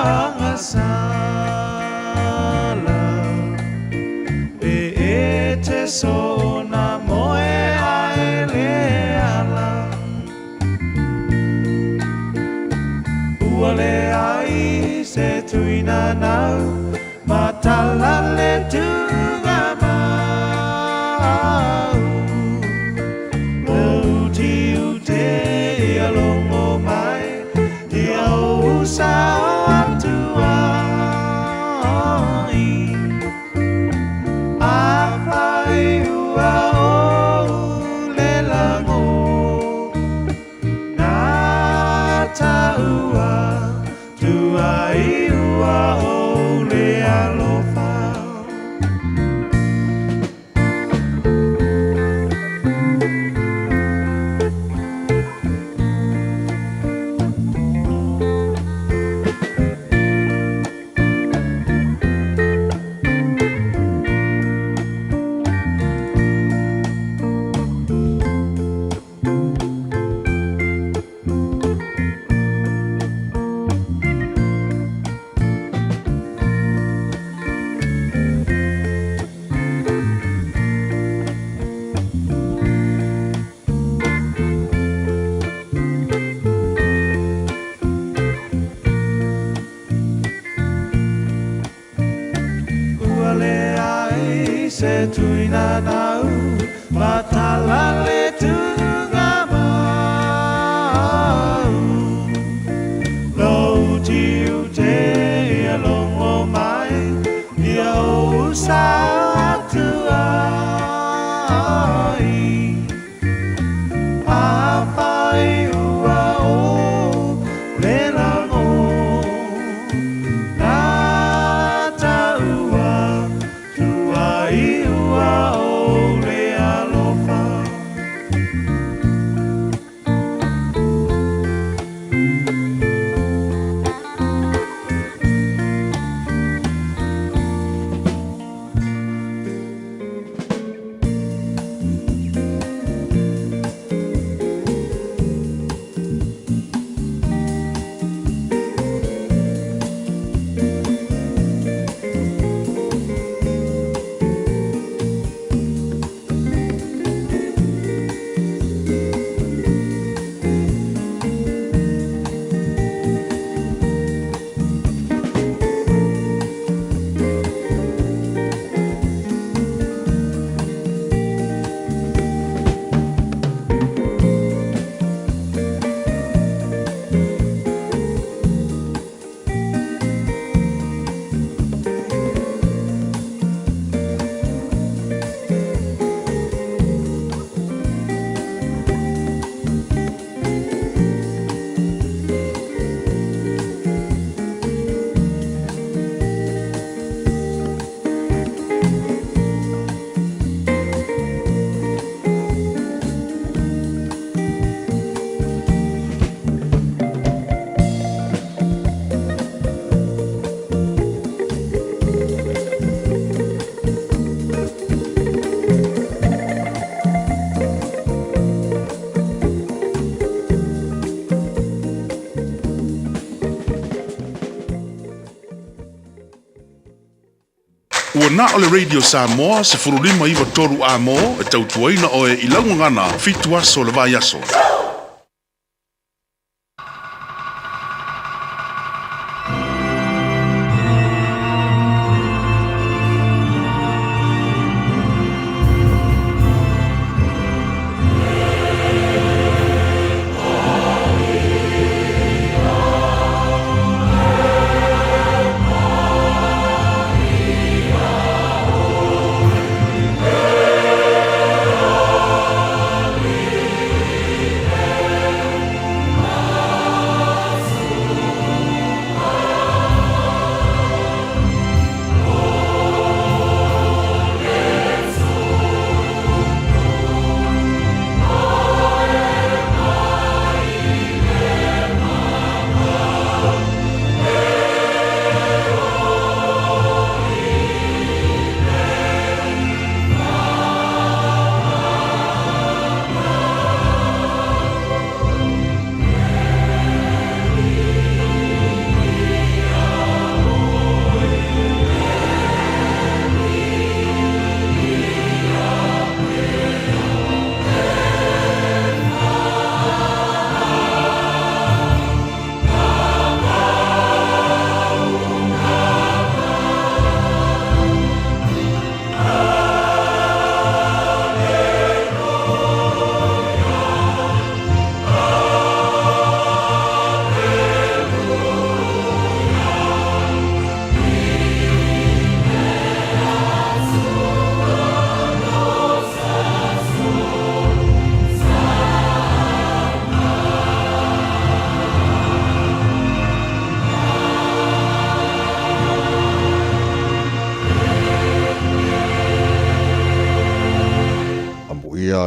agasala E e te sona moe ae le ala Ua leai se tuina nau ma tala le tuga mau Lou tiute ia logo mai ia ou sao atu ai Afai ua ou le lago Na taua tuai ua ou le alofa. Ua leai se tuina nau ma tala le tuga mau Lou tiute ia logo mai ia ou sao atu ai Afai ua ou le lago Na taua tuai ua ou le alofa. Ua na o le Radio Samoa 1593 A mo e tautuaina oe i lau gagana 7 aso o le vaiaso.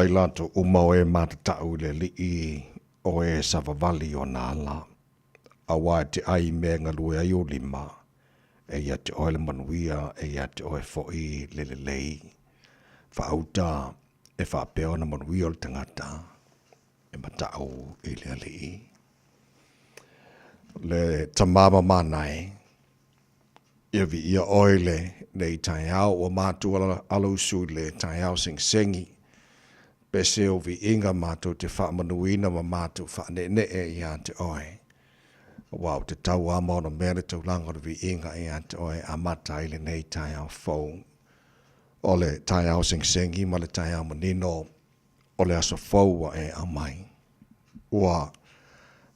i latou uma o e matatau i le Alii o e savavali i ona ala, aua e te ai i mea e galue ai ou lima, e ia te oe le manuia, e ia te oe foi le lelei. Faauta e faapea ona manuia o le tagata e matau i le Alii. Le tama mamana e, ia viia oe le nei taeao ua matou alausu i le taeao segisegi. Pese o viiga matou te faamanuina ma matou faaneenee ia te oe. Aua ou te tau ama ona mea le taulaga o le viiga ia te oe amata ai lenei taeao fou. O le taeao segisegi ma le taeao manino o le aso fou ua e aumai. Ua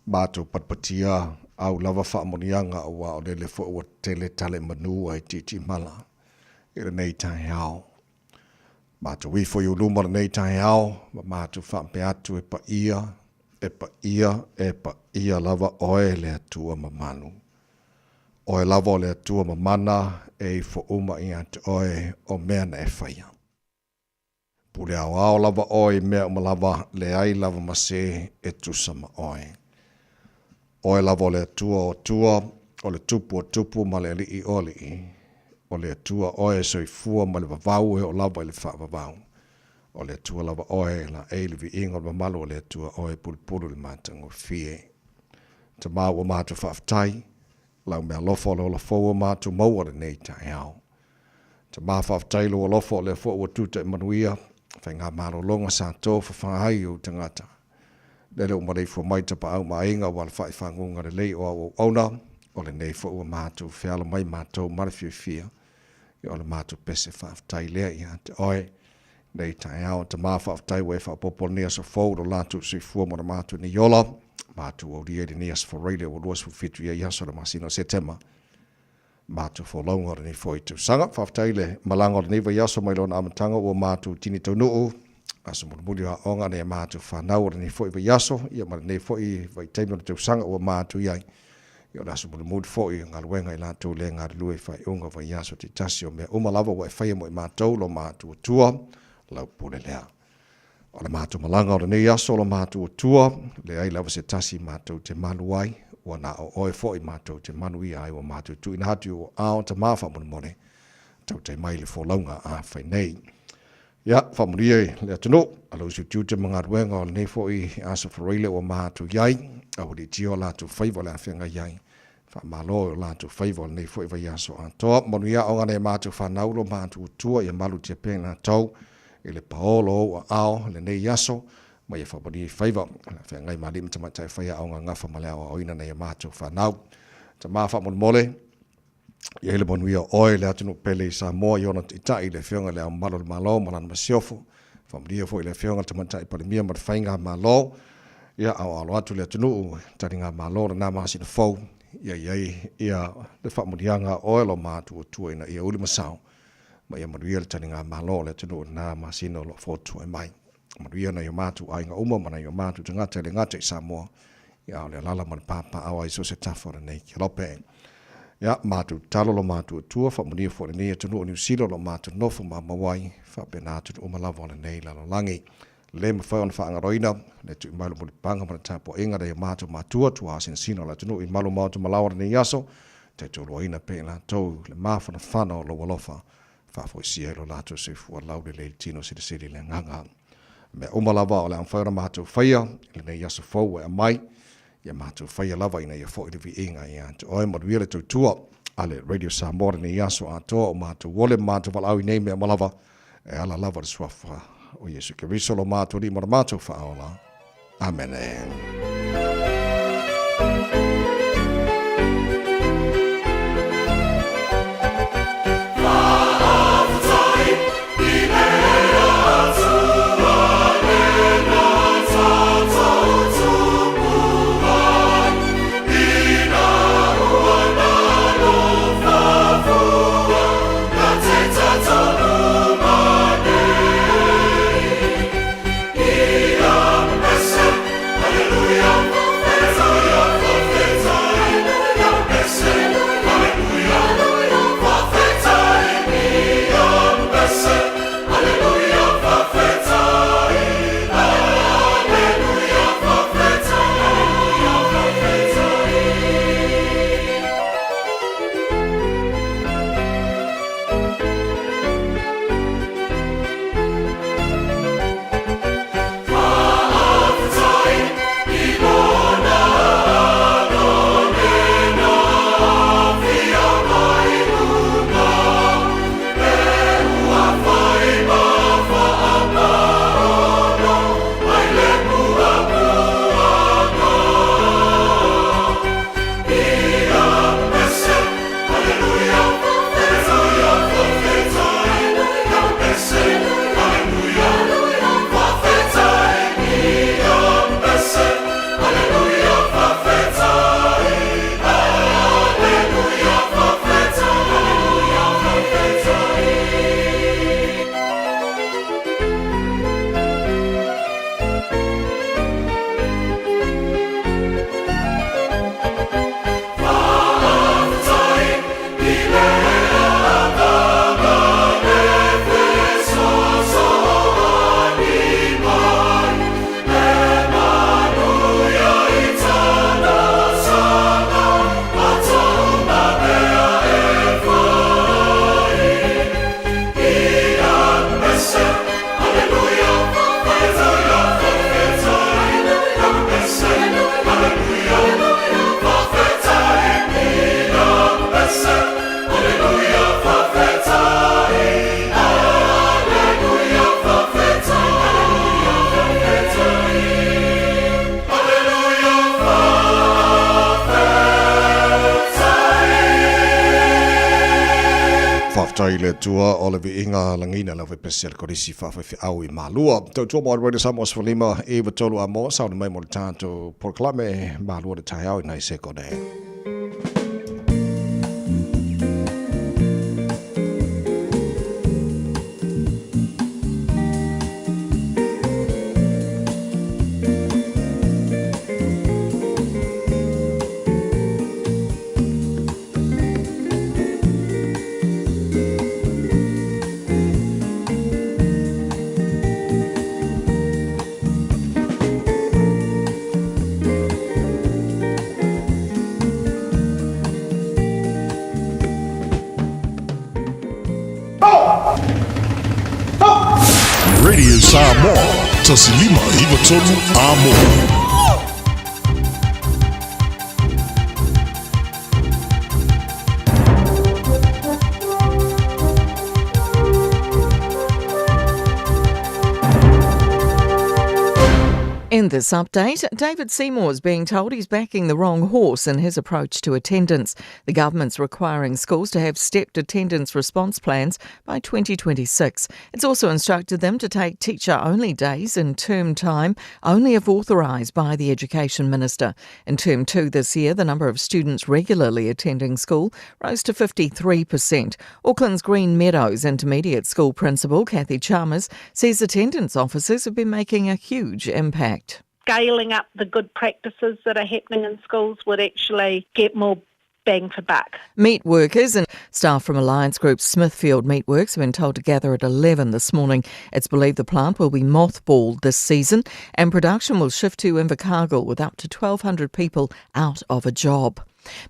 matou patipatia au lava faamanuiaga aua o lele foi ua tele tale manu ai tiitimala i lenei taeao. Matou ifo i ou luma lenei taeao ma matou faapea atu e paia, e paia, e paia lava oe le Atua mamalu. Oe lava o le Atua mamana e ifo uma ia te oe o mea na e faia. Pule aoao lava oe i mea uma lava, leai lava ma se e tusa ma oe. Oe lava o le Atua o Atua, o le Tupu o Tupu ma le Alii o Alii. O le Atua oe e soifua mai le vavau e oo lava i le faavavau. O le Atua lava oe e laei le viiga o le mamalu o le Atua oe e pulupulu i le matagofie. Tama ua matou faafetai, lau meaalofa o le ola fou ua matou maua lenei taeao. Tama faafetai i lou alofa o lea foi ua tuta i manuia faigamalologa sa tofafa ai ou tagata. Lele ua maleifua mai tapaau ma aiga ua alafai faguga lelei o au auauna, o lenei foi ua matou feala mai matou ma le fiafia. Ia o le matou pese faafetai lea ia te oe. Nei taeao, Tama faafetai ua e faaopoopo lenei aso fou lo latou soifua ma lo matou nei ola. Matou aulia i lenei aso Faraile ua 27 i ai aso o le masina o Setema. Matou folauga o lenei foi tausaga. Faafetai i le malaga o lenei vaiaso mai lona amataga ua matou tini taunuu, aso mulimuli o aoga nai a matou fanau o lenei foi vaiaso, ia ma lenei foi vaitaimi o le tausaga ua matou i ai. Ia o le aso mulimuli foi o galuega i latou le galulue i faaiuga o vaiaso taitasi o mea uma lava ua e faia mo i matou lo matou Atua, lau pule lea. O le matou malaga o lenei aso o lo matou Atua, leai lava se tasi matou te malu ai, ua na o oe foi matou te manuia ai ua matou tuuina atu i ou aao Tama faamolemole, tautai mai le folauga a fai nei. Ia, faamanuia i le atunuu, alausi o tiute ma galuega o lenei foi aso Faraile ua matou i ai, aualiitia o latou faiva o le a feagai ai. Faamalo i o latou faiva o lenei foi vaiaso atoa. Manuia aoga nai a matou fanau lo matou Atua ia malutia pea i latou i le paolo o ou aao i lenei aso, ma ia faamanuia i faiva o le a feagai ma alii ma tamaitai faiaoga gafa ma le aoaoina nai a matou fanau. Tama faamolemole, ia i le manuia o oe le atunuu pele i Samoa i ona taitai le Afioga i Le Ao Mamalu o le Malo ma lana Masiofo. Faamanuia foi i le Afioga i le Tamaitai Palemia ma le Faigamalo. Ia aoalo atu le atunuu i taligamalo lena masina fou, ia i ai ia le faamanuiaga a oe lo matou Atua ina ia uli ma sao ma ia manuia le taligamalo o le atunuu i lena masina o lo o fotuai mai. Manuia nai o matou aiga uma ma nai o matou tagata e le gata i Samoa, ia a o le alala ma le papaao ai so o se tafa o lenei kelope. Ia, matou tatalo lo matou Atua, faamanuia foi lenei atunuu o Niu Sila o lo o matou nofo mamau ai, faapena atunuu uma lava o lenei lalolagi. Le mafai ona faagaloina le tui mai o le mulipapaga ma le tapuaiga nai o matou matua, tuaasinasina o le atunuu i malu maota malaoa lenei aso, taitoluaina pea i latou le mafanafana o lou alofa, faafoisia ai lo latou soifua laulelei i le tino silisili i le agaga. Mea uma lava o le a mafai ona matou faia i lenei aso fou ua e aumai, ia matou faia lava ina ia foi le viiga ia te oe. Manuia le tautua a le Radio Samoa lenei aso atoa, o matou ole ma matou valaau i nei mea uma lava, e ala lava i le suafa o Iesu Keriso lo matou Alii ma lo matou Faaola. Amene. Faafetai i le Atua o le viiga lagiina le aufaipesia le Kolisi Faafaifeau i Malua. Tautua mo Radio Samoa 15 93 a mo sauni mai mo le tatou polokalame Malua le taeao i nai sekone. Radio Samoa, 1593 Amoa. In this update, David Seymour is being told he's backing the wrong horse in his approach to attendance. The government's requiring schools to have stepped attendance response plans by 2026. It's also instructed them to take teacher only days in term time, only if authorised by the Education Minister. In term two this year, the number of students regularly attending school rose to 53%. Auckland's Green Meadows Intermediate School Principal, Kathy Chalmers, says attendance officers have been making a huge impact. Scaling up the good practices that are happening in schools would actually get more bang for buck. Meat workers and staff from Alliance Group's Smithfield Meatworks have been told to gather at 11 this morning. It's believed the plant will be mothballed this season and production will shift to Invercargill with up to 1,200 people out of a job.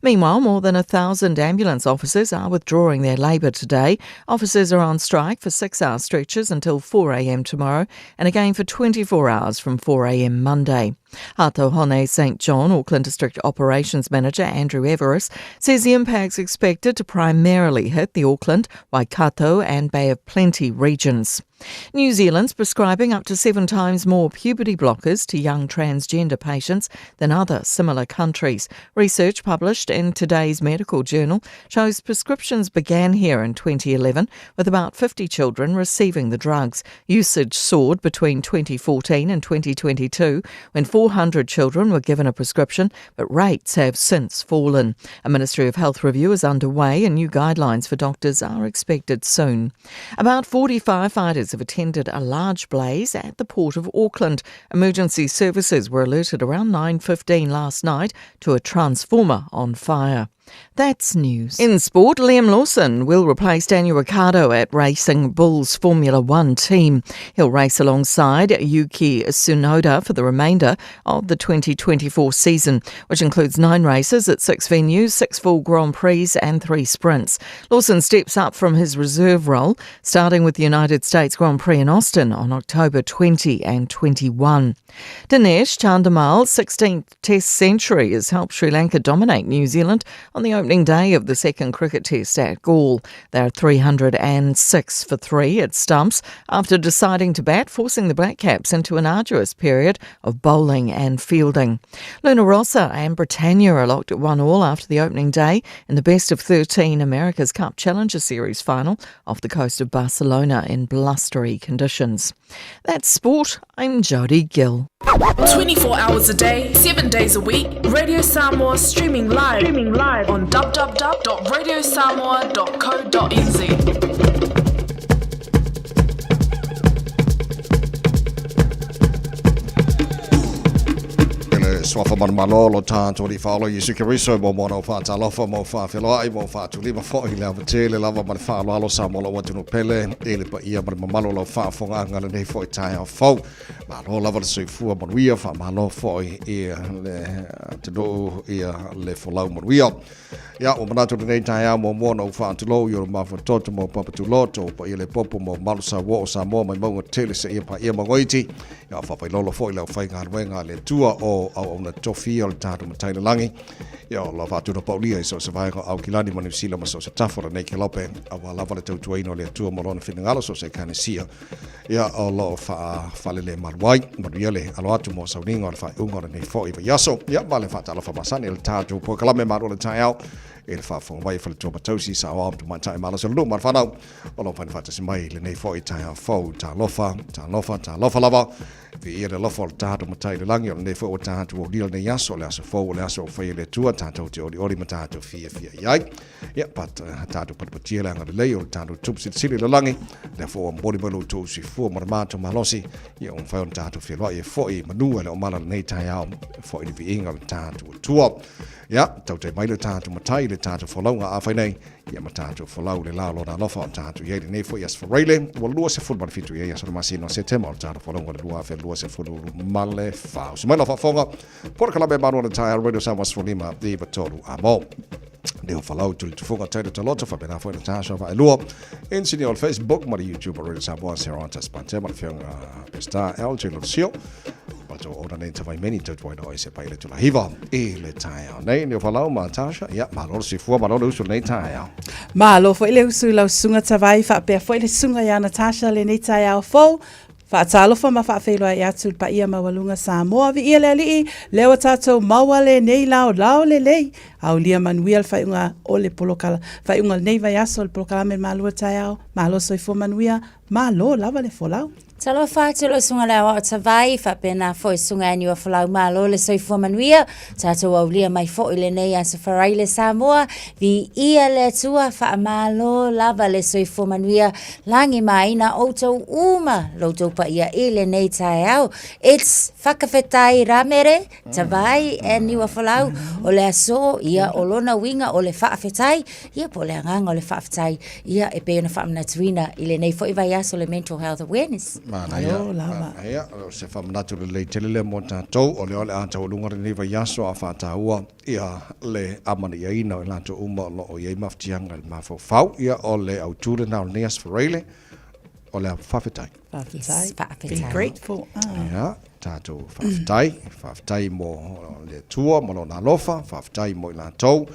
Meanwhile, more than 1,000 ambulance officers are withdrawing their labour today. Officers are on strike for 6-hour stretches until 4 a.m. tomorrow and again for 24 hours from 4 a.m. Monday. Hato Hone St John, Auckland District Operations Manager Andrew Everest says the impact's expected to primarily hit the Auckland, Waikato and Bay of Plenty regions. New Zealand's prescribing up to 7 times more puberty blockers to young transgender patients than other similar countries. Research published in today's medical journal shows prescriptions began here in 2011 with about 50 children receiving the drugs. Usage soared between 2014 and 2022 when 400 children were given a prescription, but rates have since fallen. A Ministry of Health review is underway and new guidelines for doctors are expected soon. About 40 firefighters have attended a large blaze at the Port of Auckland. Emergency services were alerted around 9:15 last night to a transformer on fire. That's news. In sport, Liam Lawson will replace Daniel Ricciardo at Racing Bulls Formula One team. He'll race alongside Yuki Tsunoda for the remainder of the 2024 season, which includes 9 races at 6 venues, 6 full Grand Prix and 3 sprints. Lawson steps up from his reserve role, starting with the United States Grand Prix in Austin on October 20 and 21. Dinesh Chandimal's 16th Test century has helped Sri Lanka dominate New Zealand on the opening day of the second cricket test at Galle. They are 306 for 3 at stumps after deciding to bat, forcing the Black Caps into an arduous period of bowling and fielding. Luna Rossa and Britannia are locked at 1-1 after the opening day in the best of 13 America's Cup Challenger Series final off the coast of Barcelona in blustery conditions. That's sport. I'm Jodie Gill. 24 hours a day, 7 days a week, Radio Samoa streaming live on www.radiosamoa.co.nz. Le suafa manumalo lo tātou li whaolo Iesu Keriso mo mona o whaatalofa mo whaawheloai mo whaatulima foi le awatele lava ma le whaaloalo sa mo lau atunu pele e le paia ma le mamalo lau whaafonga le nei foi tae au fau. Malo lava le soifua manuia whaamalo foi i le atunuu ia le folau manuia. Ia, ua manatu lenei taeao muamua ona ou faatulou i olo mafatoto ma o papatuloto, o paia le popo ma o malu sa ua o Samoa mai mauga tele seia paia magoiti. Ia, o faafailolo foi le aufaigaluega a le Atua o auauna tofi o le tatou Matai i le Lagi. Ia, o lo o faatino paulia i so o se vaega o Aukilani ma Niu Sila ma so o se tafa o lenei kelope, aua lava le tautuaina o le Atua ma Lona finagalo so o se Ekalesia. Ia, o lo o faafalelemalu ai. Manuia le alo atu mo sauniga o le faaiuga o lenei foi vaiaso. Ia, ma le faatalofa masani i le tatou polokalame malu o le taeao i le faafofoga mai a Faletua ma Tausi, Saoao ma Tamaitai Malosi o le Nuu ma le Fanau. O lo o mafai ona faatasi mai i lenei foi taeao fou. Talofa, talofa, talofa lava. Viia le alofa o le tatou Matai i le lagi, o lenei foi ua tatou aulia lenei aso, o le aso fou, o le aso ua faia e le Atua, tatou te olioli ma tatou fiafia i ai. Ia, pat, tatou patipatia le agalelei o le tatou Tupu Silisili i le lagi, lea foi ua momoli mai lo outou soifua ma le matou malosi, ia ua mafai ona tatou feiloai ai foi i manu e le o mala lenei taeao, foi le viiga o le tatou Atua. Ia, tautai mai le tatou Matai i le tatou folauga a fai nei, Ia ma tatou folau le la o lona alofa o tatou i ai lenei foi aso Faraile, ua 27 i ai aso le masina o Setema o le tatou folauga o le 2024. Usu mai lau faafofoga, polokalame malu o le taeao Radio Samoa 15 93 a mo. Leo falau tuli tufuga tailo taloto faapena foi na taso vaelua. Insinia o le Facebook ma le YouTube o Radio Samoa Sarah Taspante ma le fionga Pestar LJ Losio. Matou ona nei tawai meni tautuaina o e se pai le tula hiva i le taeao nei. Leo falau ma Tasha, ia, malo le soifua, malo le usu lenei taeao. Malo foi le usu i lau susuga Tavai, faapea foi le susuga ia Natasha lenei taeao fou. Faatalofa ma faafeiloai atu i le paia maualuga Samoa, viia le Alii, lea ua tatou maua lenei laolao lelei. Aulia manuia le faaiuga o le polokala, faaiuga o lenei vaiaso o le polokalame Malu o le Taeao. Malo soifua manuia, malo lava le folau. Talofa atu lau susuga le Aoao Tavai, faapena foi susuga Aniua Folau Malo le soifua manuia, tatou aulia mai foi lenei aso Faraile Samoa, viia le Atua, faamalo lava le soifua manuia, lagi ma aina outou uma loutou paia i lenei taeao. It's Whakawhetai Ramere, Tavai and Niua Folau, o le aso, ia o lona uiga o le faafetai, Ia po o le agaga o le faafetai, ia e pei ona faamanatuina i lenei foi vaiaso le Mental Health Awareness. Manaia, manaia, o se faamanatu lelei tele lea mo tatou, o lea o le a taualuga lenei vaiaso a faataua ia le amanaiaina o i latou uma o lo o i ai mafatiaga i le mafaufau. Ia o le autu lena o lenei Aso Faraile, o le faafetai. Faafetai. Yes, faafetai. Be grateful. Ah. Ia, tatou faafetai, faafetai mo le Atua ma lona alofa, faafetai mo i latou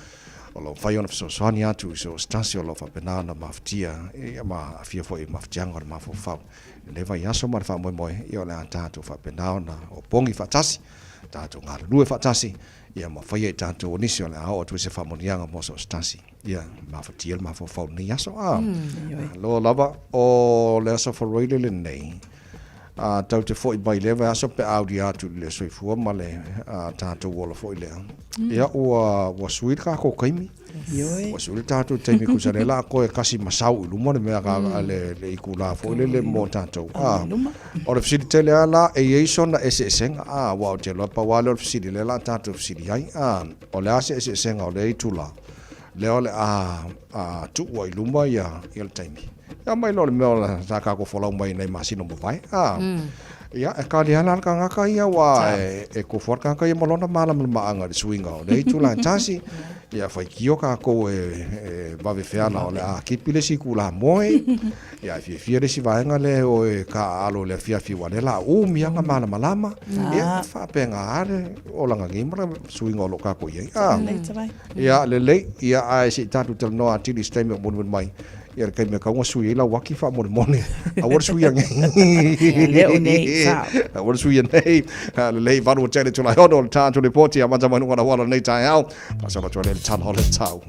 o lo o mafai ona fesoasoani atu i so o se tasi o lo o faapena ona mafatia ia ma aafia foi i mafatiaga o le mafaufau. I lenei vaiaso ma le faamoemoe, ia o le a tatou faapena ona opogi faatasi, tatou galulue faatasi, ia ma faia i tatou o nisi o le a oo atu ai se faamanuiaga mo so o se tasi. Ia, mafatia le mafaufau i lenei aso. Ah, loa lava o le aso Faraile lenei, a tatou te foi mai lea vaiaso pe a aulia atu i le soifua ma le tatou ola foi lea. Ia, ua, ua sui le tatou taimi. Ua sui le tatou taimi tusa lea la toe kasi ma sau i luma le mea ka le, le itula foi lele mo tatou. A, o le fesili tele lava la, e i ai sona eseesega? A, aua ou te iloa pau lava lea o le fesili lea la tatou fesili ai. A, o le a se eseesega o lea itula? Lea o le a tuu ai i luma ia, ia le taimi. Ia mai loa le mea o la, sa tatou folau mai nei masina ua mavae. A, ia, e kali lava la le tagata ia, aua e, e tofu lava le tagata ia ma lona malamalamaaga i le suiga o lea itula e tasi. Ia, faitio tatou e, e vave feala o le a kipi le isi itula moe. Ia, e fiafia le isi vaega lea e o e taaalo i le afiafi aua o lea o le a umi lava ona malamalama. Ia, e faapena lava le olaga nei ma le suiga o lo o tatou i ai. A. Ia, lelei, ia, ae se i tatou talanoa atili i se taimi o molimoli mai. Ia, le taimi e tatau ona sui ai lau aki faamolemole. Aua le suia nei. Ia, lea o nei, sao. Aua le suia nei. Lelei, valu o tele Tulafono o le tatou lipoti amata mai luga o le auala o lenei taeao. Faasolo atu ai lea i le tala o le tau.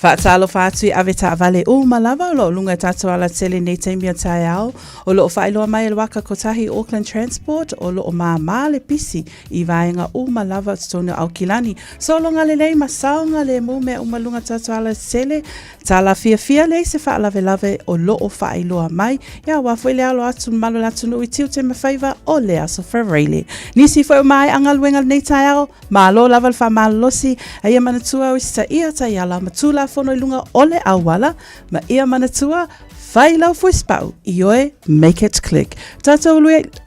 Faatalofa atu i ave taavale uma lava o lo o luga i tatou alatele i nei taimi o taeao. O lo o faailoa mai e le waka kotahi Auckland Transport o lo o māmā le pisi i vaega uma lava o totonu o Aukilani. Sologa lelei ma saogalemu mea uma luga tatou alatele. Tala fiafia leai se faalavelave o lo o faailoa mai. Ia aua foi le alo atu mamalu o le atunuu i tiute ma faiva o le Aso Faraile. Nisi foi o maea galuega lenei taeao, Malo lava le faamalolosi, a ia manatua usitaia taiala ma Tulafono i luga o le auala, ma ia manatua, fai lau fuisipau, ioe, make it click. Tatou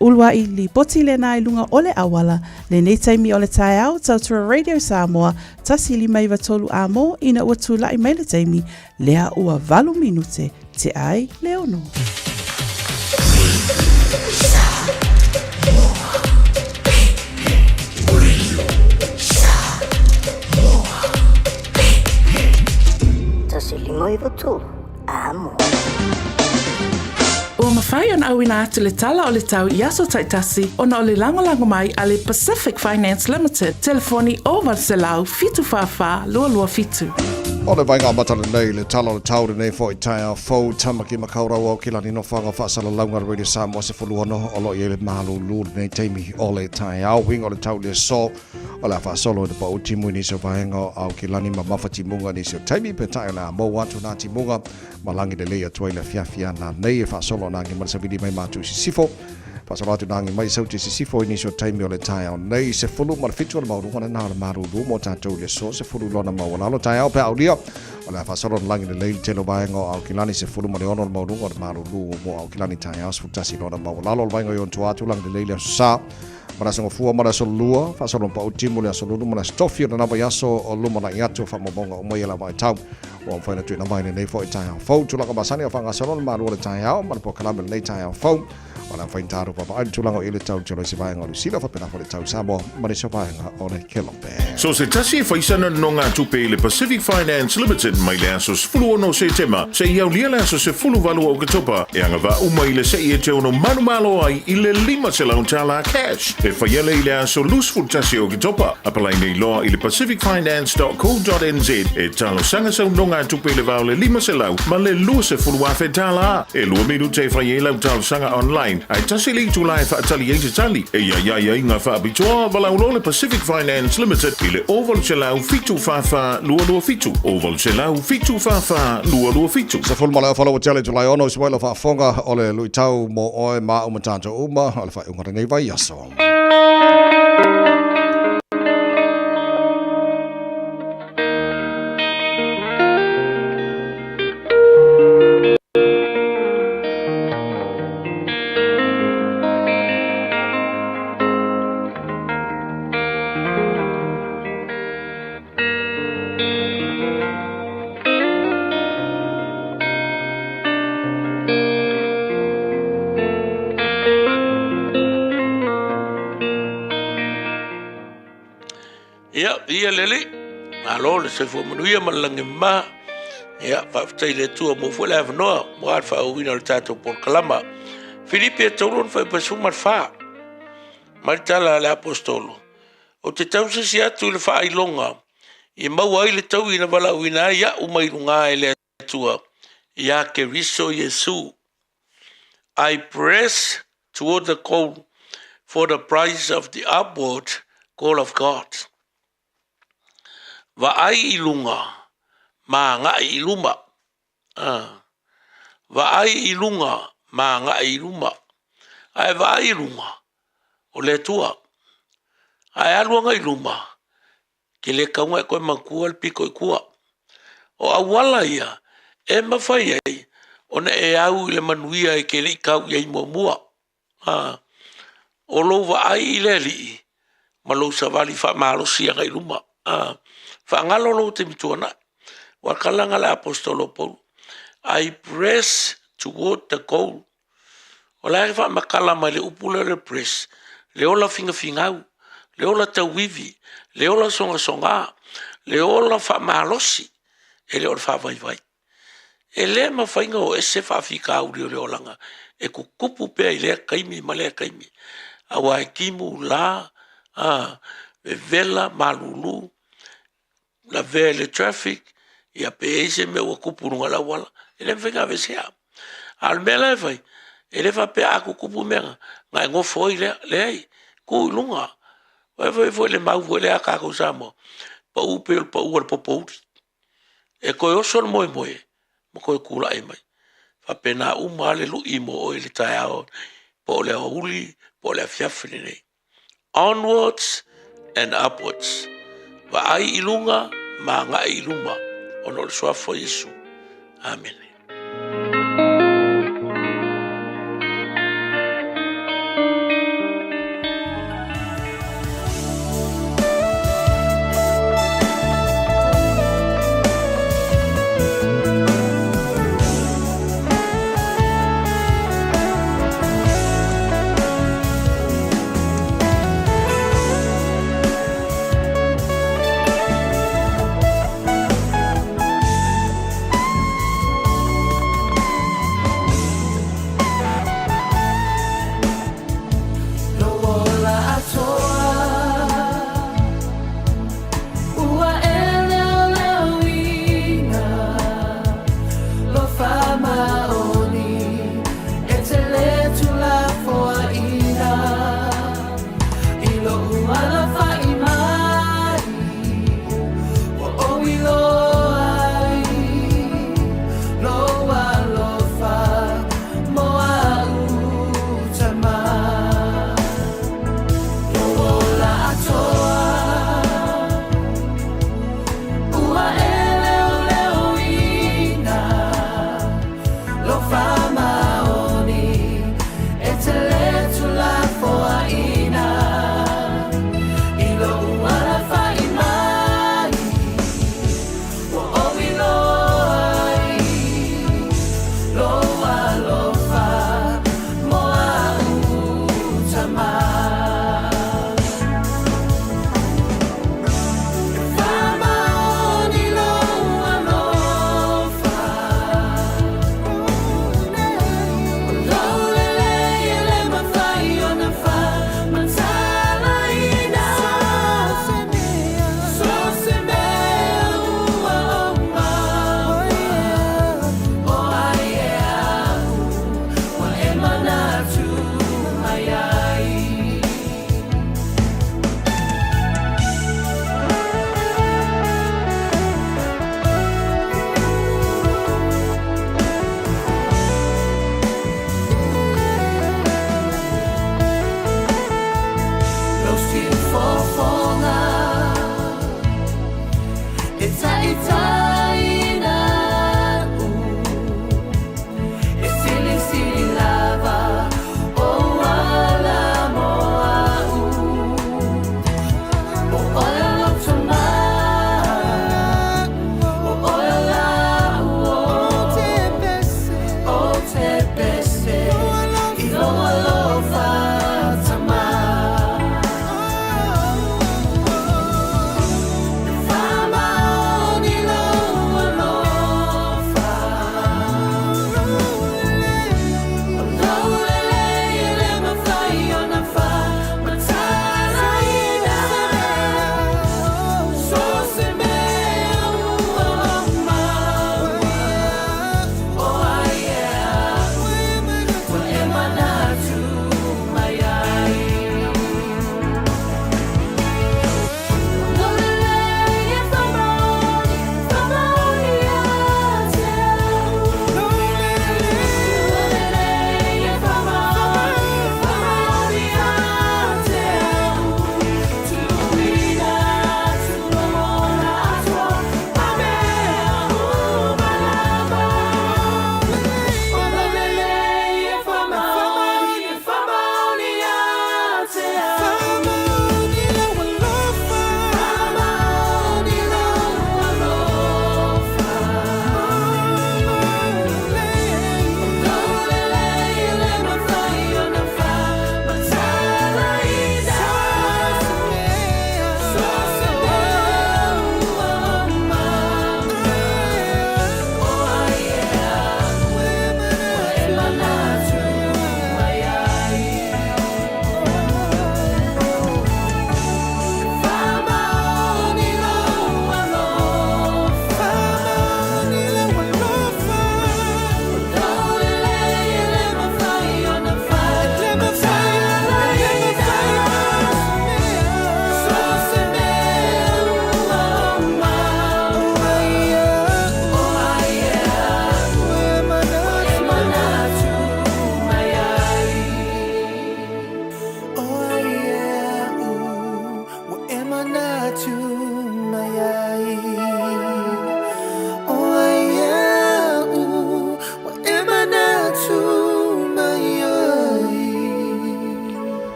uluai lipoti lena i luga o le auala, lenei taimi o le taeao, Tautua Radio Samoa, 1593 A-mo, ina ua tulai mai le taimi, lea ua 8 minute te ai le 6. Motu Amo. Ua mafai ona auina atu le tala o le tau i aso taitasi ona o le lagolago mai a le Pacific Finance Limited, telefoni 0800 744 227. O le vaega amata lenei, le tala o le tau lenei foi taeao fou, Tamaki Makaurau au ki lani nofoaga faasalalauga a le Radio Samoa 16 o lo o i ai le malūlū lenei taimi o le taeao, uiga o le tau i le aso o le a faasolo i le pau timu i nisi o vaega o Aukilani ma mafa timuga i nisi o taimi, peitai o le a mou atu nā timuga ma lagi lelei atu ai le afiafi ana nei e faasolo ana agi ma le savili mai mātou i sisifo. Faasolo atu nā agi mai sauti sisifo i nisi o taimi o le taeao nei, 17 o le maualuga lena o le malūlū mo tātou i le aso, 10 lona maualalo taeao pe a aulia. O le a faasolo na lagi lelei le tele o vaega o Aukilani, 16 le maualuga o le malūlū mo Aukilani taeao, 11 lona maualalo o le vaega i ona tua atu, lagi lelei le aso Sa. Ma le aso Gafua ma le aso Lua, faasolo ma pau timu le aso Lulu ma le aso Tofi o lena vaiaso o lumanai atu o faamaumauga uma ia lava e tau. Ua mafai ona tuuina mai lenei foi taeao fou. Tulaga masani o faagasolo le malu o le taeao ma le polokalame o lenei taeao fou. O le a mafai ona tatou vaavaai le tulaga o i le tau i le isi vaega o Niu Sila faapena foi le tau i Samoa ma le isi vaega o le Kelope. So se tasi e fai sana nonogatupe i le Pacific Finance Limited mai le aso 16 o Setema seia aulia le aso 18 o Oketopa e agavaa uma i le se'i e te ono manumalo ai i le $500 cash e faia lea i le aso 21 o Oketopa. Apalai nei loa i le pacificfinance.co.nz e talosaga sau nonogatupe i le va o le $500 ma le $20,000. E lua minute e fai ai lau talosaga online, ae tasi le itula e faatali ai se tali. E iai ai aiga faapitoa, valaau loa le Pacific Finance Limited i le 0800 744 227, 0800 744 227. Sefulu ma le ofa lau tele July 6 i se faafofoga o le luitau mo oe ma au ma tatou uma o le faaiuga o lenei vaiaso. Ia, viia le Alii, malo le soifua manuia ma le lagi mama. Ia, faafetai i le Atua mo foi le avanoa mo le faaauauina o le tatou polokalama. Filipi e taulu ona fuaiupu 14. Mai le tala a le Aposetolo, Ou te tausisi atu i le faailoga i maua ai le taui na valaauina ai au mai luga e le Atua iā Keriso Iesu. I press toward the goal for the prize of the upward call of God. Vaai i luga, ma agai i luma. Ah. Vaai i luga, ma agai i luma. Ae vaai i luga, o le Atua. Ae alu agai i luma, Ke le kauga e koe makua le piko i kua. O auala ia e mafai ai ona e au i le manuia e ke le i kau i ai muamua. A, o lou vaai i le Alii ma lou savali faamalosi agai i luma. A, faagalo lou taimi tuanai. Ua kalaga le Aposetolo o Paulo, I press toward the goal. O la e faamatala mai le upu lea o le press, le ola figafigau, le ola tauivi, le ola sogasoga, le ola faamalosi, e le o le faavaivai. E le mafai ona o ese faafitauli o le olaga e tutupu pea i lea taimi ma lea taimi, aua e timu la, a, vevela, malulu, lavea i le traffic, ia pe i ai se mea ua tupu i luga o le auala, e le mafai ona aveesea. A o le mea la e fai, e le faapea a tutupu mea na, ona e nofo ai lea, leai, tu i luga. Aua foi foi le mau foi lea a tatou i Samoa, pau pei o le pau a le popouli. E toe oso le moemoe ma toe tulai mai. Faapena uma lava le lui mo oe i le taeao, po o le aoauli, po o le afiafi lenei. Onwards and upwards. Vaai i luga ma agai i luma ona o le Suafa o Iesu. Amene.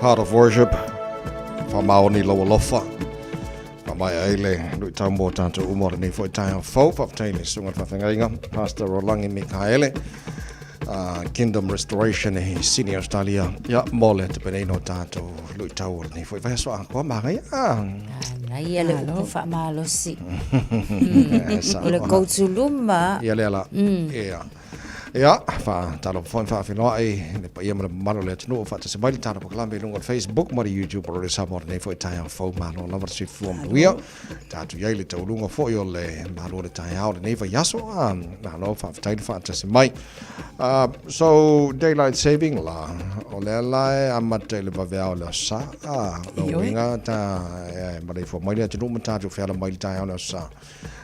Heart of Worship, Faamaoni Lou Alofa. Faamaea ai le luitau mo tātou uma o lenei foi taeao fou. Faafetai i le susuga i le faafeagaiga, Pastor Rolangi Mikaele, Kingdom Restoration i Sydney, Australia. Ia, mo le tapenaina o tātou luitau o lenei foi vaiaso atoa. Manaia. Manaia le upu faamalosi. O le koutuluma. Ia lea la. Ia. Ia, faatalofa foi ma faafeiloai i le paia ma le mamalu o le atunuu o faatasi mai le tatou polokalame i luga o le Facebook ma le YouTube o Radio Samoa i lenei foi taeao fou. Malo lava le soifua manuia. Tatou i ai i le taualuga foi o le malu o le taeao o lenei vaiaso. Malo faafetai le faatasi mai. So, daylight saving la, o lea la e amata i le vaveao o le Aso Sa. Lona uiga, ta, e maleifua mai le atunuu ma tatou feala mai i le taeao o le Aso Sa.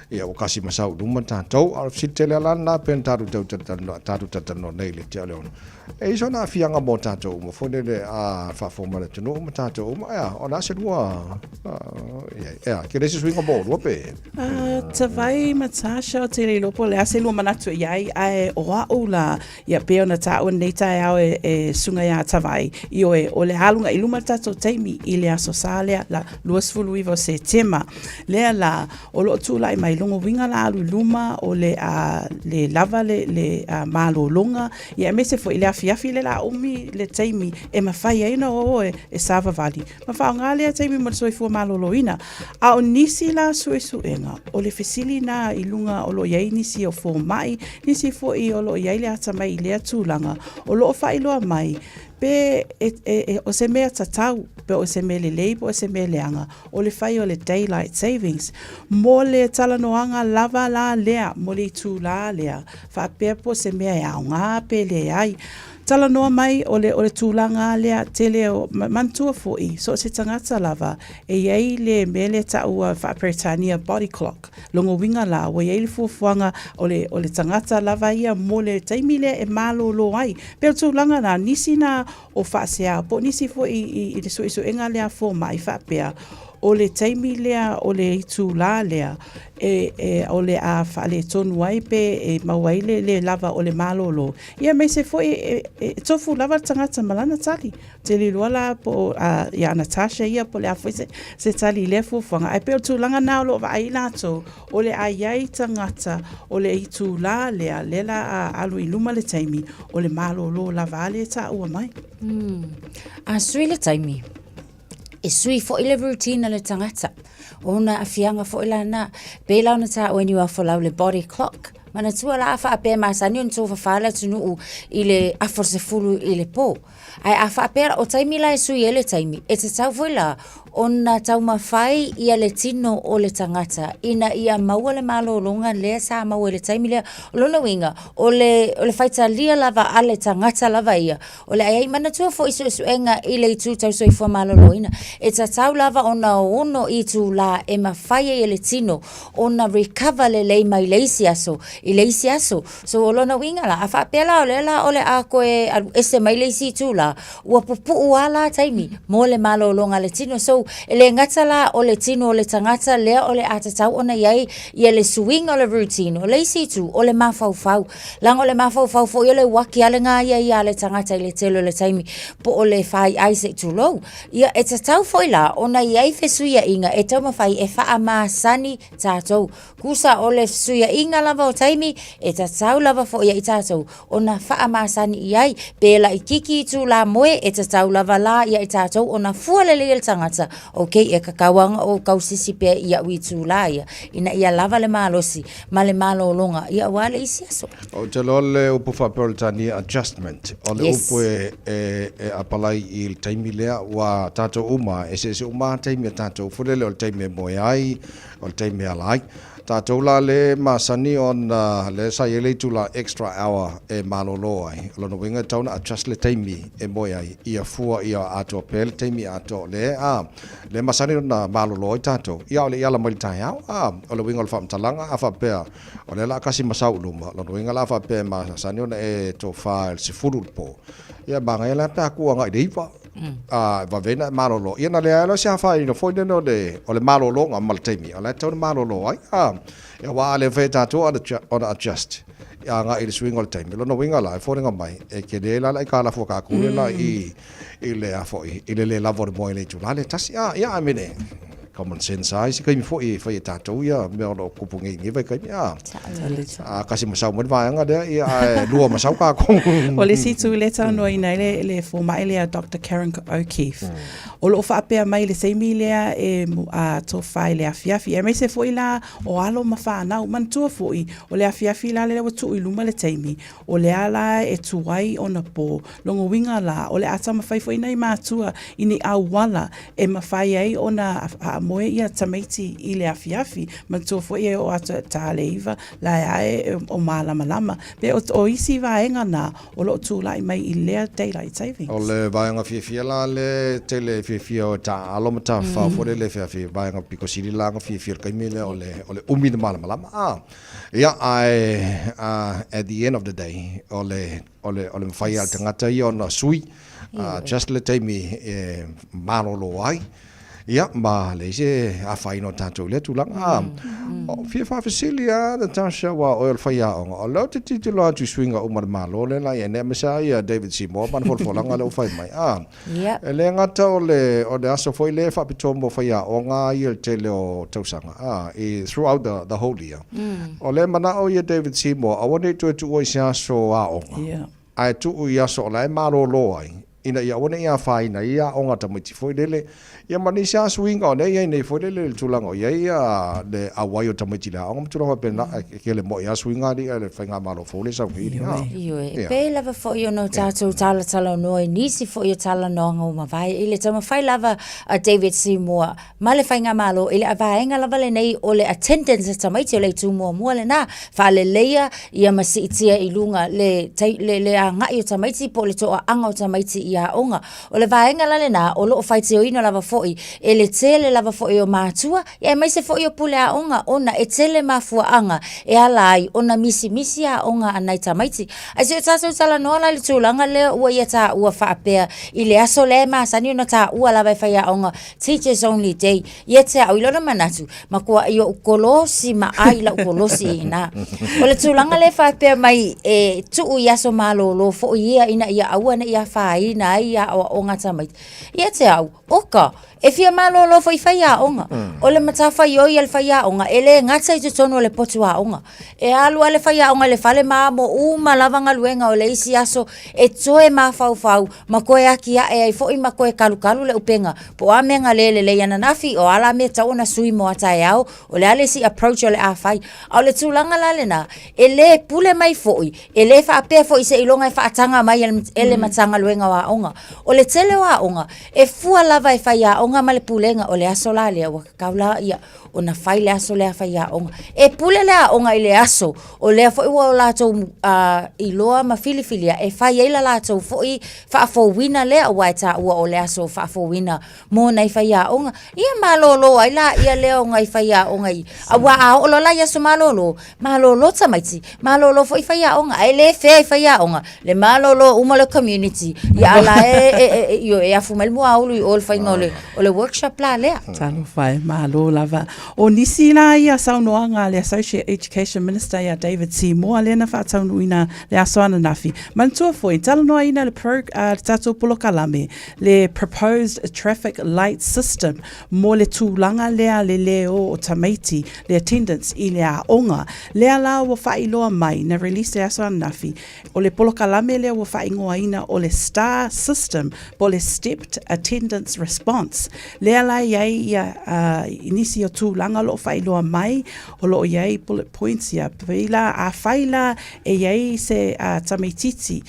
Ia, ua kasi ma sau i luma tatou, a o le fesili tele lava la lena pei ona tatou tau talatalanoa, tatou talatalanoa nei i le tea o le ono. E i ai sona aafiaga mo tatou uma foi lele a faafofoga mai le atunuu ma tatou uma, ea, o le a se lua, i ai, ea, ke le isi suiga mo oulua pe? Tavai ma Tasha, ou te le iloa po o le a se lua manatu i ai, ae o a'u la, ia pei ona taua lenei taeao e, e susuga iā Tavai, ioe, o le aluga i luma le tatou taimi i le Aso Sa lea, la, 29 o Setema. Lea la, o lo o tulai mai lona uiga la alu i luma o le a le lava le, le a, malologa, ia aemaise foi i le afiafi lea o le a umi le taimi e mafai ai ona o e, e savavali ma faaaoga lea taimi mo le soifua maloloina. A o nisi la suesuega, o le fesili na i luga o lo o i ai nisi o fomai, nisi foi o lo o i ai le atamai i lea tulaga, o lo o faailoa mai pe e, e, e, o se mea tatau, pe o se mea lelei po o se mea leaga, o le fai o le daylight savings. Mo le talanoaga lava la lea, mo le itulā lea, faapea po o se mea e aoga pe leai. Talanoa mai o le, o le tulaga lea tele o, manatua foi, so o se tagata lava, e i ai le mea lea e taua faa-Peretania body clock. Lona uiga la, ua i ai le fuafuaga o le, o le tagata lava ia mo le taimi lea e malolo ai. Pei o le tulaga la, nisi na o faasea, po o nisi foi i, i, i le suesuega lea a fomai faapea, o le taimi lea o le itulā lea e, e, o le a faaletonu ai pe e maua ai le lē lava o le malolo. Ia aemaise foi e, e, e tofu lava le tagata ma lana tali. Ou te le iloa la po o a, ia Natasha ia po o le a foi se, se tali i lea fuafuaga. Ae pei o le tulaga lena o lo o vaai latou, o le a i ai tagata o le itulā lea, lea la a alu i luma le taimi, o le malolo lava a lea e taua mai. A sui le taimi, e sui foi le routine a le tagata. Ona aafiaga foi la na. Pei la ona taua e Niuafolau le body clock. Manatua la a faapea e masani ona tofafa le atunuu i le afa o le 10 i le po. Ae a faapea la, o taimi la e sui ai le taimi, e tatau foi la ona taumafai ia le tino o le tagata ina ia maua le malologa lea sa maua i le taimi lea. O lona uiga, o le, o le faitalia lava a le tagata lava ia, o le a i ai. Manatua foi suesuega i le itu tau soifua maloloina, e tatau lava ona 6 itulā e mafai ai e le tino ona recover lelei mai le isi aso i le isi aso. So o lona uiga la, a faapea la o lea la o le a toe alu ese mai le isi itulā, ua pupu'u lava la taimi mo le malologa a le tino. So e le gata la o le tino o le tagata lea o le a tatau ona i ai ia le suiga o le routine, o le isi itu o le mafaufau. Leaga o le mafaufau foi o le uaki lava lena ia ia le tagata i le tele o le taimi po o le faiai se i tulou. Ia e tatau foi la ona i ai fesuiaiga e taumafai e faamasani tatou. Tusa o le fesuiaiga lava o taimi, e tatau lava foi ia i tatou ona faamasani i ai. Pe laitiiti itulā moe, e tatau lava la ia i tatou ona fua lelei e le tagata, okay, e tatau lava ona ou tausisi pea i au itulā ia, ina ia lava le malosi ma le malologa, ia aua le isi aso. Ou te iloa le upu faa-Peretania adjustment, o le upu e, e, e apalai i le taimi lea, ua tatou uma, eseese uma lava taimi a tatou, foi lele o le taimi e moe ai, O le taimi e ala ai tatou la le masani ona lea sa i ai le itula extra hour e malolo ai. O lona uiga e tatau ona adjust le taimi e moe ai ia fua ia atoa pea le taimi atoa o lea a le masani ona malolo ai tatou. Ia aole i ala mai le taeao a o le uiga o le faamatalaga a faapea o lea la a kasi ma sau i luma, o lona uiga la a faapea e masani ona e tofa i le 10 i le po, ia manaia la pe a tuu agai i le 9. A vave ona e malolo. Ia na leai loa se afaina foi lele o le, o le malologa ma le taimi, o la e tatau ona malolo ai. A, aua a le mafai e tatou ona adjust agai i le suiga o le taimi, lona uiga la, e foliga mai, e tele la le aitalafu a tatou lea la i i le a foi, i le le lava o le moa i le itula lea e tasi. A, ia, I mean, e common sense lava isi taimi foi e fai e tatou ia mea o lo o tupu nei i lenei vaitaimi. A, a kasi masau mai le vaega lea, ia, ae lua masau tatou. O le isi itu lea e talanoaina ai le, le fomai lea Doctor Karen O'Keefe, o lo o faapea mai i le taimi lea e a, tofa i le afiafi, aemaise foi la o alo ma fanau. Manatua foi, o le afiafi la lea ua tuu i luma le taimi, O le a la e tuai ona po, lona uiga la, o le a taumafai foi nai matua i ni auala e mafai ai ona faamoe ia tamaiti i le afiafi, manatua foi e oo atu i ta le 9, la e ae o malamalama. Pe o isi vaega na o lo o tulai mai i lea daylight savings. O le vaega fiafia la lea tele fiafia o taaalo ma tafafao foi lele fiafia vaega pito sili la ona fiafia i le taimi lea o le umi le malamalama a. Ia, ae at the end of the day, o le, o le, o le mafai lava e le tagata ia ona sui, just le taimi e malolo ai, ia, ma leai se afaina o tatou i lea tulaga. O fia faafesili lava Natasha, aua o oe o le faiaoga, o lea ou te tilotilo atu i suiga uma o le Malo lea la i ai nei, aemaise lava ia David Seymour ma ana folafolaga lea ua fai mai, a. E le gata o le, o le aso foi lea e faapitoa mo faiaoga ia i le tele o tausaga, a, i throughout the, the whole year. O le manao ia David Seymour, aua ne i toe tuua i se aso aoga, ae tuu i aso o la e malolo ai, ina ia aua ne i afaina ai aoga a tamaiti foi lele. Ia ma nisi lava suiga o lea e i ai nei foi lele i le tulaga o i ai le auai o tamaiti i le aoga ma tulaga faapena, e tele moi lava suiga alii a le faigamalo fou lea e sau nei. Ioe, e pei lava foi ona o tatou talatalanoa i nisi foi o talanoaga ua mavae i le taumafai lava a David Seymour ma le faigamalo i le vaega lava lenei o le attendance a tamaiti o le itu muamua lena, faaleleia ia ma siitia i luga le, le, le agai o tamaiti po o le toaaga o tamaiti i aoga. O le vaega la lena o lo o faitioina lava foi e le tele lava foi o matua, ia aemaise foi o pule aoga ona e tele mafuaaga e ala ai ona misimisi aoga a nai tamaiti. Ae se i o tatou talanoa la i le tulaga lea ua ia taua faapea i le aso lea e masani ona taua lava e faiaoga, Teachers Only Day, ia te au i lona manatu, matuai ou kolosi ma ai lau kolosi i ina. O le tulaga lea e faapea mai e tuu i aso malolo foi ia ina ia aua ne i afaina ai aoaoga a tamaiti. Ia te au, oka, e fia malolo foi faiaoga. O le matafaioi a le faiaoga, e le gata i totonu o le potu aoga. E alu lava le faiaoga i le fale ma amo uma lava galuega o le isi aso e toe mafaufau ma toe atiae ai foi ma toe kalukalu le upega po o a mea na le lelei ananafi, o a la mea e tatau ona sui mo a taeao, o le a le isi approach o le a fai. A o le tulaga la lena, e le pule mai foi, e le faapea foi seiloga e faataga mai e le Matagaluega o Aoga. O le tele o aoga, e fua lava e faiaoga ma le pulega, o le aso la lea ua tatau la ia ona fai le aso lea faiaoga. E pule le aoga i le aso, o lea foi ua o latou iloa ma filifilia e fai ai la latou foi faafouina lea, aua e taua o le aso faafouina mo nai faiaoga. Ia malolo ai laia lea o nai faiaoga ia, aua a oo loa la i aso malolo, malolo tamaiti, malolo foi faiaoga, ae le fair i faiaoga le malolo uma o le community, ia a la e, e, e afu mai le muaulu i o i le faiga o le, o le workshop la lea. Talofa e, malo lava. O nisi la ia saunoaga a le Associate Education Minister ia David Seymour lea na faataunuuina le aso ananafi. Manatua foi, talanoaina le, pro, le tatou polokalame, le proposed traffic light system mo le tulaga lea le lē o o tamaiti, le attendance i le aoga. Lea la ua faailoa mai, na release le aso ananafi, o le polokalame lea ua faaigoaina o le star system po o le stepped attendance response. Lea la e i ai ia nisi o tulaga o lo o faailoa mai, o lo o i ai bullet points ia. Pei la, afai la e i ai se tamaitiiti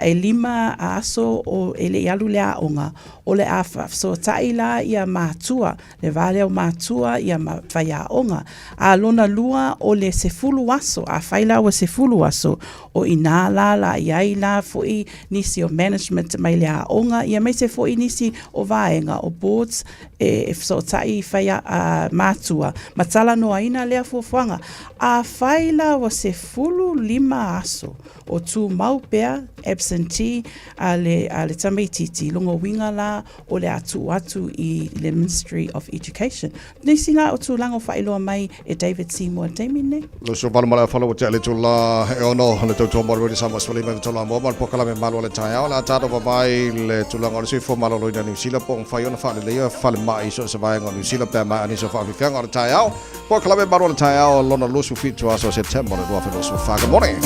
e 5 aso o e le i alu i le aoga, O le a faafesootai la ia matua, le va lea o matua ia ma faiaoga. A lona lua o le 10 aso, afai la ua 10 aso, o i ina la la i ai la foi nisi o management. statement mai le aoga, ia aemaise foi nisi o vaega o boards e fesootai i whai a mātua ma talanoaina lea fuafuaga. Afai la ua 15 aso o tumau pea absentee a le, a le tamaitiiti, lona uiga la o le a tuu atu i le Ministry of Education. Nisi la o tulaga o faailoa mai e David Seymour i le taimi lenei. Lusu valu ma le aofala ua tea le itula e ono le tautua mo le Radio Samoa 15 i tolu amoa ma le polokalame malu o le taeao. O le a tatou vavae i le tulaga o le soifua maloloina o Niu Sila po o mafai ona faaleleia falemai i so o se vaega o Niu Sila pe a maea nisi o faafiafiaga o le taeao. Polokalame malu o le taeao lona 27 aso o Setema o le 2024. Good morning.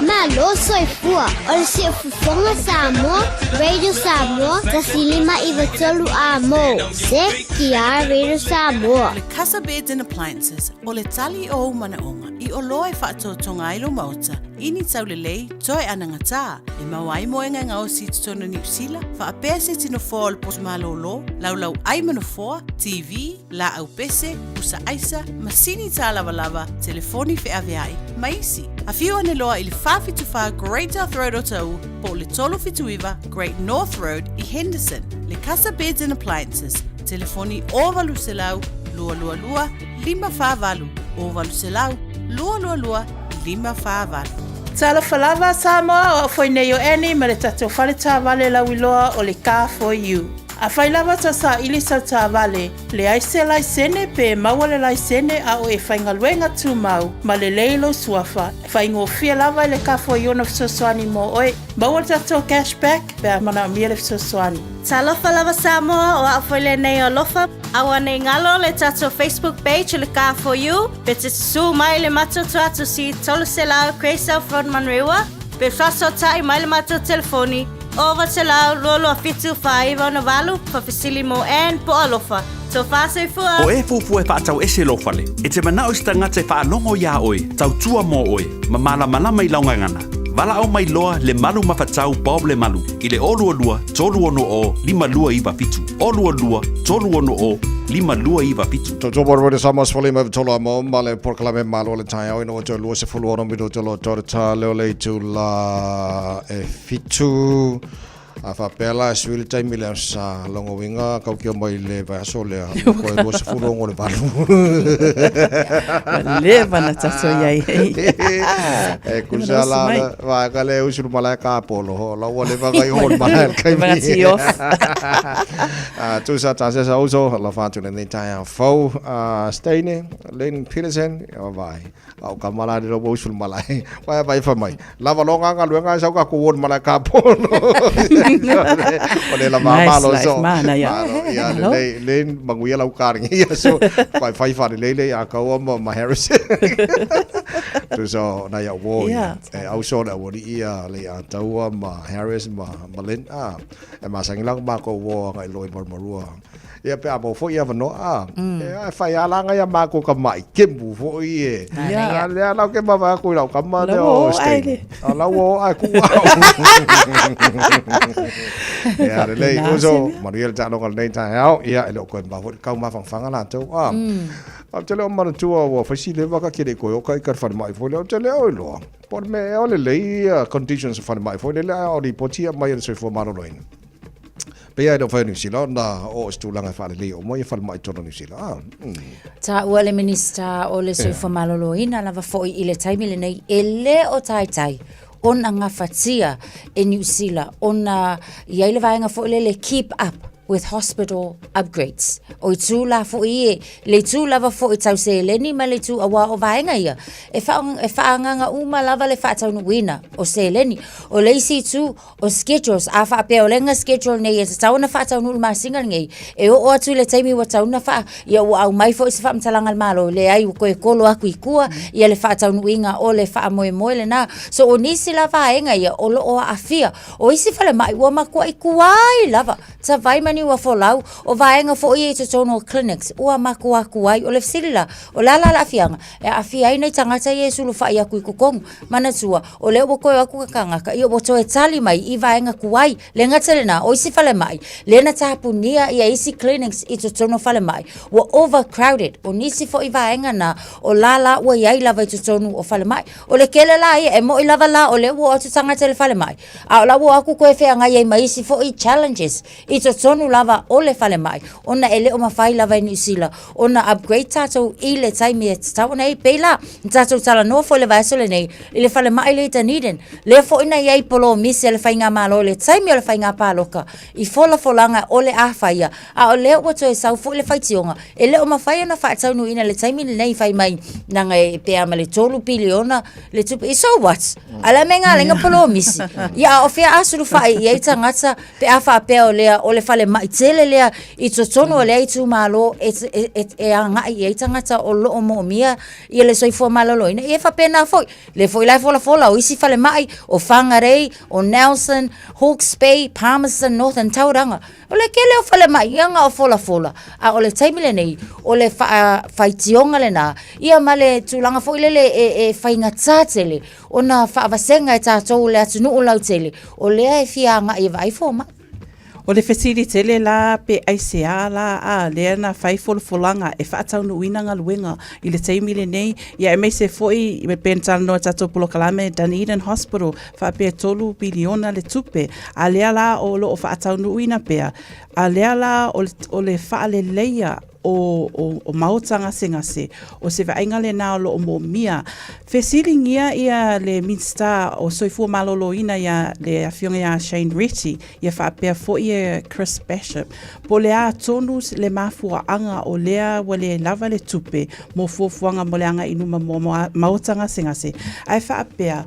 Malo soifua, o le Siufofoga Samoa, Radio Samoa, 105 93 A mo, CKR Radio Samoa. Le Casa Beds and Appliances, o le tali o ou manaoga i oloa e faatotoga ai lou maota, i ni taulelei, toe anagatā, e maua ai moega e gaosi i totonu o Niu Sila, faapea se tino foa o le potu malōlō, laulau ai ma nofoa, TV, laau pese, pusa aisa, masini tālavalava, telefoni feaveai, ma isi. Afio ane loa i le 474 Great South Road Otahuhu po o le 379 Great North Road i Henderson. Le Casa Beds and Appliances, telefoni 0800 222 548, 0800 222 548. Talofa lava Samoa, o au foi nei o Annie ma le tatou fale taavale lauiloa o le Car For You. Afai lava ta saili sau taavale, leai se laisene pe maua le laisene a o e faigaluega tumau ma lelei lou suafa, faigofie lava i le kafo i ona fesoasoani mo oe. Maua le tatou cash back pe a manaomia le fesoasoani. Talofa lava Samoa, o au foi lenei o Alofa. Aua nei galo le tatou Facebook page o le Car for You, pe te susū mai le matou tuatusi 300 Grey South Road Manurewa, pe faasootai mai le matou telefoni 900 22 49 68, faafesili mo Ann po o Alofa. Tofa soifua! O e fuafua e faatau ese lou fale, e te manao i se tagata e faalogo iā oe, tautua mo oe, ma malamalama i lau gagana. Valaau mai loa Lemalu Mafatau Bob Lemalu i le 022 360 5297, 022 360 5297. Toto mo rwede sa mas fole mai tolo mo ma le porokalame malo le taeao ina ua toe 26 minuta lo tore tā leo le itu la e fitu. A faapea la e sui le taimi lea sa logoina kaukio mai le vaiaso lea koe 26 le valu. Ua leva na tatou i ai. E kusa la vaega le usu le malae ka polo ho la ua leva ngai ho le malae le kaimi. Leva tee off. Tusa ta se sa uso la fatu le nei taeao fou. Steine, Lynn Peterson, vai. A o ka malae le ua usu le malae. Vai vai fa mai. Lava lo nga galuega e sau ka ku le malae ka polo. O le lava Nice malo life, so. mana ia. Malo, ia le Malo. lei le manguia lau karingi ia so. Fai fai fa le lei a kaua ma ma Harris. Tu so na ia wo ia. Ia. E au so le au li ia le a taua ma Harris ma ma Lynn a. E masangi la ma ko wo ngai loi marmarua. Ia pe a mo foi ia vanoa a. E a fai ala ngai a mako ka mai kembu foi e. Ia. A le ala ke ma va ku lau kama le Lau o o ai Stein. le. A lau o ai ku au. Ia le lei Faapena uso se mea. manuia le taaloga lenei taeao. Ia e le o koe ma foi kau mafangafanga latou. A. Ou te le o manatua ua fai si leva ka kele koe o kai ka falemai foi lea. Ou te le o iloa. Po o le mea ea o lelei ia conditions o falemai foi lele a o lipoti ia mai e le soifua maloloina. Pei lava e le o fai o Niu Sila ona oo i se tulaga e faalelei uma ia falemai i totonu o Niu Sila. Ah. Taua le Minista o le Soifua Maloloina lava foi i le taimi lenei e le o taitai ona gafatia e Niu Sila ona i ai le vaega foi lele keep up with hospital upgrades. O itu la foi e, le itu lava foi tau seleni ma le itu auā o vaega ia e wha, e whaangaga uma lava le whaataunuuina o seleni. O le isi itu o schedules, a faapea o le ga schedule nei e tatau ona faataunuu i le masina lenei, e oo atu i le taimi ua tatau ona faa, ia ua aumai foi se faamatalaga a le Malo, leai ua toe kolo atu i tua ia le faataunuuina o le faamoemoe lena. So o nisi la vaega ia o lo o aafia, o isi falemai ua matuai tuai lava, Tavai ma Niuafolau, o vaega foi ia i totonu o clinics ua matua tuai. O le fesili la, o le a la le aafiaga? E aafia ai nai tagata ia e sulufai atu i totonu. Manatua, o lea ua toe o atu ke tagata, ia ua toe tali mai i vaega tuai. Le gata lena, o isi falemai, lea na tapunia ia isi clinics i totonu o falemai, ua overcrowded. O nisi foi vaega na, o la la ua i ai lava i totonu o falemai. O le tele la ia, e moi lava la o lea ua o atu tagata i le falemai, a o la ua o atu toe feagai ai ma isi foi challenges i totonu lava o le falemai, ona e le o mafai lava e Niu Sila ona upgrade tatou i le taimi e tatau ona i ai. Pei la, na tatou talanoa foi i le vaiaso lenei i le falemai lea i Dunedin, lea foi na i ai polomisi a le faigamalo i le taimi o le faiga palota i folafolaga o le a faia, a o lea ua toe sau foi le faitioga, e le o mafai ona faataunuuina i le taimi lenei, fai mai leaga e pe a ma le 3 piliona le tupe. So what? A o le a mea e gala ai polomisi? Ia, a o fea a sulufai i ai tagata pe a faapea o lea o le falemai tele lea i totonu o lea itumalo e, e, e, e agai i ai tagata o lo o moomia ia le soifua maloloina. Ia e faapena foi. Lea foi la e folafola o isi falemai o Whangarei, o Nelson, Hawke's Bay, Palmerston North and Tauranga. O le tele o falemai ia na o folafola, a o le taimi lenei, o le faafaitioga lena, ia ma le tulaga foi lele e, e faigata tele ona faavasega e tatou le atunuu lautele, o lea e fia agai e vaai fomai. O le fesili tele la pe aisea la a lea na fai folafolaga e faataunuuina galuega i le taimi lenei, ia aemaise foi pe na talanoa i tatou polokalame Dunedin Hospital faapea 3 piliona le tupe, a lea la o lo o faataunuuina pea, a lea la o le, o le faaleleia. o, o, o maota gasegase, o se vaaiga lenā o loo moomia. Fesiligia ia le Minisita o Soifua Maloloina ia le Afioga ia Shane Reti ia faapea foi e Chris Bishop, po o le a tonu le mafuaaga o lea ua le lava le tupe mo fuafuaga mo le agai i luma mo maota gasegase, ae faapea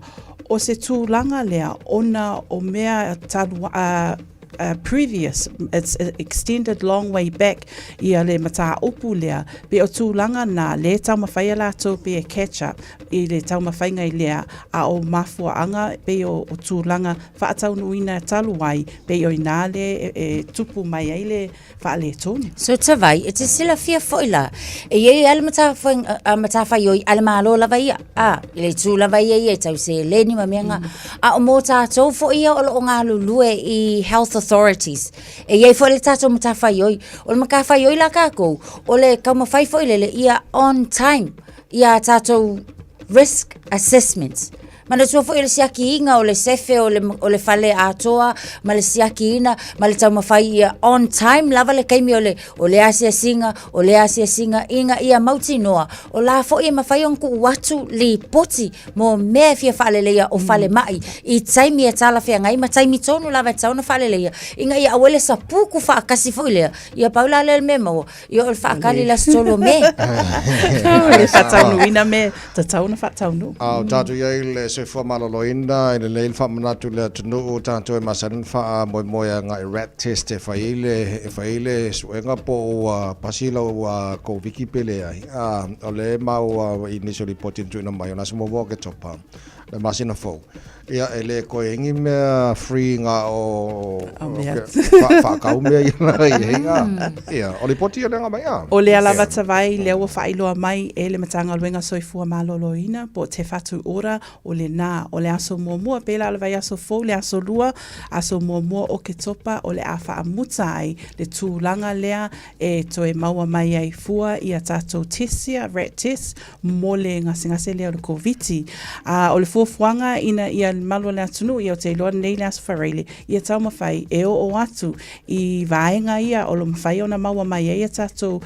o se tulaga lea ona o mea talu previous, it's extended long way back ia le mataupu lea, pe o tulaga na le taumafai a latou pe e catch up i le taumafaiga i lea, a o mafuaaga pei o tulaga faataunuuina talu ai, pei o ina le e tupu mai ai le faaletonu. So Tavai, e te silafia foi la, e i ai lava le matafaioi a le Malo lava ia, a, i le itu lava ia ia i tau seleni ma mea na. A o mō tātou foi ia o lo o galulue i health authorities, e i ai foi le tatou matafaioi. O le matafaioi la kākou, o le taumafai foi lele ia on time ia tātou risk assessments. Manatua foi o le siakiina o le sefe o le, o le fale atoa ma le siakiina ma le taumafai ia on time lava le taimi o le, o le asiasiga, o le asiasiga ina ia mautinoa o la foi e mafai ona tuu atu lipoti mo mea e fia faaleleia o falemai i taimi e talafeagai ma taimi tonu lava e tatau ona faaleleia ina ia aua le sapuku faatasi foi lea. Ia pau la lea o le mea maua. Ia o le faakali i le aso 3 o Me. Le faataunuuina mea tatau ona faataunuu. A o tatou i ai i le soifua maloloina, e lelei le faamanatu i le atunuu o tatou e masani ona faamoemoe agai rat test e fai ai le, e fai ai le suega po o ua pasi lau Koviki pe leai. A, o lea e maua i nisi o lipoti na tuuina mai o le aso muamua o Oketopa, le masina fou. Ia, e le koe ai ni mea free na o faakau mea ia na i ai. Ia, o lipoti ia lea na mai. O lea lava Tavai, lea ua faailoa mai e le Matagaluega Soifua Maloloina po o Te Whatu Ora, o lenā, o le aso muamua, pēlā o le vaiaso fou, le aso lua, aso muamua o Oketopa, o le a faamuta ai le tulaga lea e toe maua mai ai fua ia tatou test ia, rat test, mo le gasegase lea o le Koviti. A o le fuafuaga ina ia malu o le atunuu, ia ou te iloa nei le Aso Faraile, ia taumafai e oo atu i vaega ia o lo o mafai ona maua mai ai a tatou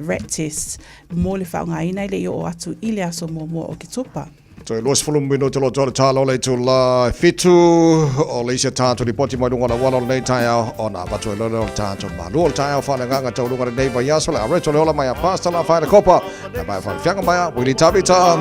rat test mo le faaaogaina e le i oo atu i le aso muamua o Oketopa. Toe 20 minute o lo toa le tala o le itula e fitu o le isi a tātou ripoti mai luga o le auala o lenei taeao ona avatu ai loa lea o le tātou malu o le taeao faaleagaga taualuga lenei vaiaso le areto le ola mai a Pastor La Whaele Kopa na mai a Whaele mai a Willie Tavita.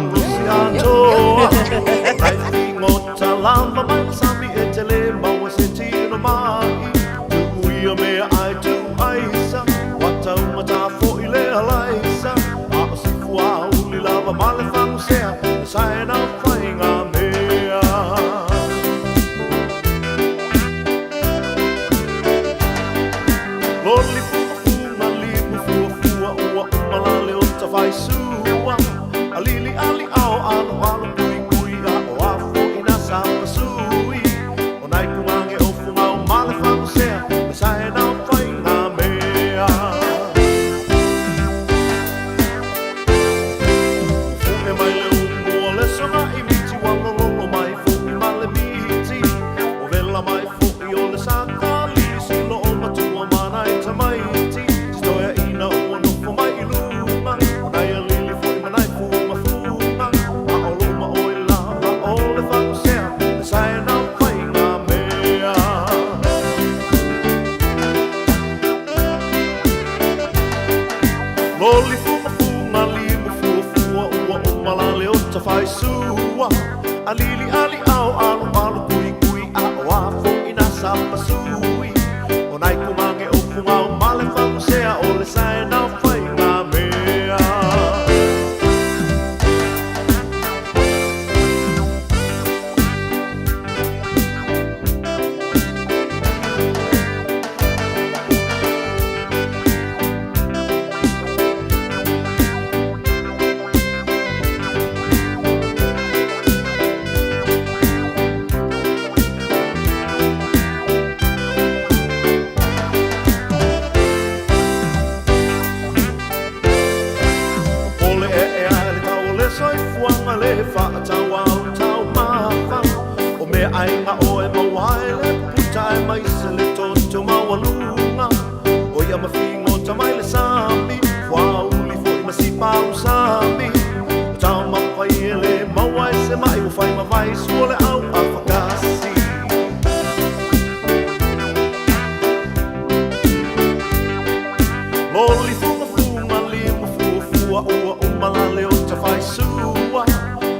fai sua le au a whakasi. Loli funga funga lima fua fua ua umala le o ta fai sua.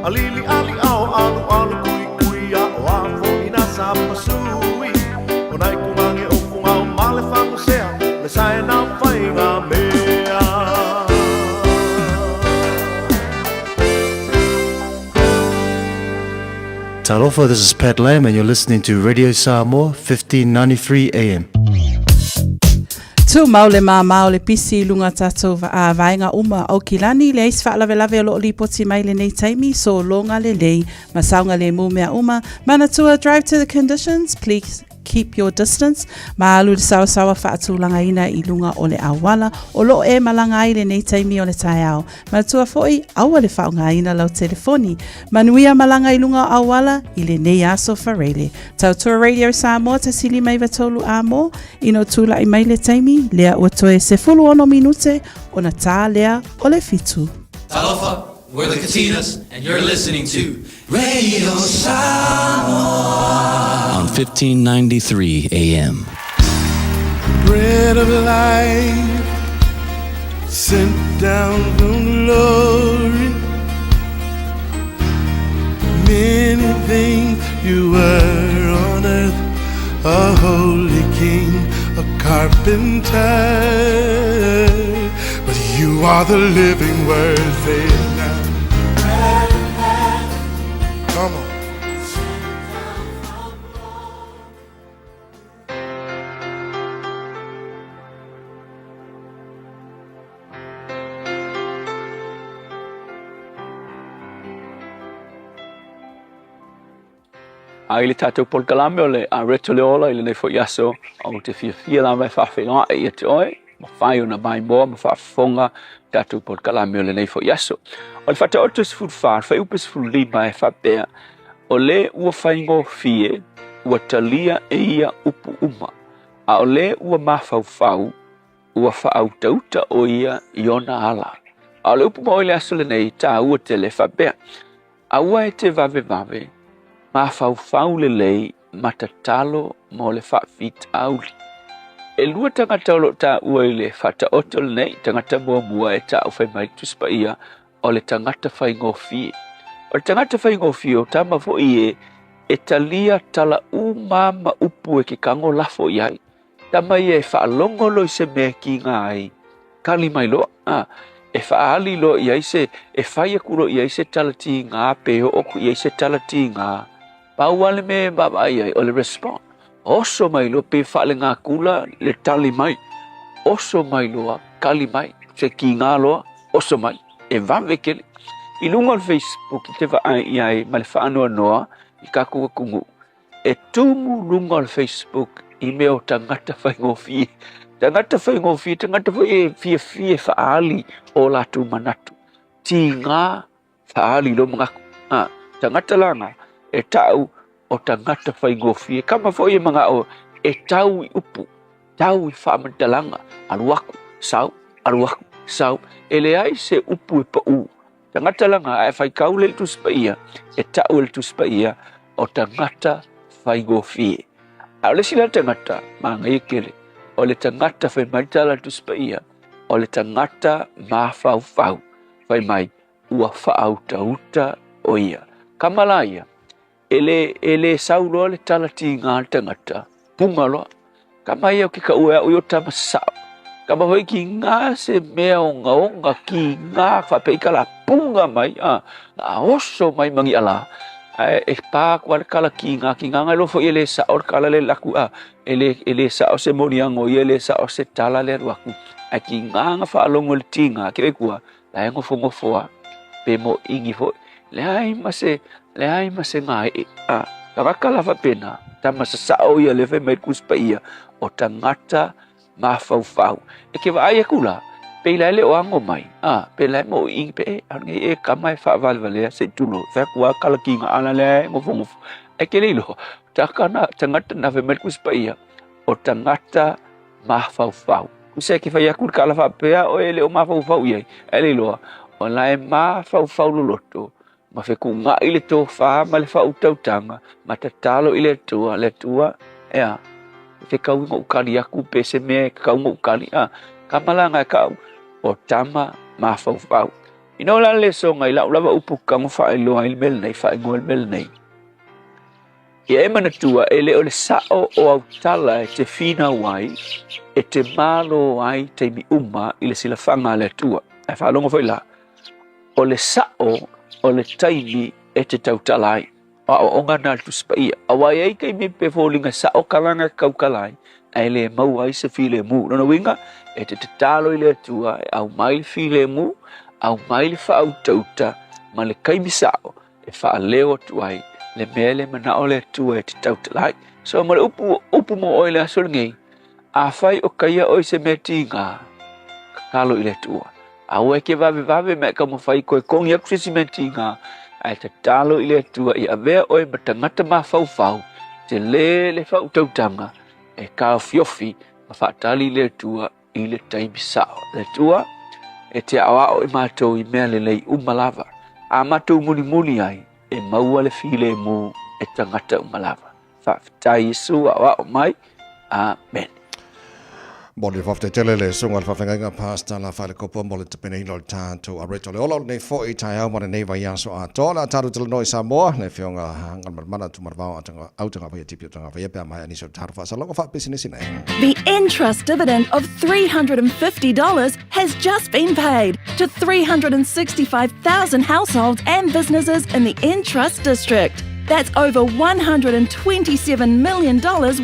Alili ali ao alu alu kui kui a o afo ina sa pasui. O nai kumange o funga o male fangu sea, le sae na whainga mea. Talofa, this is Pat Lamb, and you're listening to Radio Samoa, 1593 AM. Tumau le māmā o le pisi i luga tatou vaenga uma Aukilani, leai se faalavelave o loo lipoti mai lenei taimi, sologa lelei ma saogalemu mea uma. Manatua, drive to the conditions, please keep your distance, ma alu le saosaoa faatulagaina i luga o le auala o loo e malaga ai lenei taimi o le taeao. Manatua foi, aua le faaaogaina lau telefoni. Manuia malaga i luga o auala i lenei aso Faraile. Tautua Radio Samoa 153 A mo, ina ua tulai mai le taimi, lea ua toe 16 minute ona tā lea o le fitu. Talofa, we're the Katinas, and you're listening to Radio Samoa on 1593 AM. Bread of life, sent down from glory. Many things you were on earth, a holy king, a carpenter. But you are the living word, say it now. Come on. A i le tatou polokalame o le Areto le Ola i lenei foi aso, ou te fiafia lava e faafeiloai ia te oe, mafai ona maimoa ma faafofoga tatou polokalame o lenei foi aso. O le Faataoto 14, le Fuaiupu 15 e faapea, O le ua faigofie, ua talia e ia upu uma, a o le ua mafaufau, ua faautauta ʻo ia i ona ala. A o le upu maʻoi i le aso lenei, taua tele, faapea, Aua e te vavevave, mafaufau lelei ma tatalo mo le faafitauli. E lua tagata o lo o taua i le faataoto lenei, tagata muamua e taʻu fai mai le Tusi Paia, o le tagata faigofie. O le tagata faigofie o tama foi e e talia tala uma ma upu e ke kago lafo i ai. Tama ia e faalogo loa i se mea e kiga ai, kali mai loa, a, e faaali loa i ai se, e fai aku loa i ai se tala tiga pe oo aku i ai se tala tiga. Pau lava le mea e vaavaai ai, o le response. Oso mai loa pe faalegakula le tali mai. Oso mai loa, kali mai, se kiga loa, oso mai. E vave tele. I luga o le Facebook i te vaai i ai ma le faanoanoa i kakou atunuu, E tumu luga o le Facebook i mea o tagata faigofie. Tagata faigofie, tagata foi e fiafia e faaali o latou manatu. Tiga faaali lou manatu. Ha, tagata la e tau o tagata faigofie. Kama foi e manao e tau i upu, tau i faamatalaga, alu aku, sau, alu aku, sau. E leai se upu e paʻū. Tagata la ae faitau le Tusi Paia, e tau e le Tusi Paia o tagata faigofie. A o le isi la tagata, manaia tele, o le tagata fai mai tala le Tusi Paia, o le tagata mafaufau, fai mai, ua faautauta o ia. Kama la ia, E le, e le sau loa le tala tiga a le tagata, puga loa. Kama ia o ke kaʻu e aʻo i o tama saʻo. Kama hoi kiga se mea ogaoga, kiga faapea i la puga mai, a, a oso mai magiʻa lā. Ae e pā aku lava le kala kiga, kiga ngai loa foi e le saʻo le kala le laku, a, e le, e le saʻo se moliaga o ia, e le saʻo se tala le alu aku. Ae kiga na faalogo i le tiga, ke kua, la e nofonofo lava, pe moʻigi foi. Leai ma se, leai ma se gaeʻe. A, tagata la faapena, tama sasaʻo ia lea fai mai le Tusi Paia, o tagata mafaufau. E ke vaai aku la, pei la e le o ago mai, a, pe la e moʻiʻi pe e, ʻaʻole nei e kama e faavalevalea se i tulou. Fai atu lava kala kiga ala lea e nofonofo. Ae ke le iloa, taka na, tagata na fai mai le Tusi Paia, o tagata mafaufau. Tusa e ke fai aku le kala faapea oe e le o mafaufau i ai, ae le iloa, o la e mafaufau loloto ma fekuugaʻi le tofā ma le faautautaga ma tatalo i le Atua, le Atua, ea, e fekaui goʻu kali aku pe se mea e kakau goʻu kali, a, kamalaga e kaʻu, o tama mafaufau. Ina o la le soga i lau lava upu kago faailoa ai le mea lenei, faaigoa le mea lenei. Ia e manatua e le o le sao o autala e te finau ai, e te malo ai taimi uma i le silafaga a le Atua. Ae faalogo foi la, o le sao o le taimi e te tautala ai. O aoaoga na a le Tusi Paia. Aua e i ai taimi pe foliga sao kalaga e taukala ai, ae le maua ai se filemu. Lona uiga, e te tatalo i le Atua e aumai le filemu, aumai le faautauta ma le taimi sao e faaleo atu ai le mea le manao le Atua e te tautala ai. So ma le upu, upu mo oe le aso lenei, afai o kaia oe se mea tiga, tatalo i le Atua. Aua e ke vavevave ma e taumafai toe togi atu se isi mea tiga, ae tatalo i le Atua ia avea oe ma tagata mafaufau, tele le faautautaga e taofiofi ma faatali i le Atua i le taimi sao. Le Atua, e te aoao i matou i mea lelei uma lava, a matou mulimuli ai, e maua le filemu e tagata uma lava. Faafetai Iesu, aoao mai. Amen. Mo le faafetai tele le susuga i le faafeagaiga Pastor Lafaelekopo mo le tapenaina o le tatou areto le ola o lenei foi taeao ma lenei vaiaso atoa. O le a tatou talanoa i Samoa, le Afioga Galumalemana Tumanavao Autagavaia Tipi Autagavaia pe a maea nisi o le tatou faasalaga faapisinisi nei. The Entrust dividend of $350 has just been paid to 365,000 households and businesses in the Entrust district. That's over $127 million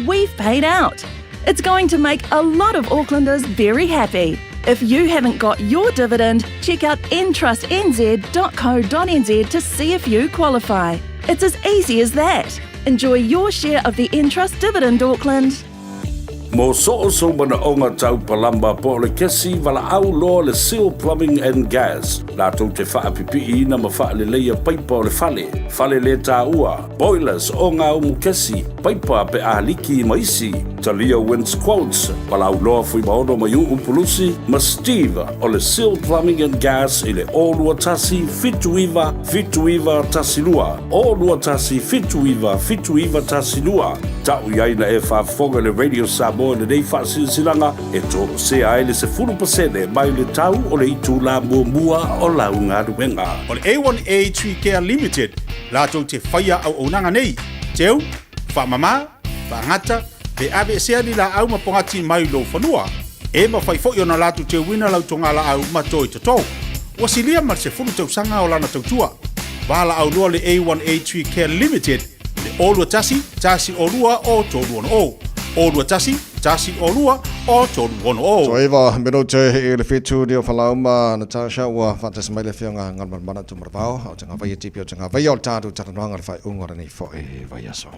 we've paid out. It's going to make a lot of Aucklanders very happy. If you haven't got your dividend, check out entrustnz.co.nz to see if you qualify. It's as easy as that. Enjoy your share of the Entrust dividend, Auckland. Mo so o sou manaʻoga tau palama po o le kesi valaau loa le Seal Plumbing and Gas latou te faapipiiina ma faaleleia paipa o le fale, fale le taua, boilers o ngā umu kesi, paipa pe a liki ma isi. Talia wins quotes, valaau loa Fuimaono Maiu'u Pulusi ma Steve o le Seal Plumbing and Gas i le 0 21 79 79 12, 0 21 79 79 12. Ta'u i ai na e faafofoga i le Radio Samoa i lenei faasilasilaga e toosea ai le 10% mai le tau o le itulā muamua o lau galuega. O le A1A Tree Care Limited latou te faia auaunaga nei, teu, faamama, faagata, pe aveesea ni laau ma pogati mai lou fanua. E mafai foi ona latou teuina lau togalaau ma toe toto. Ua silia ma le 10 tausaga o lana tautua. Valaau loa le A1A Tree Care Limited le 0 21 1 02 o 360. 0 21 1 02 o 360. Toaiva minute i le 7 ni o falauma Natasha ua faatasi mai le Afioga Galumalemana Tumanavao Autagavaia Tipi Autagavaia o le tatou talanoaga le faaiuga o lenei foi vaiaso.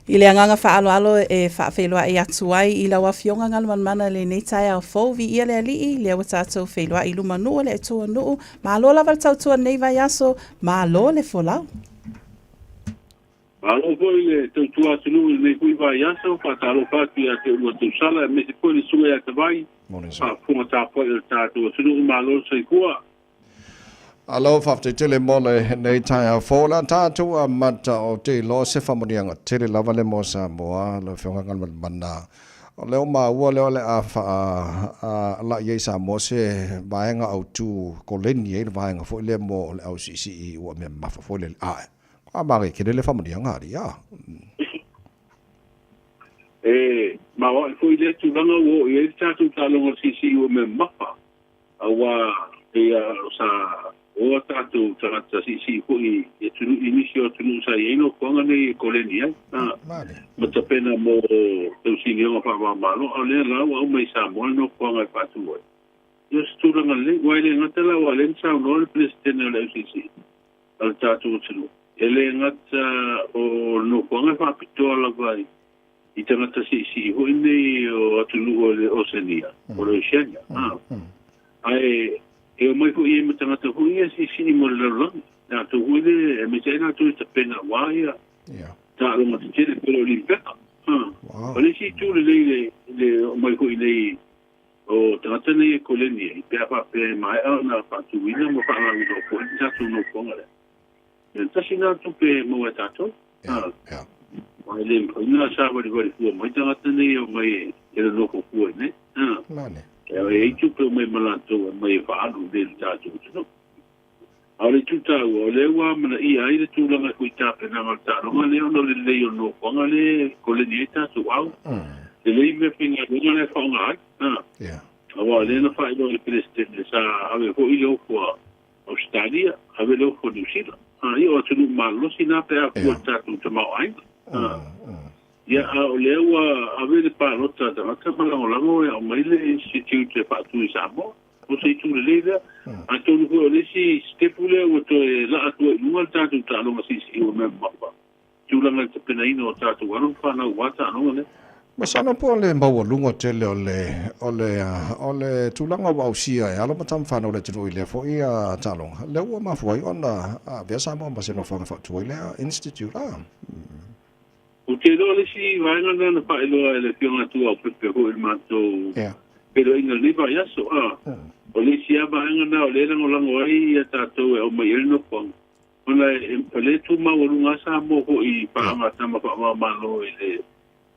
I le agaga faaaloalo e faafeiloai atu ai i lau Afioga Galumalemana i lenei taeao fou, viia le Alii, lea ua tatou feiloai i luma nuu o le Atua nuu, malo lava le tautua lenei vaiaso, malo le folau. Malo foi le tautua atunuu i lenei foi vaiaso, faatalofa atu ia te oulua tausala aemaise foi le susuga ia Tavai, faafofoga tapuai o le tatou atunuu, malo le soifua. Alo, faafetai tele mo lenei taeao fou. O le a tatou amata o te iloa se faamanuiaga tele lava le mo Samoa, lau Afioga Galumalemana. O lea ua maua lea o le a faalai ai Samoa se vaega autu koleni ai le vaega foi lea mo le au siisii ua mea mamafa foi le ae. A manaia tele le faamanuiaga alii a. E maoaʻe foi lea tulaga ua oo i ai le tatou taaloga o le siisii ua mea mamafa, aua pei o sa o a tatou tagata siisii foi i atunuu i nisi o atunuu sa i ai nofoaga nei e koleni ai ma tapena mo tausinioga faava-o-Malo, a o lea la ua aumai i Samoa le nofoaga e faatu ai. Ia o se tulaga lelei, aua e le gata la aua o lea na saunoa le Peresetene o le LCC a le tatou atunuu, e le gata o le nofoaga e faapitoa lava i tagata siisii foi nei o atunuu o le Oceania, o le Oceania, ae e omai foi i ai ma tagata foi ia siisii mo le lalolagi, latou foi le aemaise ai latou e tapena aua ia taaloga tetele pei o le Olimpeka. O le isi itu lelei le le omai foi nei o tagata nei e koleni ai, pe a faapea e maea ona faatuina ma faalauiloa foi le tatou nofoaga lea. Mea tasi lena tupe e maua e tatou. Aua e le mafai ona savalivali fua mai tagata nei e omai e nonofo fua i inei. E i ai tupe e omai ma latou e aumai e faaalu i inei i le tatou atunuu. A o le itu taua, o lea ua amanaia ai le tulaga foi i tapenaga o le taaloga lea ona o le lelei o le nofoaga lea e koleni ai tatou au. Lelei mea faigaluega la e faaaoga ai. Aua o lea na faailoa e le Peresetene sa ave foi le ofo a Ausetalia, ave le ofo a Niu Sila. Ia o atunuu malolosi na pe a fua i le tatou tamaoaiga. Ia, a o lea ua ave le palota a tagata ma lagolago e aumai le Institute e faatu i Samoa. O se itu lelei lea. Atonu foi o le isi sitepu lea ua toe laa atu ai i luga le tatou taaloga siisii ua mea mamafa i tulaga i le tapenaina o tatou alo ma fanau aua taaloga lea. Masalo po o le maualuga tele o le o le o le tulaga ua ausia e alo ma tama fanau o le atunuu i lea foi taaloga, lea ua mafua ai ona avea Samoa ma se nofoaga faatu ai lea Institute. Ah. Ou te iloa le isi vaega lena na faailoa e le Afioga ia Tuaopepe foi i le matou feiloaiga i lenei vaiaso. A, o le isi lava vaega lena o lea e lagolago ai ia tatou e aumai ai le nofoaga, ona o lea e tu maualuga lava Samoa foi i paaga a tama faava-o-Malo i le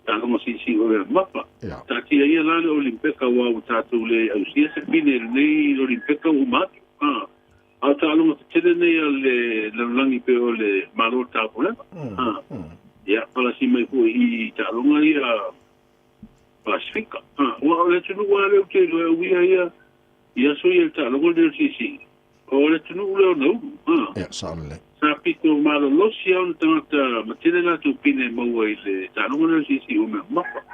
taaloga siisii o le mapa. Taatia ia la le Olimpeka aua ua tatou le ausia se pine i lenei Olimpeka ua uma atu. A, A o taaloga tetele nei a le lalolagi pei o le Malo o le Taupulega. Ia, palasi mai foi i taaloga ia Pasifika. Aua o le atunuu lava lea ou te iloa e uia ia i aso ia i le taaloga lenei o le siisii, o le atunuu lea o Nauru. Ia, sao lelei. Sa pito malolosi lava ona tagata ma tele latou pine e maua i le taaloga lea o le siisii ua mea mamafa.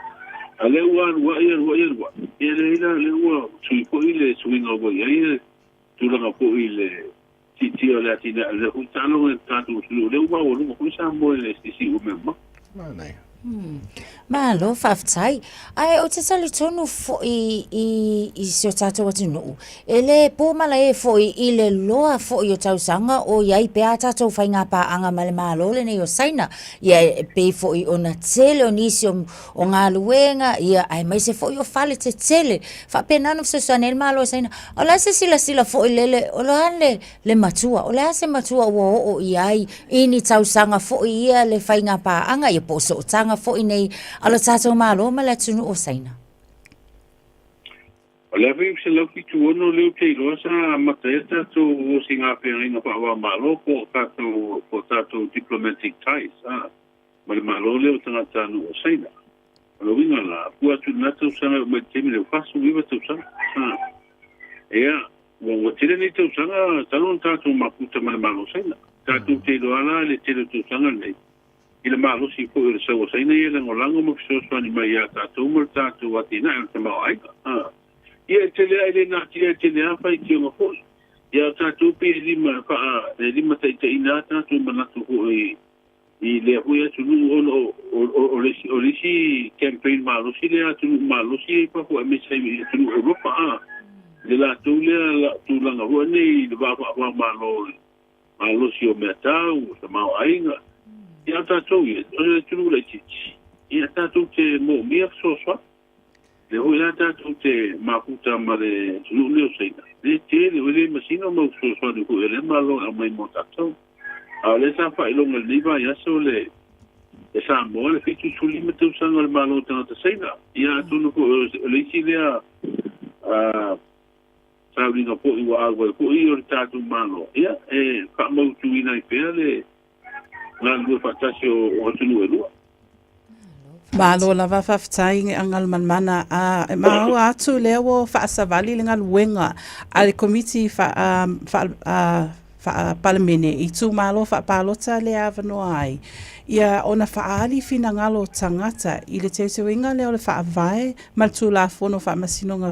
A o lea ua alu ai, alu ai, alu ai, ia leai la, lea ua sui foi le suiga ua i ai tulaga foi i le siitia o le atinae o lea foi taaloga i le tatou atunuu, lea ua maualuga foi Samoa i le STC ua mea mamafa. Manaia. Malo faafetai. Ae ou te talitonu foi i, i si o tatou atunuu, e le po malae foi i le loa foi o tausaga o i ai pea a tatou faiga paaga ma le Malo lenei o Saina. Ia e pei foi ona tele o nisi o, o galuega, ia aemaise foi o fale tetele. Faapena ona fesoasoani ai le Malo o Saina. O le a se silasila foi lele, o le a le, le matua, o le a se matua ua oo i ai i ni tausaga foi ia le faiga paaga, ia po o sootaga foi nei a lo tatou Malo ma le atunuu o Saina? O le 1976 lea ou te iloa sa amata ai a tatou osiga feagaiga faava-o-Malo po o tatou, po o tatou diplomatic ties, a, ma le Malo lea o tagatanuu o Saina. O le uiga la, fua atu i lena tausaga e oo mai i le taimi lea, ua 49 tausaga. Ha. Ia, ua, ua tele nei tausaga talu ona tatou mafuta ma le Malo o Saina. Tatou te iloa la le tele o tausaga nei, i le malosi foi o le sau o Saina ia e lagolago ma fesoasoani mai ia tatou ma le tatou atinae o le tamaoaiga. Ha. Ia, e tele lava e le natia, e tele lava faitioga foi. Ia, o tatou pei e lima, faa, e limataitaiina lava tatou manatu foi i lea foi atunuu ona o le isi, o le isi campaign malosi lea atunuu malosi ia i fafo aemaise ai i atunuu Europa a le latou lea la, tulaga foi nei i le va faava-o-Malo malosi o mea tau o tamaoaiga. Ia o tatou ia, o le atunuu laitiiti, ia tatou te moomia fesoasoani. Lea foi la tatou te mafuta ma le atunuu lenei o Saina, le tele, ua le masina mau fesoasoani foi a lea Malo e aumai mo tatou. A o lea sa faailoga i lenei vaiaso le e Samoa le 75 tausaga o le Malo o tagata Saina. Ia atonu foi o le isi lea sauliga foi ua auai foi o le tatou Malo, ia e faamautuina ai pea le galulue faatasi o atunuu e lua. Malo lava faafetai Galumalemana a e maua atu lea ua faasavali le galuega a le Komiti Faa-Palemene i itumalo faapalota lea avanoa ai ia ona faaali finagalo o tagata i le teuteuina lea o le Faavae ma le Tulafono o Faamasinoga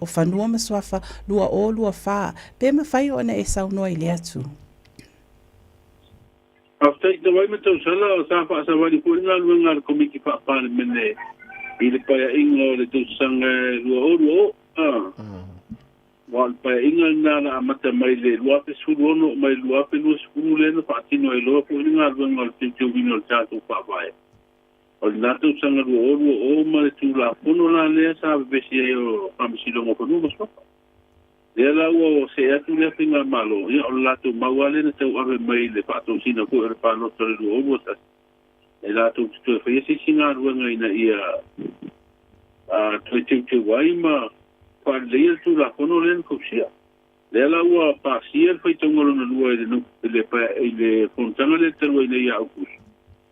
o Fanua ma Suafa 2024 pe mafai ona e saunoa i lea tu. Faafetai i te wai ma tausala, sa faasavali foi le galuega a le Komiti Faa-Palemene i le paeaiga o le tausaga e 2020. Aua o le paeaiga lena na amata mai le 2016 oo mai le 2020 lea na faatino ai loa foi le galuega o le teuteuina o le tatou Faavae o lena tausaga 2020 ma le Tulafono la lea sa vevesi ai o Faamasinoga o Fanua ma Suafa. Lea la ua see atu lea faigamalo, ia o le latou mau lava lea na tauave mai i le faatosina foi o le palota o le 2021, e latou te toe faia se isi galuega ina ia toe teuteu ai ma faaleleia le Tulafono lea na fausia. Lea la ua pasia le faitauga lona lua i le i le fonotaga lea talu ai nei ia Aukuso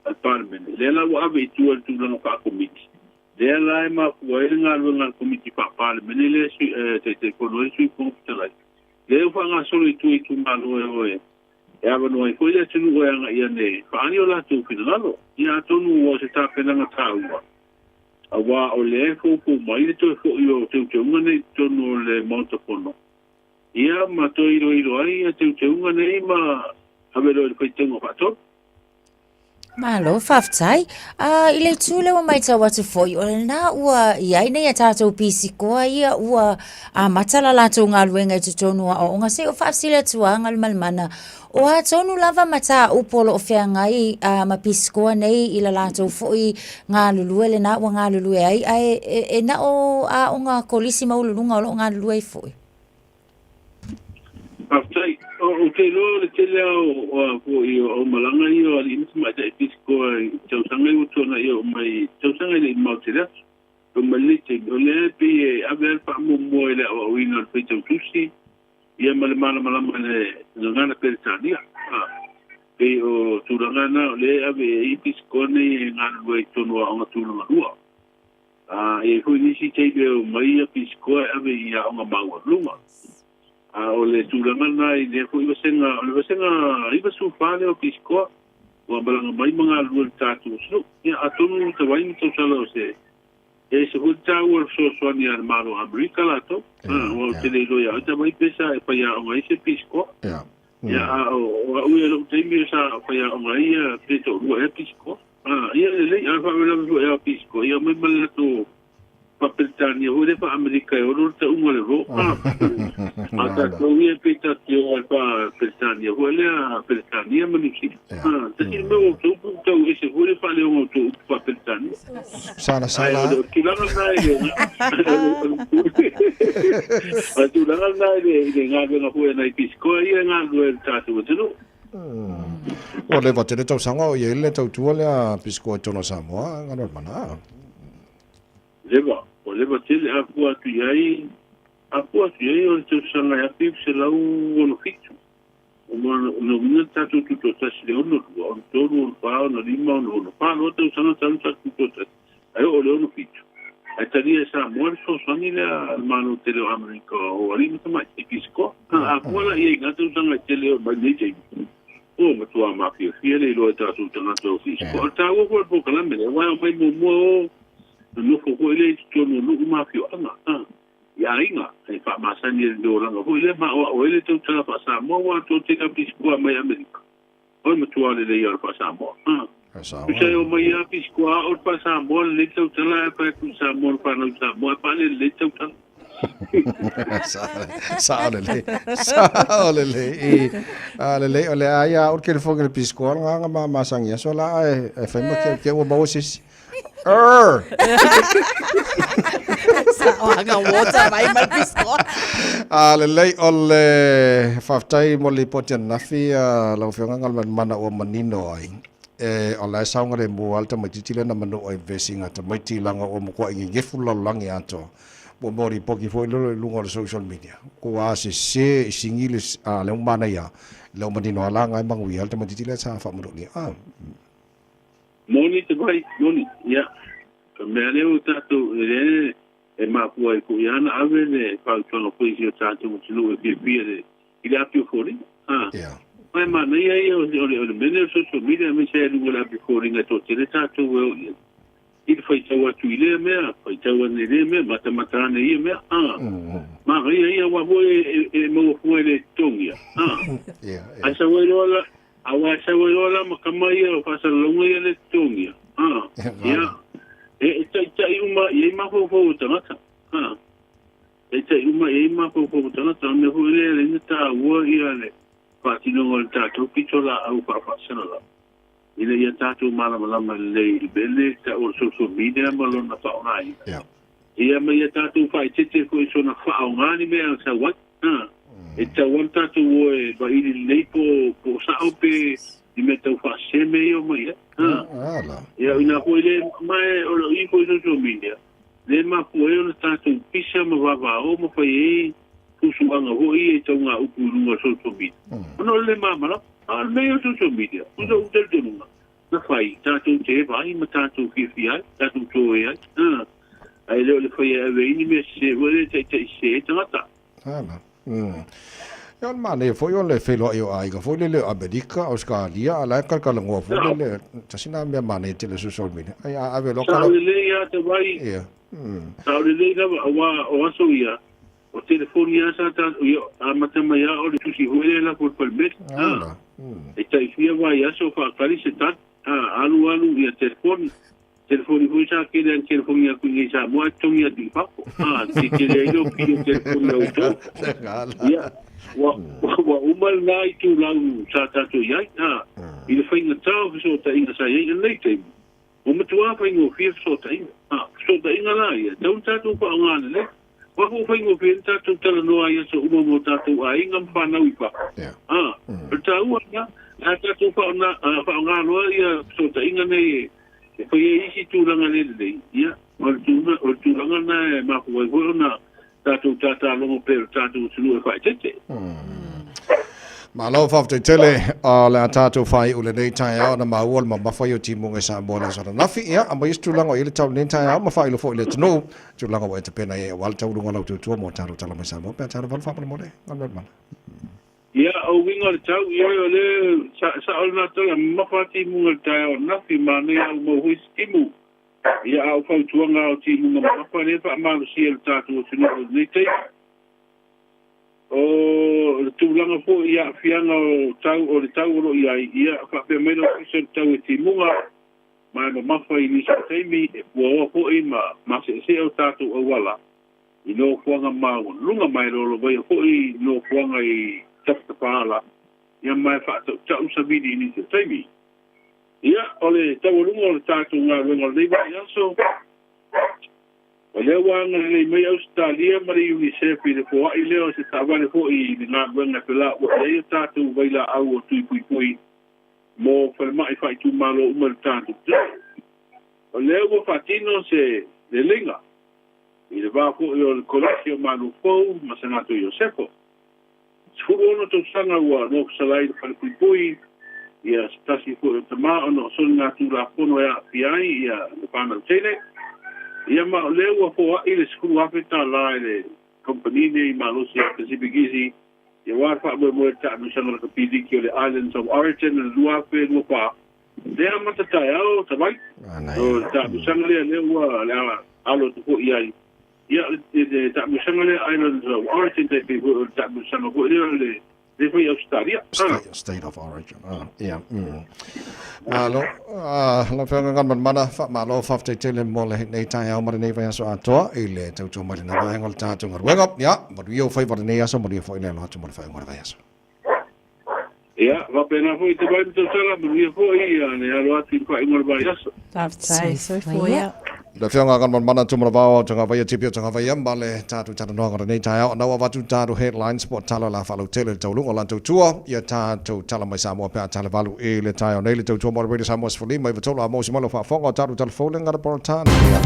a le Palemene, lea la ua ave i tua i le tulaga faakomiti. Lea la e mafua ai le galuega a le Komiti Faa-Palemene lea e Taitaifono ai le Sui Fofoga Fetalai, lea ua faagasolo i tua i itumalo e o e avanoa ai foi le atunuu e agai ane e faaali o latou finagalo. Ia atonu ua o se tapenaga taua, aua o lea e foufou mai le toe foi o teuteuga nei i totonu o le Maota Fono, ia ma toe iloilo ai teuteuga nei ma ave loa i le faitauga faatolu. Malo, faafetai. I le itu lea ua matau atu foi, o lena ua i ai nei a tatou pisikoa ia ua amata la latou galuega i totonu o aoaoga. Se i ou faafesili atu lava Galumalemana, o a tonu lava mataupu o lo o feagai ma pisikoa nei i la latou foi galulue lena ua galulue ai, ae e na o aoga kolisi maualuluga o lo o galulue ai foi? Faafetai. Ou te iloa o le tele lava o a foi o aumalaga ia o alii ma tamaitai pisikoa i tausaga ia ua tuanai e oo mai i tausaga e le i mamao tele atu. E oo mai lenei taimi, o lea e pei e ave lava le faamuamua i le aoaoina o le faitau tusi ia ma le malamalama i le gagana Peretania. Pei o tulaga na o lea e ave i ai pisikoa nei e galulue ai i totonu o aoga tulaga lua. A i ai foi nisi taimi e omai ia pisikoa e ave i aoga maualuluga. A o le tulaga lena i lea foi vasega, o le vasega 94 lea o pisikoa ua malaga mai ma galulue i le tatou atunuu. Ia atonu talu ai ma tausala o se e ese foi le taua o le fesoasoani a le Malo o Amerika latou. Aua ou te le iloa ia oe talu ai pe sa e faiaoga ai se pisikoa. Ia a o au ia i lou taimi sa faiaoga ai ia pe toalua ea pisikoa. Ia lelei, a faalavelave foi ia Pisco, ia aumai ma le latou faa-Peretania foi lea faa-Amerika e ono le tauga o le ro. A tatou ia pei tatou te o ai faa-Peretania foi lea Peretania ma Niu Sila. Tasi le mea ua outou pe ua tau ese foi le faaleoga o outou upu faa-Peretania. Sala sala. Ae o le tulaga lena i le o le tulaga lena i le galuega foi a nai Pisco ia e galulue ai i le tatou atunuu. Ua leva tele tausaga o i ai le tautua lea pisikoa i totonu o Samoa, Galumalemana. Leva, ua leva tele a fua atu i ai, a fua atu i ai o le tausaga e 1967. O lona uiga le tatou tutoatasi i le 62, 63, 65, 66, fa loa tausaga talu tatou tutoatasi, ae oo i le 67. Ae talia e Samoa le fesoasoani lea a le Malo tele o Amerika o alii ma tamaitai pisikoa. A fua la i ai i na tausaga e tele oo mai lenei taimi, ua matua mafiafia le iloa e tatou tagata o pisikoa. O le taua foi o le polokalame lea, aua e aumai muamua o nonofo foi lea i totonu o nuu ma afioaga, i aiga, e faamasani ai le olaga foi lea ma aoao ai le tautala faa-Samoa, aua o le toatele o pisikoa mai Amerika, O le matua lelei lava o le faa-Samoa. Tusa e omai lava pisikoa ao le faa-Samoa lelei le tautala ae fai atu i Samoa le fanau i Samoa ae faalelelei le tautala. Sao lelei. Sao lelei. I, a lelei o le a ia o le telefoni le pisikoa le nganga ma masangi aso la e e fai ma ke ke ua maua sisi. Err. Sa'oaga water mai ma le pisikoa. A lelei o le faafetai mo le lipoti ananafi lau Afioga Galumalemana ua manino ai e o la e saogalemu lava le tamaitiiti lea na manua i vesiga tamaiti leaga ua matuai gegefu le lalolagi atoa mo mea o lipoti foi lea i luga o le social media ua sese i sigi le a lea ua manaia lea ua manino lava la na e manuia le tamaitiiti lea sa faamanuia. Moni te vai, moni, ia. O le mea lea ua tatou, e le e mafua ai foi lava ona ave le fautuaga foi i si o tatou atunuu e fiafia le, i le api o foliga. Ha. Yeah. Aua e manaia ia o le, o le mea lea o le social media aemaise ai luga o le api o foliga e toatele tatou e o i ai. I le faitau atu i lea mea, faitau ane i lea mea, matamata ane i ia mea. Ha. Manaia ia aua foi e, e, e maua fua e le totogia. Ha. Yeah, yeah. Ae sau ai loa la, Aua e sau ai loa la ma tama ia o faasalalauga ia le totogia. A, ia, e, e taitai uma i ai mafaufau o tagata. A, taitai uma i ai mafaufau o tagata. O le mea foi lea e ala ai ona taua ia le faatinoga o le tatou pitolaau faafaasalalau, ina ia tatou malamalama lelei i le mea lea e tau o le social media ma lona faaaogaina. Ia ma ia tatou faaeteete foi i sona faaaoga ni mea e sau ai. E tatau lava ona tatou o e vaili lelei po o sao pe ni mea tau faasese mea ia e omai ai. Ia, o i ina foi le, ma o le i foi i social media, lea e mafua ai ona tatou pisa ma vavao ma fai ai fusuaga foi ia i tauga upu i luga o social media, ona o le le malamalama. A o le mea ia o social media, o lou talitonuga, na fai tatou te eva ai ma tatou fiafia ai, tatou toe ai, ae le o le fai e ave ai ni mea sese foi lea e taitai sese ai tagata. Ala. Ia o le manaia foi o le feiloai o aiga foi lele o Amerika, Ausekalia, a la e kalakalanoa foi lele, tasi na mea manaia tele o social media. Ai a ave loa kala. Sao lelei a te vai. Ia. Sao lelei lava aua o aso ia, o telefoni a sa ta, ia amata mai a o le tusi foi lele lafo i le falemeli. Ala. E tai fia vaiaso o faatali se tali. Alu alu ia telefoni. Telefoni foi sa kele ana telefoni atu i nei Samoa ae totogi atu i fafo. Te tele ai le pili o telefoni a outou. Ia, ua, ua uma lena itulau sa tatou i ai, i le faigata o fesootaiga sa i ai i lenei taimi, ua matuā faigofie fesootaiga. Fesootaiga la ia, e tatau ona tatou faaaoga lelei. Ua foi faigofie ona tatou talanoa i aso uma mo tatou aiga ma fanau i fafo. O le taua lena, a tatou faaaoga loa ia fesootaiga nei e E fai ai isi tulaga le lelei, ia, o le o le tulaga lena e mafua ai foi ona tatou tatalogo pea i lo tatou atunuu e faaeteete. Malo faafetai tele o le a tatou faaiu lenei taeao na maua le mamafa i o timuga i Samoa le aso ananafi. Ia, aumai isi tulaga o i ai le tau lenei taeao ma faailoa foi i le atunuu tulaga ua e tapena i ai aua le taualuga o lau tautua mo tatou tala mai Samoa pe a tala valu faamolemole. Galuega mana. Ia, o uiga o le tau, ioe, o lea, sa, sao lena tala, mamafa lava timuga i le taeao ananafi, manaia au mau foi se timu. Ia, a o fautuaga lava o timuga mamafa lea e faamalosia e le tatou atunuu i lenei taimi. O le tulaga foi i aafiaga o tau, o le tau o lo o i ai, ia, faapea mai le Ofisa o le Tau e timuga, ma e mamafa i nisi o taimi, e puaoa foi ma maseesee o tatou auala, i nofoaga maualuga ma e lolovaia foi i nofoaga i tafatafaala, ia ma e faatautau savili i nisi o taimi. Ia, o le taualuga o le tatou galuega o lenei vaiaso, o lea ua agalelei mai Ausetalia ma le UNICEF i le foai lea o se taavale foi i le galuega e felauai ai a tatou vailaau o tui puipui mo falemai faaitumalo uma i le tatou atunuu. O lea ua faatino se leleiga I le va foi o le Kolisi o Malufou ma Segato Iosefo. 16 tausaga ua nofosala ai le Falepuipui, ia se tasi foi o tama ona o soligatulafono e aafia ai ia le fanau teine. Ia ma o lea ua foai le $10,000 e le kamupani nei malosi a Pacific Easy ia aua le faamoemoe i le taamilosaga lakapi liki o le Islands of Origin i le 2024. Lea amata taeao Tavai. O le taamilosaga lea lea ua le a alo atu foi i ai. Ia, le taamilosaga lea Islands of Origin tai pei foi o le taamilosaga foi lea o le lea foi i Ausetalia. State of Origin. Ia. Malo, lau Afioga Galumalemana, faamalo, faafetai tele mo lenei taeao ma lenei vaiaso atoa i le tautua mai lena vaega o le tatou galuega. Ia, manuia ou faiva lenei aso, manuia foi le alo atu mo le faaiuga o le vaiaso. Ia, faapena foi te vai ma tautala, manuia foi le alo atu i le faaiuga o le vaiaso. Faafetai, soifua ia. Le Afioga a Galumalemana Tumanavao o Tagavaia Tipi o Tagavaia ma le tatou talanoaga o lenei taeao. Anau avatu tatou headlines po o tala la faalautele i le tauluga o la tautua ia tatou tala mai Samoa pe a tala valu i le taeao nei le tautua mo le Radio Samoa 15 i 3 a mo si malo faafofoga o tatou tala fou le ngana Boritania.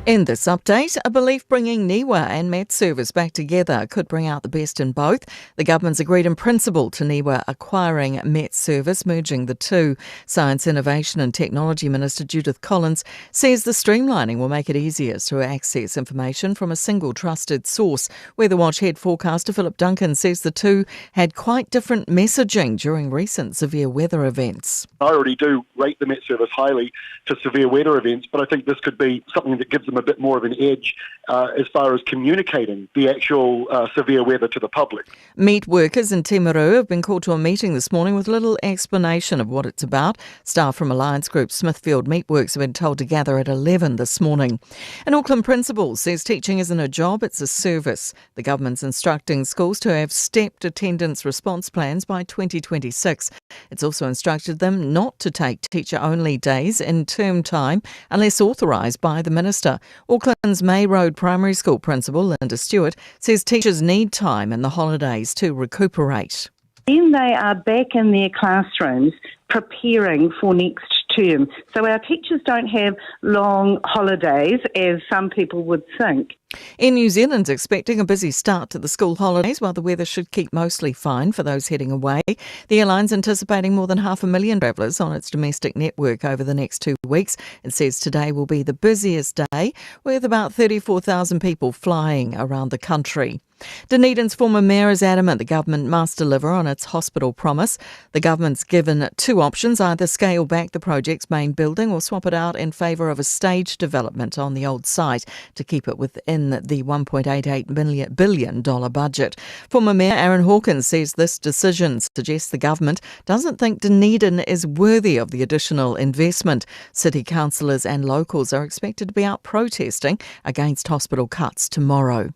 In this update, a belief bringing NIWA and Met Service back together could bring out the best in both. The government's agreed in principle to NIWA acquiring Met Service, merging the two. Science, Innovation and Technology Minister Judith Collins says the streamlining will make it easier to access information from a single trusted source. Weather Watch head forecaster Philip Duncan says the two had quite different messaging during recent severe weather events. I already do rate the Met Service highly for severe weather events, but I think this could be something that gives them them a bit more of an edge uh, as far as communicating the actual uh, severe weather to the public. Meat workers in Timaru have been called to a meeting this morning with little explanation of what it's about. Staff from Alliance Group Smithfield Meatworks have been told to gather at 11 this morning. An Auckland principal says teaching isn't a job, it's a service. The government's instructing schools to have stepped attendance response plans by 2026. It's also instructed them not to take teacher only days in term time unless authorised by the minister. Auckland's May Road Primary School principal, Linda Stewart, says teachers need time in the holidays to recuperate. Then they are back in their classrooms preparing for next term. So our teachers don't have long holidays as some people would think. Air New Zealand's expecting a busy start to the school holidays while the weather should keep mostly fine for those heading away. The airline's anticipating more than half a million travellers on its domestic network over the next two weeks. It says today will be the busiest day with about 34,000 people flying around the country. Dunedin's former mayor is adamant the government must deliver on its hospital promise. The government's given two options either scale back the project's main building or swap it out in favour of a staged development on the old site to keep it within the $1.88 million, billion dollar budget. Former Mayor Aaron Hawkins says this decision suggests the government doesn't think Dunedin is worthy of the additional investment. City councillors and locals are expected to be out protesting against hospital cuts tomorrow.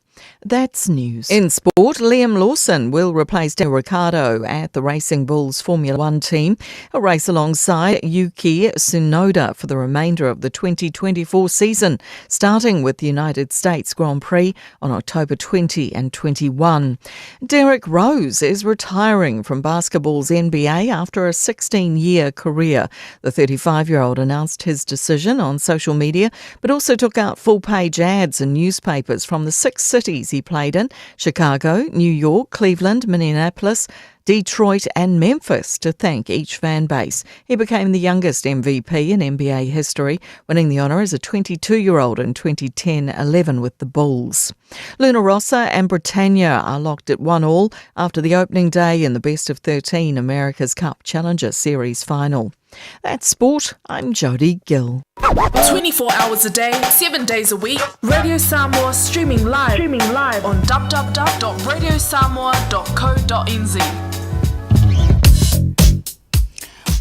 That's news. In sport, Liam Lawson will replace Daniel Ricciardo at the Racing Bulls Formula One team. He'll race alongside Yuki Tsunoda for the remainder of the 2024 season, starting with the United States Grand Prix on October 20 and 21. Derrick Rose is retiring from basketball's NBA after a 16 year career. The 35 year old announced his decision on social media, but also took out full page ads in newspapers from the six cities he played in Chicago, New York, Cleveland, Minneapolis, Detroit, and Memphis to thank each fan base. He became the youngest MVP in NBA history, winning the honour as a 22 year old in 2010 11 with the Bulls. Luna Rossa and Britannia are locked at 1 all after the opening day in the best of 13 America's Cup Challenger Series final. That's sport. I'm Jody Gill. 24 hours a day, 7 days a week, Radio Samoa streaming live, streaming live on www.radiosamoa.co.nz.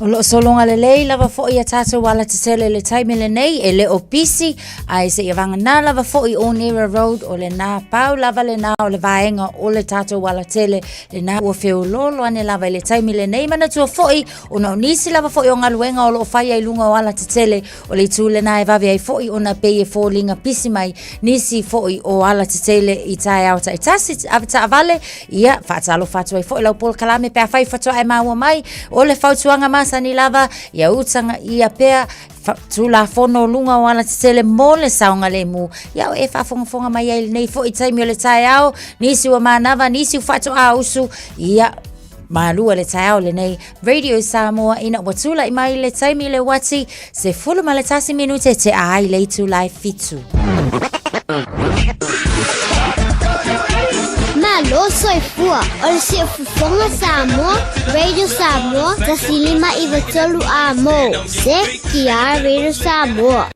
O loo sologa lelei lava foʻi a tatou alatetele i le taimi lenei e le o pisi ae seia vagana lava foʻi Onera Road o lenā pau lava lenā o le vaega o le tatou alatele lenā ua feoloolo ane lava i le taimi lenei manatua foʻi ona o nisi lava foʻi o galuega o loo faia i luga o alatetele o le itu lenā e vave ai foʻi ona pei e foliga pisi mai nisi foʻi o alatetele i taeao taitasi avetaavale Ia, faatalofa atu ai foi lau polokalame pe afai faatoa e maua mai o le fautuaga masani lava, ia utaga ia pea tulafono luga o alatetele mo le saogalemu. Ia o e faafogafoga mai ai lenei foi taimi o le taeao, nisi ua manava, nisi ua faatoa usu, ia malua le taeao lenei Radio Samoa ina ua tulai mai le taimi le uati 11 minute te ai le itula e fitu. Malo soifua o le siufofoga Samoa, Radio Samoa, 159 a mo. Se ki Radio Samoa.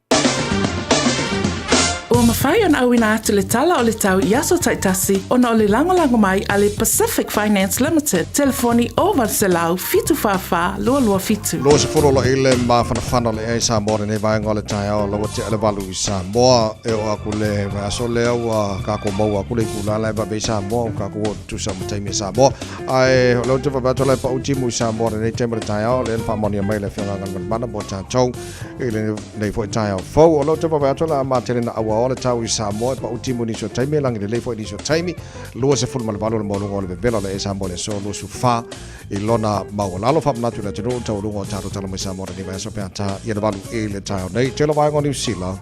Ua mafai ona auina atu le tala o le tau i aso taitasi ona o le lagolago mai a le Pacific Finance Limited, telefoni 0800 744 227. 20 o loo i le mafanafana o le ea i Samoa lenei vaega o le taeao laua tea le valu i Samoa e oo aku le vaiaso lea ua kākou maua aku le itulā la e vave i Samoa ua kākou oo tutusa ma taimi e Samoa ae o lea ou te vaavaai atu la e pau timu i Samoa lenei taimi o le taeao lea na faamaonia mai le Afioga Galumalemana mo tatou i lenei foi taeao fou. O lea ou te vaavaai atu o le a matele na auaoa le tau i Samoa e pau timu i nisi o taimi e lagi lelei foi i nisi o taimi. 28 le maualuga o le vevela o le ea i Samoa i le aso 24 i lona maualalo. Faamanatu i le atunuu taualuga o tatou tala mai Samoa lenei vaiaso pe a tā ia le valu i le taeao nei. Tele o vaega o Niu Sila.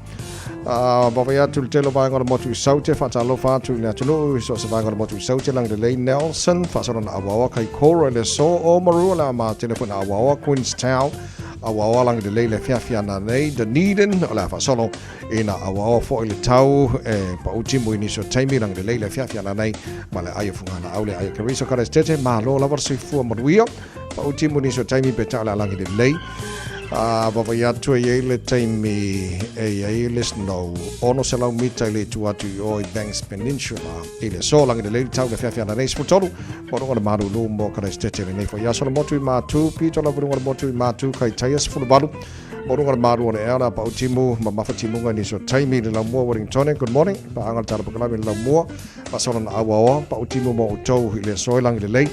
Vaavaai atu i le tele o vaega o le motu i Saute, faatalofa atu i le atunuu i so o se vaega o le motu i Saute, Lagilelei, Nelson, faasolo na auaoa, Kaikoura i le aso, Oamaru o le a matele foi na auaoa, Queenstown, auaoa Lagilelei le afiafi ana nei, Dunedin o le a faasolo ina auaoa foi le tau e pau timu i nisi o taimi, Lagilelei le afiafi ana nei, ma le ai o Fugalaau le ai o Keriso Karestete, malo lava le soifua manuia, pau timu i nisi o taimi pe tau o le a Lagilelei. A vaavaai atu e i ai le taimi e i ai le snow 600 mita i le itu atu i o i Banks Peninsula i le aso. Lagi lelei le tau i le afiafi ananei 13 maualuga o le malulu mo Karaisitete i lenei foi aso. Le motu i Matu, pito lava i luga o le motu i Matu, Kaitaia 18 maualuga o le malu o le ea o le a pau timu mamafa timuga i nisi o taimi i le laumua Wellingtone. Good morning. Paaga le tala pakalame i le laumua. Faasolana auaoa pau timu mo outou i le aso e lagi lelei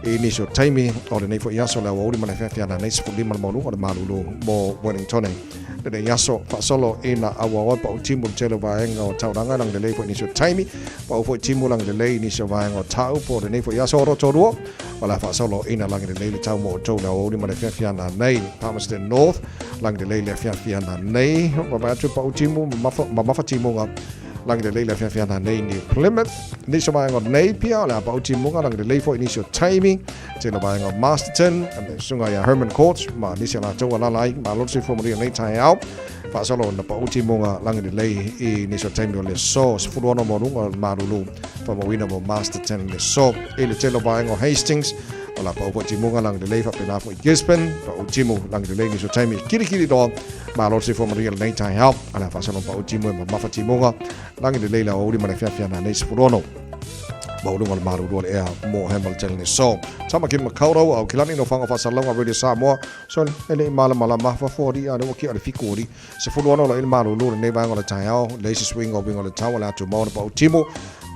I nisi o taimi o lenei foi aso le aoauli ma le afiafi ananei 15 le maualuga o le malulu mo Wellingtone. Lenei aso faasolo ina auaoa pau timu le tele o vaega o taulaga e lagilelei foi i nisi o taimi pau foi timu lagilelei i nisi o vaega o tau po lenei foi aso o Rotorua o le a faasolo ina lagilelei le tau mo outou le aoauli ma le afiafi ananei Palmerston North lagilelei le afiafi ananei vaavaai atu pau timu mamafa timuga Lagi lelei le afiafi ananei New Plymouth. Nisi o vaega o Napier, o le a pau timuga, lagi lelei foi nisi o taimi. Tele o vaega o Masterton, le susuga ia Herman Court, ma nisi o latou alala ai, malo le soifua manuia nei taeao. Faasolo na pau timuga lagi lelei i nisi o taimi o le aso, 16 maualuga o le malulu faamauina mo Masterton le aso. I le tele o vaega o Hastings, o la pau foi timuga lagi lelei faapena foi Gisborne, pau timu lagi lelei nisi o taimi Kirikiri loa. Malo le soifua manuia lenei taeao. A le a faasolo pau timu e mamafa timuga. Lagi lelei le aoauli ma le afiafi ananei 16. Maualuga o le malulu o le ea mo Hamilton le aso. Tamaki Makaurau, Aukilani no whanga whasalonga Radio Samoa. So, e le i malamalama, fafo ali, a le ua ki a le fiku ali. 16 la i le malulu lenei vaega o le taeao, leai se suiga o uiga o le tau o le a tumau ona pau timu.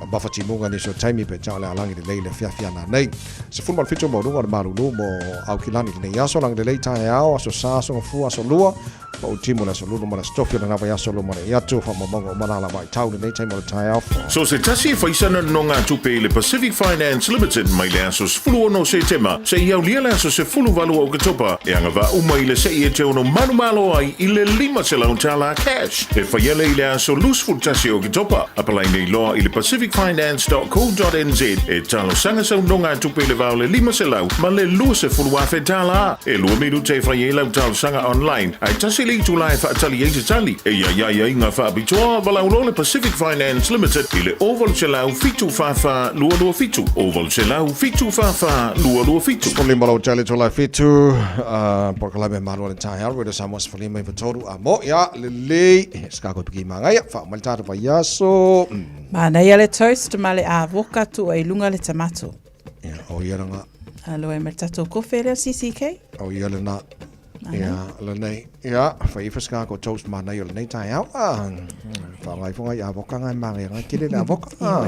Mamafa timuga nisi o taimi pe tau o le a lagi lelei le afiafi ananei. 17 maualuga o le malulu mo Aukilani lenei aso, lagi lelei taeao, aso sa, aso gafua, aso lua. Pau timu le aso lulu ma le aso tofi o lena vaiaso luma le i atu, faamaumauga uma la la vaitau lenei taimi o le taeao. So se tasi e fai sana nonogatupe i le Pacific Finance Limited mai le aso 16 Setema seia aulia le aso 18 o Oketopa e agavaa uma i le se'i e te ono manumalo ai i le $500 cash e faia lea i le aso 21 o Oketopa. Apalai nei loa i le pacificfinance.co.nz e talosaga sau nogatupe i le va o le 500 ma le $20,000. E lua minute e fai ai lau talosaga online, ae tasi le itula e faatali ai se tali. E iai aiaiga faapitoa, valaau loa le Pacific Finance Limited i le 0800 744 227, 0800 744 227. 15 lau tali tolai fitu, polokalame malo le taeao, Radio Samoa 15 i tolu a mo ia lelei, ska koe piki mangaia, wha mai le tātou vaiaso. Manaia le toast ma le avoka tua i lunga le tamato. Ia, o ia langa. Alo e ma le tatou kofe lea CCK. O ia lena. Ia, lenei. Ia, whai ifa ska ko toast manaia o lenei taeao. Ah, whangai whangai avoka ngai mangai ngai kere le avoka. Ah,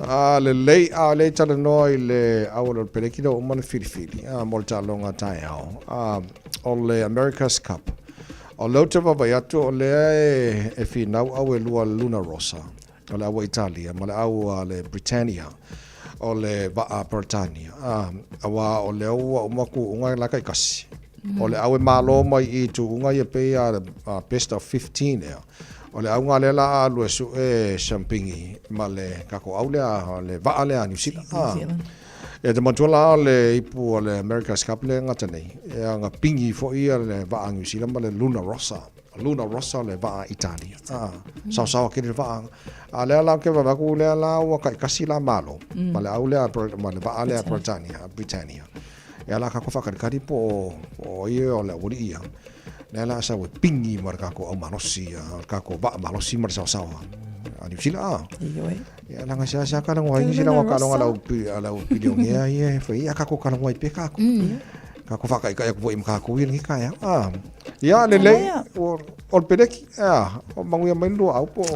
ah lelei, a le talanoa i le auala o le pelekina o uma na filifili. Ah, mo le taaloga taeao. Ah, o le America's Cup. O lea ou te vaavaai atu o lea e, e finau au e lua Luna Rossa, o le au a Italia ma le au a le Britannia, o le vaa Peretania. Ah, auā o lea ua uma kuʻuga la kaikasi. O le au e malo mai i tuuga ia pei a best of 15 ea. O le auga lea la a alu e suʻe siampigi ma le kako au lea, le vaa lea a Niu Sila. Ah. E te manatua la o le ipu o le America's Cup lea e gata nei, e aga pingi foi ia le vaa a Niu Sila ma le Luna Rossa. Luna Rossa o le vaa a Italia. Ah, saosaoa kele le vaa. A lea la ou te vaavaai atu lea la ua taitasi la Malo ma le au lea ma le vaa lea a Britannia, Britannia. Ia la kākou faakalikali po o po o ia o le aualii ia. Lea la sau e pingi ma le kākou au malosi, o le kākou vaa malosi ma le saosaoa. A Niu Sila, ah. Ioe. Ia langa sea sea kalagoa ai nisi lawa kaloga lau lau pilionea ia e fai ia kako kalagoa ai pe kako. Kako whakaikai aku foi ma kako ia lengi kaea. Ah. Ia lelei o o le peleki ah o manguia mai lua au po.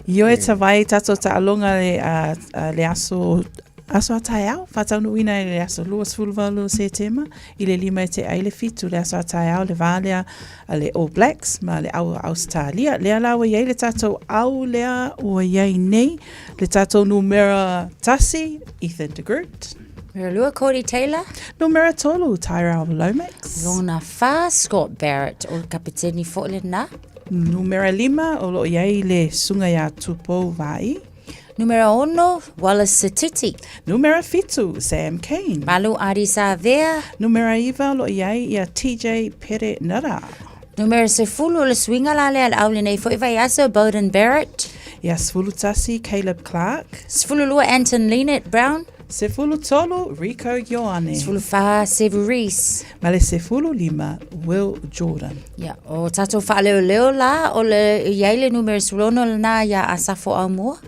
Ioe tawai tatou taaloga le a, a le aso aso a taeao, whataunuuina i le aso 28 o Setema, i le lima e te ai le fitu le aso a taeao le vā lea a le All Blacks ma le au a Ausetalia. Lea la ua i ai le tatou au lea ua i ai nei, le tatou numera tasi, Ethan de Groot. Numera lua, Codie Taylor. Numera tolu, Tyrell Lomax. Lona whā, Scott Barrett, o le kapiteni foʻi lena. Numera lima, o lo o i ai le susuga ia Tupou Vaai. Numera ono, Wallace Sititi. Numera fitu, Sam Cane. Valu, Ardie Savea. Numera iva, o lo o i ai ia TJ Perenara. Numera sefulu, o le suiga la lea le au lenei foʻi vaiaso, Beauden Barrett. Ia 11, Caleb Clarke. 12, Anton Lienert Brown. 13 Rieko Ioane. 14 Sevu Reece. Ma le 15 Will Jordan. Ia, o tātou faaleoleo la, o le, i ai le numera 16 lena ia Asafo Aumua.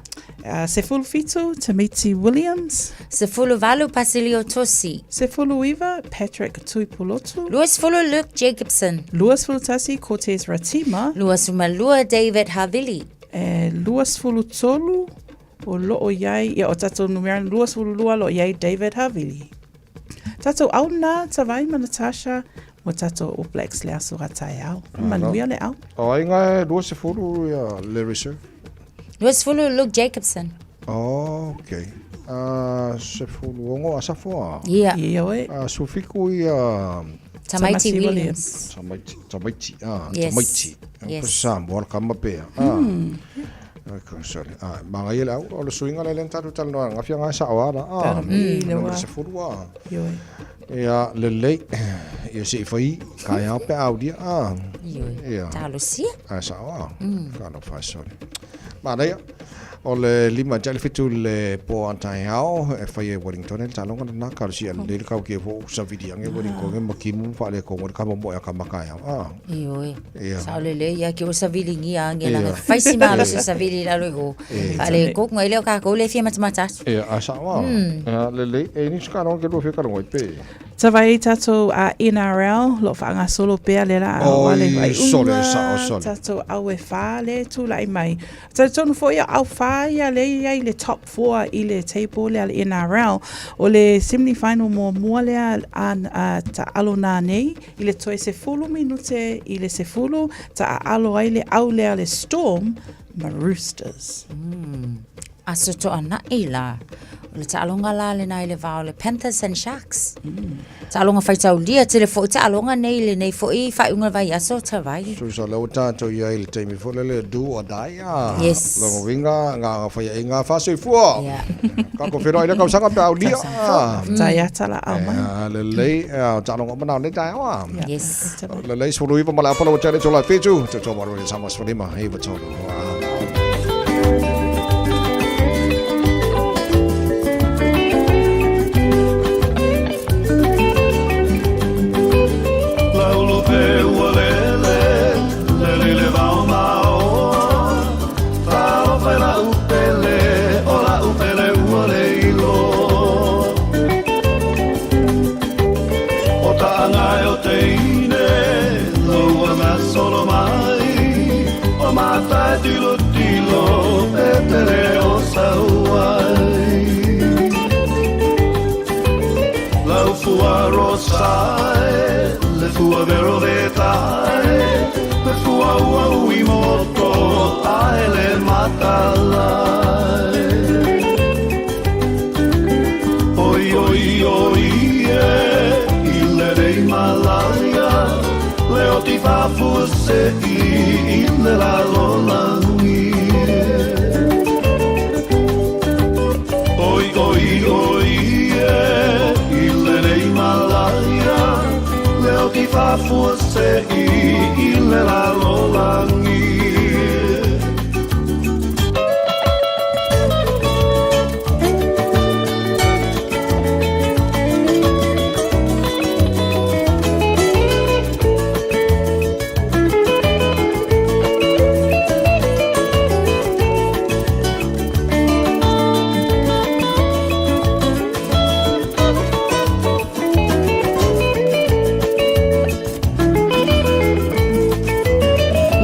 17 Tamiti Williams. 18 Pasilio Tosi. 19 Patrick Tuipulotu. 20 Luke Jacobson. 21 Cortez Ratima. 22 David Havili. E 23 o loo iai, ia o tātou numera 22 loo iai David Havili. Tātou au nā, Tavai ma Natasha, mo tātou All Blacks le aso a taeao. Manuia le au. O ai ngā 20 ia le reserve? 20 Luke Jacobson. Oh, okay. 16 Asafo a? Ia. Ia oe. 17 ia... Tamaiti Williams. Tamaiti, Tamaiti, ah, Yes. Tamaiti. Yes. Samoa le kama pea. Okay, sorry. Ah, manga ia le au, o le suiga le lea na tatou talanoa ai ananafi aga sa o ala. Ah, numera 10 ah. Ioe. Ia lelei, ia se i fai, taeao pe a aulia. Ah. Ioe. Ia. Talosia. Ah, sao ah. Talofa e sole. Manaia, o le 5 i le 7 le po a taeao e fai e Wellington le taaloga lena talosia lelei le kaukia fo savili age Wellington ma kimu faalekogo le kama moe a kama taeao. Ah. Ioe. Ia. Sao lelei ia ki o saviligia age Ia. langa fai si malosi savili i lalo i o. Ia. Faalekogo ai lea o kākou le fia matamata atu. Ia, a sao ah. Ia, lelei, e nisi kaloga ke lua fia kaloga i pe. Tavai tātou a NRL, lo whaangasolo pea le la Oi, wale whai sole, unga, sao, sole. tātou au e whā le tūlai mai. Talitonu foi ia au whā ia le ia i le top 4 i le table lea le NRL. O le semi final mo mua lea a, a ta alo nā nei, i le toe 10 minute i le 10, ta alo ai le au lea le Storm ma Roosters. Aso toana'i la. O le taaloga la lena i le va o le Panthers and Sharks. Taaloga faitaulia tele fo'i taaloga nei i lenei fo'i faaiuga o le vaiaso talu ai. Tusa lea ua tatou i ai i le taimi foi lele e do or die a. Yes. Lona uiga, na ona faiaʻiga faasoifua. Yeah. Ka ko feiloai i lea tausaga pe a aulia. Tai ata la au mai. Ia, lelei, ia, o taaloga uma na o nei taeao a. Yes. Lelei, 19 ma le apola ua tele tolu ai 7, tautua malu i le Samoa 15, 9 3. Laulu pe ua lele, lele le vao maoa. Talofa i la'u pele, o la'u pele ua le iloa. O ta'aga e o teine, lou agasolo mai. O mata e tilotilo, e te leo sau ai. Lau fua rosa e, le fua vero vetai, le fua ua ui moto, ae le matalai. Oi, oi, oi, e, i le rei malaia, le oti fafua se i, i le lalolangi. Oi, oi, oi, e, i le rei malaia, le oti fafua se i, i le lalolangi.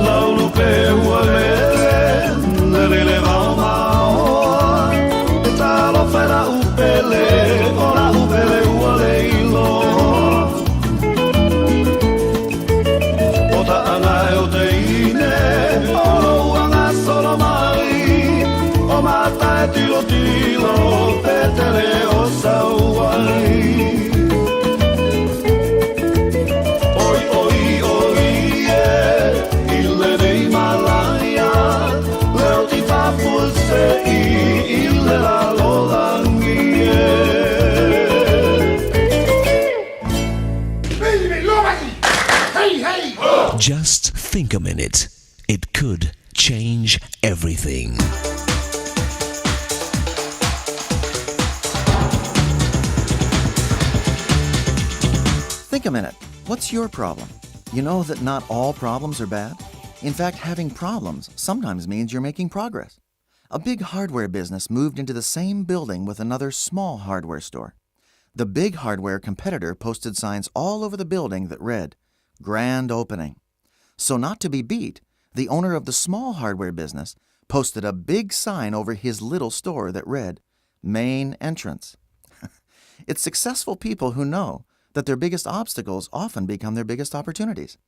Laulu pe ua lele, lele le vao maoa. E talofa i la'u pele, o la'u pele ua le iloa. O ta'aga e o teine, o lou agasolo mai. O mata e tilotilo, pe te leo sau ai. Oi, oi, oi, e, i lenei malaia, leo ti fafua se i, i le lalolangi e. Just think a minute. It could change everything. Think a minute. What's your problem? You know that not all problems are bad? In fact, having problems sometimes means you're making progress. A big hardware business moved into the same building with another small hardware store. The big hardware competitor posted signs all over the building that read, Grand Opening. So, not to be beat, the owner of the small hardware business posted a big sign over his little store that read, Main Entrance. It's successful people who know that their biggest obstacles often become their biggest opportunities.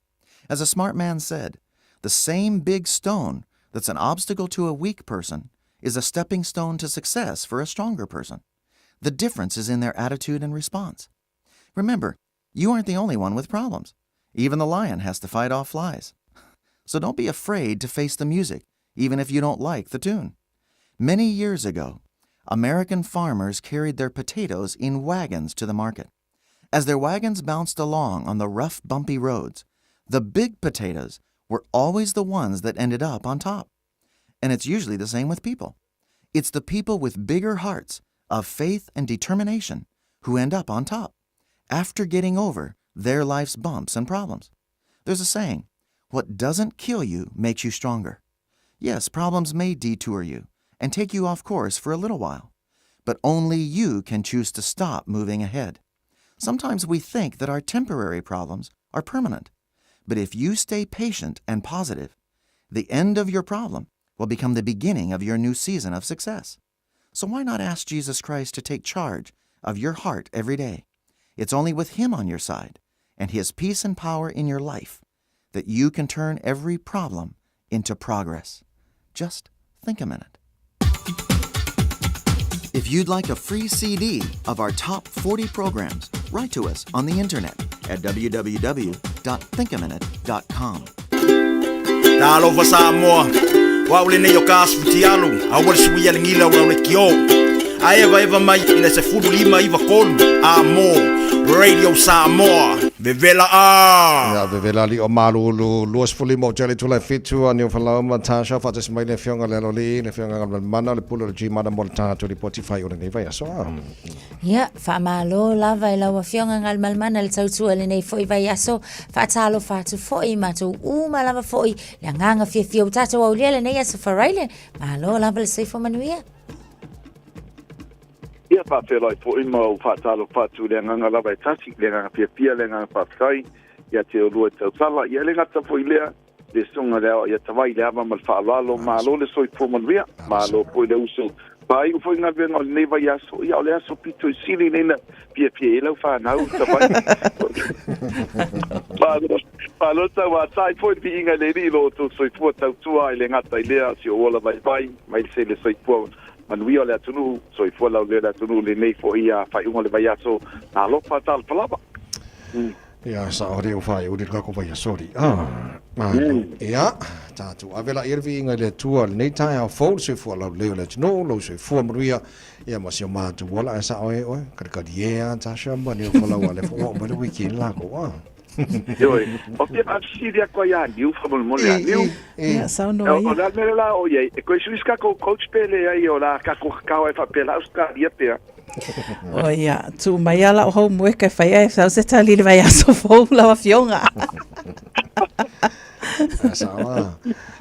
As a smart man said, the same big stone that's an obstacle to a weak person is a stepping stone to success for a stronger person. The difference is in their attitude and response. Remember, you aren't the only one with problems. Even the lion has to fight off flies. So don't be afraid to face the music, even if you don't like the tune. Many years ago, American farmers carried their potatoes in wagons to the market. As their wagons bounced along on the rough, bumpy roads, the big potatoes were always the ones that ended up on top. And it's usually the same with people. It's the people with bigger hearts of faith and determination who end up on top after getting over their life's bumps and problems. There's a saying what doesn't kill you makes you stronger. Yes, problems may detour you and take you off course for a little while, but only you can choose to stop moving ahead. Sometimes we think that our temporary problems are permanent, but if you stay patient and positive, the end of your problem will become the beginning of your new season of success. So why not ask Jesus Christ to take charge of your heart every day? It's only with Him on your side and His peace and power in your life that you can turn every problem into progress. Just think a minute. If you'd like a free CD of our top 40 programs, write to us on the internet at www.thinkaminute.com. Talofa Samoa, o au lenei o ka asu fitialu, aua le suia le gila o lau lekiō. A evaeva mai i le 15 93 a mo Radio Samoa, vevela a! Ia, vevela alii o malulu, 25 o tele itula e fitu, a Niufalau ma Tasha, faatasi mai le Afioga i le Aloalii, le Afioga Galumalemana, le Pule o le Gmana mo le tatou lipoti faaiu o lenei vaiaso. A. Ia, faamalo lava i lau Afioga Galumalemana le tautua i lenei foi vaiaso. Faatalofa atu foi i matou uma lava foi le agaga fiafia ua tatou aulia lenei aso Faraile. Malo lava le soifua manuia. Ia, faafeiloai foi ma ou faatalofa atu i le agaga lava e tasi, le agaga fiafia, le agaga faafetai ia te oulua e tautala. Ia, e le gata foi i lea, le susuga i le Aoao ia Tavai i le ava ma le faaaloalo. Malo le soifua manuia, malo foi le uso. Faaiu foi galuega o lenei vaiaso, ia o le aso pito i sili nei na fiafia ai lau fanau Tavai. Malo, malo tauatai foi le viiga i le Alii i lo outou soifua tautua ai le gata i lea, si ou ola vaivai, mai se le soifua manuia o le atunuu, soifua laulelei o le atunuu lenei foi a faaiuga o le vaiaso. Talofa, talofa lava. Ia, sao alii ua faaiu le kako vaiaso alii. Ah, malo. Ia, tatou ave laia le viiga i le Atua i lenei taeao fou, le soifua laulelei o le atunuu, lou soifua manuia, ia ma si o matou ola, ae sao e oe, kalikali e a Tasha ma Niufalau a lea foi ua oo mai le weekend lakou, ah. Ioe, o fia faafesili atu ai ia Niu faamolemole a Niu. Ia, saunoa ia. O le a le mea le la o i ai, e toe sui se tatou coach pe leai o le a tatou tatao ai faapea la Ausetalia pea. O ia, tuu mai lava lau homework e fai ae sau se tali i le vaiaso fou lau afioga. Sao a.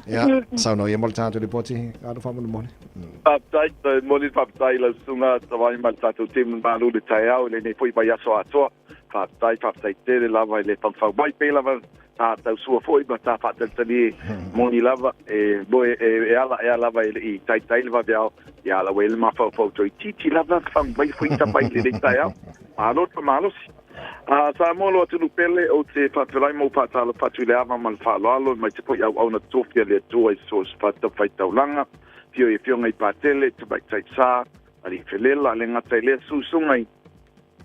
Ia, saunoa ia mo le tatou lipoti, alo faamolemole. Faafetai, e momoli le faafetai i lau susuga Tavai ma le tatou team malu i le taeao i lenei foi vaiaso atoa. Faafetai, faafetai tele lava i le faufau mai pei lava ta tausua foi ma ta faatalitali e moni lava e moe e, e ala e ala lava e le i taitai le vaveao ia ala ua i le mafaufau toeitiiti lava fang mai foi tapa i lenei taeao. Malo le faamalosi. A Samoa lo atunuu pele ou te faafeiloai ma ou faatalofa atu i le ava ma le faaaloalo aemaise foi auauna tofi a le Atua i so o se fatafaitaulaga, afio i Afioga i Patele, Tamaitai Sa, Alii Felela, le gata i lea susuga i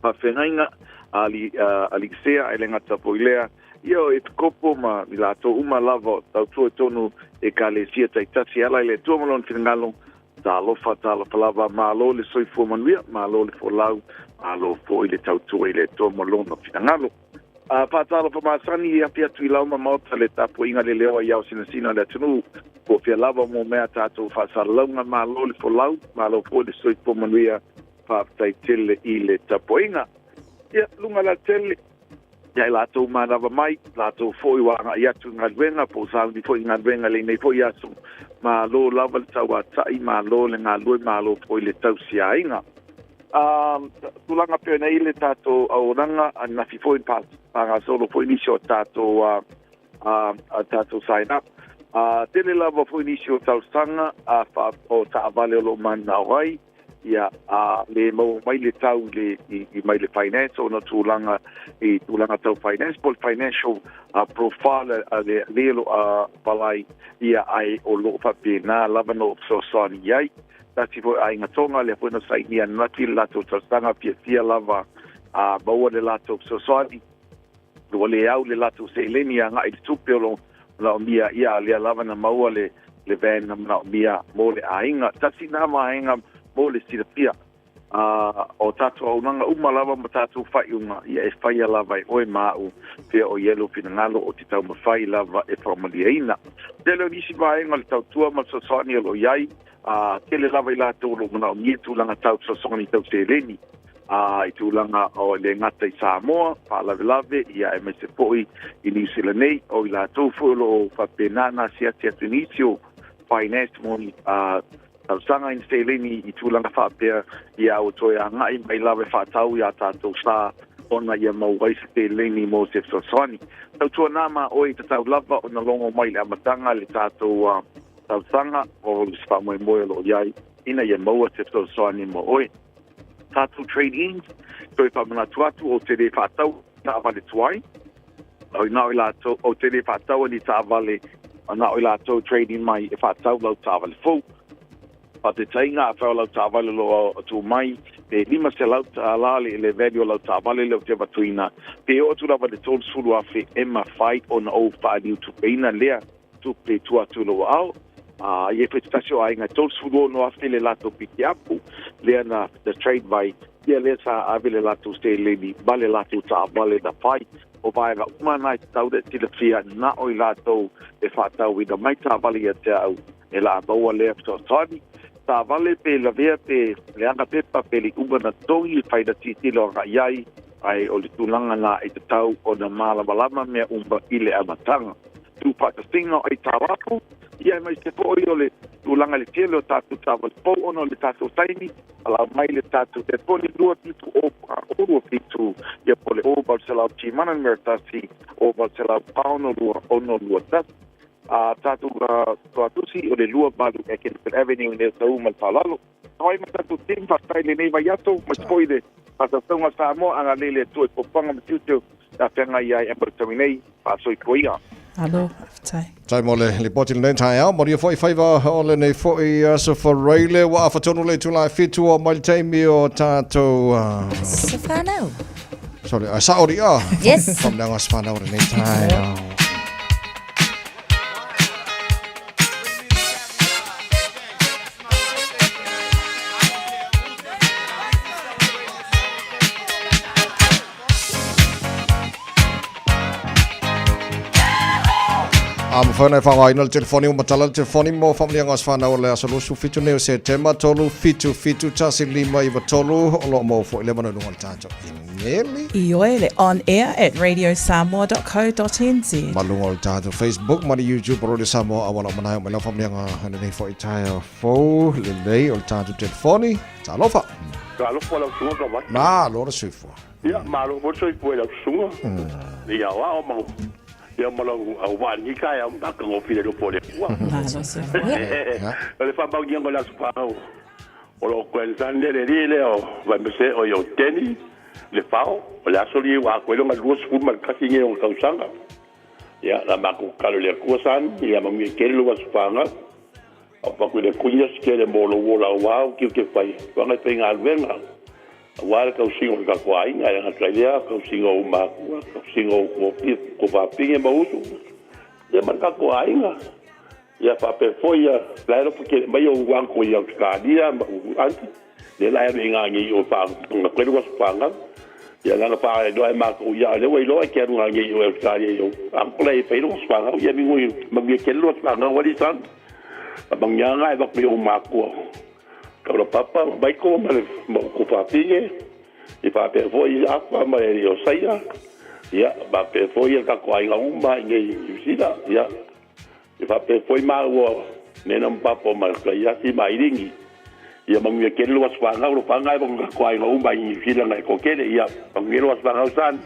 faafeagaiga a Alisea e le gata foi lea, ia o Epikopo ma i latou uma lava o tautua i totonu Ekalesia taitasi e ala i le Atua ma Lona finagalo. Talofa, talofa lava, malo le soifua manuia, malo le folau, malo foi le tautua i le Atua ma Lona finagalo. A faatalofa masani e api atu i lauma maota le tapuaiga le leo ai ao sinasina o le atunuu, po o fea lava mo mea tatou faasalalauga, malo le folau, malo foi le soifua manuia. Faafetai tele i le tapuaiga. Ia, luga la tele. Ia i latou manava mai, latou foi ua agai atu i galuega po o sauni foi i galuega i lenei foi aso. Malo lava le tauata'i, malo le galue, malo foi le tausiaiga. A, tulaga pei ona i le tatou auaunaga ananafi foi na faagasolo foi nisi o tatou a, a, a tatou sign up. A, tele lava foi nisi o talosaga a, fa, o taavale o lo o mananao ai, ia, a le maua mai le tau i le, i, i mai le finance ona tulaga i tulaga tau finance po o le financial profile a le alii o lo o apply, ia, ae o lo o faapena lava na fesoasoani i ai. Tasi foi aiga Tonga, lea foi na sainia ananafi le latou talosaga, fiafia lava a maua le latou fesoasoani. Ua le au le latou seleni agai i le tupe o lo o manaomia, ia, a lea lava na maua le le van na manaomia mo le aiga. Tasi na vaega mo le silafia, a o tatou auaunaga uma lava ma tatou faaiuga, ia, e faia lava e oe ma au pea o i ai lou finagalo o te taumafai lava e faamalieina. Tele o nisi vaega o le tautua ma le fesoasoani o lo o i ai, a tele lava i latou o lo o manaomia tulaga tau fesoasoani tau seleni, a i tulaga o le gata i Samoa, faalavelave, ia, aemaise foi i Niu Sila nei, o i latou foi o lo o faapena na asiasi atu i nisi o finance mo ni talosaga i ni seleni i tulaga faapea, ia, ua toe agai mai lava e faatau i a tatou sa ona ia maua ai se seleni mo se fesoasoani. Tautuana ma oe i tatau lava ona logo mai i le amataga le tatou talosaga o se faamoemoe o lo o i ai ina ia maua se fesoasoani mo oe. Tatou trade-ins, toe faamanatu atu ou te le faatau taavale tuai, o na o i latou, ou te le faatau ni taavale, na o i latou trade-in mai e faatau lau taavale fou. Faataitaiga, afai o lau taavale o lo o tu mai, pe $500 le value o lau taavale lea ou te avatuina, pe oo atu lava i le 30,000 e mafai ona ou faaliutupeina lea tupe i tua atu i lou aao. A i ai foi se tasi o aiga e 36,000 le latou pikiapu, lea na trade mai, ia lea sa ave le latou seleni ma le latou taavale na fai. O vaega uma na e tatau ona e silafia na o i latou e faatauina mai taavale ia te au e la maua lea fesoasoani. Taavale pe lavea pe leaga pepa pe le iuga na totogi e fai na tilotilo agai i ai, ae o le tulaga na e tatau ona malamalama mea uma i le amataga. Tuufaatasiga o aitalafu, ia aemaise foi o le tulaga i le tele o tatou taavale fou ona o le tatou taimi, palau mai le tatou telefoni 27 0 4 2 7, ia po o le 0800 Timana numera 1 0800 4 62 6 21. A tatou toatusi o le 28 Atkinson Avenue i Nelson ma le faaaloalo. Tawai ma tatou team, faafetai i lenei vaiaso, aemaise foi le faasausaga a Samoa, agalelei le Atua i foafoaga ma tiute o le afeagai ai e taimi nei, faasoifua ia. Malo, faafetai. Tai mo le lipoti lenei taeao, manuia foi faiva o lenei foi aso Faraile, ua afa tonu le itula e fitu o mai le taimi o tatou Se whanau. Sorry, saori a. Yes. Whamleanga se whanau lenei taeao. A mafai ona e faaaogaina le telefoni ua matala le telefoni mo faamanuiaga o se fanau o le aso 27 nei o Setema 3 7 7 1 5 9 3 o lo o maua foi le avanoa i luga o le tatou imeli. Ioe le onair at radiosamoa.co.nz. Ma luga o le tatou Facebook ma le YouTube o Radio Samoa auala uma na e oo mai lau faamanuiaga i lenei foi taeao fou lelei o le tatou telefoni. Talofa! Talofa lau susuga Tavai. Malo le soifua. Ia, malo foi le soifua i lau susuga. Ia aoao ma ia ma lau auvaa i lenei taeao matagofie i le alofa o le Atua. Malo soifua. O le faamaoniaga o le Aso Fanau o lou grandson lea, le alii lea o Vaimase, o ia o Danny Lefao, o le aso lenei ua atoa ai lona 21 nei ona tausaga. Ia, o le a matou tatalo i le Atua son, ia manuia tele lou aso fanau. Avatu i le Atua se tele mo lou ola aua ou tiute fai, aua e faigaluega, aua le tausiga o le tatou aiga, e le gata i lea, tausiga o ou matua, tausiga o ou tuafafine ma uso, ia ma le tatou aiga. Ia faapea foi ia, la e alofa tele mai ou uncle i Ausetalia ma ou aunty, lea la e alu i ina nei i o e faagata ai lou aso fanau. Ia leaga faailoa e matou, ia o lea ua iloa e te alu nei i o i Ausetalia i ou uncle e fai lou aso fanau, ia manuia tele lou aso fanau alii son. Faamanuiaga e avatu i ou matua, Taulapapa ma Michael ma le ma ou tuafafine, e faapea foi Afa ma le Iosaia. Ia, faapea foi ia tatou aiga uma i inei i Niu Sila, ia, e faapea foi maua nena ma papa ma Taiasi ma Ailini. Ia manuia tele lou aso fanau, alofaga e ma tatou aiga uma i Niu Sila na e toatele. Ia, manuia lou aso fanau son.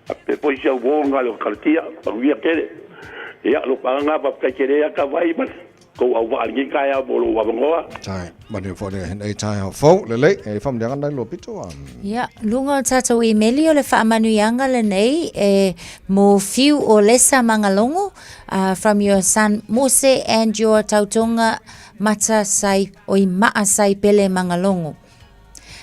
Faapea foi si au uo na le o Kalatia, manuia tele. Ia, alofaga, faafetai tele ia Tavai ma le tou auvaa i lenei taeao mo lou avanoa. Tai, manuia foi lenei taeao fou, lelei, e faamanuiaga nai lua pito a. Ia, luga o tatou imeli o le faamanuiaga lenei e mo Fiu o Lesa Magalogo from your son Mose and your tautoga Mata Sai, oi Maa Sai Pele Magalogo.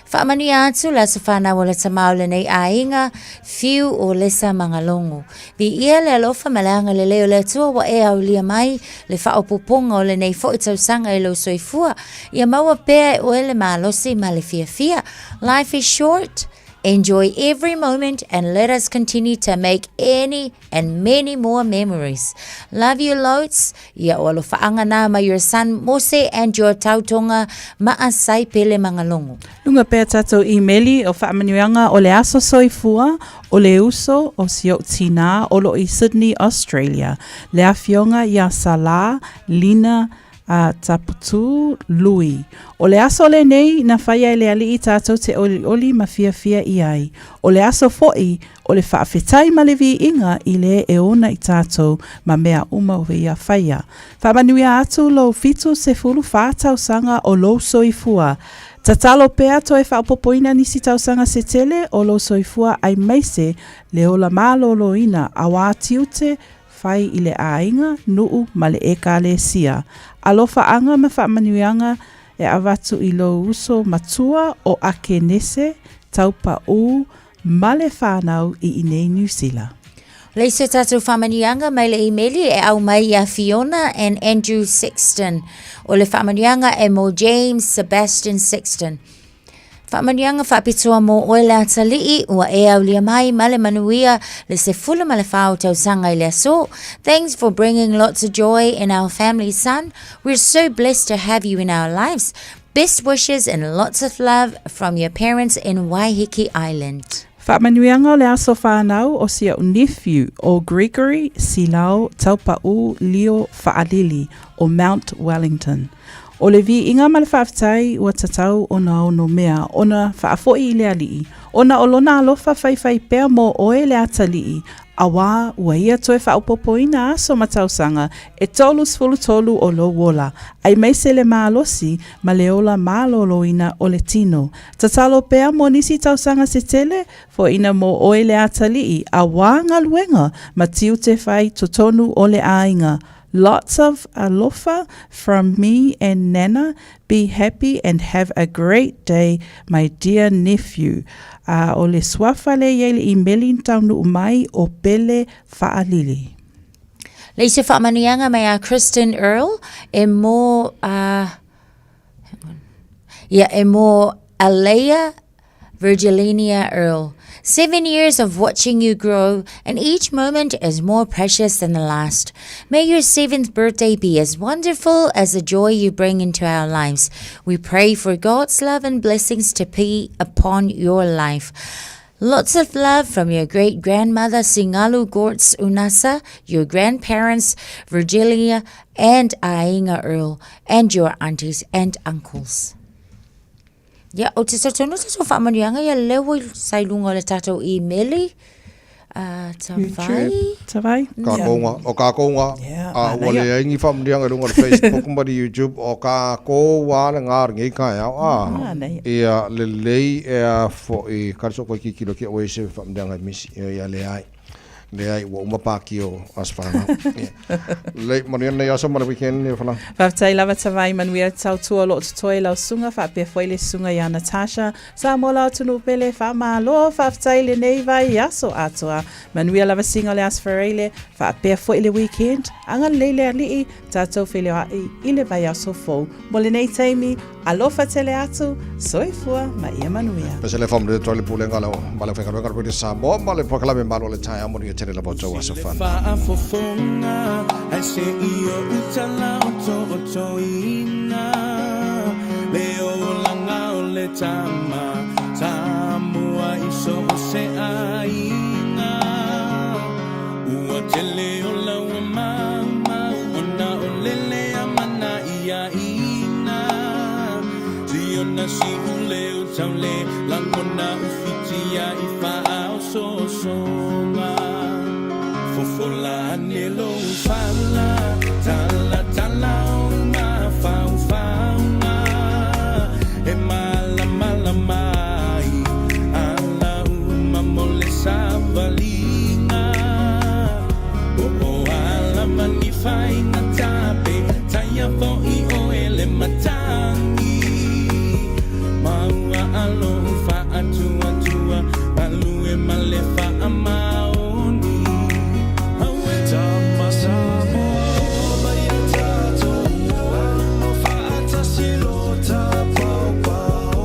Faamanuia atu le aso fanau o le tama o lenei aiga, Fiu o Lesa Magalogo. Viia le alofa ma le agalelei o le Atua ua e aulia mai le faaopoopoga o lenei foi tausaga i lou soifua. Ia maua pea e oe le malosi ma le fiafia. Life is short. Enjoy every moment and let us continue to make any and many more memories. Love you loads. Ia o alofaaga nā mai your son Mose and your tautoga Maa Sai Pele Magalogo. Luga pea tatou imeli o faamanuiaga o le aso soifua o le uso o si ou tinā o lo i Sydney, Australia, le afioga ia Salā Lina a Taputū Lui. O le aso lenei na faia e le Alii tatou te olioli ma fiafia i ai. O le aso foi o le faafetai ma le viiga i le e ona i tatou ma mea uma o ia faia. Faamanuia atu lou 74 tausaga o lou soifua. Tatalo pea toe faaopoopoina nisi tausaga se tele o lou soifua aemaise le ola malōlōina auā tiute fai i le aiga, nuu ma le ekalesia. Alofaaga ma faamanuiaga e avatu i lou uso matua o Akenese Taupaū ma le whanau i inei Niu Sila. Le isi o tatou faamanuiaga mai le imeli e au mai ia Fiona and Andrew Sexton. O le faamanuiaga e mo James Sebastian Sexton. Faamanuiaga faapitoa mo oe le atalii ua e aulia mai ma le manuia le 14 o tausaga i le aso. Thanks for bringing lots of joy in our family, son. We're so blessed to have you in our lives. Best wishes and lots of love from your parents in Waiheke Island. Faamanuiaga o le aso whanau o si au nephew o Gregory Silao Taupaʻu Leo Faalili o Mount Wellington. O le viiga ma le faafetai ua tatau ona ono mea ona faafoʻi i le Alii, ona o lona alofa faifai pea mo oe le atalii, auā ua ia toe faaopoopoina aso ma tausaga e 33 o lou ola, aemaise le malosi ma le ola malōlōina o le tino. Tatalo pea mo nisi tausaga se tele, foʻina mo oe le atalii, auā galuega ma tiute fai totonu o le aiga. Lots of alofa from me and Nana, be happy and have a great day my dear nephew. A o le suafa le iai le imeli taunuu mai o Pele Faalili. Le isi faamanuiaga mai a Kristen Earl e mo a ia e mo Aleia Virgilinia Earl. 7 years of watching you grow, and each moment is more precious than the last. May your seventh birthday be as wonderful as the joy you bring into our lives. We pray for God's love and blessings to be upon your life. Lots of love from your great grandmother Singalu Gortz Unasa, your grandparents Virgilia and Ainga Earl, and your aunties and uncles. Ia, ou te talitonu tatou faamanuiaga ia lea ua sa i luga o le tatou imeli. Tavai. Tavai. Kākou ngā, o kākou ngā, a ua leai ni faamanuiaga i luga o le Facebook ma le YouTube, o kākou a le ngā ringi kai au, a, ia lelei e a fo'i, kare so koe kikilo ki au e se faamanuiaga e misi, ia leai. Leai, ua uma pāki o aso whanau. Yeah. Lelei, manuia nei aso ma le weekend nei whanau. Faafetai lava Tavai, manuia tautua o loo totoe lau susuga faapea foi le susuga ia Natasha, Samoa la atunuu pele, faamalo, faafetai lenei vaiaso atoa. Manuia lava siga o le Aso Faraile, faapea foi le weekend, agalelei le Alii, tatou feiloai i le vaiaso fou. Mo lenei taimi, alofa tele atu, soifua ma ia manuia. Pese le whamuri atu ai le pulega leo ma le whaikaruega le Samoa ma le polokalame malo le taeao manuia tele lava o tou aso whanau. Faafofoga ae se i ou tala o tootooina le olaga o le tama Samoa i so o se aiga. fitiaina Tiona si'u leo taule lagona ufitia i faaosoosoga Fofola ane lou fala Talatala ou mafaufauga E malamalama ai Ala uma mo le savaliga O o ala ma ni faiga tape Taia fo'i oe le matagi Ma ua alo faatuatua Galue ma le faamaoni Auē Tama Samoa o mai a tatou Amo faatasi lo tapaopao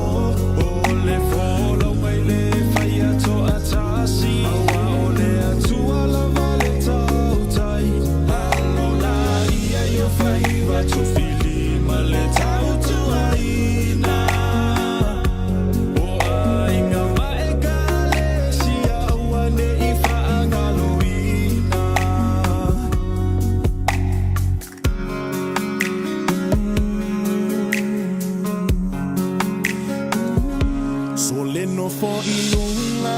O le folau mai le fai a toatasi Aua o le Atua lava le tautai Alo laia i o faiva tofilima le tautuaina O aiga ma Ekalesia aua ne i faagaloina. Sole nofo i luga,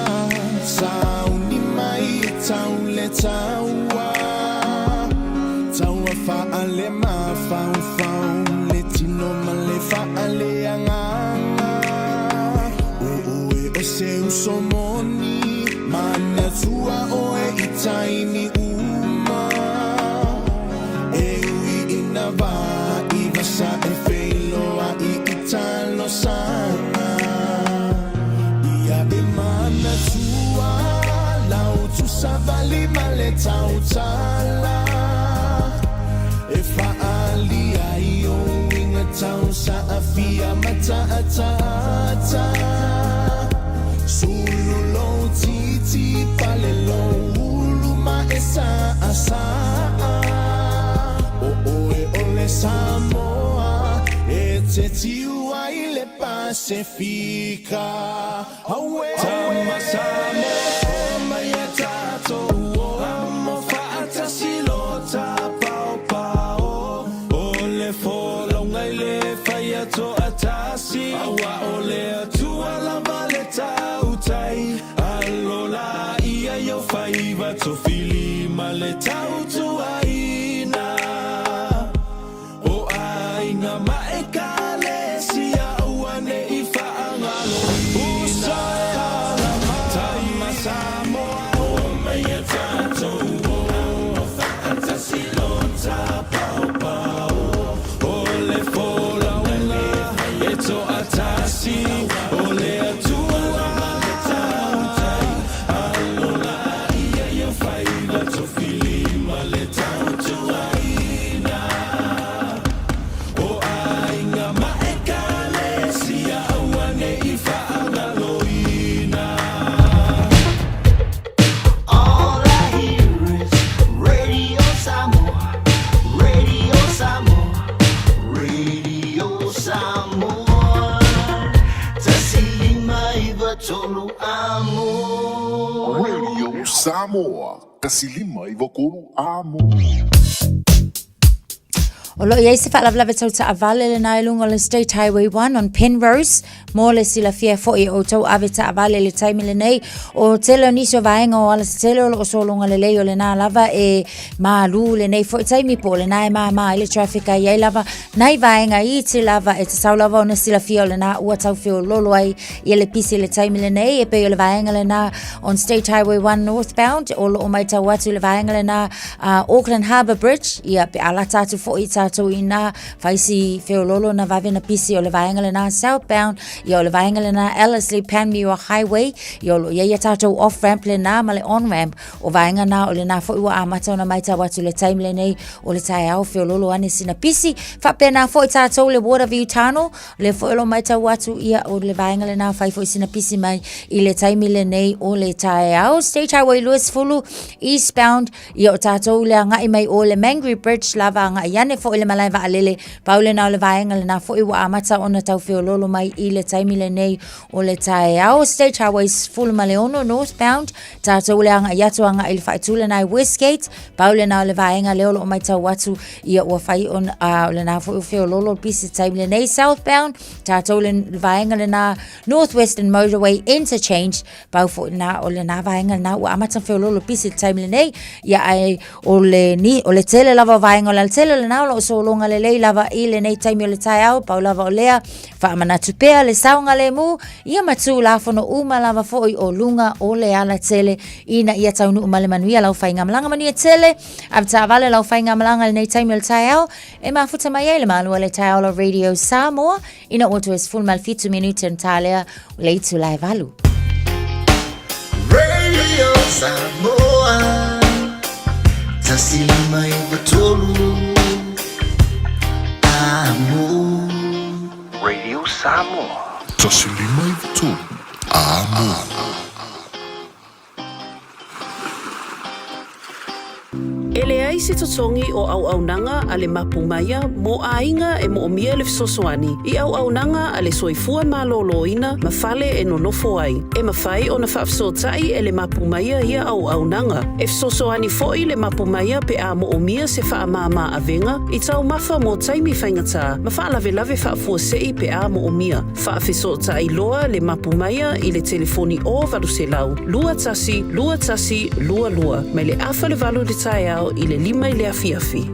sauni mai e tau le taua. Taua faale mafaufau, le tino ma le faale agaga. O oe o se uso moni, manatua oe i taimi uma. E ui ina vā i vasa e feiloai i talosaga. Ia e manatua lau tusavali ma le tautala. E faalia ai ou uiga tau saafia ma taataata. Sulu lou titi, pale lou ulu ma e saasaa. O oe o le Samoa e te tiu ai le Pasefika. Auē! Tama Samoa mai a tatou o amo faatasi lo tapaopao. O le folauga i le fai a toatasi aua o le Atua lava le tautai. Alo laia i ou faiva tofilima le tautuaina. O aiga ma Ekalesia aua ne i faagaloina. Uso e ala mai. Tama Samoa o mai a tatou o amo faatasi lo tapaopao. O le folauga e toatasi o le Atua lava le tautai. Alo laia i ou faiva tofilima le tautuaina. O aiga ma Ekalesia aua ne i faagaloina. All I hear is Radio Samoa, Radio Samoa, Radio Samoa. 1593 amo. Radio Samoa, 1593 amo. O lo o i ai se faalavelave tau taavale lena i luga o le State Highway 1 on Penrose mo le silafia fo'i e outou ave taavale i le taimi lenei. O tele o nisi o vaega o alatetele o lo o sologa lelei o lena lava e malū lenei fo'i taimi po o lena e māmā ai le traffic a i ai lava nai vaega iti lava e tatau lava ona silafia o lena ua tau feololo ai ia le pisi i le taimi lenei e pei o le vaega lena on State Highway 1 northbound o lo o maitau atu i le vaega lena a Auckland Harbour Bridge, ia pe a lata atu fo'i tātou i nā whaisi wheololo na vave na pisi o le vaega lena southbound, ia o le vaega lena Ellerslie Panmure Highway, ia o lo o i ai a tātou off ramp lena ma le on ramp o vaega nā o lena fo'i ua amata ona maitau atu le taimi lenei o le taeao wheololo ane sina pisi. Faapena fo'i tātou le Waterview Tunnel, lea fo'i o lo o maitau atu ia o le vaega lena fai fo'i sina pisi mai i le taimi lenei o le taeao. State Highway 20 eastbound, ia o tātou le agai mai o le Mangere Bridge lava agai ane fo'i. fo'i le malae vaalele, pau lena o le vaega lena fo'i ua amata ona tau feoloolo mai i le taimi lenei o le taeao. State Highway 16 northbound, tatou le aga'i atu aga'i i le faaitu lena i Westgate, pau lena o le vaega lea o lo o matau atu ia ua fai ona, o lena foi ua feoloolo le pisi taimi lenei. Southbound, tatou le vaega lena Northwestern Motorway Interchange, pau foi na o lena vaega lena ua amata feoloolo le pisi le taimi lenei. Ia ae o le, ni, o le tele lava o vaega o le alatele lena o lo o sologa lelei lava i lenei taimi o le taeao, pau lava o lea faamanatu pea le saogalemu ia ma tulafono uma lava foi o luga o le alatele ina ia taunuu ma le manuia lau faigamalaga. Manuia tele, avetaavale lau faigamalaga i lenei taimi o le taeao e mafuta mai ai le malu a le taeao la Radio Samoa ina ua toe 17 minute na talea o le itula e 8. Radio Samoa 153 Amo. Radio Samoa. 153 Amo. E leai se totogi o auaunaga a le Mapu Maia mo aiga e moomia le fesoasoani i auaunaga a le soifua malōlōina ma fale e nonofo ai. E mafai ona faafesootai e le Mapu Maia ia auaunaga. E fesoasoani foi le Mapu Maia pe a moomia se faamāmā avega i taumafa mo taimi faigata ma faalavelave faafuasei pe a moomia. Faafesootai loa le Mapu Maia i le telefoni o 800 21 21 22 mai le afa le 8 i le taeao i le 5 i le afiafi.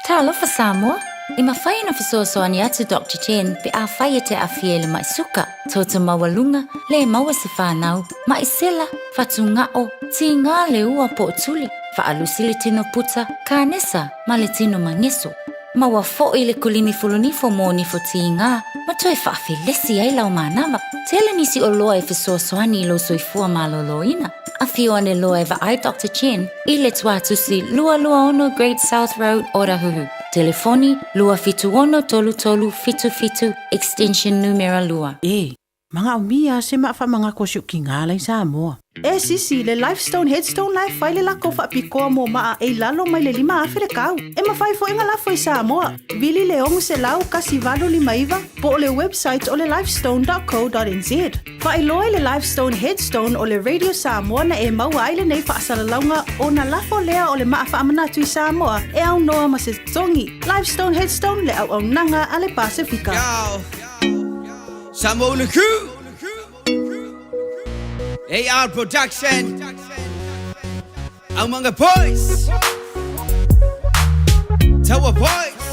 Talofa Samoa! E mafai ona fesoasoani atu Doctor Chen pe afai e te aafia i le ma'i suka, toto maualuga, le maua se fanau, ma'i sela, fatuga'o, tigā le ua po o tuli, faalusi le tino puta, kanesa ma le tino mageso. Maua fo'i le kulimi fulunifo mō nifo tīgā ma toe faafelesi ai lau manava. Tele nisi oloa e fesoasoani i lou soifua malōlōina. Afio ane loa e vaai Doctor Chen i le tuatusi 226 Great South Road, Otahuhu. Telefoni, 276 3377, extension numera 2. E Manaomia se ma'a faamagako si o'u tigā la i Samoa. E sisi, le Lifestone Headstone la e fai le lako faapitoa mo maa e i lalo mai le 5,000 le tau. E mafai foi ona lafo i Samoa. Vili le 600 1859 po o le website o le lifestone.co.nz. Faailoa i le Lifestone Headstone o le Radio Samoa na e maua ai lenei faasalalauga ona lafo lea o le maa faamanatu i Samoa e aunoa ma se totogi. Lifestone Headstone le auaunaga a le Pasefika. Samoa Uluku AR Production Aumaga Boys Taua Boys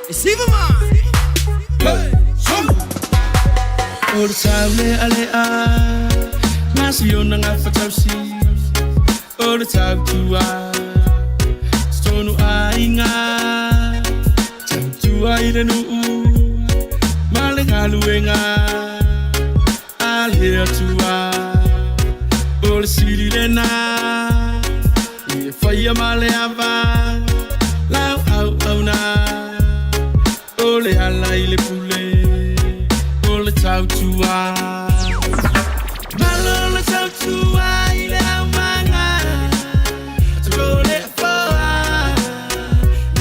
Isiva Mai Hey Sum O le tau le'ale'a gasi ona gafatausi o le tautua totonu aiga tautua i le nuu ma le galuega a le Atua o le sili lena e faia ma le ava lau auauna o le ala i le pule o le tautua Malo le tautua i le aumaga Toko le afoa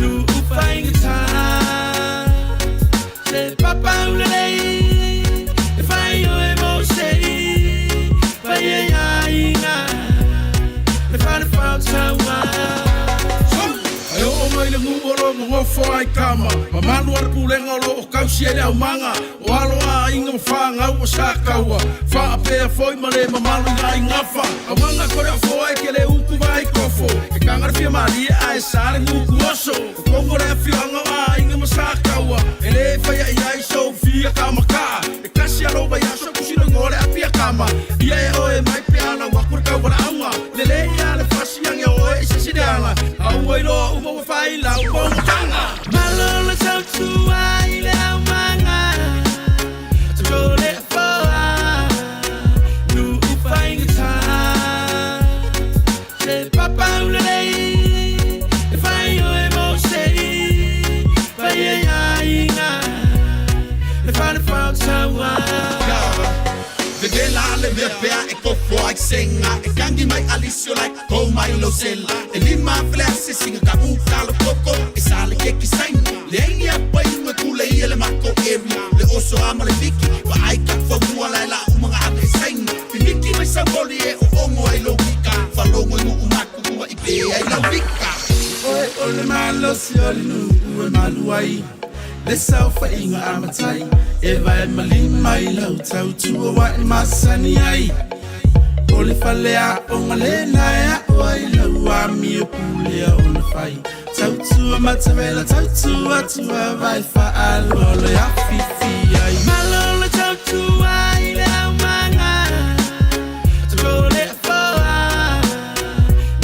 Nu'u faigata Se papa ulelei E fai oe mo sei Fai e aiga Le fale fautaua Ae oo mai le guu o lo gogofo ai kama mamalu a le pulega o lo o kausi ai le aumaga o alo a aiga ma fagau o sa kaua faapea foi ma le mamalu i aigafa augaga kore afoa e ke le uku vai kofo e kaga le fia malie ae sa le guku oso o kogo le afioaga o aiga ma sa kaua e lē faiaʻi ai sou fia kamakaa e kasi alo vai aso kusilo le apia kama ia e oe mai pe ana waku le kauvala'auga lelei a le fasiage o oe i se sileaga aua iloa uma ua fai lau pogataga Malo le tautua i le aumaga Toko le afoa Nu'u faigata Se papa ulelei E fai oe mo sei Fai e aiga Le fale fautaua Vevela le mea pea e kofo ai senga E kangi mai alisio lai kou mai lo sela E lima afe le asisiga kaʻu talo koko e sa le keki saina leai ni apa inu e kula ia le mako area le oso a ma le viki vaai ka faumua lae la umaga ave e saina pimiki mai saumoli e oogo ai lou vika falogo i nuu matutua i pe ai lau vika Oe o le malosi o le nuu e malu ai Le saofaiga a matai E vae ma lima i lau tautua ua e masani ai O le faleaoga lena e aʻo ai lau amio pulea ona fai Tautua matavela tautua tua vae faaloalo e afifi ai Malo le tautua i le aumaga Tulo le afoa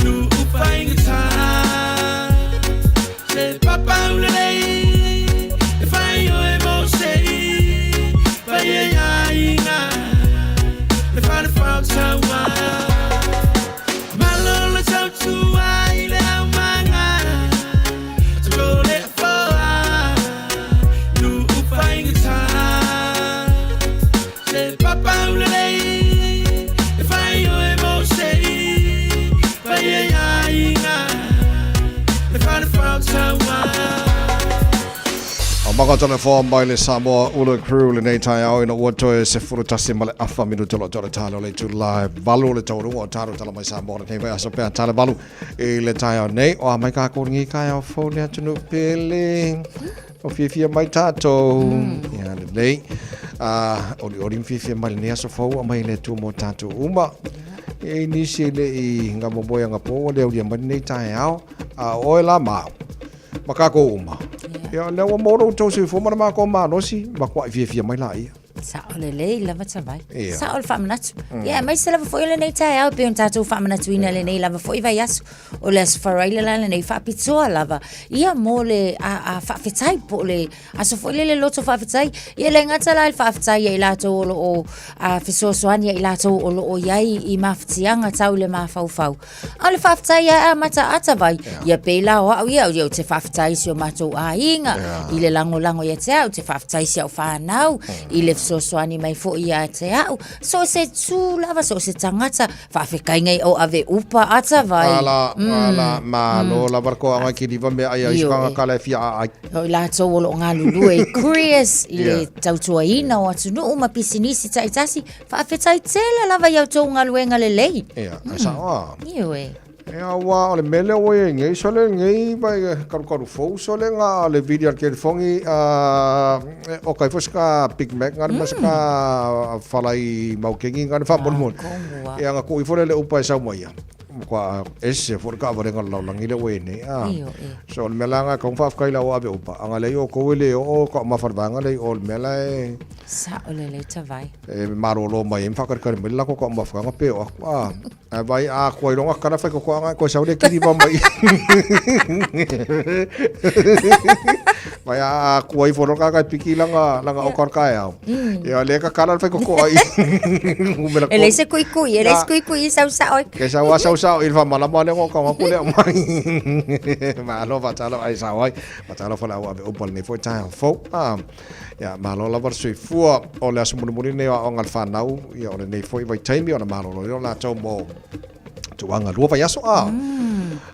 Nuu faigata Se papa ulelei E fai oe mo sei Fai e aiga Le fale fautaua Malo le tautua i le aumaga Tulo le afoa Nuu faigata Se papa ulelei E fai oe mo sei Fai e aiga Le fale fautaua A maka tole foa mai le Samoa Ula Crew lenei taeao ina ua toe 11 ma le afa minuta o lo o tale o le itula e valu o le taualuga o tatou tala mai Samoa lenei vaiaso pea tale valu i le taeao nei. O a mai kākou lenei taeao fou le atunuu pele. O fiafia mai tātou. Ia lelei. A, olioli ma fiafia mai lenei aso fou a mai le Atua mo tātou uma. E i nisi e le i ngā momoe anga pō ua le aulia mai lenei taeao. A o oe la ma au. Ma kākou uma. Ia, lea ua maua lo outou soifua ma le mākou malosi, matuai fiafia mai laia. Sao lelei lava Tavai. Ia. Sao le faamanatu. Ia, aemaise lava foi o lenei taeao e pei ona tatou faamanatuina lenei lava foi vaiaso. O le Aso Faraile la lenei faapitoa lava ia mo le a, a faafetai po o le aso foi lele loto faafetai. Ia e le gata la i le faafetai ia i latou o lo o a, fesoasoani ia i latou o lo o i ai i mafatiaga tau i le mafaufau. A o le faafetai a amata a Tavai, ia pei la o au ia, ia ou te faafetai i si o matou aiga, i le lagolago ia te au, ou te faafetai i si au fanau, i le fesoasoani mai foi ia te au. So o se tū lava, so o se tagata, faafetai ngai o ave upa a Tavai. Ala, ala, malo lava le koaga ki liva mea ai ai sukanga kala e fia a ai. O i latou o lo o galulue i couriers, i le tautuaina o atunuu ma pisinisi taitasi, Faafetai tele lava i a outou galuega lelei. Ia, ai sao a. Ioe. Ia, ua o le mea lea ua i ai nei, sole lenei vai kalukalu fou sole nga le vili a le kelifongi a o kai fo ska Big Mac nga ma ska falai maukengi nga fa molimoli. Ia nga ku ifo le upa e sau mai ia. Kwa ese fo le kaavalega o le lalolagi lea ua i ai nei. A. So o le mea la nga kau faafetai la o ave upa. Anga lei o kou e le oo ka ma fale vaega lei o le mea la e Sao lelei Tavai. E malolo mai ai ma faakalikali mai le lako ka mafutaga pe o aku a ae vai a koa iloga kala fai kokoaga koe sau le kiliva mai vai a kua ifo loa ka piki langa langa o ka kaeao ia le ka kala fai kokoa i E leai se kuikui, e leai se kuikui i sau sao ai. Ke sau a sau sao i le faamalama lea o ka aku lea mai. Malo faatalo ai sao ai. Faatalo fa le au ave upu lenei foi taeao fou. Ah. Ia, malo lava le soifua o le aso mulimuli lenei o aoga a le fanau, ia o lenei foi vaitaimi ona malolo lea o latou mo tauaga lua vaiaso a.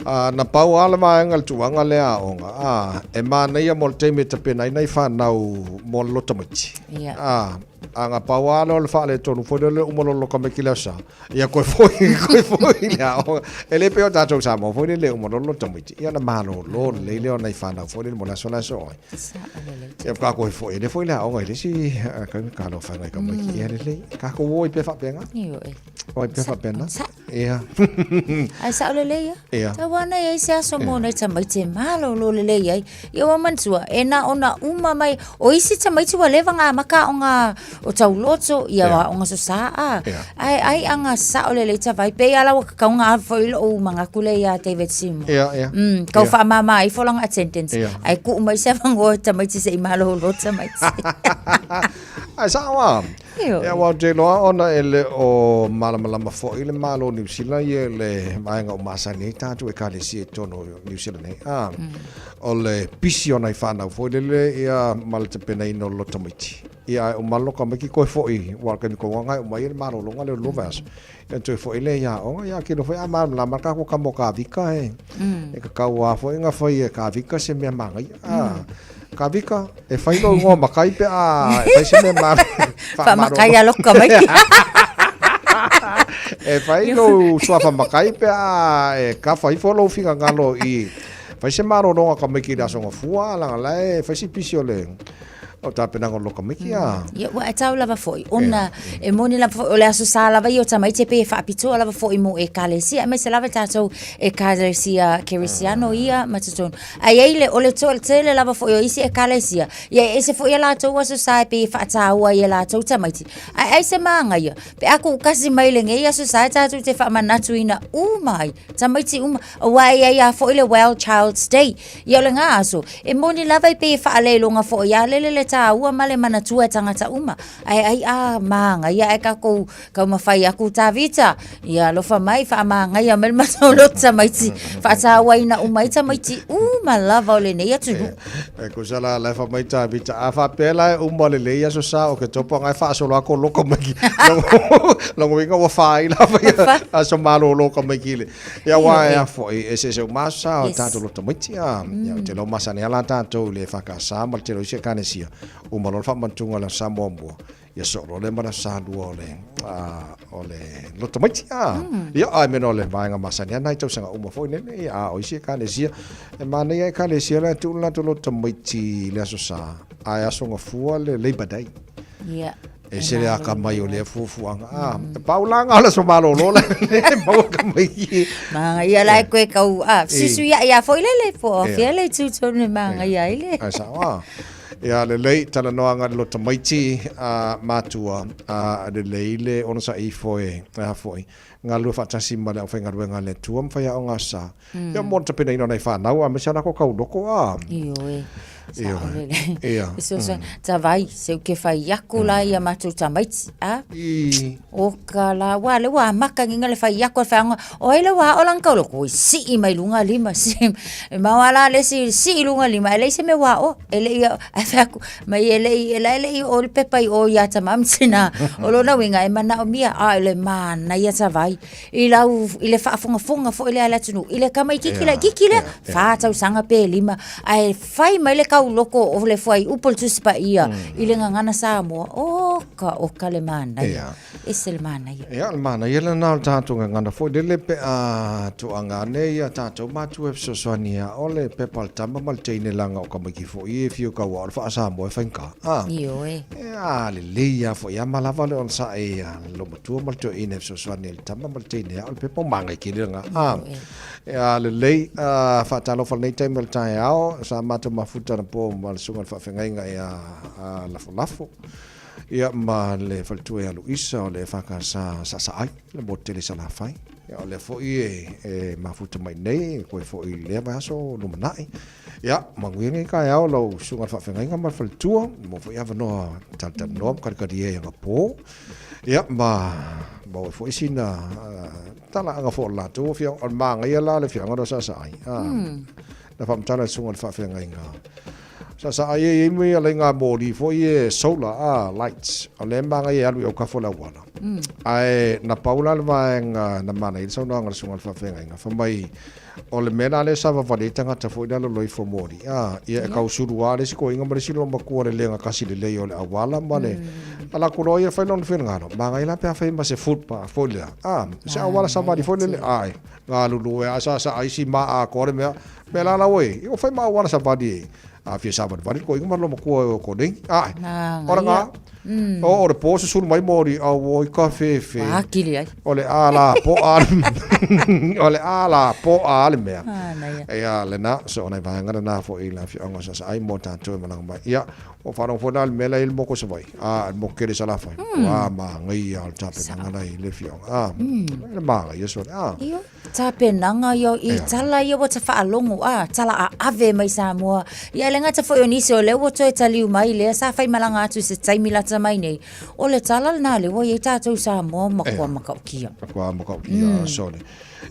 A, na pau lava le vaega i le tauaga lea aoga, a, e manaia mo le taimi e tapena ai nai fanau mo le loto tamaiti. Ia. A, a na pau lava lea o le faaletonu foi lea o le uma loa o le loka mai le aso Sa, Ia koe foi, koe foi le aoga. E le pei o tatou Samoa foi lele uma loa lo tamaiti. Ia na malolo lelei lea o nai fanau foi lele mo le aso le aso ai. Ia ka koe foi, le foi le aoga i le isi ka ka lo whangai ka mai ki ia lelei. Ka ko oi pe whapenga. Ioe. Oi pe whapena. Ia. Ai sao lelei ia. Ia. Tau ana ia i se aso mo nei tamaiti e malolo lelei ai. Ia ua manatua, e na ona uma mai, o isi tamaiti ua leva ngā maka o ngā o tauloto, ia yeah. o ngā sosaa. Yeah. Ai, ai anga sao lelei tavai, pe ia lawa kakau ngā foi lo u mangaku le ia David Seymour. Yeah, yeah. Kau Yeah. whaamama ai folanga attendance. Yeah. Ai ku mai se vangoa tamaiti se i malolo tamaiti. Ai sao a. Ia, aua ou te iloa ona e le o malamalama foi le Malo o Niu Sila ia i le vaega o masani ai tatou Ekalesia i totonu o Niu Sila nei. A, o le pisi o nai fanau foi lele ia ma le tapenaina o le loto tamaiti. Ia, ae uma loka mai ki koe foi, ua o le taimi tonu lava na e uma ai le malologa lea o le lua vaiaso. Ia toe foi lea i aoga, ia kilo foi a malamalama le tatou tama o Kavika e, e tatau lava foi ona fai e Kavika se mea manaia. A, Kavika, e fai lou igoa matai pe a e fai se mea ma Faamakai a loka mai. E fai lou suafa matai pe a e kafa ifo lou finagalo i fai se malologa tamaiti i le Aso Gafua, leaga la e fai si pisi o le O tapenaga o le tamaiti a. Ia, ua e tau lava foi, ona e moni lava foi, o le Aso Sa lava ia o tamaiti e pei e faapitoa lava foi mo Ekalesia, aemaise lava tatou Ekalesia Kerisiano ia ma totonu. Ae i ai le, o le toatele lava foi o isi Ekalesia, ia e ese foi a latou Aso Sa e pei e faataua ai e latou tamaiti. Ae ai se magaia, pe a kuukasi mai lenei Aso Sa e tatou te faamanatuina uma ai, tamaiti uma, aua e i ai lava foi le Well Child's Day. Ia o lena aso, e moni lava e pei e faaleiloga foi a lele le tāua ma le manatua e tagata uma. Ae ai a māgaia ae kākou taumafai aku Tavita, ia alofa mai faamāgaia mai le matou loto tamaiti, faatauaina uma ai tamaiti uma lava o lenei atunuu. E kusa la la fa mai Tavita, a faapea la e uma lelei aso sa o ke topo ngai faasolo aku loko mai ki. Longo inga ua fai lava ia aso malolo ka mai ki le. Ia aua e a foi, e eseese uma aso sa o tatou loto tamaiti a. Ia ou te iloa masani lava la tatou i le EFKS ma le tele o isi Ekalesia, uma loa le faamanatuga o le aso Sa muamua, ia soo loa lea ma le aso Sa lua o le o le loto tamaiti a. Ia ae mena o le vaega masani lava na i tausaga uma foi nele, ia a o isi Ekalesia, e manaia Ekalesia la e tuu le latou loto tamaiti i le aso Sa, ae aso Gafua le Labour Day. Ia. E ese le akamai o lea fuafuaga. A, e pau la nga o le aso malolo la e maua ka mai i. Māngaia la e koe kau, a, suisuiaʻi a foi lele, po o fea le itu tonu e māngaia ai le. Ai sao a. Ia lelei talanoaga i le loto tamaiti a matua a lelei le onosai ifo e a foi galulue faatasi ma le aufaigaluega a le Atua ma faiaoga aso sa. Ia mo le tapenaina o nai whanau, aemaise a lako kauloko a. Ioe. Ioe. Ia. Fesoasoani. Tavai, se u ke whai aku la ia matou tamaiti. A? I. O ka la, wa le wa maka nginga le whai aku le whainga. O ai le wa o lang kauloko, oi sii mai lunga lima. Sii. E maua la le si, sii lunga lima. E lei se me wa o. E le ia, ai whai aku, mai e le i, e la e le i o le pepa i o ia tamam tina. O lona uiga e manaomia, a o le manaia tavai. I lau, i le faafogafoga foi lea a le atunuu, i le tamaititi laitiiti lea, fa tausaga pe lima, ae fai mai le tauloko o le fuaiupu o le Tusi Paia i le gagana Samoa, oka oka le manaia, ese le manaia. Ia, o le manaia lena o le tatou gagana foi lele pe a tooaga ane ia tatou matua e fesoasoani ia o le pepa a le tama ma le teine leaga o tamaiti foi e fiu tauao o le faa-Samoa e faigata. Ioe. Ia, lelei lava foi a ma lava le onosai a lou matua ma le toeaina e fesoasoani ai i le tama ma le teine ao le pepa o magai tele lena. A, ia lelei, a, faatalofa i lenei taimi o le taeao, sa matou mafuta anapo ma le susuga i le faafeagaiga ia Lafolafo, ia ma le faletua ia Luisa o le EFKS Saasaai, le motu tele i Salafai. Ia, o lea foi e mafuta mai nei, koe foi i lea vaiaso lumanai. Ia, manuia lenei taeao lau susuga i le faafeagaiga ma le faletua, maua foi avanoa talatalanoa ma kalikalia i anapo. Ia, ma maua ai foi sina talaaga foi o le latou afioaga. O le manaia la le afioaga lea o Saasaai. Na faamatala e le susuga i le faafeagaiga. Saasaai e i ai mea alaiga moli foi e solar a lights. O lea e manaia e alu i autafa o le auala. Ae na pau la le vaega na manaia ai le saunoaga a le susuga i le faafeagaiga, fai mai, O le mea la lea sa vavale ai tagata foi lea loloifo moli, a, ia e tausulu lava le isi toeaina ma le isi loomatua le lega kasi lelei o le auala ma le ala atu loa ia fai lona finagalo, manaia la pe a fai ma se footpath foi lea, a, se auala savali foi lele, ae, galulue a saasaa isi ma atoa le mea, mea la la ua i ai, ia ua fai ma auala savali e, a fia savalivali le toeaina ma le loomatua e o konei, ae, o lena. O le po susulu mai moli auoi ka fefe. Ua akili ai. O le a la po a o le a la po a le mea. Ia lena so ona vaega lena foi i le afioaga o Saasaai mo tatou e malaga mai. Ia ua faalogo foi la le mea la e i le motu o Savaii. A le motu tele i Salafai. Ua manaia le tapenaga la i le afioaga. A le manaia sole. A. tapenaga ia i tala ia ua tafaalogo a tala aave mai Samoa. Ia e le gata foi o nisi o lea ua toe taliu mai lea sa faimalaga atu i se taimi lata mai nei. O le tala lena lea ua i ai tatou i Samoa matua matautia. Matua matautia sole.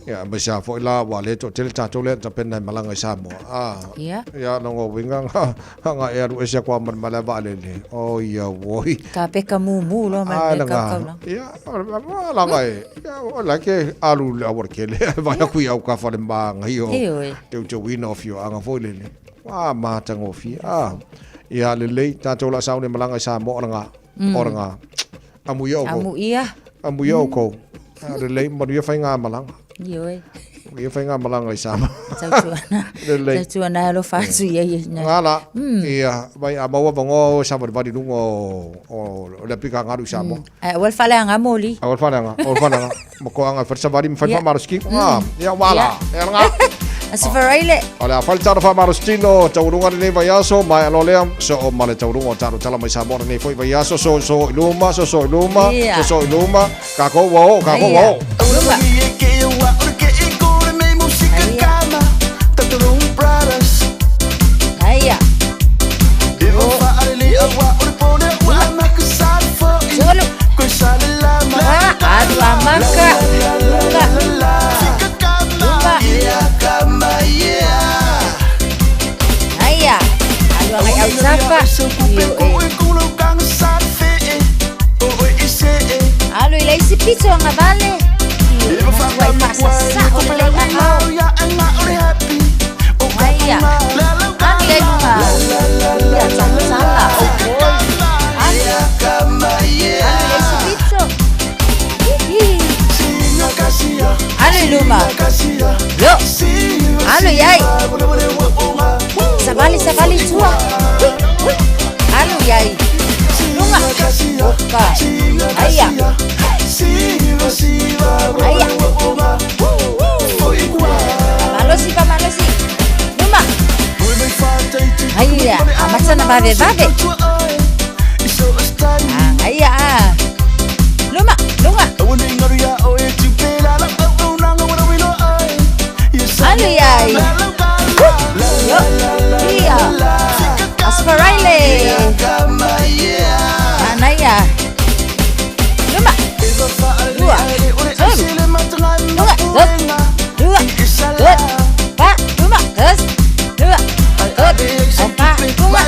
Ia aemaise lava foi la ua le toatele tatou lea na tapena e malaga i Samoa. A. Ia. Ia lona uiga na na e alu ese atu lava ma le malae vaalele. Oi auoi. Ka peka mumu loa ma le mea kaukau Ia, laga e, ia, o la ke alu i le aualatele ae vaai atu i autafa i le manaia o teuteuina o afioaga foi lele. A matagofie. A, ia lelei, tatou o le a sauni e malaga i Samoa o lena, o lena. Amuia oukou. Amuia. Amuia oukou. A lelei, manuia faigamalaga. Ioe. Manuia faigamalaga i Samoa. Tautuana. Lelei. Tautuana e alofa atu i ai. Ngala. Ia, vai a maua avanoa o savalivali i luga o le apika galu i Samoa. Ae aua le faaleaga moli. Aua le faaleaga, aua le faaleaga. Makoaga e fai le savali ma fai le faamalositino. Ia, ua ala. Ia lena. Aso Faraile. O le a fai le talo faamalositino taualuga lenei vaiaso, maea loa lea, soo ma le taualuga o tatou tala mai Samoa lenei foi vaiaso, soosoo i luma, soosoo i luma, soosoo i luma, kākou ua oo, kākou ua oo. Luma. Aia. Tolu. Fa, alu amaka. Luga. Luma. Aia. Alu agai autafa. Alu i le isi pito agavale. Ua faasasao lelei aao. Aia. Alu i luma. Ia tatala. Oi. Alu. Alu i le isi pito. Alu i luma. Yo. Alu i ai. Savali, savali i tua. Alu i ai. Luga. Oka. Aia. Aia. Malosi pa malosi. Luma. Aia. Amata na vavevave. Aia. Luma. Luga. Alu i ai. Yo. Ia. Aso Faraile. Manaia. Luma. Lua. Tolu. Luga. Dos. Lua. Dos. Fa. Luma. Dos. Lua. Dos. Fa. Luma.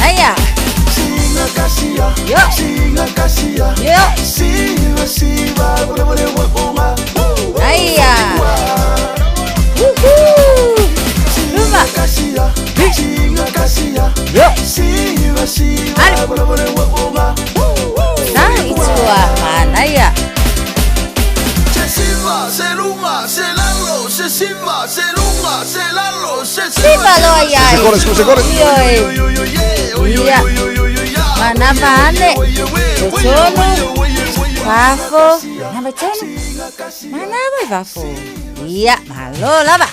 Iha. Aia. Yo. Yo. Aia. Woohoo. Luma. Yo. Alu. Na i tua. Manaia. Siva loa ia ai. Ioe. Ia. Manava ane. Totonu. Fafo. Manava i tonu. Manava i fafo. Ia. Malo lava.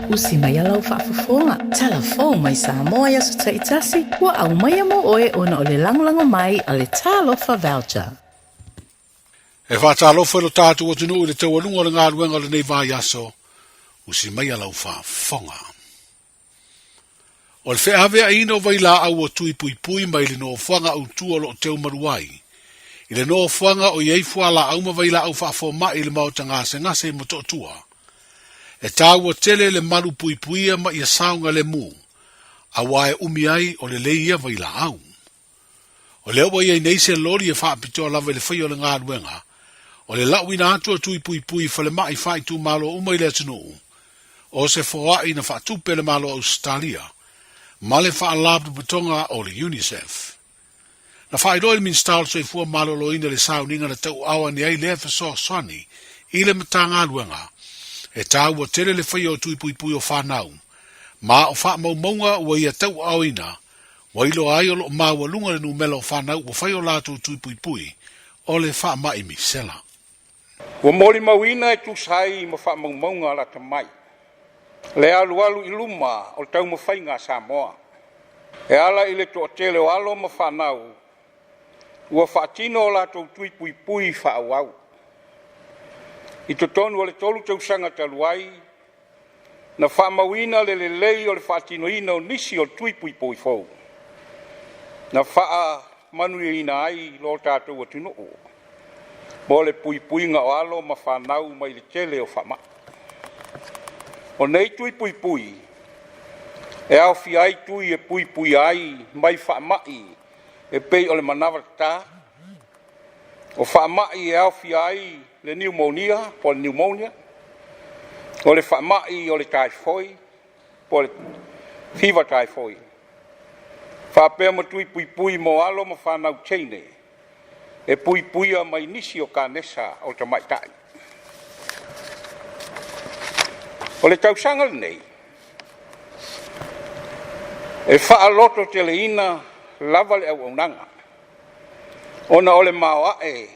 Usi mai a lau faafofoga, tala fou mai Samoa i aso taitasi, ua aumaia mo oe ona o le lagolago mai a le Talofa Voucher. E faatalofa i lo tatou atunuu i le taualuga o le galuega o lenei vaiaso, usi mai a lau faafofoga. O le feaveaiina o vailaau o tui puipui mai le nofoaga autu o lo o teu malu ai, i le nofoaga o i ai fualaau ma vailaau faafomai i le maota gasegase i Motootua. E taua tele le malu puipuia ma ia saogalemu, auā e umi ai o lelei ia vailaau. O lea ua i ai nei se loli e faapitoa lava i le faia o le galuega, o le lauina atu o tui puipui i falemai faaitumalo uma i le atunuu, o se foai na faatupe e le Malo o Ausetalia ma le Faalapotopotoga o le UNICEF. Na faailoa e le Minisita o le Soifua Maloloina le sauniga na tauaao ane ai lea fesoasoani i le Matagaluega e taua tele le faia o tui puipui o fanau. Ma o faamaumauga ua ia tauaaoina, ua iloa ai o lo o maualuga le numela o fanau ua fai o latou tui puipui o le faamai misela. Ua molimauina e tusa ai ma faamaumauga lata mai le alualu i luma o taumafaiga a Samoa e ala i le toatele o alo ma fanau ua faatino o latou tui puipui faaauau. I totonu o le 3 tausaga talu ai, na faamauina le lelei o le faatinoina o nisi o tui puipui fou na faamanuiaina ai lo tatou atunuu mo le puipuiga o alo ma fanau mai le tele o faamai. O nei tui puipui e aofia ai tui e puipuia ai mai faamai e pei o le manava tatā, o faamai e aofia ai le niumonia po o le pneumonia, o le faamai o le taifoi po o le fiva taifoi, faapea ma tui puipui mo alo ma fanau teine e puipuia mai nisi o kanesa o tamaitai. O le tausaga lenei, e faalototeleina lava le auaunaga, ona o le maoae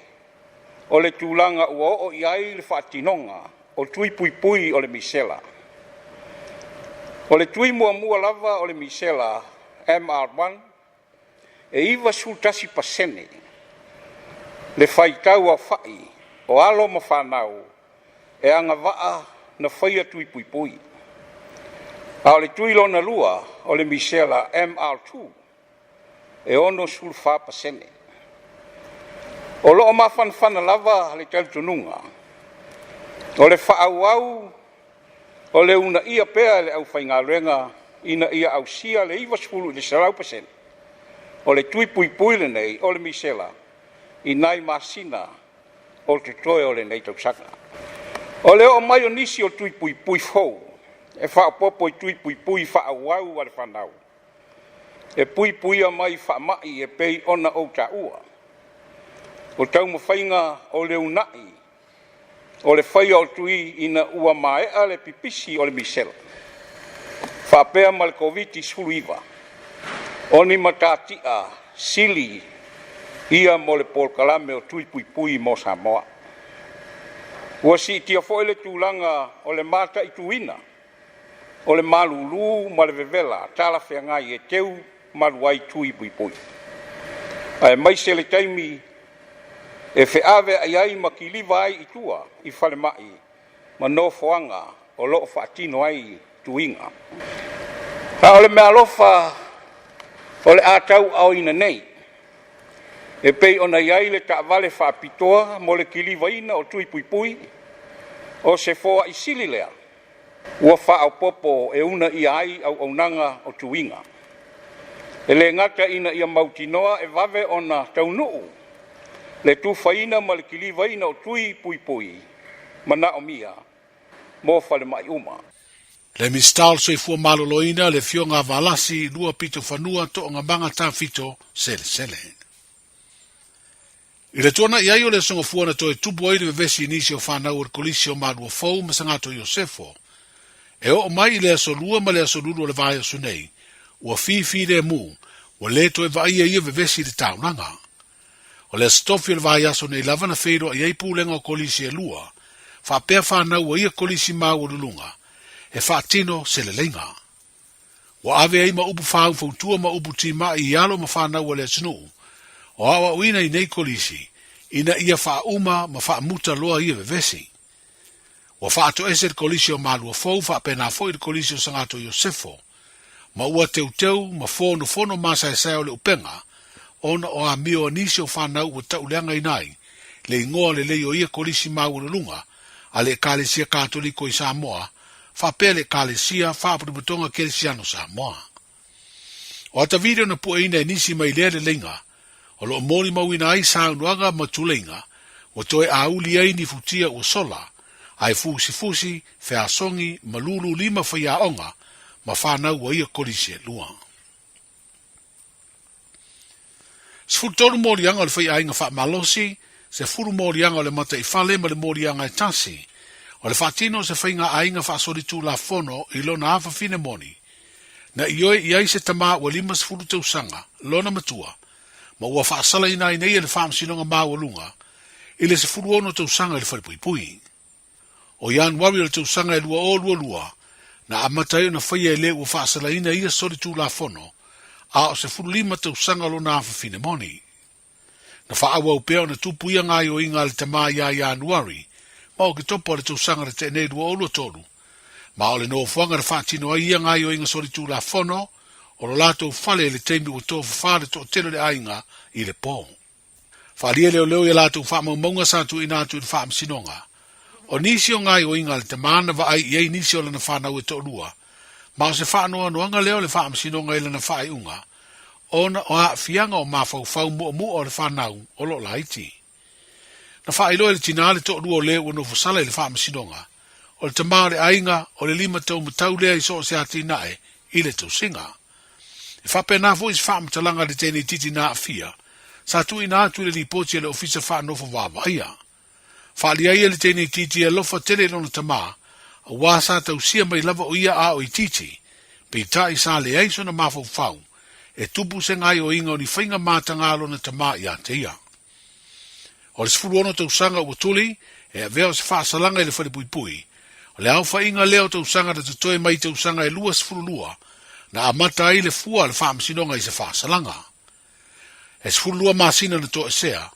o le tulaga ua oo i ai le faatinoga o tui puipui o le misela. O le tui muamua lava o le misela MR1 e 91% le faitau aofai o alo ma fanau e agavaa na faia tui puipui. A o le tui lona lua o le misela MR2 e 64%. O lo o mafanafana lava le talitonuga o le faaauau o le uunaia pea e le aufaigaluega ina ia ausia le 90 i le 100% o le tui puipui lenei o le misela i nai masina o totoe o lenei tausaga. O le oo mai o nisi o tui puipui fou e faaopoopo i tui puipui faaauau a le fanau e puipuia mai faamai e pei ona ou taua, o taumafaiga o le uunai o le faia o tui ina ua maea le pipisi o le misela, faapea ma le Koviti-19, o ni matatia sili ia mo le polokalame o tui puipui mo Samoa. Ua siitia foi le tulaga o le mataituina o le malulu ma le vevela talafeagai e teu malu ai tui puipui, aemaise le taimi e feaveai ai ma kiliva ai i tua i falemai ma nofoaga o lo o faatino ai tuiga. A o le meaalofa o le a tauaaoina nei, e pei ona i ai le taavale faapitoa mo le kilivaina o tui puipui, o se foai sili lea ua faaopoopo e uunaia ai auaunaga o tuiga. E le gata ina ia mautinoa e vave ona taunuu le tufaina ma le kilivaina o tui puipui manaomia mo falemai uma. Le Minisita o le Soifua Maloloina, le Afioga a Valasi Luapitofanua Toogamaga Tafito Selesele. I le tuanai ai o le Aso Gafua na toe tupu ai le vevesi i nisi o fanau o le Kolisi o Malua Fou ma Sagato Iosefo, e oo mai i le Aso Lua ma le Aso Lulu o le vaiaso nei, ua fifilemu, ua le toe vaaia ia vevesi i le taulaga. O le Aso Tofi o le vaiaso nei lava na feiloai ai pulega o Kolisi e lua, faapea fanau a ia Kolisi maualuluga, e faatino se leleiga. Ua ave ai ma upu faaufautua ma upu timai i alo ma fanau a le atunuu, o aoaoina i nei kolisi, ina ia faauma ma faamuta loa ia vevesi. Ua faatoese le kolisi o Malua Fou faapena foi le kolisi o Sagato Iosefo, ma ua teuteu ma fonofono masaesae o le upega, ona o amio a nisi o fanau ua tauleagaina ai le igoa lelei o ia kolisi maualuluga a le Ekalesia Katoliko i Samoa faapea le Ekalesia Faapotopotoga Kerisiano Samoa. O ata video na pueina e nisi mai lea leleiga, o lo o molimauina ai saunoaga ma tuleiga ua toe auli ai ni futia ua sola, ae fusifusi, feasogi ma lululima faiaoga ma fanau ua ia kolisi e lua. 13 moliaga o le faiaiga faamalosi, 10 moliaga o le mataifale ma le moliaga e tasi, o le faatino o se faiga aiga faasolitulafono i lona afafine moni. Na ioe i ai se tamā ua 50 tausaga lona matua, ma ua faasalaina ai nei e le Faamasinoga Maualuga i le 16 tausaga i le falepuipui. O Ianuari o le tausaga e 2022, na amata ai ona faia e le ua faasalaina ia solitulafono, a o 15 tausaga lona afafine moni. Na faaauau pea ona tupu ia gaoioiga a le tamā iā Ianuari ma Oketopa o le tausaga na tea nei 2023, ma o le nofoaga na faatino ai ia gaoioiga solitulafono o lo latou fale i le taimi ua tofafa le toatele o le aiga i le po. Faaalia leoleo i a latou faamaumauga sa tuuina atu i le faamasinoga. O nisi o gaoioiga a le tamā na vaai i ai nisi o lana fanau e toalua, ma o se faanoanoaga lea o le faamasinoga i lana faaiuga, ona o aafiaga o mafaufau muamua o le fanau o lo o laiti. Na faailoa e le tinā le toalua o le ua nofosala i le faamasinoga, o le tamā o le aiga, o le limataumatau lea i so o se atinae i le tausiga. E faapena foi se faamatalaga a le tenititi na aafia, sa tuuina atu i le lipoti a le Ofisa Faanofo Vaavaaia. Faaalia ai e le tenititi e alofa tele i lona tamā, auā sa tausia mai lava o ia a o itiiti, peitai sa leai sona mafaufau e tupu se gaoioiga o ni faiga mataga a lona tamā iā te ia. O le 16 tausaga ua tuli, e avea o se faasalaga i le falepuipui. O le aofaiga lea o tausaga na totoe mai i tausaga e 22, na amata ai le fua a le Faamasinoga i se faasalaga. E 12 masina na toesea,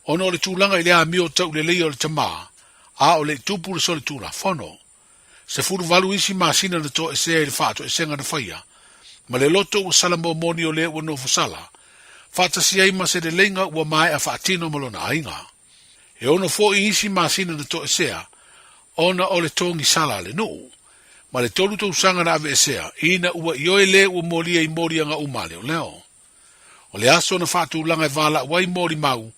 ona o le tulaga i le amio tauleleia o le tamā, a o le i tupu le solitulafono. 18 isi masina na toesea i le faatoesega na faia, ma le loto ua sala momoni o le ua nofosala, faatasi ai ma se leleiga ua maea faatino ma lona aiga. E ono foi isi masina na toesea, ona o le togisala a le nuu, ma le tolu tausaga na aveesea, ina ua ioe le ua molia i moliaga uma a leoleo. O le aso na faatulaga e valaau ai molimau,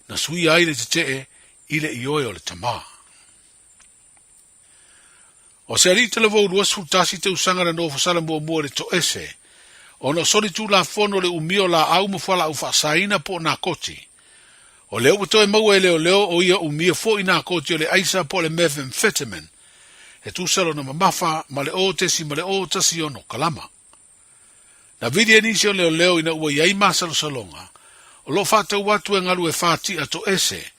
na suia ai le tetee i le ioe o le tamā. O se alii talavou 21 tausaga na nofosala muamua i le toese, ona o solitulafono le umia o laau ma fualaau faasaina po o nakoti. O lea ua toe maua e leoleo o ia umia foi nakoti o le aisa po o le methamphetamine, e tusa lona mamafa ma le 0.016 kalama. Na vili e nisi o leoleo ina ua i ai masalosaloga, o lo o faatau atu e galu e fati'a toese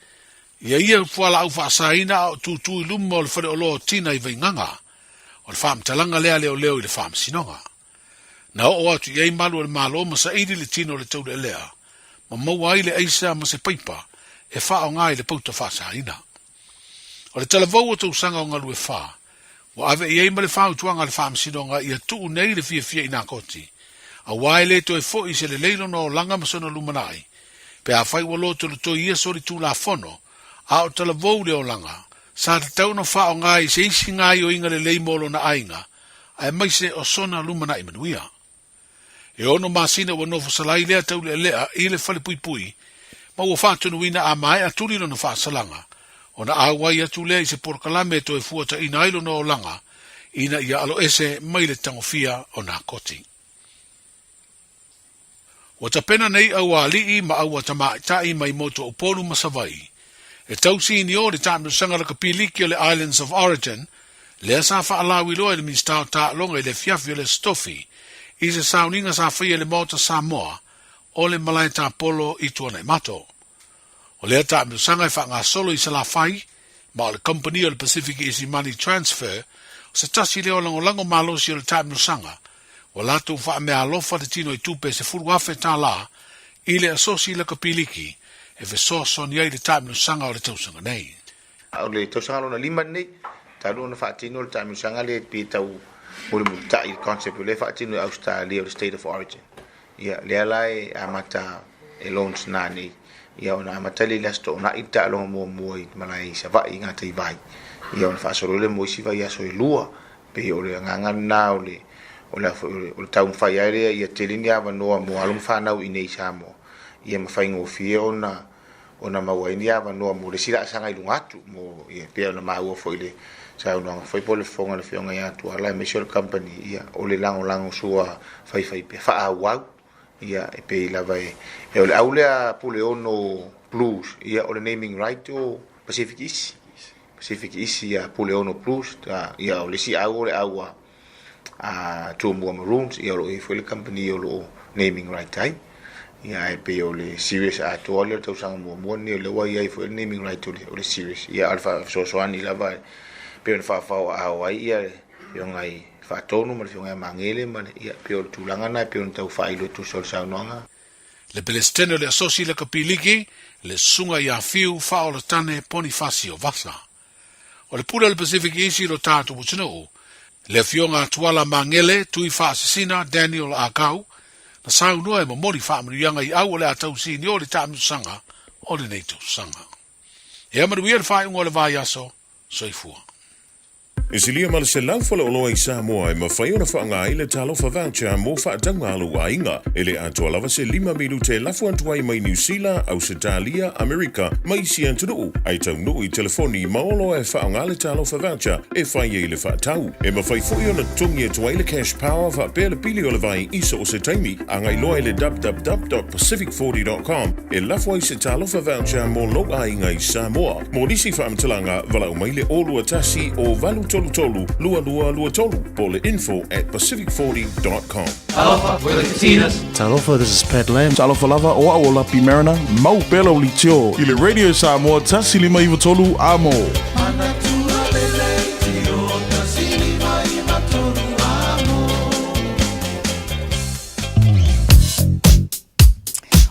ia ia fualaau faasaina a o tūtū i luma o le faleoloa o Tina i Vaigaga. O le faamatalaga lea a leoleo i le faamasinoga. Na oo atu i ai malu o le Malo ma saili le tino o le taulealea ma maua ai le aisa ma se paipa e faaaoga i le pauta faasaina. O le talavou o tausaga o galu e fa, ua ave i ai ma le fautuaga a le Faamasinoga ia tuu nei le fiafia i nakoti, auā e le toe foi i se lelei lona olaga ma sona lumanai, pe afai ua lotolotoi ia solitulafono, a o talavou le olaga, sa tatau ona faaaoga i se isi gaoioiga lelei mo lona aiga, aemaise o sona lumanai manuia. E ono masina ua nofo salai lea taulealea i le falepuipui, ma ua faatonuina a maea tuli lona faasalaga, ona auai atu lea i se polokalame e toe fuataina ai lona olaga ina ia aloese mai le tagofia o nakoti. Ua tapena nei aualii ma auatamaitai mai motu o Upolu ma Savaii e tausi i Niō le taamilosaga lakapi liki o le Islands of Origin, lea sa faalauiloa e le Minisita o Taaloga i le afiafi o le Aso Tofi i se sauniga sa faia e le Maota Samoa o le Malae Tapolo i Tuanaimato. O lea taamilosaga e faagasolo i Salafai, ma o le kamupani o le Pacific Easy Money Transfer o se tasi lea o lagolago malosi o le taamilosaga, ua latou faameaalofa le tino i tupe e $10,000 i le asosi lakapi liki e fesoasoani ai i le taamilosaga o le tausaga nei. O le tausaga lona lima lenei, talu ona faatino le taamilosaga lea pe tau mulimulita'i le concept o lea e faatino i Ausetalia o le State of Origin. Ia, lea la e amata e launch nanei, ia ona amata lea i le Aso Toonai le taaloga muamua i malae i Savaii i Gataivai, ia ona faasolo lea mo isi vaiaso e lua. Pei o le agaga lena o le o le o le taumafai ai lea ia tele ni avanoa mo alo ma fanau i inei i Samoa, ia ma faigofie ona ona maua ai ni avanoa mo le isi laasaga i luga atu mo ia pei ona maua foi i le saunoaga foi po o le fofoga o le Afioga ia Tuala aemaise o le company ia o le lagolago sua faifai pea faaauau ia e pei lava e e o le au lea Puleono Blues ia o le naming right o Pacific Easy Pacific Easy ia Puleono Blues ia o le isi au o le au a. Tumua Maroons, ia o lo o i ai foi le kamupani o lo o naming right ai. Ia ae pei o le series atoa lea o le tausaga muamua lenei o lea ua i ai foi le naming right o le, o le series. Ia a o le fesoasoani lava e pei ona faafao aao ai ia le afioga i Faatonu ma le afioga ia Magele ma le, ia pei o le tulaga lena e pei ona tau faailo e tusa o le saunoaga. Le Pelesitene o le Asosi Lakapi Liki, le Susuga ia Fiu Faaolatane Ponifasio Vasa. O le pule o le Pacific Isi lo tatou atunuu, le Afioga a Tuala Magele Tui Faasisina Daniel Akau, na saunoa e momoli faamanuiaga i au o le a tau siniō le taamilosaga o lenei tausaga. Ea manuia le faaiuga o le vaiaso. Soifua. E silia ma le 100 faleoloa i Samoa e mafai ona faaaoga ai le Talofa Voucher mo faatauga a lou aiga. E le atoa lava se 5 minute e lafo atu ai mai Niu Sila, Ausetalia, Amerika ma isi atunuu, ae taunuu i telefoni ma oloa e faaaoga le Talofa Voucher e fai ai le faatau. E mafai foi ona totogi atu ai le Cash Power faapea le pili o le vai i so o se taimi. Agai loa i le www.pacific40.com e lafo ai se Talofa Voucher mo lou aiga i Samoa. Mo nisi faamatalaga, valaau mai le 021 o 833 2223 po o le info@pacific40.com. Talofa, we're the Katinas. Talofa, this is Pat Lam. Talofa lava, o au o Lapi Mariner, mau pea lau litio i le Radio Samoa 153 Amo.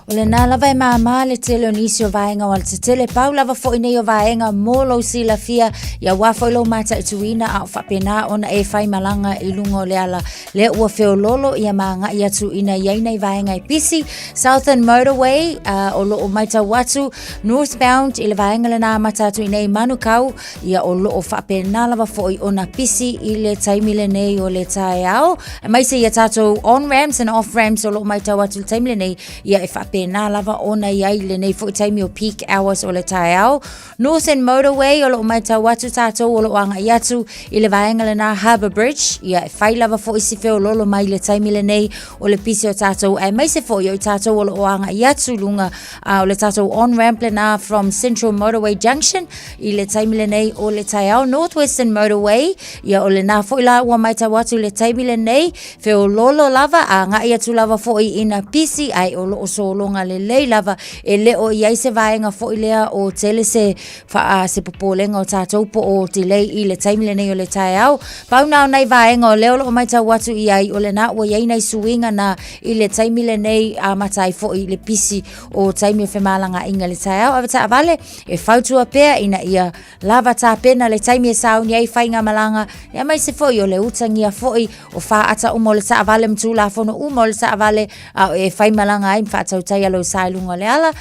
O lena lava e māmā le tele o nisi o vaega o alatetele, pau lava foi nei o vaega mo lou silafia, ia wā foi lou mataituina a o faapena ona e whai malanga i lunga o le ala. Lea ua feololo ia maaga'i atu ina i ai nai vaega e pisi, Southern Motorway, o loo maitau atu, northbound i le vaega lena amata atu i nei Manukau, ia o loo faapena lava foi ona pisi i le taimi lenei o le taeao. Aemaise ia tatou on ramps and off ramps o loo maitau atu i le taimi lenei, ia e faapena lava ona i ai lenei foi taimi o peak hours o le taeao. Northern Motorway o loo maitau atu tatou o loo agai atu i le vaega lena Harbour Bridge, ia e fai lava foi si feololo mai le taimi lenei o le pisi o tatou, aemaise foi o i tatou o loo agai atu i luga o le tatou on ramp lena from Central Motorway Junction i le taimi lenei o le taeao. North Western Motorway, ia o lena foi la ua maitau atu i le taimi lenei feololo lava a agai atu lava foi ina pisi, ae o loo sologa lelei lava, e le o i ai se vaega foi lea o tele se faa se popolega o tatou po o delay i le taimi lenei o le taeao. Pau na o nai vaega o lea o loo maitau atu i ai o lena ua i ai nai suiga na i le taimi lenei amata ai foi i le pisi o taimi o femalagaaiga i le taeao. Ave taavale e fautua pea ina ia lava tapena le taimi e sauni ai faigamalaga, aemaise foi o le utagia foi o faata uma o le taavale ma tulafono uma o le taavale a o e faimalaga ai ma faatautaia lou sa i luga o le ala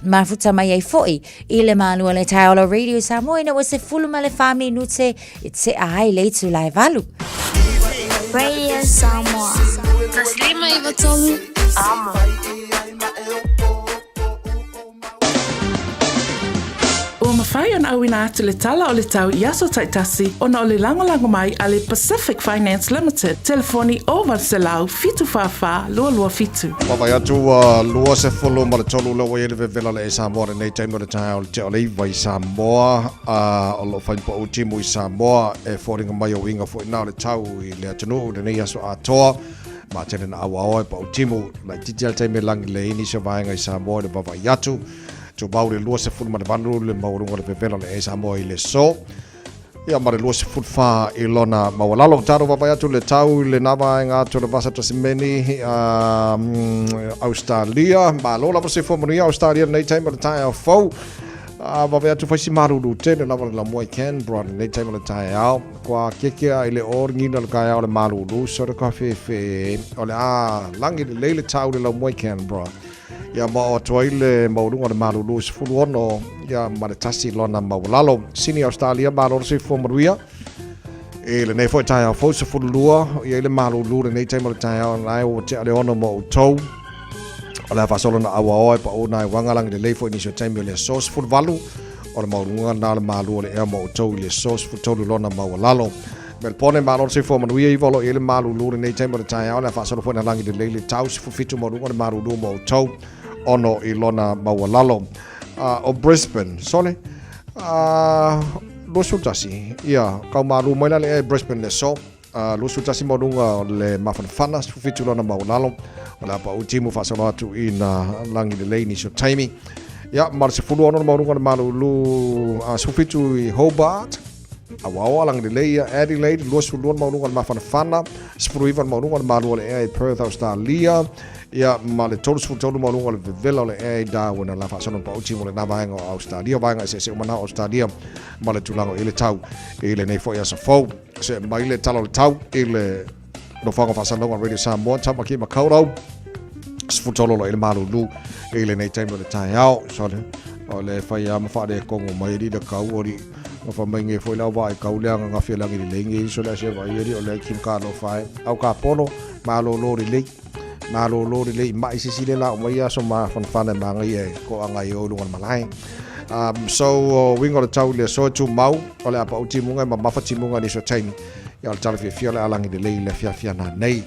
mafuta mai ai foi i le malu o le taeao la Radio Samoa ina ua 14 minute e tea ai le itula e 8. Radio Samoa. 153 Amo. Ua mafai ona auina atu le tala o le tau i aso taitasi ona o le lagolago mai a le Pacific Finance Limited, telefoni 0800 744 227. Vaavaai atu ua 23 lea ua i ai le vevela le Samoa lenei taimi o le taeao le tea o le 9 i Samoa o lo o fai pau timu i Samoa e foliga mai o uiga foi na o le tau i le atunuu lenei aso atoa ma tele na auaoa e pau timu laitiiti lava le taimi e lagi le nisi o vaega i Samoa i le vaavaai atu. Tumau le 28 le maualuga o le vevela o le Air Samoa i le aso. Ia ma le 24 i lona maualalo. Tatou vaavaai atu le tau i lena vaega atu o le Vasa Tasimeni, Australia. Malo lava soifua manuia Australia lenei taimi o le taeao fou. Vaavaai atu fai si malulu tele lava le lamua i Canberra lenei taimi o le taeao. Kua keke a i le o ngina le taeao le malulu so le kawhewhe o le a langi lelei le tau le lamua i Canberra. Ia ma o atu ai le maualuga o le malulu 16 ia ma le tasi lona maualalo. Sini Australia malo le soifua manuia. I lenei foi taeao fou 12 ia i le malulu lenei taimi o le taeao na e ua tea le ono mo outou. O le a faasolo na auaoa e pau na e wanga langi lelei foi nisi o taimi o le aso 18 o le maualuga na o le malu o le ea mo outou i le aso 13 lona maualalo. Melbourne malo le soifua manuia iva o lo o i ai le malulu lenei taimi o le taeao le a faasolo foi na lagi lelei le tau 17 maualuga o le malulu mo outou ono i lona maualalo. O Brisbane, sole, 21, ia, kau malu mai la le ea i Brisbane le aso. 21 maualuga o le mafanafana, 17 lona maualalo. O le a pau timu faasolo atu i na lagi lelei nisi o taimi. Ia, ma le 16 le maualuga o le malulu, 17 i Hobart, Auaoa lagi lelei ia Adelaide, 22 le maualuga o le mafanafana, 19 le maualuga o le malu o le ea i Perth, Australia, ia ma le 33 le maualuga o le vevela o le ea i Darwin, o le a faasolo pau timu lena vaega o Australia, vaega eseese uma na o Australia ma le tulaga i le tau i lenei foi aso fou. Se mai le tala o le tau i le nofoaga faasalalauga Radio Samoa, Tamaki Makaurau, 13 loa i le malulu i lenei taimi o le taeao. So le, o le whai a ma whaare kongo mai ri le kau o ri ma wha mai nge foi lau wa e kau le anga ngawhia langi le leinge i so le asia vai ri o le kim ka lo whae. Au ka polo, malo lo ri lei, malo lo ri lei, mai sisi le la o mai aso ma whanwhana ma ngai e ko anga i o lunga malae. So, o winga o le tau le so tu mau, o le apa o timunga ma mafa timunga ni so taimi. Ia o le tala fiafia le alangi le lei le fiafia nā nei.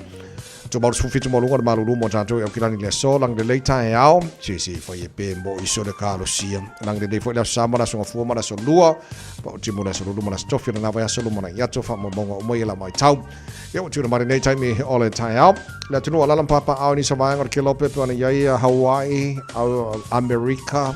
Tumau le 17 maualuga le malulu mo tatou i Aukilani i le aso, lagi lelei taeao, siisii fai e pe mo i so le kalosia. Lagi lelei foi le aso Sama, le aso Gafua ma le aso Lua, pa o timu le aso Lulu ma le aso Tofi, o lena vaiaso luma na i ato faamaumauga uma ia la matau. Ia ua tuuina mai lenei taimi o le taeao. Le atunuu o alaala ma papaao i nisi o vaega o le Kelope pe ona i ai Hawaii, Amerika,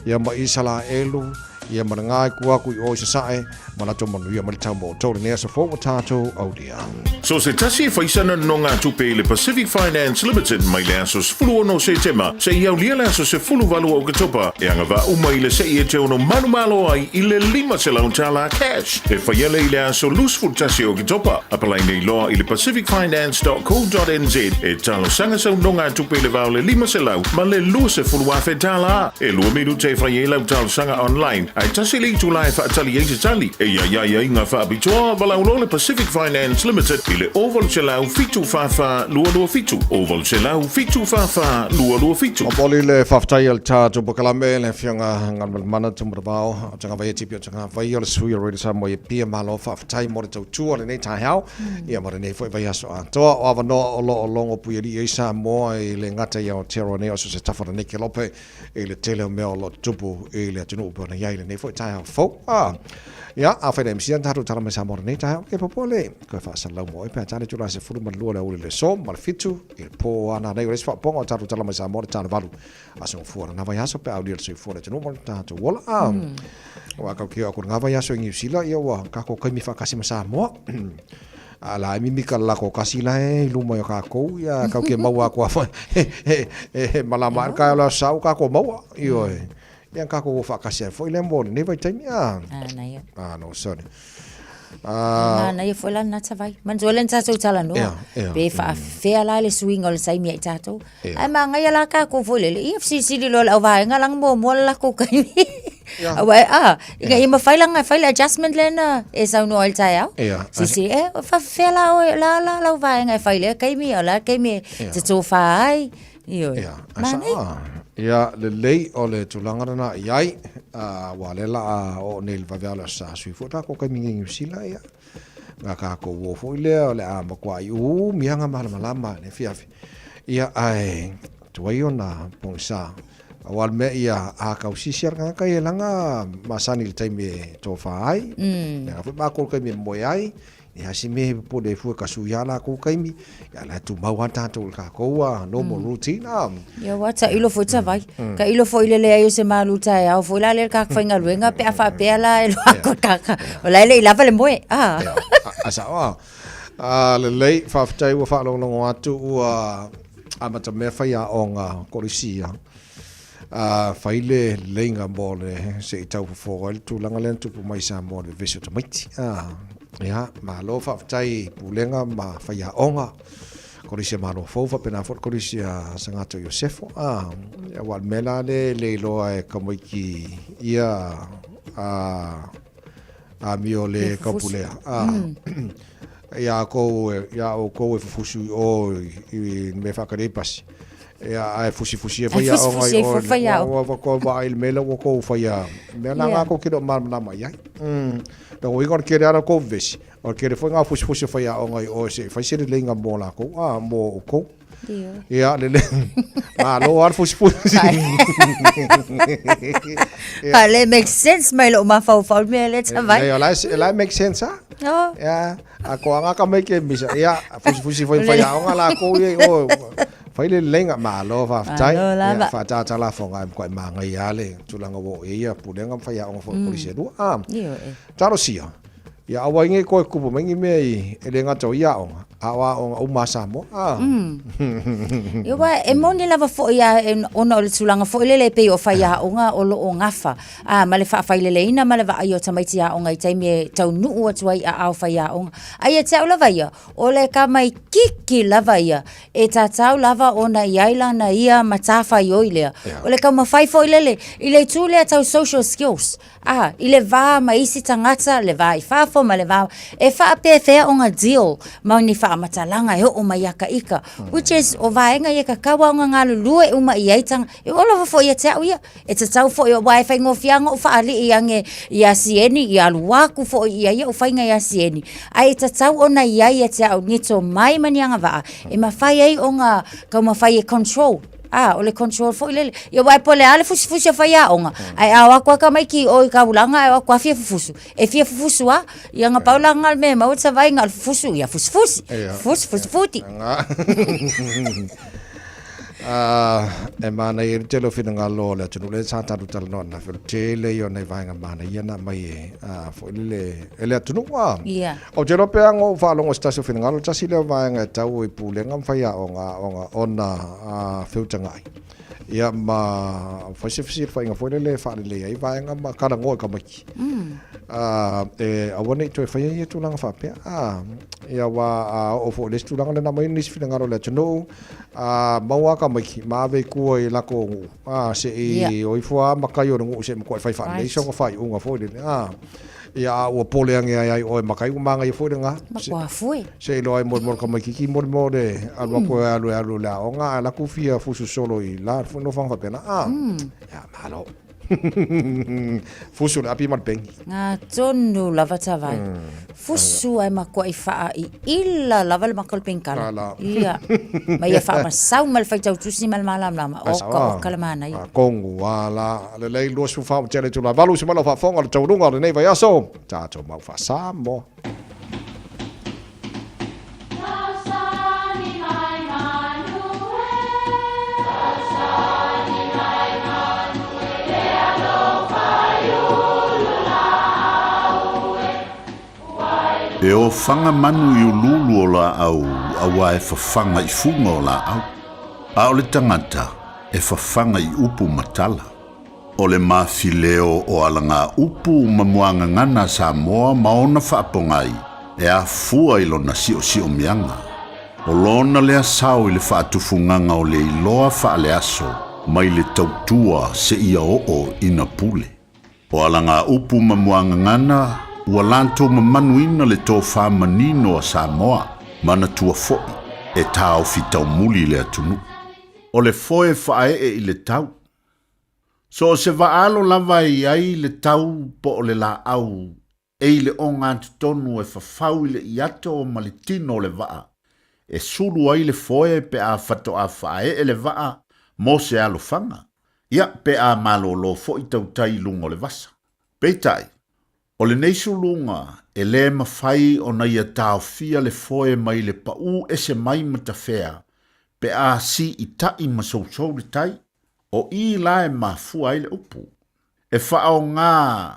ia ma Isalaelu, ia ma le ngā ku aku i o i sasae, ma latou manuia mai le tau mo outou lenei aso fou o tatou aulia. So se tasi e faisana nonogatupe i le Pacific Finance Limited mai le aso 16 Setema seia aulia le aso 18 o Oketopa e agavaa uma i le se'i e te ono manumalo ai i le $500 tala cash e faia lea i le aso 21 o Oketopa. Apalai nei loa i le pacificfinance.co.nz e talosaga sau nogatupe i le va o le 500 ma le 20,000 tala. E lua minute e fai ai lau talosaga online, ae tasi le itula e faatali ai se tali. E i ai aiaiga faapitoa, valaau loa le Pacific Finance Limited i le 0800 744 227, 0800 744 227. Momoli le faafetai a le tatou polokalame le Afioga Galumalemana Tumuravao o Tagavaia Tipi o Tagavaia o le sui o Radio Samoa i Apia. Malo faafetai mo le tautua lenei taeao ia ma lenei foi vaiaso atoa. O avanoa o lo o logo puialii ai Samoa i le gata i Aotearoa nei o so se tafa o lenei kelope i le tele o mea o lo o tutupu i le atunuu pei ona i ai lenei foi taeao fou. Ia, afai le MC ana tatou tala mai Samoa lenei taeao, ke popole, koe faasalalau mo oe pe a tane tula 12 le aoauli le aso ma le 7 i le pō ana nei o le isi faapopoga o tatou tala mai Samoa le tane valu aso gafua lena vaiaso pe a aulia le soifua o le atunuu ma le tatou ola. Ua kau ke aku lena vaiaso i Niu Sila, ia ua kako kaimi faakasi ma Samoa. A la e mimika le lako kasi la e i luma i o kākou, ia kau ke maua aku a whai, he malama e kai o le aso sa u kākou maua, ioe. Ia kākou o faakasi ai foi lea mo lenei vaitaimi, a. A, na ia. A, no, sorry. Manaia foi la lena tavai. Manatua lea na tatou talanoa. Ia, ia. Pe faafefea la le suiga o le taimi ia i tatou. Ia. Ae magaia la kākou foi lele. Ia fesilisili loa le auvaega laga muamua le lakou taimi. Ia. Aua e, a, ina ia mafai laga e fai le adjustment lea na e saunoa ai i le taeao. Ia. Silisili, e, faafefea la oe, la la lau vaega e fai i lea taimi, o le a le taimi e Ia. te tofa ai. Ioe. Ia, Manaia. sa, ia, lelei o le tulaga lena i ai, aua lea la a oo nei i le vaveao o le Aso Sa sui foi takou taimi nei i Niu Sila, ia, nga kakou o foi lea o le a matuai umiaga malamalama i le afiafi. Ia, ae tuai ona pogisa, aua le mea ia a kausisi a le tagata ia laga masani i le taimi e tofa ai, leaga foi makou i le taimi e moe ai, E a se mea he popole e fua ka sui a lākou kaimi, ia la e tumau a tātou i kākou a normal routine a. Ia ua tailo foi tavai. Tailo foi le leai o se malu taeao foi la lea le kaka faigaluega pe a faapea la e loa ko kaka. O la e le i lava le moe. Ah. A sao a. A lelei, faafetai ua faalogologo atu ua amata mea faiaoga kolisi a. A fai le leleiga mo le se i tau fofo ai le tulaga lea na tupu mai i Samoa i le vevesi o tamaiti. A, ia, malo faafetai i pulega ma faiaoga, Kolisi a Malo Fou faapena foi le Kolisi a Sagato Iosefo. A, ia, aua o le mea la lea e le iloa e tamaiti ia a amio le kaupulea. A, ia kou, ia outou e fufusu i o i mea faatali ai pasi. Ia, ae fusifusi e faiaoga i o, ua ua kou vaai i le mea lea ua kou faia, mea la ngā kou ke le o malamalama i ai. Lona uiga o le tele lava o kou vevesi, o le tele foi ngā fusifusi o faiaoga i o se i fai se leleiga mo lakou, a, mo outou. Ia, lele. Malo lava le fusifusi. Ia. Le make sense mai lou mafaufau le mea lea Tavai. Leai, o la e, la e make sense a. Oh. Ia, a koanga ka mai ke misa. Ia, fusifusi foi whai aonga la kou ia, o, fai le leleiga, malo faafetai. Malo lava. Ia, whaatātā la whonga e mkoai maangai a le tulaga ua oo i ai ia pulega ma faiaoga foi o Kolisi e lua. Ah, Ioe. talosia, ia aua ai nei koe kupu mai ni mea i, e le gata o ia aoga, a o aoga uma a Samoa. Ah. Ia aua e moni lava foi a ona o le tulaga foi lele e pei o faiaoga o lo o gafa a ma le faafaileleina ma le vaai o tamaiti aoga i taimi e taunuu atu ai i aao faiaoga. A ia te au lava ia, o le tamaititi lava ia e tatau lava ona i ai lana ia matafaioi lea. O le taumafai foi lele i le itu lea tau social skills, a, i le va ma isi tagata, le va i fafo ma le va, e faapefea ona deal ma ni faamatalaga e oo mai ia ka ika, which is o vaega ia e tatau lava ona galulue uma i ai tagata, e oo lava foi ia te au ia, e tatau foi aua e faigofie lava ona ou faalii ane ia Sieni, ia alu atu foi i ai au faiga ia Sieni, ae tatau ona i ai ia te au ni tomai ma ni agavaa e mafai ai ona taumafai e control. A, o le control foi lele. Ia aua e pole lava le fusifusi a faiaoga, ae a o atu lava tamaiti i o i taulaga ae o atu lava fia fufusu, e fia fufusu lava. Ia na pau la lena o le mea e maua te savai na o le fufusu, ia fusifusi, fufusu, fusifuti. E manaia i le tele o finagalo o le atunuu lea sa tatou talanoa ananafi, o le tele ia o nai vaega manaia na aumai e, foi lele, e le atunuu. Ia. Ou te iloa pea na ou faalogo i se tasi o finagalo, tasi lea o vaega e tau i pulega ma faiaoga aoga ona feutaga'i. Ia ma fai se fesilafaiga foi lele e faalelei ai vaega ma talanoa i tamaiti. E aua ne i toe faia ia tulaga faapea. Ia aua a oo foi i le isi tulaga lea na aumai nisi finagalo o le atunuu, a maua lava tamaiti ma ave i tua i latou nuu, se i o ifo lava matai o le nuu se i matuai fai faalelei sona faaiuga foi lele. Ia, a ua pole ane ai ai oe ma kai ua manaia foi lena. Matua fue. Se iloa ai molemole le tamaititi molemole le alu atu e alu e alu i le aoga ae alu atu fia fusu solo i la nofoaga faapena. A, ia, malo. Fusu le api ma le peni. Ngā tonu lava Tavai. Fusu ae matuai faaiila lava le maka o le penikala. Ala. Ia. Ma ia faamasau ma le faitau tusi ma le malamalama. Oka oka le manaia. Kongu ala. Lelei 24 ma tele itula e valu se mai lau faafofoga o le taualuga o lenei vaiaso. Tatou mau faa-Samoa. E ofaga manu i uluulu o laau auā e fafaga i fuga o laau, a o le tagata e fafaga i upu ma tala. O le mafileo o alagaupu ma muagagana a Samoa ma ona faapogai e afua i lona siosiomiaga. O lona lea sao i le faatufugaga o le iloa faaleaso mai le tautua seia oo ina pule. O alagaupu ma muagagana ua latou mamanuina le tofa manino a Samoa, manatua foi e taofi taumuli i le atunuu. O le foe faaee i le tau. So o se vaalo lava e i ai le tau po o le laau e i le ogatotonu e fafau i le iato ma le tino o le vaa, e sulu ai le foe pe a faatoa faaee le vaa mo se alofaga, ia pe a malōlō foi tautai i luga o le vasa. Peitai, o lenei suluga e lē mafai ona ia taofia le foe mai le paū ese mai matafea pe a siitai ma sousou le tai, o i la e mafua ai le upu. E faaaogā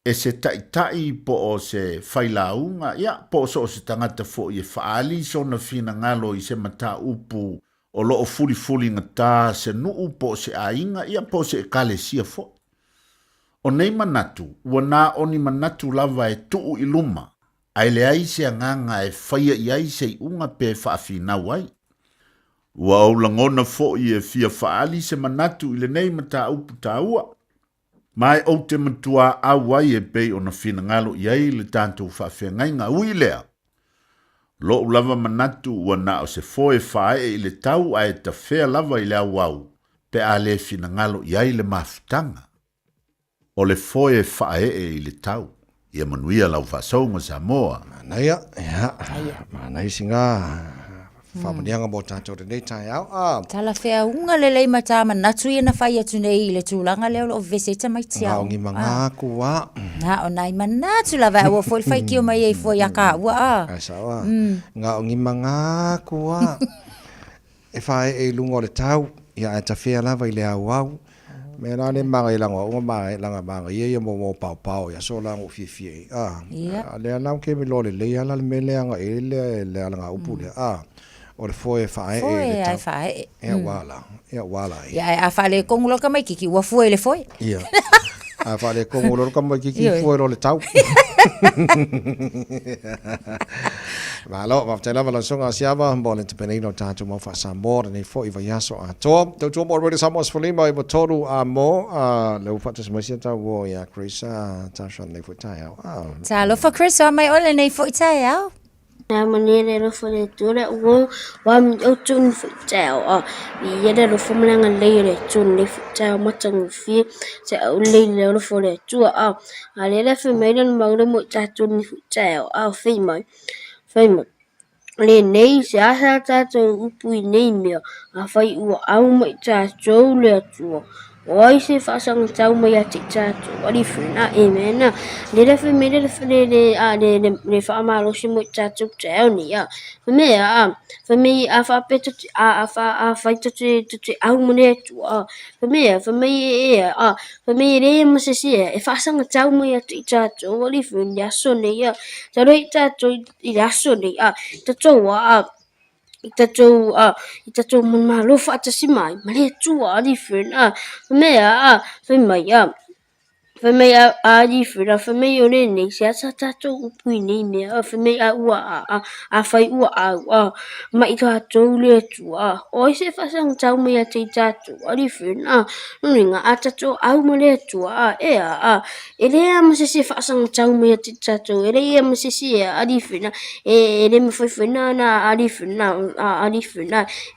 e se taitai po o se failauga, ia, po o so o se tagata foi e faaali sona finagalo i se mataupu o lo o fulifuligatā se nuu po o se aiga, ia, po o se ekalesia foi. O nei manatu, ua na o ni manatu lava e tuu i luma, ae leai se agaga e faia i ai se iuga pe faafinau ai. Ua ou lagona foi e fia faaali se manatu i lenei mataupu taua, Ma e ou te matuā au ai e pei ona finagalo i ai le tatou faafeagaiga. Ui i lea, loʻu lava manatu ua na o se foe faaee i le tau ae tafea lava i le auau pe a le finagalo i ai le mafutaga. O le foe faaee i le tau. Ia manuia lau faasouga Samoa. Manaia, ia, manaia singa. Faamanuiaga mo tatou i lenei taeao. A. Talafeauga lelei ma ta manatu ia na fai atu nei i le tulaga lea o lo o vevesi ai tamaiti aoga. Gaogi ma gaku a. Na o nai manatu lava e aua foi le faitio mai ai fua ia kāua a. Ai sao a. Gaogi ma gaku a. E faaee i luga o le tau, ia ae tafea lava i le auau. Mea la lea magaia laga o au laga magaia ia mo mo paopao i aso la ua fiafia ai a. Ia. A lea la ke me loa lelei ala le mea lea agai ai le le alagaupu lea a. O le foe e faaee i le Foe tau. ae faaee. Ia ua la. Ia ua la ai. Ia ae a faaletonu loa le tamaititi ua fue i le foe. Ia. A faaletonu loa le tamaititi Ioe. fue loa le tau. Malo, faafetai lava lau Susuga Asiava mo le tapenaina o tatou mau faa-Samoa lenei foi vaiaso atoa. Tautua mo Radio Samoa 15 93 a mo a le ua faatasi mai sia tau o ia Chris a Tasha lenei foi taeao. A. Talofa Chris, o mai oe lenei foi taeao. Ia manuia le alofa o le Atua le au ua outou ni foi taeao a viia le alofa ma le agalelei o le Atua i lenei foi taeao matagofie se au lelei i le alofa o le Atua a a lea le fai mai le mau le mo i tatou ni foi taeao a fai mai fai mai lenei se asa tatou upu i nei mea afai ua au mai tatou le Atua O ai se faasagatau mai ia te i tatou, alii fena, amena. Le le fai mai le le le a le le le faamalosi mo i tatou taeao nei a. Fai mai a fai mai a faapea tou te a a fa a fai tou te tou te au ma le Atua a. Fai mai a fai mai e e a fai mai e leai ma se isi e faasagatau mai ia te i tatou alii fena i le aso nei a. Talu ai tatou i le aso nei a tatou a i tatou a i tatou manumalo faatasi mai ma le Atua alii fena a fai mai a fai mai a fai mai a alii fena fai mai o lenei se asa tatou upu i nei mea fai mai a ua a a afai ua au a mai tatou le Atua a o ai se faasagatau mai ia te i tatou alii fena a lona uiga a tatou au ma le Atua a e a a E leai lava ma se isi e faasagatau mai ia te tatou, e leai lava ma se isi e alii foi e le mafai foi ona alii foi alii foi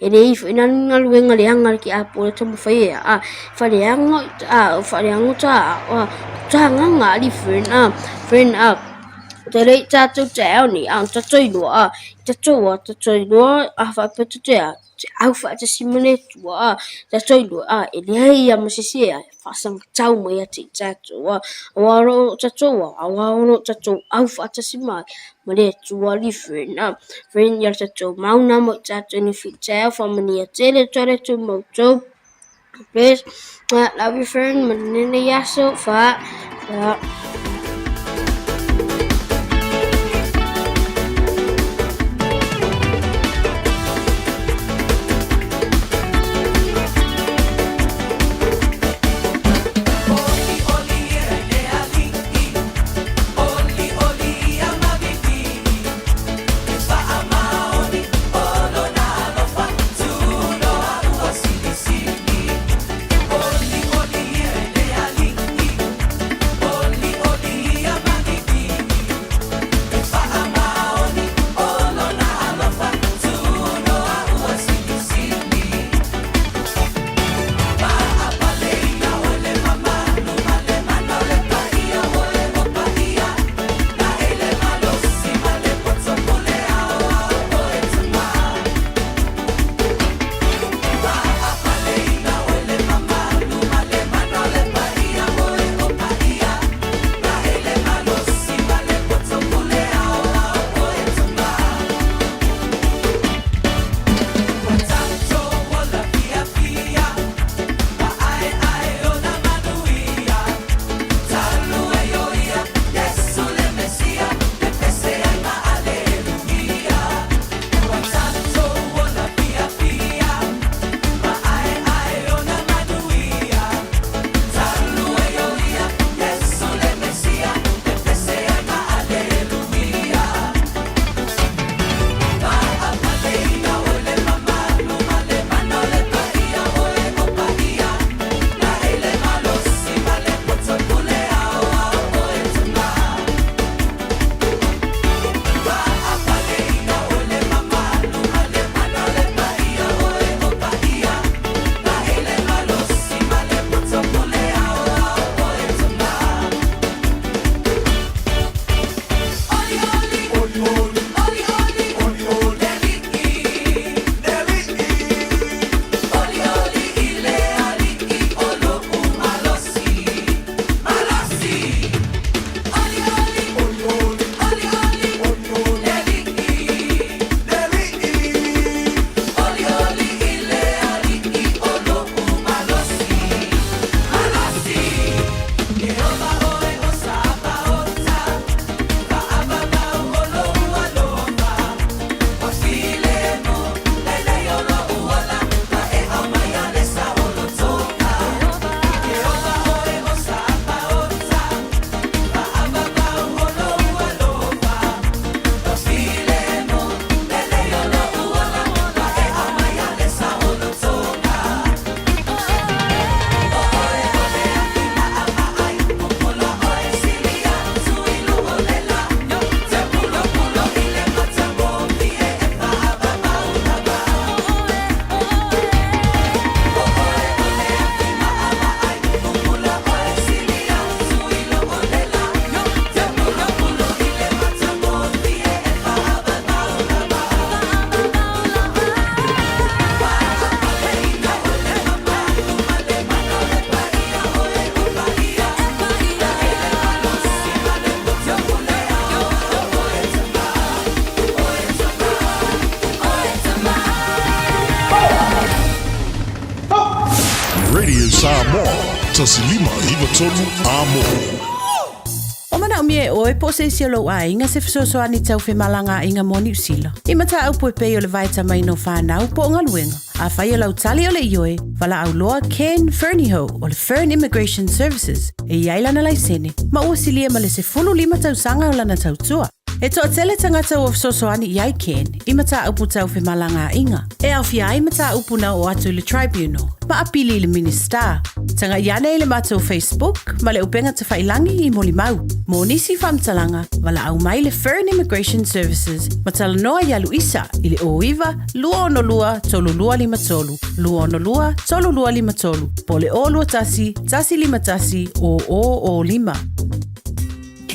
e leai foi na ni galuega leaga a le tiapo e taumafai e a faaleaga a faaleaga ta a ta agaga alii foi friend a te lei tatou taeao nei a tatou iloa a tatou a tatou iloa a faapea tatou te a te au faatasi ma le Atua a tatou iloa a e leai lava ma se isi e faasagatau mai ia te i tatou a aua o lo o tatou a aua o lo o tatou au faatasi mai ma le Atua alii friend a friend ia tatou mau na mo i tatou ni fitaeao faamanuia tele atu le Atua ma outou. God bless. Love you friend. Manuia lenei aso. Fa. Fa. 1593 Amo. O manaʻomia e ʻoe po o se isi o lou ʻaiga se fesoasoani tau femalagaaiga mo Niu Sila. I mataupu e pei o le vaetamaina o fanau po o galuega. Afai o lau tali o le ioe, valaau loa Ken Fernihough o le Fern Immigration Services e i ai lana laisene ma ua silia ma le 15 tausaga o lana tautua. E toatele tagata ua fesoasoani i ai Ken i mataupu tau femalagaaiga, e aofia ai mataupu na oo atu i le Tribunal ma apili i le Minisita. Tagai ane i le matou Facebook ma le upega tafailangi i molimau. Mo nisi faamatalaga, valaau mai le Fern Immigration Services ma talanoa iā Luisa i le 09 262 3253, 262 3253, po o le 021 151 0005.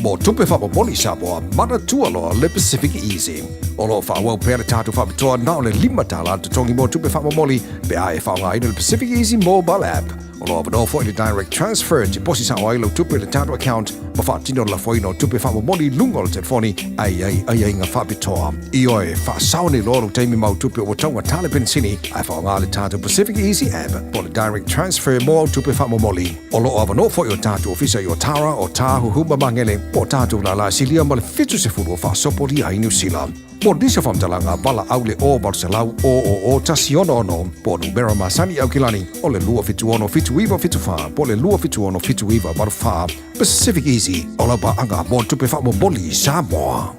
Mo tupe faamomoli Samoa, manatua loa le Pacific Easy. O lo o faaauau pea le tatou faapitoa na o le $5 le totogi mo tupe faamomoli pe a e faaaogaina le Pacific Easy mobile app. O lo o avanoa foi le direct transfer e tiposi sao ai lau tupe i le tatou account ma faatino le lafoina o tupe faamomoli i luga o le telefoni a i ai aiaiga faapitoa. Ioe, faasao nei loa lou taimi ma au tupe ua taugata le penisini ae faaaoga le tatou Pacific Easy app po o le direct transfer mo au tupe faamomoli. O lo o avanoa foi o tatou ofisa i Otara, Otāhuhu ma Magele, po o tatou lālā silia ma le 70 o faasopolia ai Niu Sila. Mo nisi o faamatalaga, valaau le 0800 000 166 po o numera masani i Aukilani o le 276 7974 po o le 276 7984. Pacific Easy, o lau paaga mo tupe faamomoli i Samoa.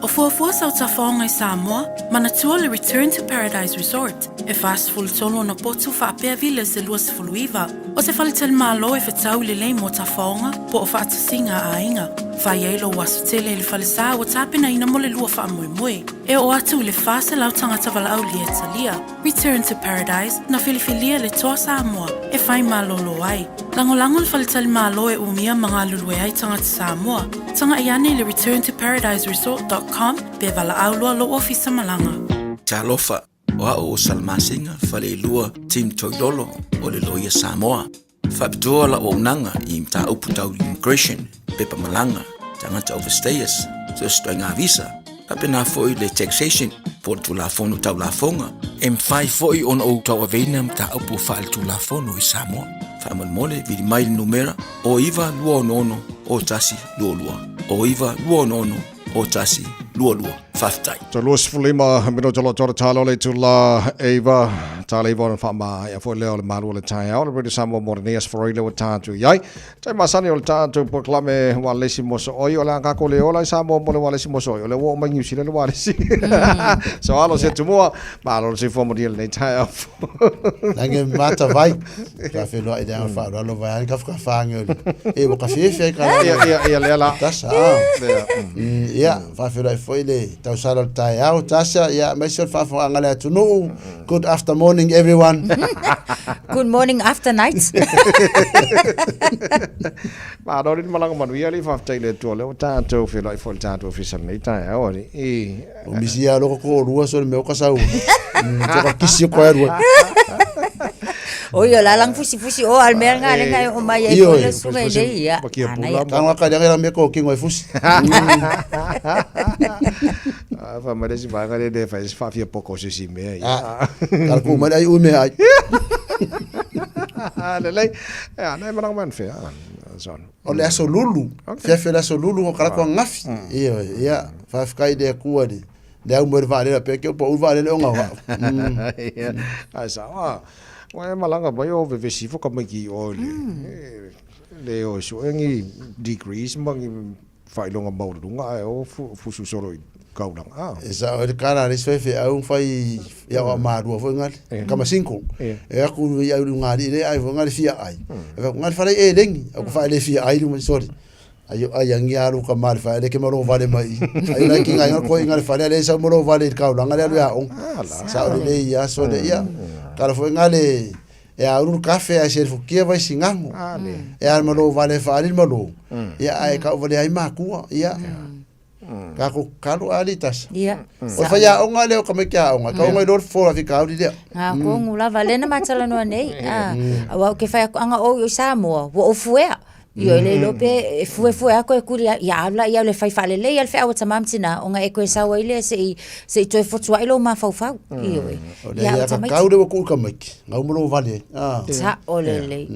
O fuafua sau tafaoga i Samoa, manatua le Return to Paradise Resort, e 43 ona potu faapea Villas e 29, o se faletalimalo e fetau lelei mo tafaoga po o faatasiga a aiga. Fai ai lou aso tele i le falesa ua tapenaina mo le lua faamoemoe. E oo atu i le 400 tagata valaaulia e talia. Return to Paradise, na filifilia le Toa Samoa e fai malolo ai. Lagolago le faletalimalo e umia ma galulue ai tagata Samoa. Tagai ane i le returntoparadiseresort.com pe valaau loa lou ofisa malaga. Talofa, o a'u o Salamasina Faleilua Tim Toilolo o le Loia Samoa. Faapitoa lau auaunaga i mataupu tau immigration, pepa malaga, tagata overstayers, so o se ituaiga visa, faapena foi le taxation po o le Tulafono Tau Lafoga. E mafai foi ona ou tauaveina mataupu faaletulafono i Samoa. Faamolemole, vili mai le numera 0926 0122, 0926 0122. Faafetai. To 25 minuta lo tōra tālo le tula eiva tāle iwa ona whaama ia foi leo le malu o le taeao le Radio Samoa mo le nei asforo ile o tātu iai. Tai masani o le tātu proklame wa lesi moso oi o le angako le ola i Samoa mo le wa lesi moso oi o le ua o mai New Zealand le wa lesi. So alo se tumua ma alo se fua mo ni le nei taeao. Lange mata vai. Ka whenua i le anga whaaralo vai ani ka whakawhange o le. E waka whiwhi ai ka Ia, ia, ia, lea la. Tasa, ah. Lea, Ia, whawhenua i foi le tausala o le taeao, Tasha, ia, maise o le whaafonganga le atunuu. Good after morning, everyone. Good morning after night. Malo le malaga manuia le faafetai i le Atua o lea ua tatou feiloai foi i le tatou ofisa i lenei taeao alii. O misi ia loko ko rua so le mea o ka sau. Tio ka kisi o koe rua. O ia la lang fusi fusi o al mea nga lenga e o mai ai Io, ko le e. sunga i le ia. Ana ia. Tanga ka le me ko kingo e fusi. Ah, fa mai le si vaega le le fai se faafia poko o se isi mea ia. Ah, kala ku mai ai u mea ai. Ah, lelei. E ana e malaga mai anafea, ah, John. O le aso lulu, fiafi o le aso lulu o kala ko ngafi. Io, ia, faafetai i le Atua le le au mo le vaalele pea ke o pa u vaalele o ngawa. Ia, ai sa, ah, ua e malaga mai o vevesi ifo ka maiki i o i le, le o e sue ni degrees ma ni faailoga maualuluga ae o fusu solo i kaulaga. Ah. E sao ai le kala a le isi faifeau fai i au malua foi ngale, kama single. E aku i au ngali le ai foi ngale fia ai. E fa ngale fale e lengi, au fa le fia ai lu sorry. Ai ai angi alu ka male fa le ke malo vale mai. Ai la ki ngai ko ngale fale le sa malo vale i kaulaga le alu ya ong. Sa le ia so le ia. Kala foi ngale E a uru kafe ai se fukia vai singango. E a malo vale faali malo. Ia ai ka vale ai makua. Ia. Ka ko kalu ali tasa. Ia. O fa ia onga le o ka me kia onga. Ka onga i lor fora fi ka uri lea. Ngā kongu lava lena matalanoa nei. Ah, aua o ke whai anga o i Samoa, ua o fuea. Ioe le iloa pe e fuefue lava koe kuli ia alu la ia le fai faalelei lava le feau a tamā ma tinā ona e toe sau ai lea se i se i toe fotu ai lou mafaufau. Ioe. O le ia kakau le ua kuʻu i kamaiki, gau ma lou vale ai. Ah. Sao lelei.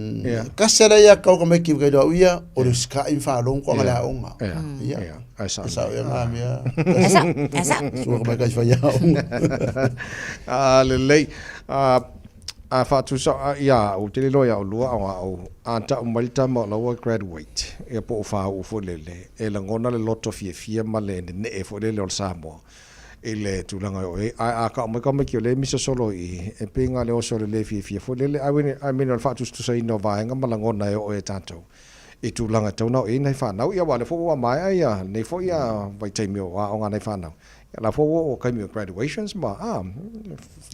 Kasi ala ia kau kamaiki kai loa ia o le usikai ma faalogo koaga le aoga. Ia. Ai sao. E sao ia ngā mea. Ai sao, ai sao. Sua ka mai kai whai aoga. Ah, lelei. Ah, a faatusa ia au, te le iloa ia olua o au, a tau mai le tama o laua graduate, ia po o fāuʻu foi lele, e lagona le loto fiafia ma le neneʻe foi lele o le Samoa i le tulaga e oo i ai. Ae a kau mai ka maiki o lea e misa solo i i, e pei na le oso le lē fiafia foi lele, I mean, I mean o le faatusatusaina o vaega ma lagona e oo i ai tatou i tulaga e tatau ona oo i ai nai fanau. Ia aua o lea foi ua maea ia lenei foi vaitaimi o aoga a nai fanau, Ia la foi ua oo taimi o graduations ma a.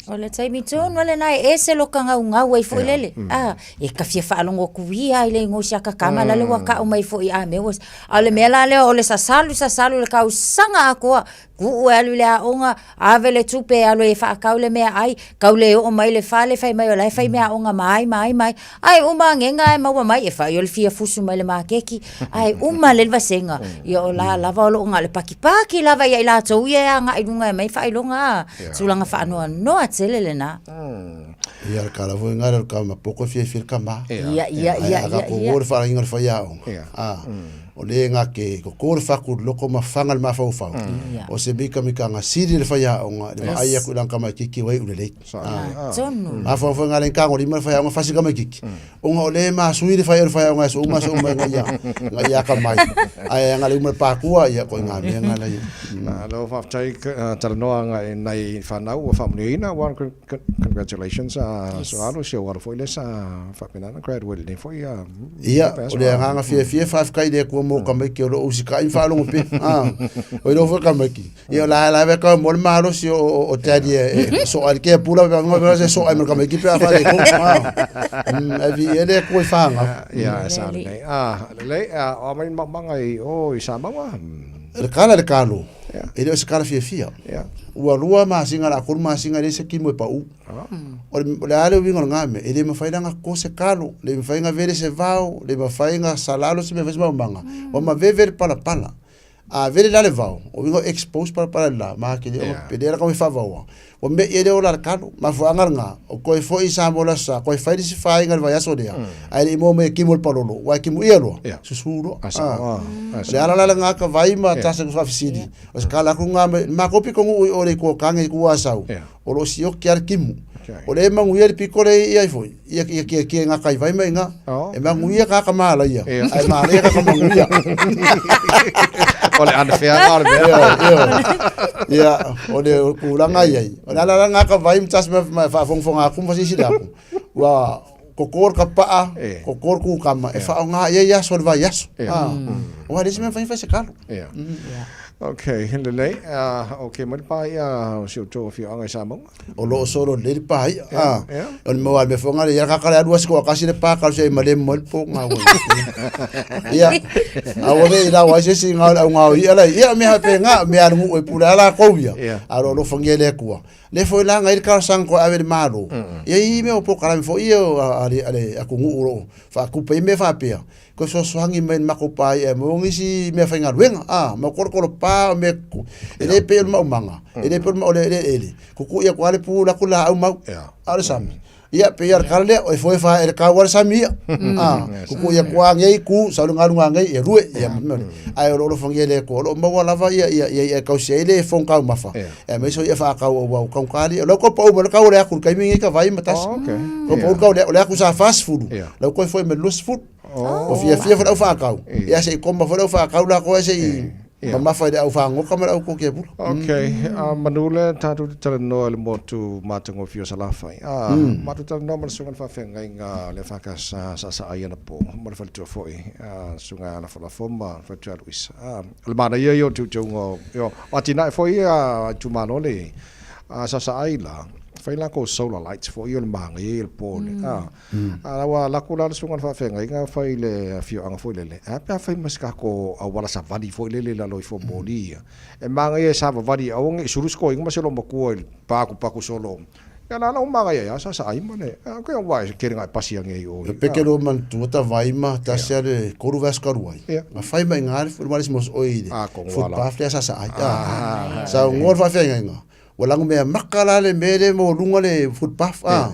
O le taimi tonu lava lena e ese lo ka gaugau ai foi lele. A, e ka fia faalogo atu ia i le igoa o si aka kama lale ua kau mai foi a mea ua, a o le mea la lea o le sasalu sasalu i le tausaga atoa, tuu e alu i le aoga, ave le tupe e alu ai e faatau le meaai, tau le oo mai i le fale fai mai o la e fai meaaoga ma ai ma ai ma ai, Ae uma agega ae maua mai e fai o le fia fusu mai le makeki, ae uma lea le vasega, ia o la lava o lo o na o le pakipaki lava ia i latou ia e agai i luga e aumai faailoga a, tulaga faanoanoa tele lena. Ia le kala foi ngare o le kama poko fia fia le kama. Ia, ia, ia, ia, ia. Ko le wharanginga o le whaiaonga. O le nga ke ko ko le whaku loko ma whanga le mafaufau. O se mika mika nga siri le whaiaonga le ma ai aku lang kama kiki wai ulelei. Tonu. Mafaufau nga le kango lima le whaiaonga fasi kama kiki. Onga o le masui le whai o le whaiaonga so uma so uma nga ia nga ia ka mai. Ai nga le uma le pakua ia ko nga mea nga la ia. Malo faafetai talanoa nga e nai whanau ua faamanuiaina. One congratulations Soalo si ou alo foi lea sa faapena ona graduate lenei foi Ia, o le agaga fiafia faafetai i le Atua mo tamaiti o lo o usikai ma faalogo pea. O iloa foi tamaiti. Ia o la la ve ka mo le malosi o o daddy e so ai ke pula pe ngo se so ai mo tamaiti pe a fa le ko. E vi e le Atua i whanga. Ia, e sa lenei. Ah, lelei, o mai maumanga i o i Samoa. Le kala le kalo. E le o se kala fiafia. Ua lua masina la tolu masina e leai se timu e pau. O le a le uiga o lena mea, e le mafai la ona toto se kalo, le mafai ona vele se vao, le mafai ona salalo se mea e fai se maumaga, ua maveve le palapala. A vele la le vao, o uiga ua expose palapala i le la, ma atili ona pele la kau e faavaoa. Ua me'i ai le ola a le kalo. Mafuaaga lena, o toe foi i Samoa i le Aso Sa, toe fai le isi fāiga i le vaiaso lea, ae le i maua mai e timu le palolo, aua e timuia loa, susu loa. O le ala la lena ka vai ma tasi atu faafesili, o se kala atu lena mai, matou pitonuu i o le itu o Tane i tua Asau, o lo o sioki lava le timu. O le manuia le pito le i ai foi, ia ia kiekie ngā kai vai mai ngā. E manuia kā ka mālaia, ae mālaia kā ka manuia. O le unfair ngā o le mea. Ia, o le kūlanga i ai. O le ala la ngā ka vai ma tasi ma whaafongafonga aku ma sisi le aku. Ua koko le ka paa, koko le kūkama, e whaonga ia i aso le vai aso. Ua le isi mea whai whai se kalo. Ok, lelei. Ok, mai le paia o si outou afioaga i Samoa. O lo o solo lelei le paia. Ah, o le mau a le mea foi ngale, ia kaka le alu asiko akasi le pa kalu se i male mo le po ngā ua. Ia, a ua le i lau ai se si ngā au ngā ia lai. Ia, mea pe ngā, mea alu ngu e pule ala kou ia. A lo alofangia le Atua. Le foi la ngai le talosaga koe ave le Malo. Ia i mea o polokalame foi ia a le atunuu o lo o faatupe ai mea faapea. Koe fesoasoani mai i le matou pa ia e maua nisi mea faigaluega, a, ma kolokolo pa o mea e le pei o le maumaga, e le pei o le o le eleele. Kukuʻi atu lava le pu alu atu le laau mau, a o le sami. Ia, pei lava o le kala lea, e foe faaee le kau a le sami ia. A, kukuʻi atu lava nei ku, sau le galuga nei, ia lue, ia ma mea. Ae o lo o alofagia e le Atua, o lo o maua lava ia ia ia iʻa e tausi ai le fono taumafa, aemaise o iʻa faakau aua ua taugata le iʻa. O lau tau pau mai le kau o le aku i le taimi lenei ka vai ma tasi. Tau pau le kau o le aku sa 40, lau toe foi ma le 20. Ua fiafia foi le au faakau, ia se i koma foi le au faakau latou ae se i mamafa i le au fagoka ma le au koki pula. Ok, a manu lea tatou te talanoa i le motu matagofie o Salafai. A, matou talanoa ma le susuga i le faafeagaiga o le EFKS sa saasaa anapo ma le faletua foi, a, susuga ia Lafolafo ma le faletua ia Luisa. A, o le manaia ia o teuteuga o, o atinae foi ia a itumalo le saasaa la, fai latou solar lights foi ia o le manaia ia i le po le, a. A ua alu atu la le susuga i le faafeagaiga fai i le afioaga foi lele, ae a pe a fai ma se tatou auala savali foi lele i lalo ifo o moli ia. E manaia e savavali aua ne i sulu se toeaina ma se loomatua i le pakupaku solo. Ia la la uma ia sa sa ai ma le. A ke wa e kere ngai pasi ange i o. E peke lo man tu ta vai ma ta se ale koru vas karu ai. Ma fai mai ngā le wale mos oi le. Footpath le sa sa ai. Sa ngor fa fe ngai nga. Wa langu mea maka la le mele mo lunga le footpath a.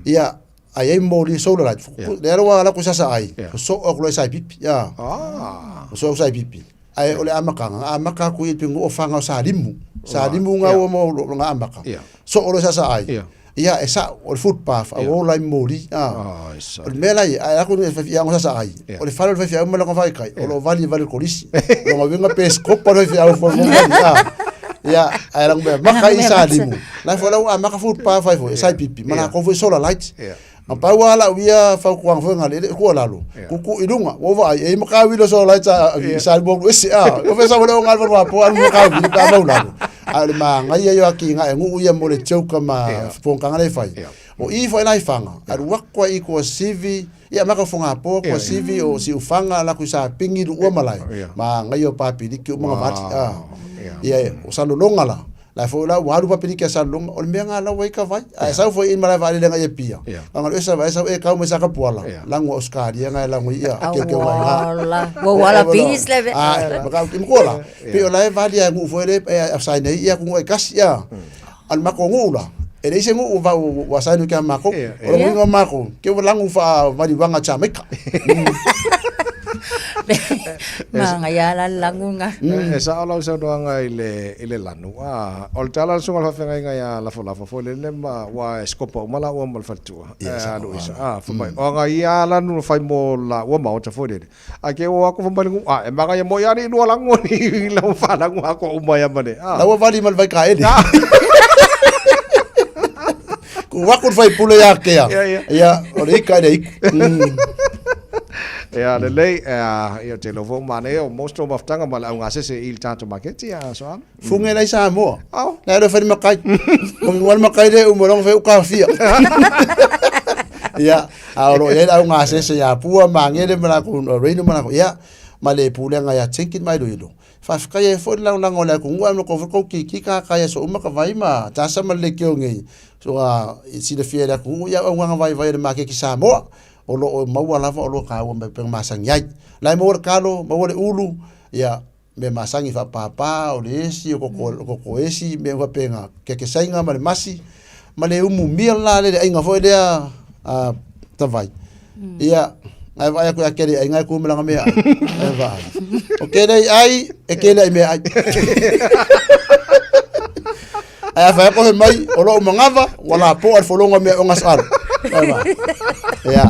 Ia ai ai mo li solar light. Le alo wa la ku sa sa ai. So o ko sai pipi. Ya. So sai pipi. Ai o le amakanga, amaka ku i pingu o whanga o sa limu. Sa limu ngā ua mo ngā amaka. So o le sa sa ai. Ia e sa o le footpath a o lai moli. O le mea lai, ai aku ne whawhi au sa sa ai. O le whare o le whawhi au ma longa whai kai. O lo vali vali kolisi. Longa winga pe skopa le whawhi au whai whai. Ia, ai langu mea maka i sa limu. Lai fo lau a maka footpath whai fo, e sai pipi. Mana ko fo solar light. A pau a lau ia whaukuanga fo ngale, kua lalo. Kuku i lunga, wo vai, e maka wilo solar light sa sa limu ese a. O fesa wale o ngale wale po alu maka wilo pa mau lalo. A le ma ngai ia ki nga e ngu ia mo le teuka ma fongkanga le fai. O i fo lai fanga. A ruak kwa i ko sivi, ia maka fonga po ko sivi o si ufanga la ku sa pingi lu ua malai. Ma ngai o papi ki o mga mati. Ia o sa longa la. La fo la waru papi ki sa longa o le mea ngā lau ai ka vai. A sau fo i malai vai le ngai e pia. Nga le sa vai sa e kau me sa ka puala. Langu Australia ngai langu ia ke ke vai ha. Wa wala pis le. A maka ki mkola. Pe o la e vali a ngu fo le e sai nei ia ku ngu e kasi ia. Al mako ngu la. E le se ngu va wa sai no kia mako. O le ngu mako. Ke o langu fa vali wanga Jamaica. Ma ngai ala langu nga. E sa ola usa noanga i le lanu. O le tala sunga le whawhengai ngai a lafo lafo fo le le ma wa e skopa umala ua ma le whalitua. Alu isa. Whamai. O ngai ia lanu no whai mo la ua maota fo le. A ke o ako whamai ngu. E manga ia mo ia ni lua langu ni la wha langu ako umaya mane. La ua vali ma le vai ka ele. Ku waku whai pule ia kea. Ia, o le ika le iku. Ia, le lei, ia te lovo mane o most o maftanga ma le au ngasese i le tātou maketi, a so ana. Funge lai Samoa. Lai le whai makai. Mo ngi wal makai le umo longa whai ukawhia. Ia, a oro ia au ngasese ia pua mangere mana ku reino mana ku. Ia, ma le pulenga ia tinkin mai ilo. Whawhikai e fo lau lango le ku ngua no ko ko ki ki ka ka ia so uma ka vai ma tasa ma le kio ngi. So a si le fia le ku ia au nganga vai vai le make ki Samoa. O lo o maua lava o lo ka ua me pe masangi ai. Lai mo kalo, mo le ulu, ia me masangi fa papa o le esi o koko esi me wa penga ke ke sainga ma le masi ma le umu mia la le ainga foi lea a tavai. Ia ngai vai aku akere ai ngai ku melanga me ai. Ai vai. O ke nei ai e ke nei me ai. Ai fa ko he mai o lo mangava wala po al folonga me o ngasar. Ai vai. Ia.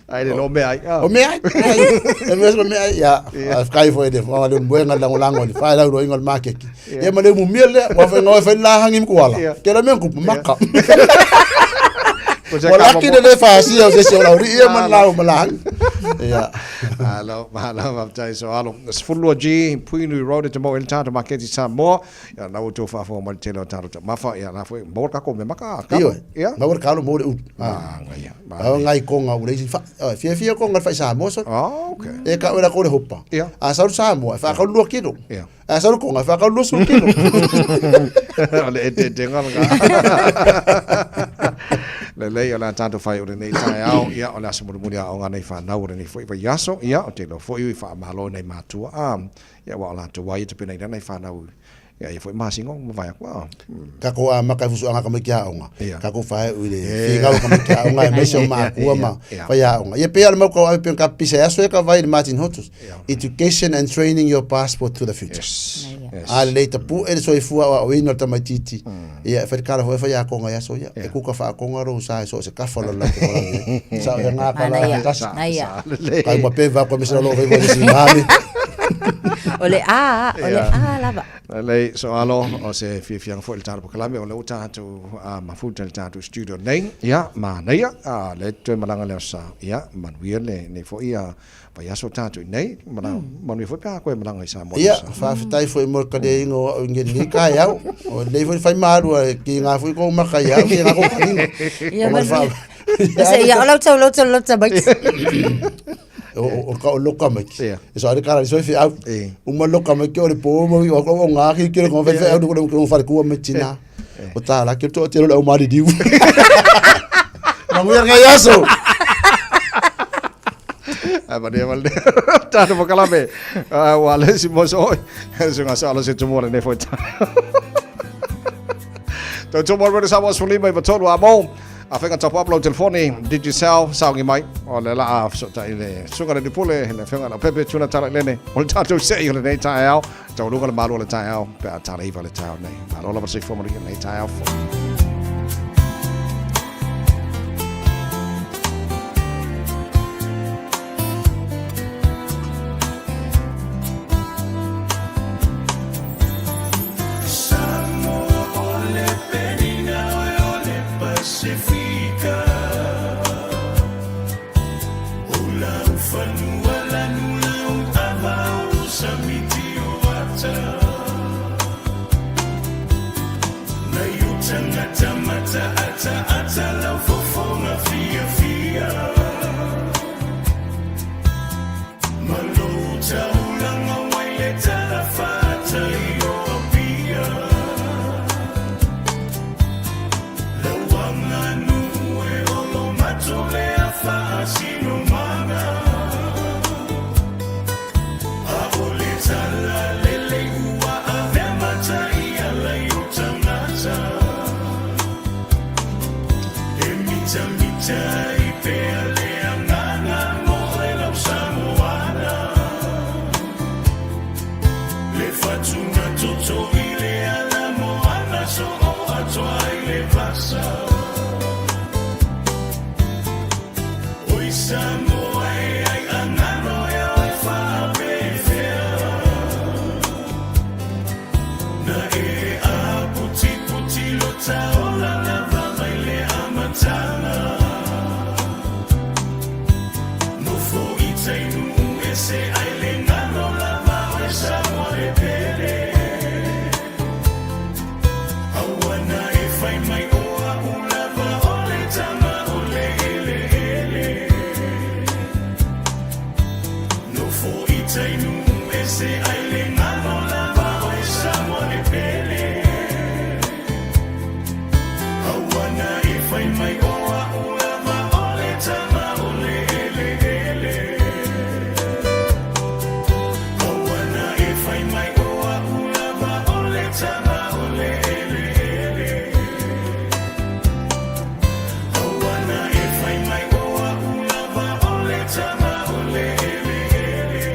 Ai le lo me ai. O me ai. E me so me ai ia. Kai foi de fa le mbuenga lango lango ni fa la ro ingal makeki. Ia ma le mu miele wa fa ngoi fa la hangi mkuala. Ke la me ku maka. Wala ki le fa si o se se la ri ia man la ma la. Ia. Alo, malo, maftai so alo. Sefulu G, Puinui Road e te mo el tātou maketi Samoa. Ia na o tō whaafonga mai tēnā tātou ta mawha. Ia nā foi, mō kako me maka. Iyo. Ia. Mawar kalo mō le u. Ngai ia. Au ngai konga u leisi fa. Fia fia konga whai Samoa so. Okay. E ka ora kore hopa. Ia. A saru Samoa, wha kau lua kilo. Ia. A saru konga, wha kau lua su kilo. O le e te te ngana ka. Le lei o la tātou whai o le nei tae ao, ia o le asa murimuri a o ngā nei whanau o le nei foi vai aso, ia o te lo foi ui wha mahalo nei mātua, ia wa o la tō wai e te pena i nei whanau, ia ia foi masingo, ma vai aku, Ka ko a maka fusu anga ka mai kia onga. Ka ko whae ui le whingau ka mai kia onga e meise o mākua ma whai a onga. Ia pēa le mau kau awe pēa ka pisa aso e ka vai le Martin Hotus. Education and training your passport to the future. Yes. A le leita pu e le soifua o au ino le tamaititi. Ia e whaikara hoe whai a konga ia so ia. E kuka wha konga ro sa e so se kafa lo la ko Sa e ngā ka la tasi. Kai ma pe va ko me se lo vai vai si mami. O le a, o le a lava. Lei so alo o se fiafiaga foi le tatou pakalame o le ua tatou mafuta le tatou studio nei ia manaia a le toe malaga lea sa ia manuia lenei foi ia vaiaso tatou i nei manuia foi pe a koe malaga i Samoa. Ia faafetai foi mo le kaliaiga o au i lenei taeao o lenei foi le faimalua e kiga foi kou maka ia au kiga kou kaliga. Ia manuia. Se ia o lau tau lau tau lau tamaiti. O ka o loka mai. E so ale kala so fi au. Uma loka mai ke o le po mo o o ngā ki ke ko fe au ko ko fare ku mai tina. O tā la ke to te ro au mari diu. Manuia ngai aso. Ai ma dia mal. Tātou makalame. Wa le si mo so. Se nga sa se tumo le ne foi ta. Tau tumo re sa was fuli mai vatolu a mo. A whenga tapu aplo telefoni Digicel saungi mai o le la a so tai le sunga le pule le whenga la pepe tuna tala lene o le tātou sei o le nei tae ao tau lunga le malu o le tae ao pe a tala iwa le tae ao nei malo lava se fua manuia nei tae ao fo. Samoa o le penina o le Pasifika O lau fanua lanu lau ava o samiti o ata Nei o tangata mata ata ata lau fofonga fia fia Malo taulanga wai le tala fata i o apia Lauanga nu e olo matole a whaasino manga A o le tala lele ua avea matai ala i o tangata E mita mita i pea le anganga mo e lau Samoana Le whatunga toto i le ala moana so o atoa i le vasa Oi Samoa e ai angano e oi whaapewhea Na e a puti puti lo taola lava mai le amatanga Nofo i tainu e se ai le ngano lava o e Samoa e pele Auana e whai mai o a ulava o le tama o le ele ele Nofo i tainu e se ai le ngano lava o e Samoa e pele Auana e whai mai o a ulava o le tama o le ele ele Auana e whai mai o a ulava o le tama o le ele ele Auana e whai mai o a ulava o le tama o le ele ele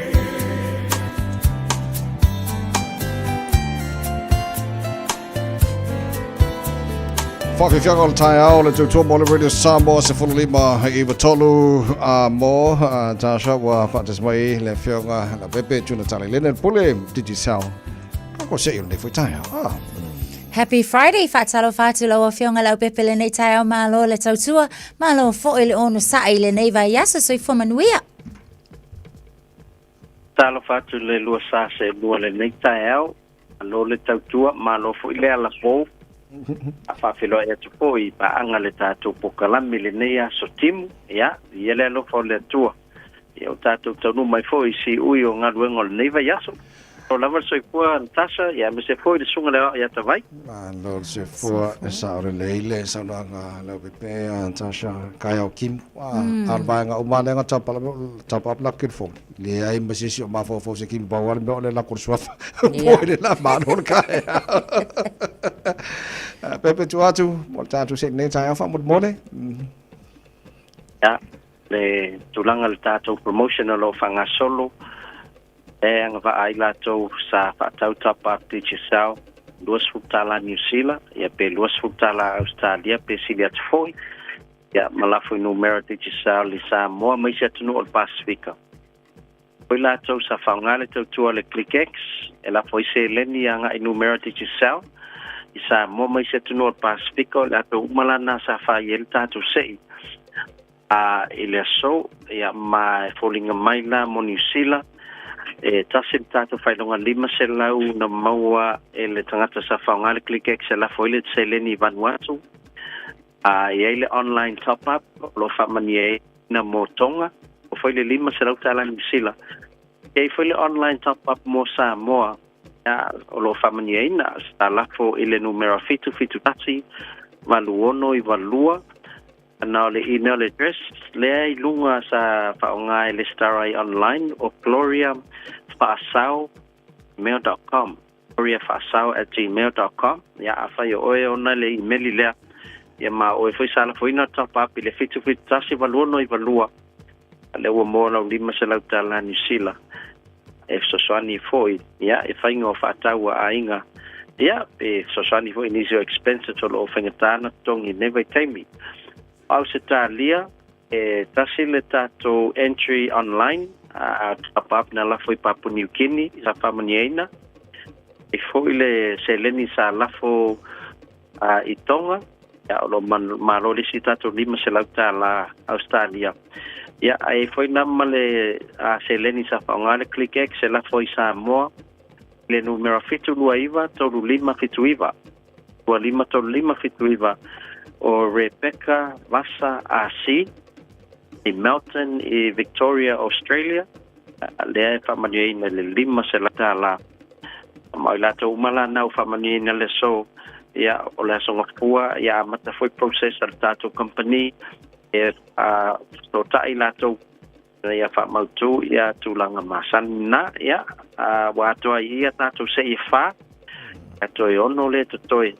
Whawhiwhianga o le tae ao, le tautua mo le Radio Samoa se fulu lima i watolu a mo Tasha ua whaatas mai le whionga la pepe tuna tala lene le pule Digicel. Ka ko se i o nei fui tae ao. Happy Friday, whaatalo whaatu lau afionga lau pepe le nei tae ao malo le tautua, malo fo i le ono sa'i le nei vai aso soifua manuia. Talo whaatu le lua sa se lua le nei tae ao, malo le tautua, malo fo i le ala pou. A whawhiloa e atu po i paanga le tātou pokalami le nei aso timu, ia, i ele alofa o le atua. Ia o tātou taunu mai fo i si ui o ngaluenga o le nei vai aso. O lava le soifua Natasha, ia me se foi le sunga le ia tawai. Malo le soifua e sa o le leile saunoaga lau pepe Natasha kai au kim. Alvaenga o malenga tapa tapa la kilfo. Le ai ma sisi o mafo se kim bawal me o le la kursuafa. Po le la malo le kai. Pepe tu atu, mo tātou se nei tai afa mo mole. Ya, le tulaga le tātou promotion o lo whangasolo. E anga vaai lātou sa whaatau tapa Digicel, 20 tala New Zealand, ia pe 20 tala Australia, pe sili atu foi. Ia malafo i numera Digicel i Samoa, mai se atunu o le Pasifika. Foi lātou sa whaongale tautua le ClickX, e lafo i se leni anga i numera Digicel, i Samoa mai se atunu o le Pasifika, o le ato umalana sa whai e le tātou sei. A i le aso, ia ma e fōlinga mai la mo New Zealand, e tasi le tātou whailonga 500 na maua e le tangata sa whaongale ClickX e lafo i le seleni i Vanuatu. A i ai le online top-up, o lo whamani e na mō Tonga, o foi le 500 tala New Zealand. E foi le online top-up mō Samoa, Ia, o lo o faamanuiaina sa lafo i le numera 771 8692 na o le email address lea i luga sa faaaoga e lesitala ai online o gloriafaasao@gmail.com gloriafaasao@gmail.com Ia, afai o oe ona le imeli lea, ia ma o oe foi sa lafoina le top up i le 771 8692 lea ua maua lau $500 tala Niu Sila e fesoasoani foi ia i faiga o faatau a aiga, ia pe fesoasoani foi i nisi o expenses o lo o faigata ona totogi i lenei vaitaimi. O Ausetalia, e tasi le tatou entry online a top up na lafo i Papua Niu Kini sa faamanuiaina. E foi le seleni sa lafo i Tonga, ia, o lo o malo le isi tatou $500 Ausetalia. Ia, ae foi na ma le seleni sa faaaoga le ClickX e lafo i Samoa i le numera 729 3579. 253579 o Rebecca Vasa AC i Melton i Victoria, Australia. Lea e faamanuiaina i le $500. Ma o i latou uma la na ua faamanuiaina le aso, ia, o le Aso Gafua, ia amata foi process a le tatou company e fesootai latou ina ia faamautu ia tulaga masani na, ia, ua atoa ai ia tatou sei e fa, ia toe ono lea totoe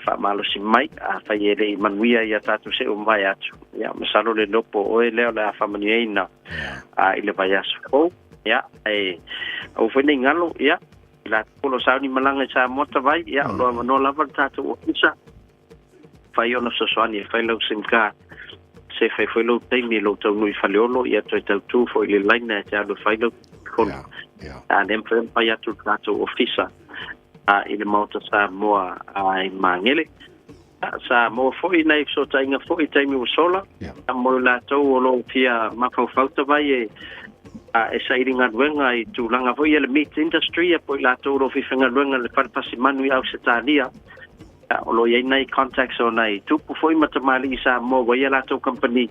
faamalosi mai, afai e le i manuia ia tatou sei ua mavae atu, ia, masalo le iloa po o oe lea o le a faamanuiaina i le vaiaso fou. Ia, e aua foi nei galo, ia, i latou o lo o sauni malaga i Samoa Tavai, ia, o lo o avanoa lava le tatou ofisa, fai ona fesoasoani e fai lau sim card, se fai foi lou taimi i lou taunuu i Faleolo, ia toe tautū foi i le laina e te alu e fai lau telefoni. A lea mafai ona fai atu le tatou ofisa i le Maota Samoa i Magele. Sa maua foi nai fesootaiga foi i taimi ua sola, mo i latou o lo o fia mafaufau tavai e e saili galuega i tulaga foi ia le meat industry, po o i latou o lo o fia faigaluega i le fale fasimanu i Ausetalia. O lo o i ai nai contacts o nai tupu foi ma tamalii i Samoa ua i ai a latou kamupani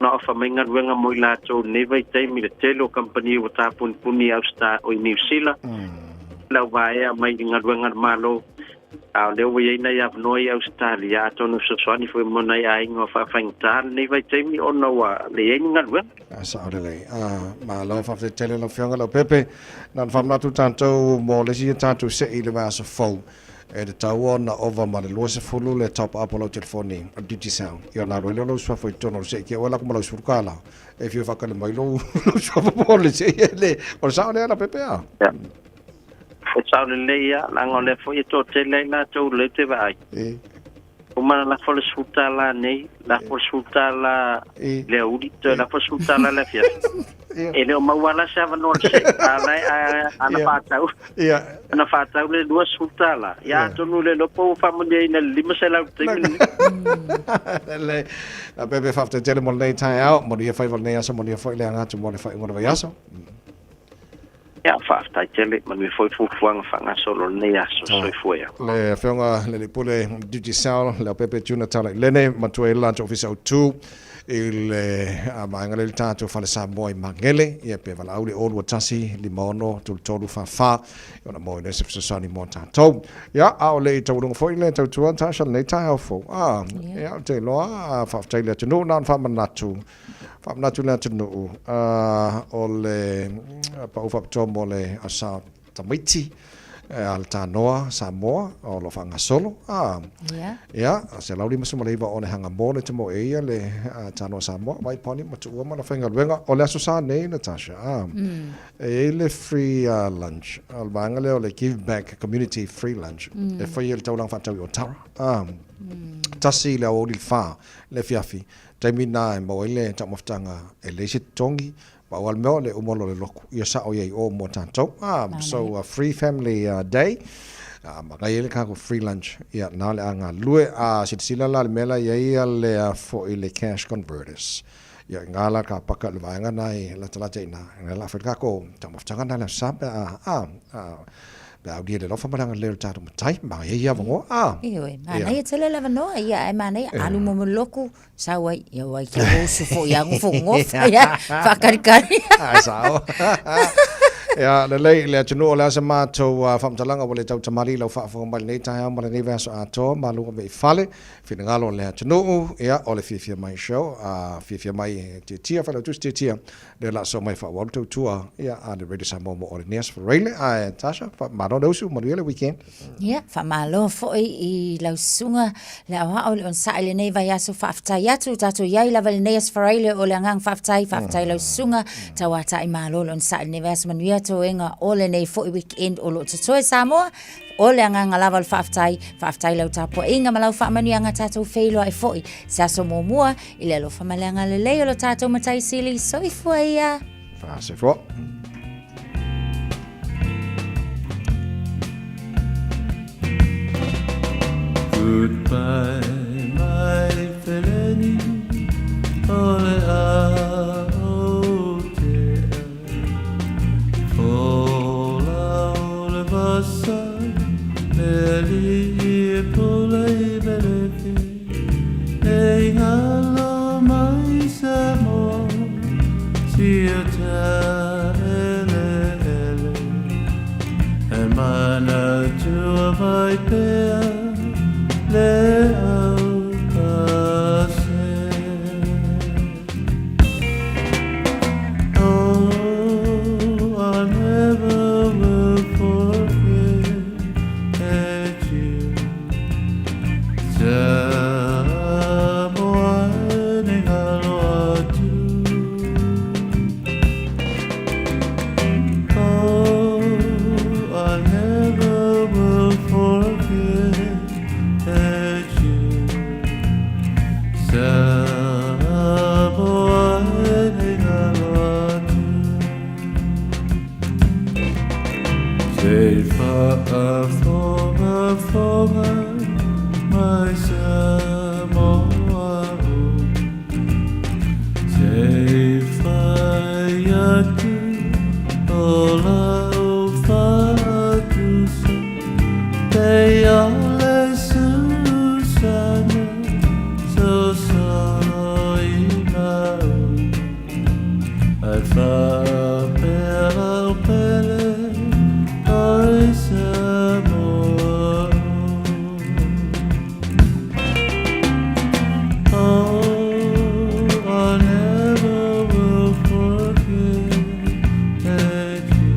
na ofa mai galuega mo i latou i lenei vaitaimi, le tele o kamupani ua tapunipuni i Auseta o i Niu Sila, lau vaea mai i galuega a le Malo, a o lea ua i ai nai avanoa i Ausetalia, atonu e fesoasoani foi mo nai aiga o faafaigata lenei vaitaimi ona ua leai ni galuega. A sao lelei. A malo faafetai tele lau Afioga Leaupepe. Na ona faamanatu tatou mo le isi tatou sei i le vaiaso fou. E tatau ona ova ma le 20 le top up o lau telefoni o le Digicel. Ia ona alu ai lea o lou suafa i totonu o le sei kia oe la ma lau 10 tala e fia faatali mai lou suafa po o le sei e le. O le sao lea Leaupepe a? Ia. O sao lelei ia, leaga o lea foi e toatele ai latou lea ou te vaai. Uma na lafo le $10 nei, lafo le $10 le aoauli, toe lafo le $10 le afiafi. E le o maua la se avanoa o le sei, a la e ana faatau. Ana faatau le $20, ia atonu le iloa po ua faamanuiaina i le 500 i le taimi lenei. Lelei. Leaupepe, faafetai tele mo lenei taeao, manuia faiva o lenei aso, manuia foi le aga atu mo le faaiuga o le vaiaso. Ia, faafetai tele, manuia foi fuafuaga faagasolo o lenei aso. Soifua ia. Le Afioga le Alii Pule Digicel, Leaupepe Juna Talailene, matua i le latou Ofisa Autu i le vaega lea i le tatou Fale Samoa i Magele, ia pe valaau le 021 56 33 44 ona maua ai lea se fesoasoani mo tatou. Ia, a o le i taualuga foi le tautua Tasha lenei taeao fou. Ah, ia, ou te iloa, faafetai i le atunuu, na ona faamanatu Faamanatu i le atunuu, o le pau faapitoa mo le asa tamaiti a le Tanoa Samoa o lo o faagasolo. Ia, 159 o le hanga mo le tamo e ia le Tanoa Samoa, vai pani ma tuua ma la faigaluega. O le aso sa nei, Natasha, e i ai le free lunch, o le vaega lea o le Give Back Community Free Lunch, e fai e le taulaga faatau i Otara. 1 i le aoauli i le 4 le afiafi, Taimi na e maua ai le taumafataga e leai se totogi, pau lava le mea o le uma loa o le loku, ia sao i ai o mo tatou. So a free family day, ma ngai ai le tatou free lunch, ia na o le a galulue. A silasila la i le mea la i ai le foi le cash converters, ia i ina la ka paka i le vaega na e latalata i ina, o le a fai le tatou taumafataga na i le Aso Sa pe a Pe a aulia i le alofa ma le agalelei o le tatou Matai, manaia ia avanoa. Ah. Ioe, manaia tele le avanoa, ia ae manaia, alu mo mo loku, sau ai, ia wai ke usu fo ia ngofo ngofa, ia, whakalikali. Ai sao. Ia, lelei, le atunuu o le a se matou faamatalaga ua le tautamalii i lau faafofoga mai i lenei taeao ma lenei vaiaso atoa, malu ave i fale, finagalo o le atunuu, ia, o le Fiafia Mai Show, a fiafia mai e Tiatia, Failautusi Tiatia, lea o le a sosoo mai e faaauau le tautua, ia, a le Radio Samoa mo Olineas Faraile. Ae, Tasha, faamalo le usu, manuia le weekend. Ia, faamalo foi i lau susuga le aoao i le onosai i lenei vaiaso. Faafetai atu, tatou i ai lava i lenei Aso Faraile o le agaga faafetai. Faafetai lau susuga, tauatai malo le onosai i lenei vaiaso. Manuia toega o lenei foi weekend o lo o totoe Samoa. O le agaga lava o le faafetai, faafetai i lau tapuaiga ma lau faamanuiaga tatou feiloai foi se aso muamua i le alofa ma le agalelei o lo tatou Matai Sili. Soifua ia. Faasoifua. Goodbye my feleni o le a o te Fola o le vasa le alii e pula i Beleke E ingalo mai Samoa Sia ta ele ele E manatua mai pea le au pase Oh, I never will forget you Samoa ni ngalo atu Oh, I never will forget you Samoa ni ngalo atu Se faafogafoga mai Samoa o Se fai atu o lau faatusa Pei o le susana sosolo i mauna Ae faapea lau pele oi Samoa Oh, I never will forget you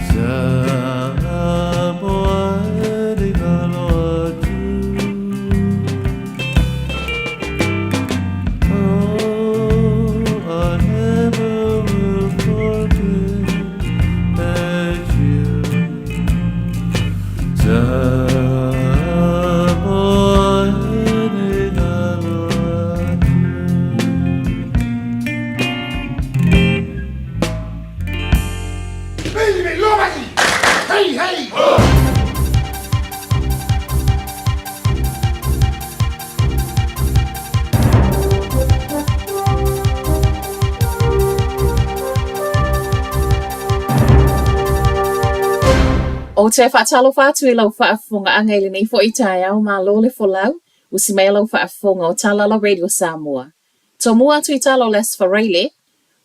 Samoa e ngalo atu Oh, I never will forget you Samoa e ngalo atu Hey, hey! Ou te faatalofa atu i lau faafofogaaga i lenei foi taeao malo le folau, usi mai lau faafofoga o Talala Radio Samoa. Tomua atu i tala o le Aso Faraile,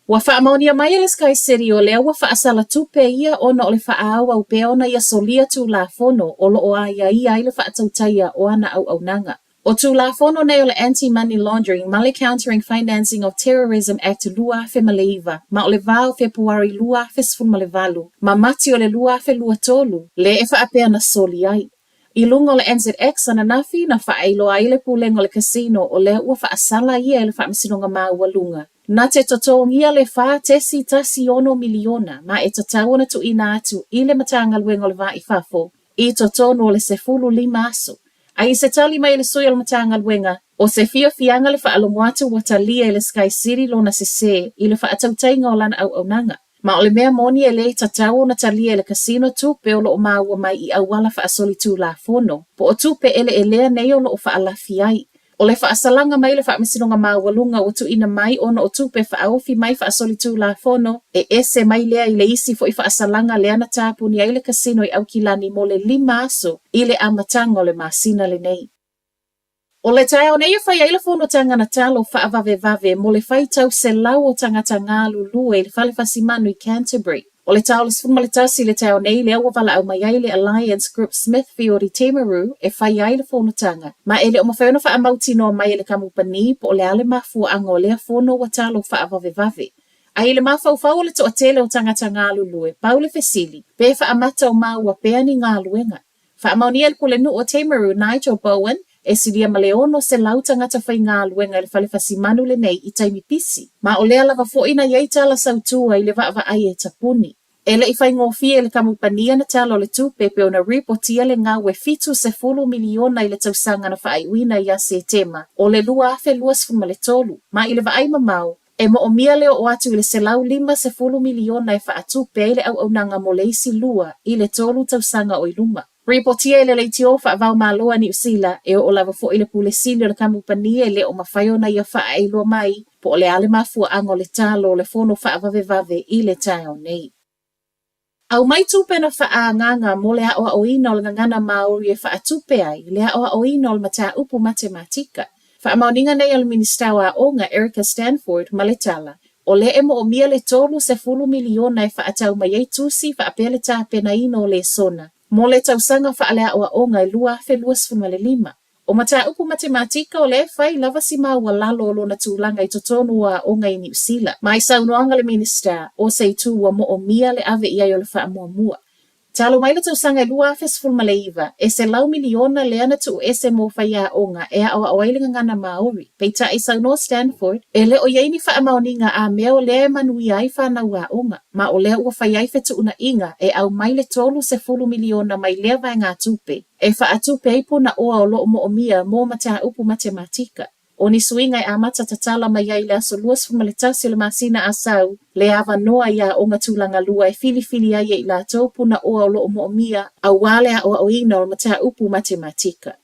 ua faamaonia mai e le Sky City o lea ua faasala tupe ia ona o le faaauau pea ona ia solia Tulafono o lo o aiaia ai le faatautaia o ana auaunaga. O Tulafono nei o le Anti-Money Laundering ma le Countering Financing of Terrorism Act 2009 ma o le va o Fepuari 2018 ma Mati o le 2023 lea e faapea na soli ai. I luga o le NZX ananafi na faailoa ai le Pulega o le Casino o lea ua faasala ia e le Faamasinoga Maualuga na te totogia le 4.16 miliona ma e tatau ona tuuina atu i le Matagaluega o le Va i Fafo i totonu o le 15 aso. A i se tali mai a le sui o le Matagaluega, o se fiafiaga le faalogo atu ua talia e le Sky City lona sesē i le faatautaiga o lana auaunaga. Ma o le mea moni e le tatau ona talia e le casino tupe o lo o maua mai i auala faasolitulafono, po o tupe eleelea nei o lo o faalafi ai. O le faasalaga mai le Faamasinoga Maualuga ua tuuina mai ona o tupe faaofi mai faasolitulafono, e ese mai lea i le isi foi faasalaga lea na tapuni ai le casino i Aukilani mo le lima aso i le amataga o le masina lenei. O le taeao nei e fai ai le fonotaga na talo faavavevave mo le faitau 100 o tagata galulue i le fale fasimanu i Canterbury. O le ta o le 11 i le taeao nei lea ua valaau mai ai le Alliance Group Smithfield i Timaru e fai ai le fonotaga, ma e le o mafai ona faamautinoa mai e le kamupani po o le a le mafuaaga o lea fono ua talo faavavevave. A i le mafaufau o le toatele o tagata galulue, pau le fesili, pe faamata o maua pea ni galuega. Faamaonia e le Pulenuu o Timaru, Nigel Bowen, e silia ma le 600 tagata faigaluega i le fale fasimanu lenei i taimi pisi, ma o lea lava foi na i ai tala sautua i le vaavaai e tapuni. E le i faigofie i le kamupani ana tala o le tupe pei ona ripotia le gau e $70 miliona i le tausaga na faaiuina ia Setema o le 2023, ma i le vaai mamao, E moomia le oo atu i le $150 miliona e faatupe ai le auaunaga mo le isi lua i le tolu tausaga o i luma. Ripotia e le leitio faava-o-Malo a Niu Sila, e oo lava foi i le Pule Sili o le kamupani e le o mafai ona ia faaailoa mai po o le a le mafuaaga o le talo o le fono faavavevave i le taeao nei. Aumai tupe na faaagaaga mo le aoaoina o le gagana Māori e faatupe ai le aoaoina o le mataupu matematika. Faamaoniga nei a le Minisita o Aoga Erica Stanford ma le tala, o lea e moomia le $30 miliona e faatau mai ai tusi faapea le tapenaina o lesona mo le tausaga faaleaoaoga e 2025. O mataupu matematika o lea e fai lava si maualalo o lona tulaga i totonu o aoga i Niu Sila. Ma i saunoaga le Minisita, o se itu ua moomia le ave i ai o le faamuamua. Talu mai le tausaga e 2019, e 100 miliona lea na tuuese mo faiaoga e aoao ai le gagana Māori. Peitai, saunoa Stanford, e le o i ai ni faamaoniga a mea o lea e manuia ai fanau aoga, ma o lea ua fai ai fetuunaiga e aumai le 30 miliona mai lea vaegatupe. E faatupe ai punaoa o lo o moomia mo mataupu matematika. O ni suiga e amata tatala mai ai i le aso 21 o le masina Asau, le avanoa i aoga tulaga lua e filifili ai e i latou punaoa o lo o moomia aua le aoaoina o mataupu matematika.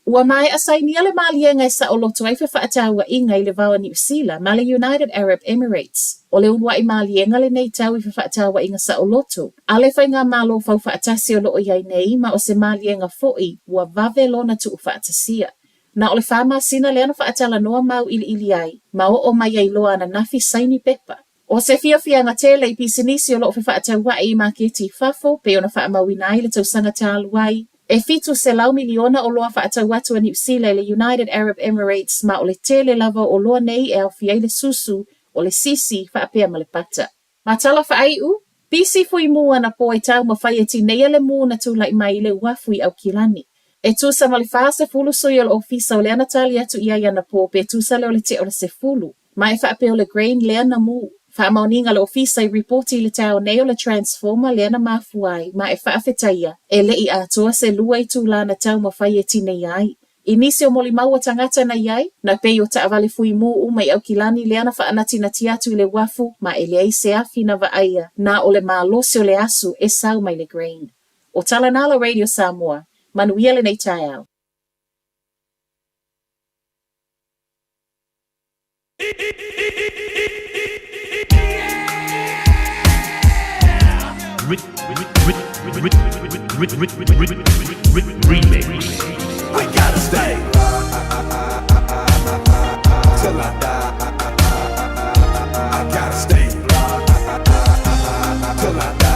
Ua maea sainia le maliega e saoloto ai fefaatauaiga i le va o Niu Sila ma le United Arab Emirates. O le uluai maliega lenei tau i fefaatauaiga saoloto a le faigamalo faufaatasi o lo o i ai nei ma o se maliega foi ua vave lona tuufaatasia. Na o le fa masina lea na faatalanoa mauiliili ai ma oo mai ai loa ananafi saini pepa. O se fiafiaga tele i pisinisi o lo o fefaataua'i i maketi i fafo, pei ona faamauina ai le tausaga talu ai, e 700 miliona oloa faatau atu a Niu Sila i le United Arab Emirates ma o le tele lava o oloa nei e aofia ai le susu, o le sisi, faapea ma le pata. Ma tala faaiu, pisi fuimu anapo e taumafai e tineia le mū na tulai mai i le uafu i Aukilani. E tusa ma le 40 sui o le ofisa o lea na tali atu i ai anapo pe tusa lea o le tea o le 10. Ma e faapea o le grain lea na mū. Faamaoniga le ofisa i ripoti i le taeao nei o le transformer lea na mafua ai ma e faafetaia e le i atoa se lua itulā na taumafai e tineia ai. I nisi o molimau a tagata na i ai, na pei o taavale fuimu uma i Aukilani lea na faanatinati atu i le uafu ma e leai se afi na vaaia na o le malosi o le asu e sau mai le grain. O tala na la Radio Samoa. Manuia lenei taeao. Remix. We gotta stay till I die. I gotta stay till I die.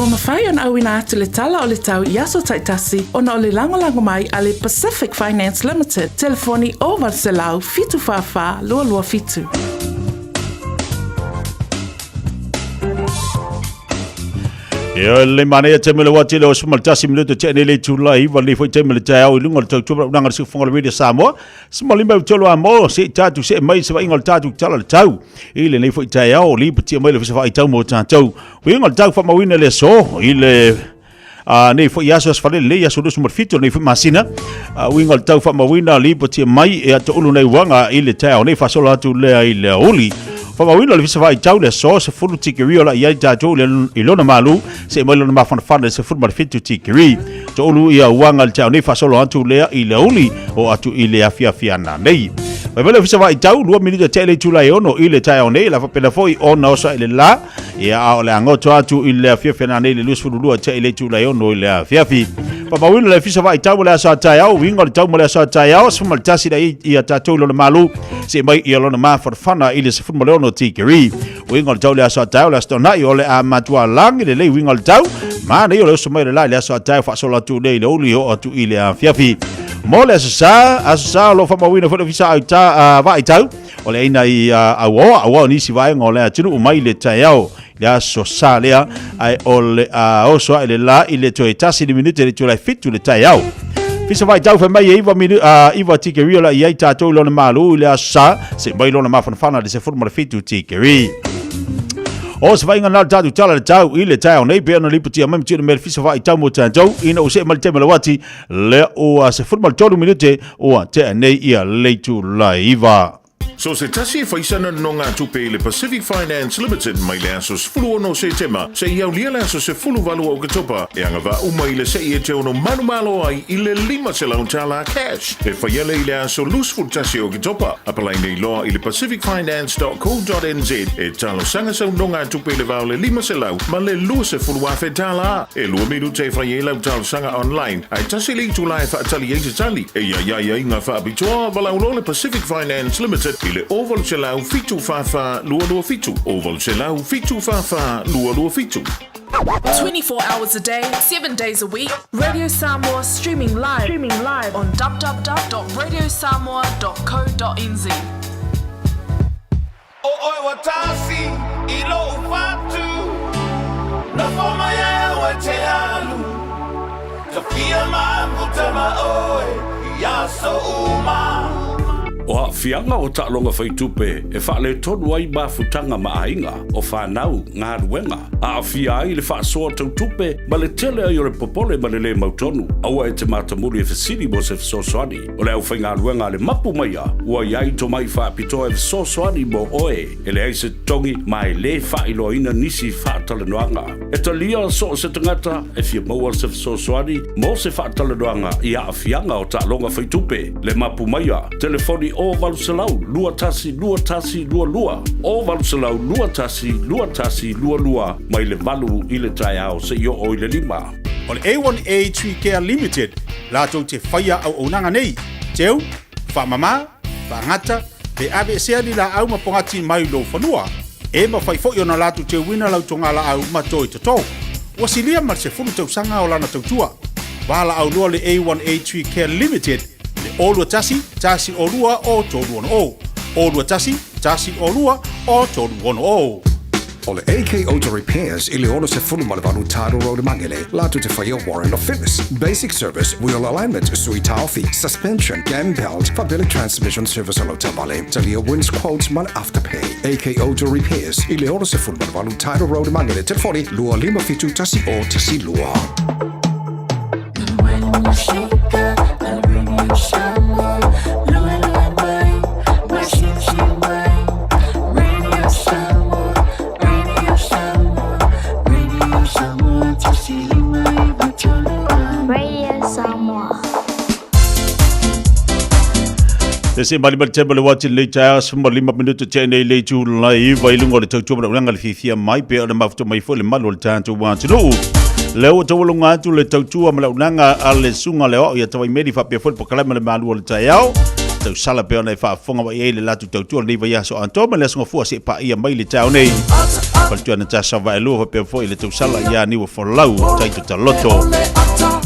Ua mafai ona auina atu le tala o le tau i aso taitasi ona o le lagolago mai a le Pacific Finance Limited, telefoni 0800 744 227. Ia le manaia taimi le wati le osu maltasi minuto te nei le tula iwa le foi taimi le taeao i lunga o le tautua ma unanga le siufonga le Radio Samoa. Sima lima i tolu a mo se i tātu se mai se vainga o le tātu tala le tau. I le nei foi taeao li patia mai le fisa whaitau mo tātou. Uiga o le tau whamauina le aso i le a nei foi aso aso fale lelei aso 27 nei foi masina a uiga o le tau faamauina lipotia mai e atoulu nei uaga i le taeao nei faasolo atu lea i le aouli faamauina le fisa faitau le aso 10 tikeri o la i ai tatou i lona malu se mai lona mafanafana le 17 tikeri toulu ia uaga le taeao nei faasolo atu lea i le aouli o atu i le afiafi ana nei Mai mai le fisa faitau, 2 minute te le itula e 6 i le taeao nei, la faapena foi ona oso i le la, Ia, a o le agoto atu i le afiafi ana nei le 22 te i le itula e 6 i le afiafi. Faamauina le fisa vaitau mo le aso a taeao, uiga o le tau mo le aso a taeao, 11 le ia tatou i lona malu, se mai ia lona mafanafana i le 16 tikeri. Uiga o le tau le aso a taeao, le aso toanai o le a matua lagi lelei uiga o le tau, manaia o le oso mai o le la i le aso a taeao faasolo atu lea i le uli oo atu i le afiafi. Mo le aso sa, aso sa o lo o faamauina foi le ofisa auta, vaitau, O le aina i auaoa, auaoa o nisi vaega o le atunuu mai le taeao le aso sa lea, ae o le a oso ae le la i le toe tasi le minute le itula e 7 le taeao. Fisa vaitau fai mai e iva minu, iva tikeri o la i ai tātou i lona malu i le aso sa, se mai lona mafanafana le 17 tikeri. O se vainga na le tātou tala le tau i le taeao nei, pe ona lipotia mai ma tino mea le fisa vaitau mo tātou, ina o se mai le taimi le wati, le ua 13 minute ua tea nei ia le itula e 9. So se tasi e faisana nonogatupe i le Pacific Finance Limited mai le aso 16 Setema seia aulia le aso 18 o Oketopa e agavaa uma i le se'i e te ono manumalo ai i le $500 cash e faia lea i le aso 21 o Oketopa. Apalai nei loa i le pacificfinance.co.nz e talosaga sau nonogatupe i le va o le 500 ma le $20,000. E lua minute e fai ai lau talosaga online, ae tasi le itula e faatali ai se tali. E iai ai aiga faapitoa, valaau loa le Pacific Finance Limited i le 0800 744 227, 0800 744 227. 24 hours a day, 7 days a week, Radio Samoa streaming live, streaming live on www.radiosamoa.co.nz. O oe ua tasi i lou fatu Nofo mai au e te alu Tawhia mafuta ma oe i aso uma. O aafiaga o taaloga faitupe e faaletonu ai mafutaga ma aiga, o fanau, galuega, aafia ai le faasoa tautupe ma le tele ai o le popole ma le lē mautonu. Aua e te matamuli e fesili mo se fesoasoani. O le aufaigaluega a le mapu maia ua i ai tomai faapitoa e fesoasoani mo oe, e leai se totogi ma e lē faailoaina nisi faatalanoaga. E talia so o se tagata e fia maua se fesoasoani mo se faatalanoaga i aafiaga o taaloga faitupe. Le mapu maia, telefoni 0800 21 21 22, 0800 21 21 22, mai le 8 i le taeao seia oo i le 5. O le A1A Tree Care Limited latou te faia auaunaga nei, teu, faamama, faagata, pe aveesea ni laau ma pogati mai lou fanua. E mafai foi ona latou teuina lau togalaau ma toi toto. Ua silia ma le 10 tausaga o lana tautua. Valaau loa le A1A Tree Care Limited i le 021 102 o 360, 021 102 o 360. O le AK Auto Repairs i le 68 Tidal Road i Magere, latou te faia Warrant of Fitness, Basic Service, Wheel Alignment, Sui Taofi, Suspension, Cam Belt, faapea le Transmission Service o lau taavale, talia Wins Quotes ma le Afterpay. AK Auto Repairs i le 68 Tidal Road i Magere, telefoni 257 10 12. Radio Samoa. Te se mali mali temo le wati le taeao 15 minuto te nei le itu lai iwa i lunga o le tautua manaʻolaga le fiafia mai pe o le mafuta mai foi le malu o le tatou atunuu. Lea ua taualunga atu le tautua manaʻolaga a le susuga le Aoao ia Tavaimeli faapea foi le polokalame le malu o le taeao. tausala pei ona e faafofoga mai ai le latou tautua lenei vaiaso atoa ma le Aso Gafua seia paia mai le taeao nei. Faletua Natasha Vaelua faapea foi le tausala ia Niua Folau Taito Taloto.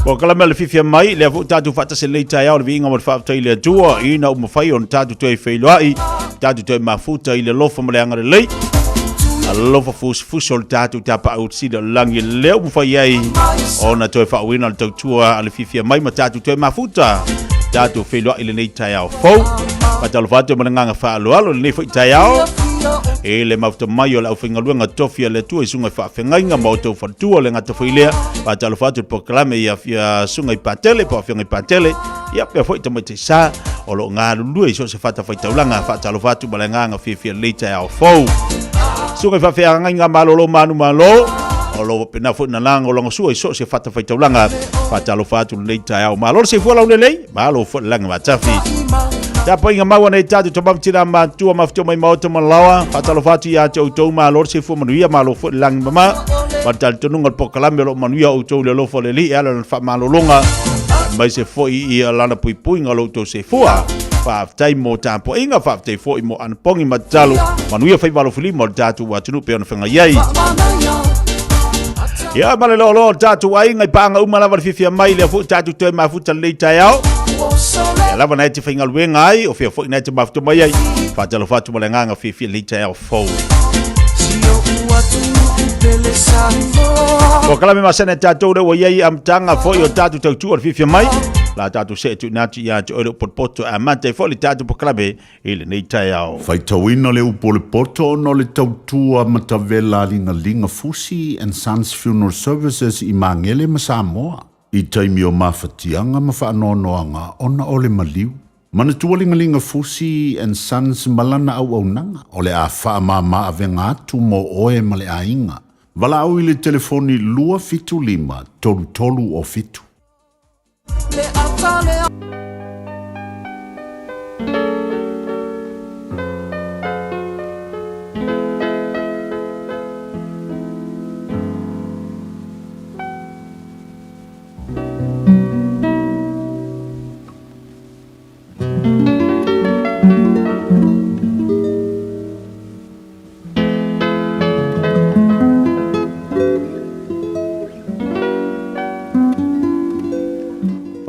Ua kala mai le fiafia mai, lea foi tatou faatasi lenei taeao le viiga ma le faafetai i le Atua ina ua mafai ona tatou toe feiloai, tatou toe mafuta i le alofa ma le agalelei. Alofa fusifusi o le tatou tapaau sili o le lagi lea ua mafai ai ona toe faauina le tautua a le fiafia mai ma tatou toe mafuta tatou feiloai lenei taeao fou. Faatalofa atu ma le agaga faaaloalo lenei foi taeao i le mafuta mai o le aufaigaluega tofi a le Atua i susuga i faafeagaiga ma outou faletua le gata foi lea. Faatalofa atu i le polokalame i afia susuga i Patele po o afioga i Patele ia pea foi tamaitai sa o lo o galulue i so o se fatafaitaulaga. Faatalofa atu ma le agaga fiafia lenei taeao fou. Susuga i faafeagaiga malolo manumalo o lo o faapena foi na lagolagosua i so o se fatafaitaulaga. Faatalofa atu lenei taeao. Malo le soifua laulelei, malo foi le lagi matafi. Tapuaiga mau a nei tatou tama ma tina matua mafutua mai maota ma laoa. Faatalofa atu ia te outou, malo le soifua manuia, malo foi le lagi mama. Ma le talitonuga o le polokalame o lo o manuia outou i le alofa o le Alii e ala i lana faamalologa, aemaise foi i lana puipuiga o lo outou soifua. Faafetai mo tapuaiga, faafetai foi mo anapogi ma tatalo. Manuia faiva alofilima o le tatou atunuu pei ona feagai ai. Ia ma le loaloa o le tatou aiga i paaga uma lava le fiafia mai lea foi tatou toe mafuta lenei taeao. Ia lava na e te faigaluega ai, o fea foi na e te mafuta mai ai. Faatalofa atu ma le agaga fiafia lenei taeao fou. O kalame masana e tatou lea ua i ai amataga foi o tatou tautua o le fiafia mai. La tatou see tuuina atu ia te oe le potopoto e amata ai foi le tatou polokalame i lenei taeao. Faitauina le upu o le poto ona o le tautua matavela a Ligaliga Fusi and Sons Funeral Services i Magele ma Samoa i taimi o mafatiaga ma faanoanoaga ona o le maliu. Manatua Ligaliga Fusi and Sons ma lana auaunaga o le a faamama avega atu mo oe ma le aiga. Valaau i le telefoni 275 33 o 7.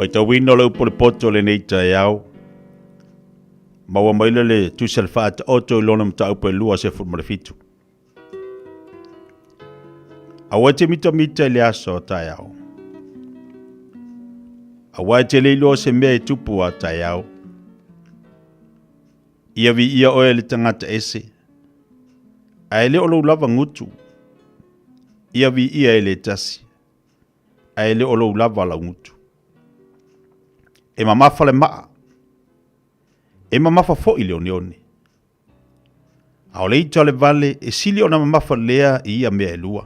Faitauina o le upu o le poto o lenei taeao. Maua mai le le tusi a le faataoto i lona mataupu e 27. Aua e te mitamita i le aso o taeao. Aua e te le iloa se mea e tupu a taeao. Ia viia oe e le tagata ese, ae le o lou lava gutu. Ia viia e le tasi, ae le o lou lava laugutu. E mamafa le maa, e mamafa foi le oneone. A o le ita o le vale e sili ona mamafa lea i ia mea e lua.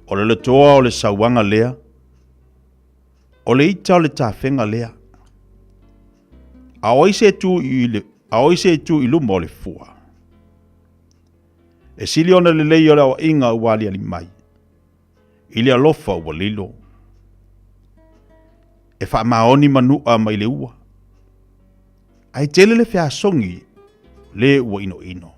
O le lotoa o le sauaga lea, o le ita o le tafega lea. A o ai se tu i le, a o ai se tu i luma o le fua? E sili ona lelei o le aoaiga ua aliali mai, i le alofa ua lilo. E faamaoni manua mai le ua, ae tele le feasogi le ua inoino.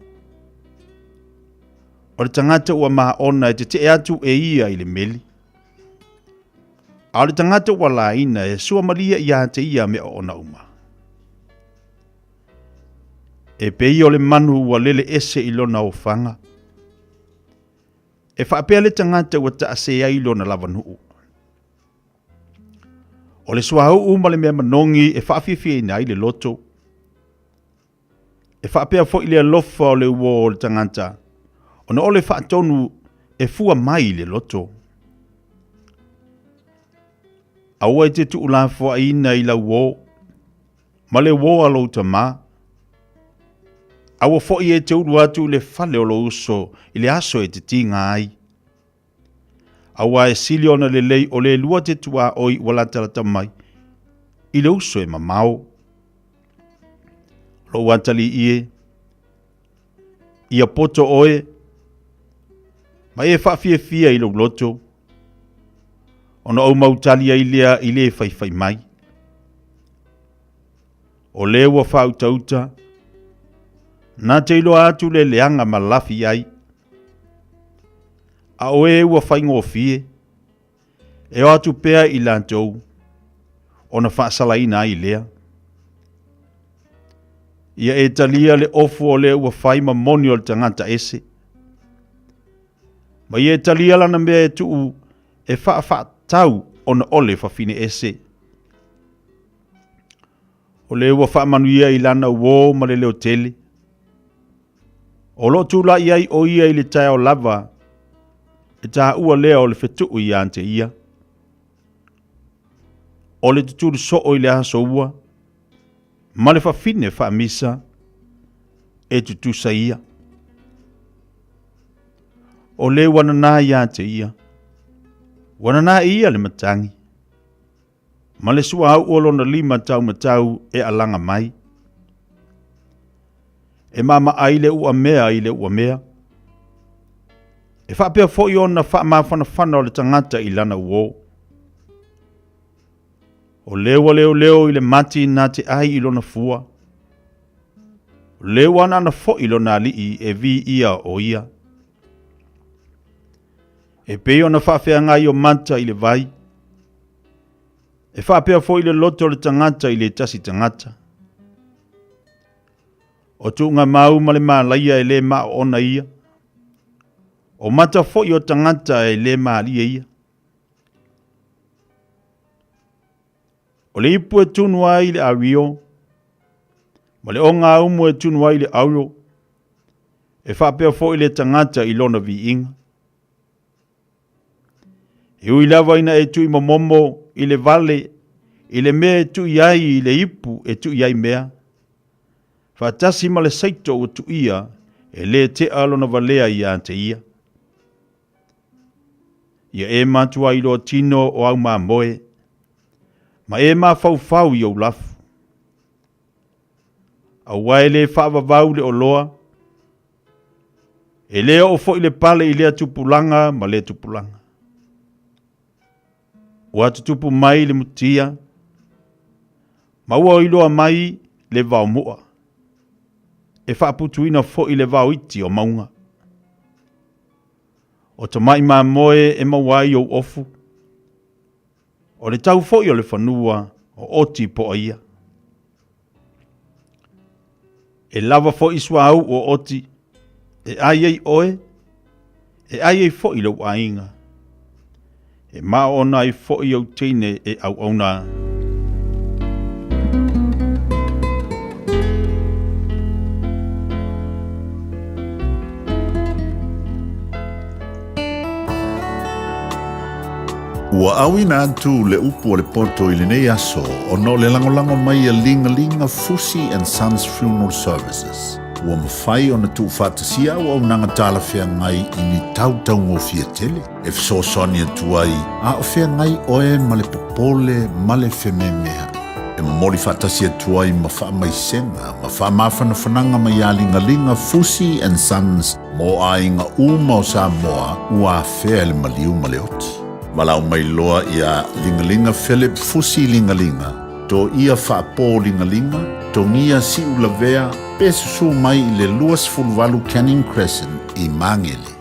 O le tagata ua maona e tetee atu e ia i le meli, a o le tagata ua laina e suamalie ia te ia mea oona uma. E pei o le manu ua lele ese i lona ofaga, e faapea le tagata ua taasē ai lona lavanuu. O le suauu ma le mea manogi e faafiafiaina ai le loto. E faapea foi le alofa o le uō o le tagata, ona o le faatonu e fua mai i le loto. Aua e te tuulafoaiina i lau uō, ma le uō a lou tamā. Aua foi e te ulu atu i le fale o lou uso i le aso e te tiga ai. Aua e sili ona lelei o le lua te tuaoi ua latalata mai i le uso e mamao. Lou atalii e, ia poto oe, ma e faafiafia i lou loto, ona ou mautali ai lea i le faifai mai. O le ua faautauta, na te iloa atu le leaga ma lafi ai. A o e ua faigofie, e o atu pea i latou, ona faasalaina ai lea. Ia e talia le ofu o le ua fai ma moni o le tagata ese. Ma ia e talia lana mea e tuu e faafaatau ona o le fafine ese. O le ua faamanuia i lana uō ma le leo tele. O lo o tulai ai o ia i le taeao lava e taua lea o le fetuu ia te ia. O le tutulu soo i le aso ua, ma le fafine faamisa e tutusa ia. O le ua nanā ia te ia, ua nanā ia le matagi, ma le suauu o lona lima taumatau e alaga mai. E maamaai le uamea i le uamea. E faapea foi ona faamafanafana o le tagata i lana uō. O le ua leoleo i le mati na te ai i lona fua. O le ua anaana foi lona alii e viia o ia. E pei ona faafeagai o mata i le vai. E faapea foi le loto o le tagata i le tasi tagata. O tuugamau ma le malaia e le maaona ia. O mata foi o tagata e le malie ia. O le ipu e tunu ai le awio, ma le ogaumu e tunu ai le auro, e faapea foi le tagata i lona viiga. E ui lava ina e tuuimomomo i le vale, i le mea e tui ai i le ipu e tui ai mea, faatasi ma le saito ua tuia e le tea lona valea ia te ia. Ia e matua iloa tino o au mamoe, ma e mafaufau i ou lafu. Aua e le faavavau le oloa, e le oo foi le pale i lea tupulaga ma lea tupulaga. Ua tutupu mai le mutia, ma ua iloa mai le vaomua, e faaputuina foi le vaoiti o mauga. O tamai mamoe e maua ai ou ofu, o le tau foi o le fanua o oti poa ia. E lava foi suauu o oti, e ai ai oe, e ai ai foi lou aiga. E maaona ai foi ou teine e auauna. Ua auina atu le upu o le poto i lenei aso ona o le lagolago mai a Ligalinga Fusi and Sons Funeral Services. Ua mafai ona tuufaatasia auaunaga talafeagai i ni tau taugofie tele e fesoasoani atu ai a o feagai oe ma le popole ma le fememea'i. E momoli faatasi atu ai ma faamaisega ma faamafanafanaga mai iā Ligaliga Fusi and Sons mo aiga uma o Samoa ua afea e le maliu ma le oti. Valaau mai loa iā Ligaliga Philip Fusi Ligaliga, Toia Faapō Ligaliga, Togia Siulavea pe susū mai i le 28 Canning Crescent i Magele.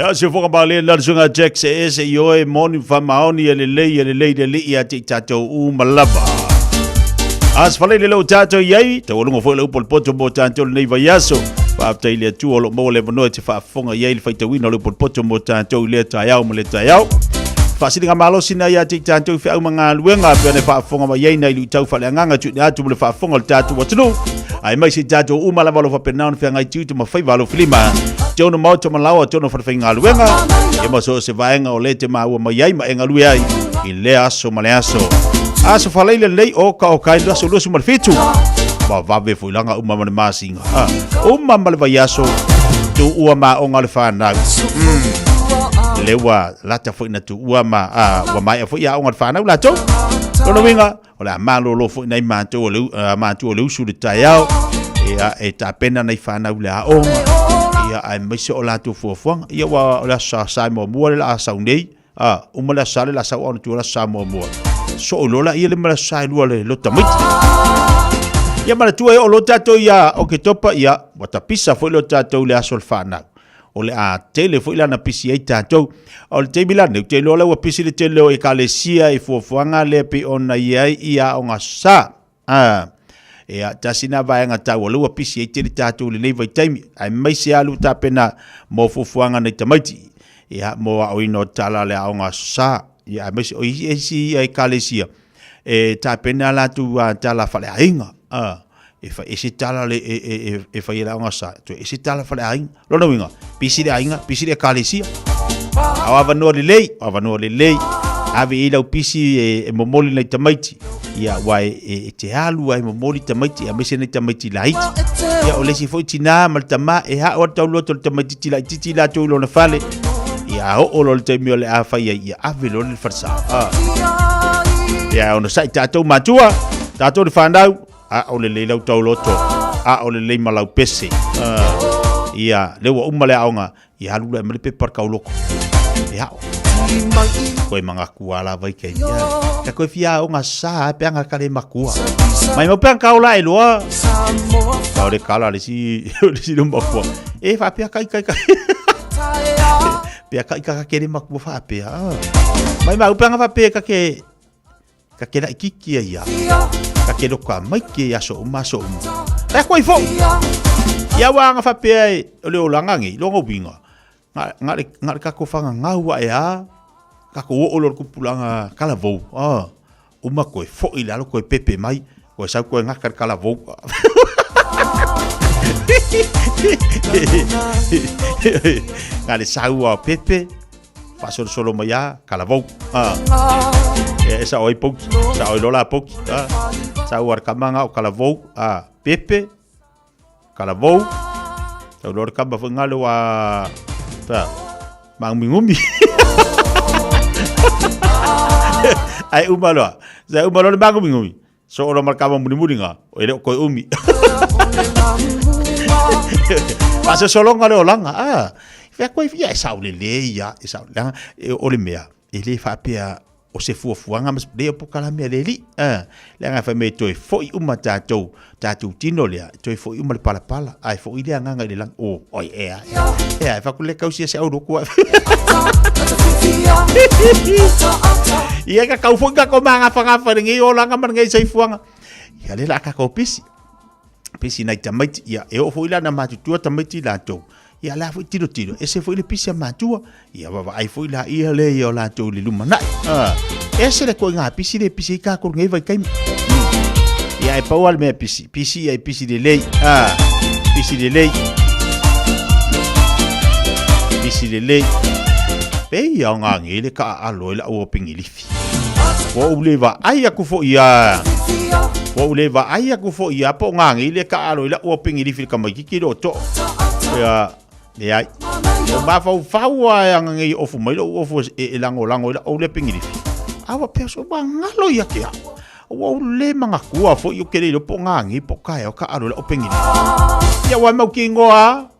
Ia, se foka ma le la suga Jack se ese i oe moni whamaoni e le lei e le lei le lii a te i tātou u malava. As fale le lau tātou i ai, tau alunga foi le upo le poto mo tātou le nei vaiaso. Faafetai i le Atua o lo o maua le avanoa e te faafofoga i ai le faitauina o le upo le poto mo tātou i lea taeao ma lea taeao. Faasiliga malosi na ia te i tātou i feau ma galuega, pei ona e faafofoga mai ai nai luitau faaleagaga tuuina atu mo le faafofoga o le tātou atunuu. Aemaise i tātou uma lava o lo o faapena ona feagai tiute ma faiva alofilima, te ono maota ma laoa, te ono falefaigaluega, ia ma so o se vaega o lē te maua mai ai ma e galue ai i lea aso ma le aso. Aso faleile lelei o ka o kai le aso 27. Ma vave foi langa uma ma le masina. Ah, uma ma le vaiaso, tuua maoga o le fanau. Le ua lata foi na tuua ma ah, ua maea foi aoga o le fanau latou. Lona uiga, o le a malolo foi nai matou o le, uh, matou o le usu le taeao, ia, e tapena nai fanau le aoga, ia, aemaise o latou fuafuaga. Ia, ua o le aso sa, sa muamua le la a sau nei, a, uma le aso sa le la sau ona tua le aso sa muamua. So o lola ia le ma le aso sa e lua le lota maiti. Ia manatua e o lo tatou ia Oketopa, ia, ua tapisa foi lo tatou le aso o le fanau. O le a tele foi lana pisi ai tatou. O le taimi la nei, ou te iloa la ua pisi le tele o ekalesia i fuafuaga lea pei ona i ai i aoga sa. A, ia, tasi na vaega taua lea ua pisi ai tele tatou i lenei vaitaimi, aemaise lava le tapena mo fuafuaga nai tamaiti, ia, mo aoina o tala le aoga sa, ia, aemaise o isi, isi ekalesia, e tapena latou tala faaleaiga, a, e fai ese tala le e, e, e, e fai e le aoga sa, toe ese tala faleaiga. Lona uiga, pisi le aiga, pisi le ekalesia. A o avanoa lelei, o avanoa lelei, ave i ai lau pisi e, e momoli nai tamaiti. Ia, ua e, e, e te alu ai momoli tamaiti, aemaise nai tamaiti laiti. Ia, o le isi foi tinā ma le tamā, e hao a le tauloto le tamaititi laititi latou i lona fale. Ia, a oo loa le taimi o le a fai ai, ia ave loa le falesa. Ah. Ia, ona sai tatou matua, tatou le whanau, a o lelei lau tauloto, a o lelei ma lau pese. Ah. Ia, le ua uma le aoga, ia alu loa e aumai le pepa le kauloko. E ao. Koe mangakua lava i kei. Ia, ka koe fia aoga sa, pe anga ka le makua. Mai mau pe anga ka ola e loa. Ka ore kala le si, le si no makua. E whapea kai kai kai. Pea kai kaka kere makua whapea. Mai mau pe anga whapea ka ke Ka ke laʻikiki ai ia. Ka ke loka mai ke aso uma aso uma. Ka koe fo. Ia wa anga faapea e o le olaga nei, lona uiga, nga nga le nga le kako whangangau ae a, kako oo loa le kupulaga kalavou, ah, uma koe foʻi i lalo koe pepe mai, koe sau koe gaka le kalavou. Nga le sau a pepe, faasolosolo mai a kalavou a e e sao ai pouki sao ai lola pouki a sau ar kama nga o kalavou a pepe kalavou sau lola kama foi ngalo a ta mangumingumi ai uma loa sa uma loa le mangumingumi So ora mar kama mulimuli nga, o ele o koe umi. Pa se solonga le olanga, ah. Fea koe ia e sao le le ia, e sao le e o le mea, e le faapea o se fuafuaga ma le po kala mea le li. Ah, le anga fa me toe foi uma tātou, tātou tino lea, toe foi uma le palapala, ai foi le agaga i le lagi. O, oi e a, e a, e faku le kausia se au roku. Ia ka kau foi ka ko magafa gafa lenei olaga ma lenei soifuaga. Ia le la ka ko pisi. Pisi nai tamaiti ia e oo foi la na matutua tamaiti latou. Ia la foi tiro tiro ese foi le pisi a matua. Ia vaavaai foi la ia le ia o latou i le lumanai. Ah, ese le koiga pisi le pisi i ka ko lenei vaitaimi. Ia e pau a le mea pisi. Pisi ia e pisi lelei. Ah, pisi lelei. Pisi lelei. Pei ia o ngā ngele ka alo e la ua pingilifi. Ua ou le vaai aku foi ia. Ua ou le vaai aku foi ia po o ngā ngele ka alo e la ua pingilifi le kamaititi le o too. Ia, leai. O mafaufau a e anga ngei ofu mai lou ofu e, e langolango i la ou le pingilifi. A ua pea so ua ngalo ia ke au. Ua ou le mangakua foi o ke le iloa po o ngā ngei po o kaeo ka alo i la ou pingilifi. Ia ua mau ki ingoa.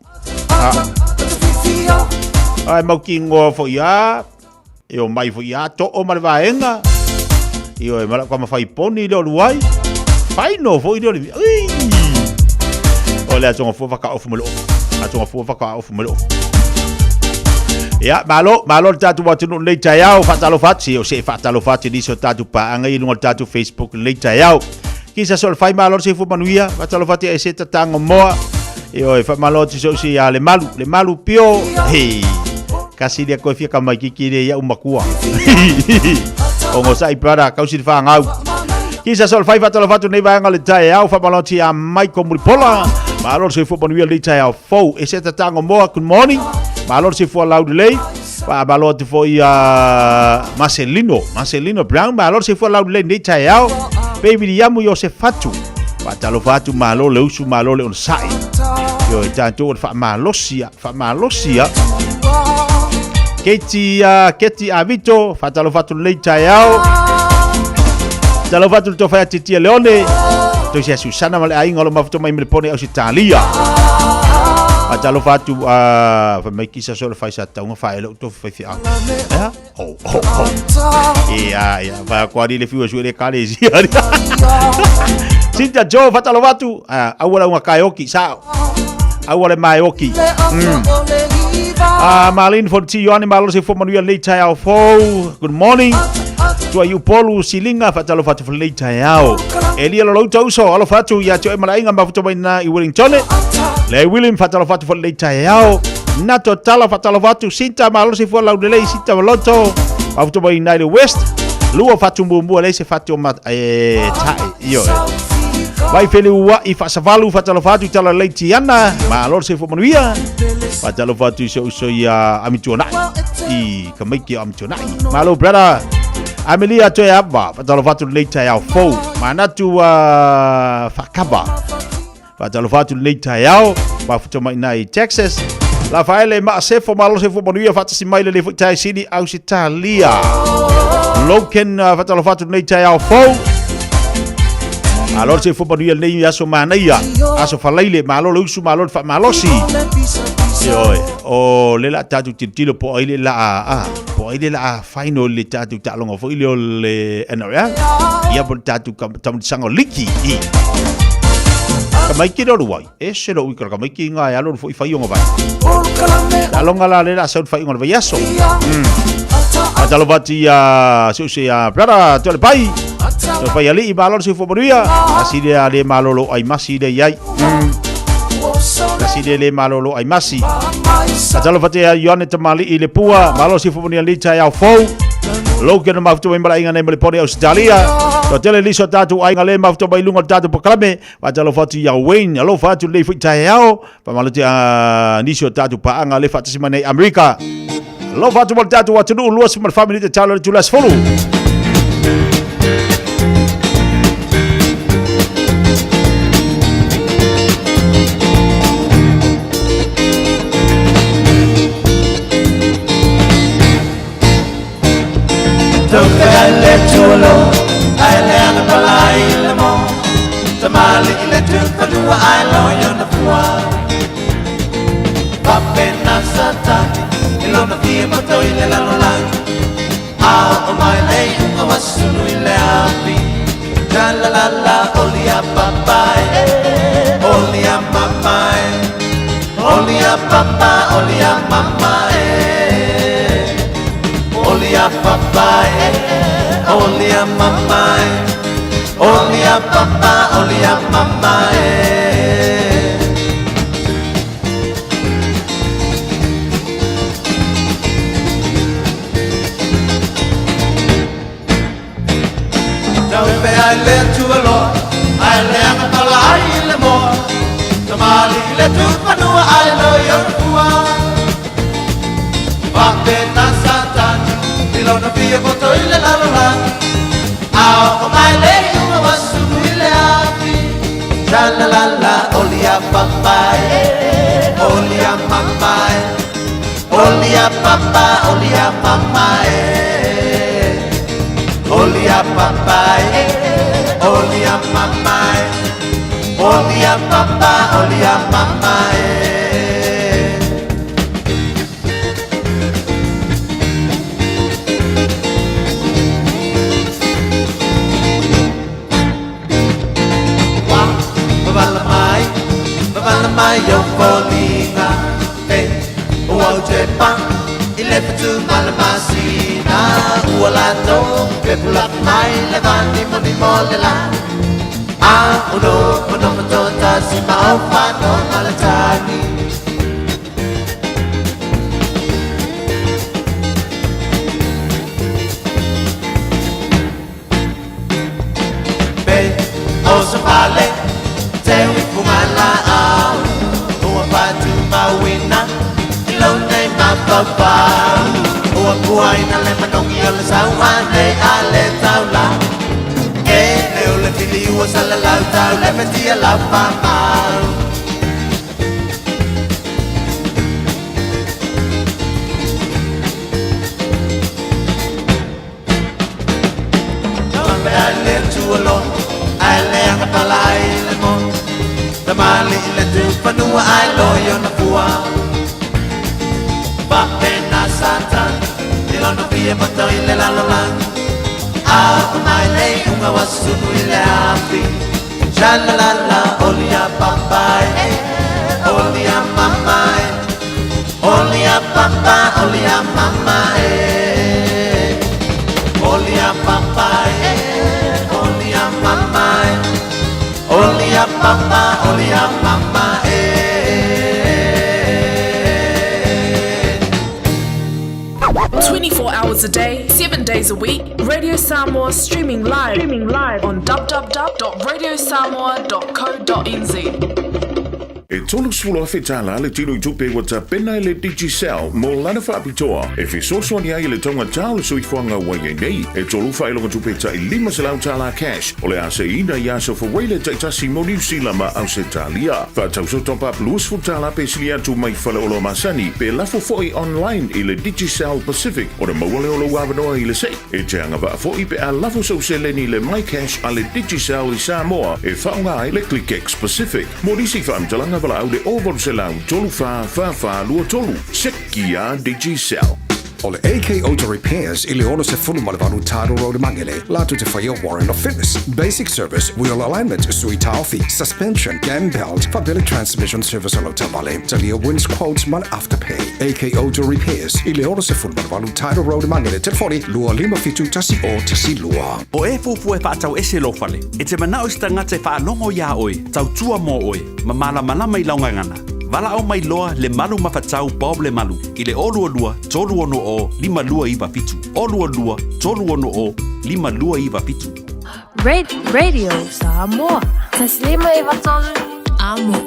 Ai mau ki ingoa foi a e o mai foi a too ma le vaega. I o e mala kwa mawhai poni le o luai. Whai no foi le o le ui. O le atonga fua whaka ofu ma le ofu. Atonga fua whaka ofu ma le ofu. Ia, malo, malo le tatou atunuu lenei taeao, faatalofa atu, se o se e faatalofa atu i nisi o tatou paaga i luga o le tatou Facebook lenei taeao. Kisa so le fai malo le soifua manuia, faatalofa atu ia se tatango moa. Ioe, faamalo atu i se ia le malu, le malu pio. Hei. Kasi lea koe fia kamaikiki le ia umakua. O ngosai brother, kausi le whangau. Kisa so le fai faatalofa atu nei vaega le taeao, faamalo atu ia Michael Mulipola. Malo le soifua manuia lenei taeao fou. E se tatango moa, good morning. Malo le soifua laulelei. Faamalo atu foi ia Marcelino, Marcelino Brown, malo le soifua laulelei lenei taeao. Baby Liamu Iosefatu. Faatalofa atu, malo le usu, malo le onosai. Ioe, tatou o le faamalosi faamalosi a. Keiti, Keti Avito, faatalofa atu lenei taeao. Faatalofa atu le tofa ia Titia Leone, toisi ia Susana ma le aiga o lo mafuto mai Melepone Ausetalia. Faatalofa atu, fai mai kisa so le fai sa taunga fa ele o tofi fai fiau. Ea? Oh, oh, oh. Ia, ia, vai ko ari le fiu su le kare si ari. Cynthia Joe, faatalofa atu, aua le unga kai oki, sao. Aua le mai oki. Marlene Fonti Ioane, malo se fo manuia lenei taeao fou. Good morning. Tua i Upolu Silinga, faatalofa atu lenei taeao. Elia Lolouta Uso, alofa atu ia te oe malainga mafuta mai na i Wellington. Le William, faatalofa atu lenei taeao. Nato Tala, faatalofa atu. Sinta, malo se fo laulelei, Sinta Maloto. Mafuta mai na i le West. Lua fatu muamua le se fatu o ma, e, tai, ioe. Vai fele ua i faasavalu, faatalofa atu i tala lelei Tiana, malo le soifua manuia. Faatalofa atu i si ou uso ia Amituanai, i Kamaiki o Amituanai. Malo brother. Amelia toe ava, faatalofa atu lenei taeao fou. Manatu faakava. Faatalofa atu lenei taeao, mafuta mai i Texas. Rafaele Maasefo, malo soifua manuia, faatasi mai lenei foi tae sini Ausitalia. Loken, faatalofa atu lenei taeao fou. Malo le soifua manuia lenei aso manaia, aso falaile, malo le usu, malo le faamalosi. Ioe, o le la tatou tilotilo po o ai le la a, po o ai le la a final le tatou taaloga foi lea o le NRL. Ia po o le tatou tamaitisaga o liki. I. Tamaiti le olu ai. E se lo ui kala tamaiti ngā e alo le foi whai o ngā vai. Taaloga la le la sau le whai o ngā vai aso. Faatalofa atu ia se use ia brother Tole Pai. Tole Pai ali'i malo le soifua manuia. Asi le a le malolo ai masi le iai. Asi le le malolo ai masi. Faatalofa atu ia Ioane Tamali'i le pua. Malo le soifua manuia li taeao fou. Logan na mafuta mai malaiga nei ma le pone Australia. Toa tele liso tatou aiga le mafuta mai lunga o le tatou polokalame. Faatalofa atu ia Wayne, alofa atu lenei foi taeao. Faamalo atu ia nisi o tatou paaga le faatasi mai nei Amerika. Alofa atu mo le tatou atunuu 24 minute talo le itula 10. Papa, oli a mama e. Oli a papa e, oli a mama e. Oli a papa, oli a mama e. Tau pe ai le atua loa, ai le aga pala ai le moa. Tamali le tupanua ai lo i ona fua. Faapena Satani, i lona fia poto i le lalolagi. A oo mai le iuga ua sulu i le afi. Sha la la la, oli a papa e, oli a mama e. Oli a papa, oli a mama e. Oli a papa e, oli a mama e. Oli a papa, oli a mama e. Ua mavala mai, mavala mai ou foliga, e ua ou te pa. le patu ma le masina Ua latou pepulafi mai le vanimolimo le lā A o nofonofo toatasi ma aufanoga le tani Pe o se fale teu i fugalaau Ua faatumauina i lou nei mafaufau Ua puaina le manogi o le sauane a le taula E le o le fili ua salalau tau le fetia lau faamau Tamambe ai le Atua loa, ae le agapala ai le moa. Tamalii le tufanua ae loi ona fua. Faapena Satani i lona fia moto i le lalolagi. A oo mai le iuga ua susunu i le afi. Shalalala, oli a papa e, oli a mama e, oli a papa, oli a mama e. Oli a papa e, oli a mama e, oli a papa, oli a mama e. 24 hours a day, 7 days a week, Radio Samoa streaming live, on www.radiosamoa.co.nz. E 30,000 tala le tino i tupe ua tapena e le Digicel mo lana faapitoa e fesoasoani ai i le taugata o le soifuaga ua i ai nei. E tolu faailoga tupe tai 500 tala cash o le a seiina i aso Faraile taitasi mo Niu Sila ma Ausetalia. Faatausa top up 20 tala pe sili atu mai faleoloa masani pe lafo foi online i le Digicel Pacific ona maua lea o lou avanoa i le sei. E te agavaa foi pe a lafo sou seleni i le MyCash a le Digicel i Samoa e faaaoga ai le ClickX Pacific. Mo nisi faamatalaga valaau le 0800 34 44 23. Seki a Digicel. O le AK Auto Repairs i le 68 Tidal Road i Magele, latou te faia Warrant of Fitness, Basic Service, Wheel Alignment, Sui Taofi, Suspension, Cam Belt, faapea le Transmission Service o lau taavale. Talia Wins Quotes ma le Afterpay. AK Auto Repairs i le 68 Tidal Road i Magele, telefoni 257 1012. O e fuafua e faatau ese lou fale, e te manao i se tagata e faalogo iā oe, tautua mo oe, ma malamalama i lau gagana. Valaau mai loa Lemalu Mafatau Bob Lemalu i le 022 360 5297, 022 360 5297. Radio Samoa. 153 Amo.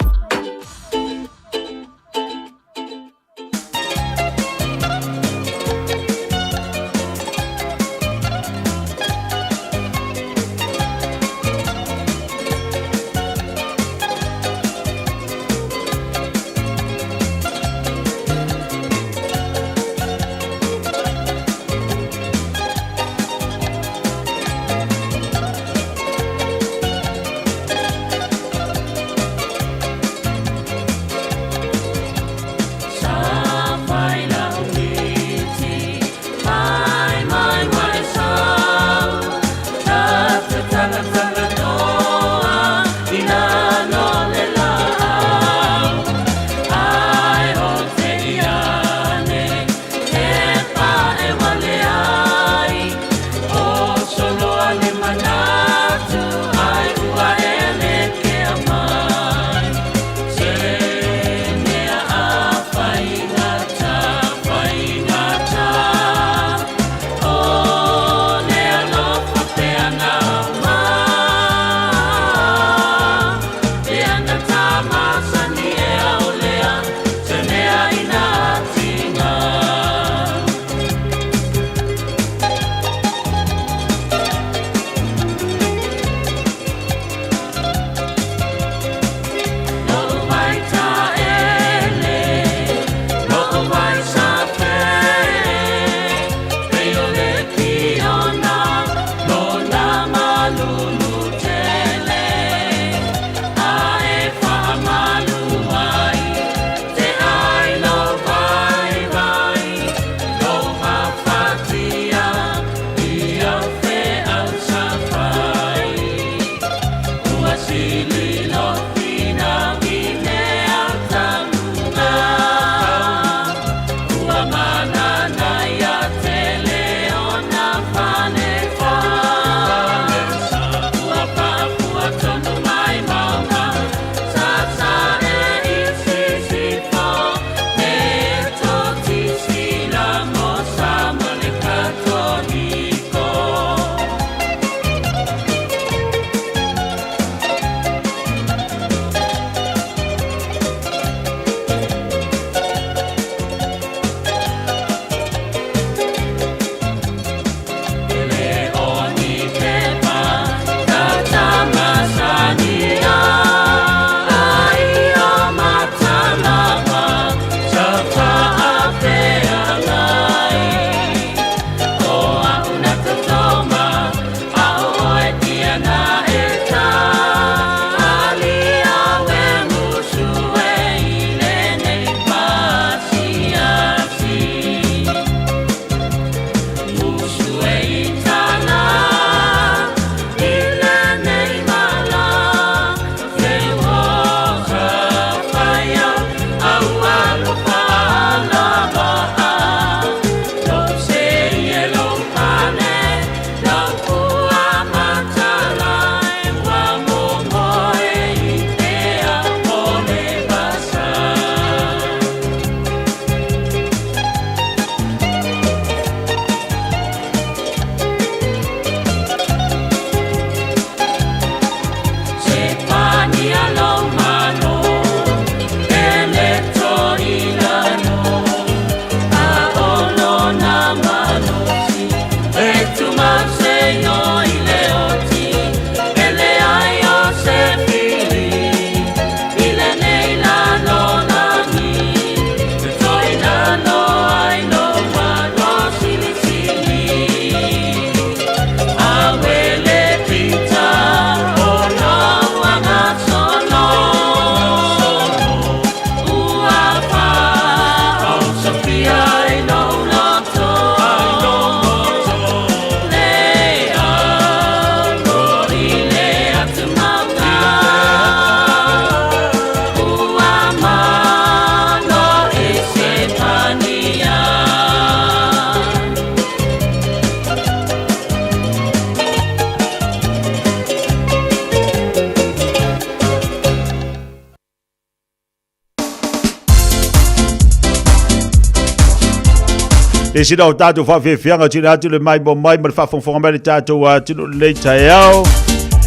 Le sina o tātou whawhiwhianga tira atu le mai mo mai ma le whawhongwhonga mai le tātou a tino lei taeao.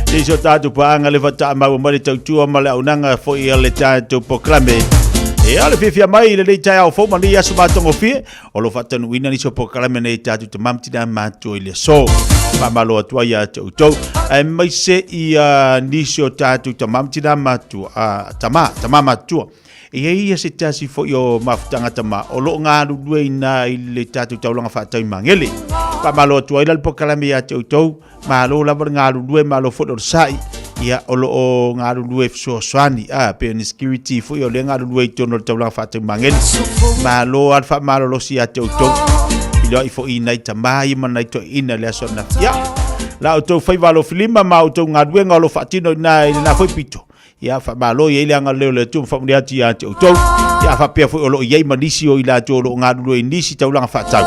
Le isi o tātou paanga le whata mau mai le tautua ma le aunanga fo i a le tātou poklame. E a le whiwhia mai le lei taeao fo ma nei aso mātongofie o lo whatanuina nisi o pokalame nei tātou te mamtina mātua i le so. Whamalo atua ia te utou. E mai se i nisi o tātou te mamtina mātua, tama, tama mātua. E ia ia se tasi fo i o mafutanga tama o lo ngā lulue ina i le tātou taulanga whātau i mangele. Whamalo atua i la le pokalame ia te utou. Malo lava le ngā lulue, malo fo o le sai. Ia o lo o ngā lulue fesoasoani, a pe ni security fo i o le ngā lulue i tono le taulanga whātau i mangele. Malo al whamalo losi ia te utou. I loa i fo i nei tama i mana i to ina le aso na. Ia, la o tau whaiwalo filima ma o tau ngā luenga o lo whaatino i nā i nā fo i pito. Ia whamalo i eile anga leo le tu whamuri atu ia te utou. Ia whapea fo i o lo i ei manisi o i la tu o lo ngā lulue i nisi taulanga whaatau.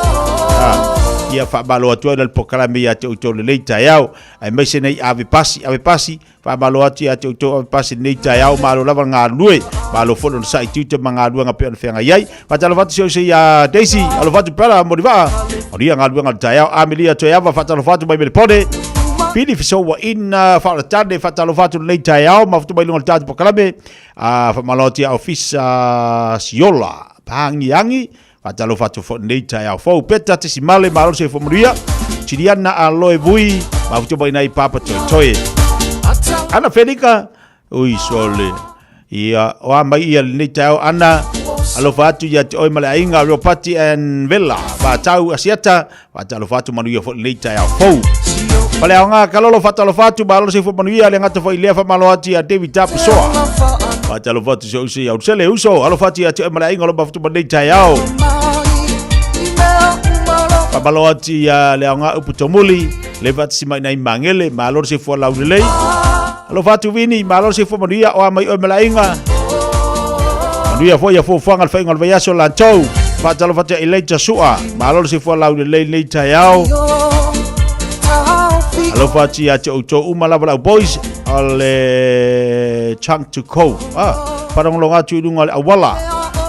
Ia whamalo atu ai la le pokalame ia te utou le lei taeao. Ai mai se nei ave pasi, ave pasi, whamalo atu ia te utou ave pasi nei taeao, malo lava ngā lue. Malo fo no sa i tiute ma ngā luenga pe ona whenga iai. Whatalo whatu se ose ia Daisy, alo whatu pera mori waa. Oria ngā luenga le taeao, Amelia Toeava, whatalo whatu mai mele pone. Pili fisoua ina whaalatane, whatalo whatu le nei taeao, ma futu mai lunga le tātu pokalame. Whamalo atu ia ofisa Siola, Pāngi Angi, whatalo whatu fo nei taeao fou. Peta te simale, malo se fo manuia. Chiriana a loe vui, ma futu mai nei papa toi toi. Ana Felika, ui sole. Ia, o a mai ia lenei taeao ana, alofa atu ia te oe ma le aiga Ropati and Villa, whātau Asiata, whātalofa atu manuia fo lenei taeao fou. Pale aonga kalolo whātalofa atu, malo se fo manuia, le ngata fo i lea whamalo atu ia David Tapusoa. Whātalofa atu se use ia Usele uso, alofa atu ia te oe ma le aiga lomba futu ma lenei taeao. Whamalo atu ia le aonga upu tomuli, le whatsi mai nei mangele, malo se fo lau lelei. Alofa atu Vini, malo se fo manuia o a mai oe malainga. Manuia fo ia fo fuanga le whainga o le vaiaso lantou. Whaatalofa atu ia Elijah Sua, malo se fo lau lelei nei taeao. Alofa atu ia te outou uma lava lau boys o le Chunk to Co. Ah, wharongolonga atu i lunga o le awala,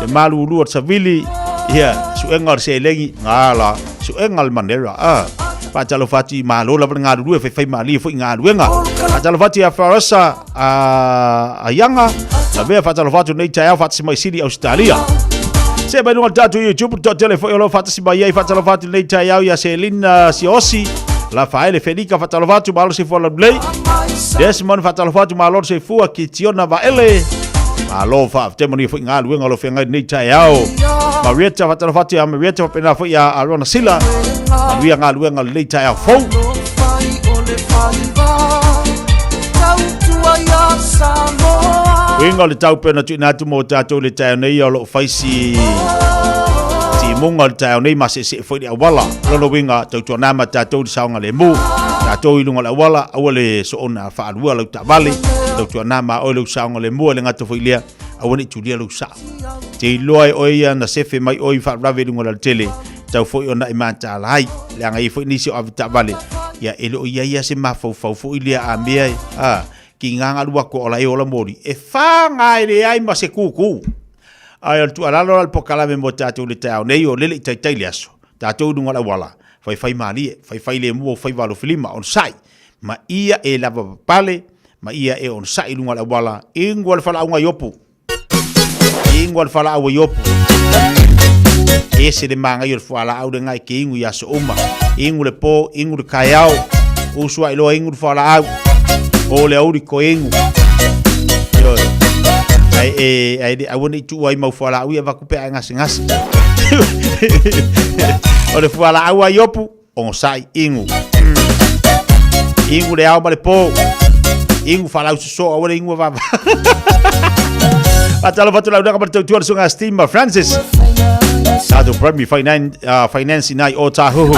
le malulu o le savili, ia, suenga o le selengi, ngā la, suenga o le manera. Ah, whaatalofa atu i malo lava le ngā lulue, whaiwhai malie fo i ngā luenga. Whaatalofa atu ia Farasa a Ianga, la vea whaatalofa atu nei taeao whaatasi mai Sydney, Australia. Se mai lunga tātou YouTube, to tele fo i olo whaatasi mai ai whaatalofa atu nei taeao ia Selina Siosi, la Faele Felika whaatalofa atu malo se fua lamlei. Desmond whaatalofa atu malo se fua ki Tiona Vaele. Malo wha, te mani fo i ngā luenga lo whengai nei taeao. Marietta whaatalofa atu ia Marietta whapena fo i a Arona Sila. Manuia ngā luenga lo nei taeao fou. Uinga o le taupena tuina atu mō tātou le taeao nei o loo whaisi timunga o le taeao nei ma se se foi le awala. Lona uinga tautua nā ma tātou le saonga le mū. Tātou i lunga le awala, aua le soona whaalua lau taavale. Tautua nā ma oe lau saonga le mū le ngata foi lea, aua ne i tulia lau sao. Te iloa e oe ia na sefe mai oe i whaarawave i lunga la le tele. Tau foi ona i mātāla ai. Le anga i foi nisi o ave taavale. Ia e leo ia ia se mafaufau foi lea a mea e, a, ki ngā ngalu ako o la e ola mori. E whāngaere ai ma se kūkū. Ai o le tualalo la le pokalame mo tātou le taeao nei o lele i taitai le aso. Tātou i lunga o le auala. Whaiwhai mālie, whaiwhai le mua o whaiwalo filima on sai. Ma ia e lava papale, Ma ia e onosai i luga o le auala, inu a le fualaauga i Iopu. Inu a le fualaau a Iopu. E ese le manaia o le fualaau lena e te inu i aso uma. Inu le po, inu le taeao. Usu ae loa inu le fualaau. O le aoauli toe inu. Ioe. Ae e, ae le aua ne i tuua ai mau fualaau ia avatu pe a e gasegase. O le fualaau a Iopu, onosai, inu. Inu le ao ma le po. Inu faalau soso, aua le inu a vava. Faatalofa atu lau ma le tautua le susuga Steve Francis. Tatou Primary Finance, Finance i nai o Tāhuhu.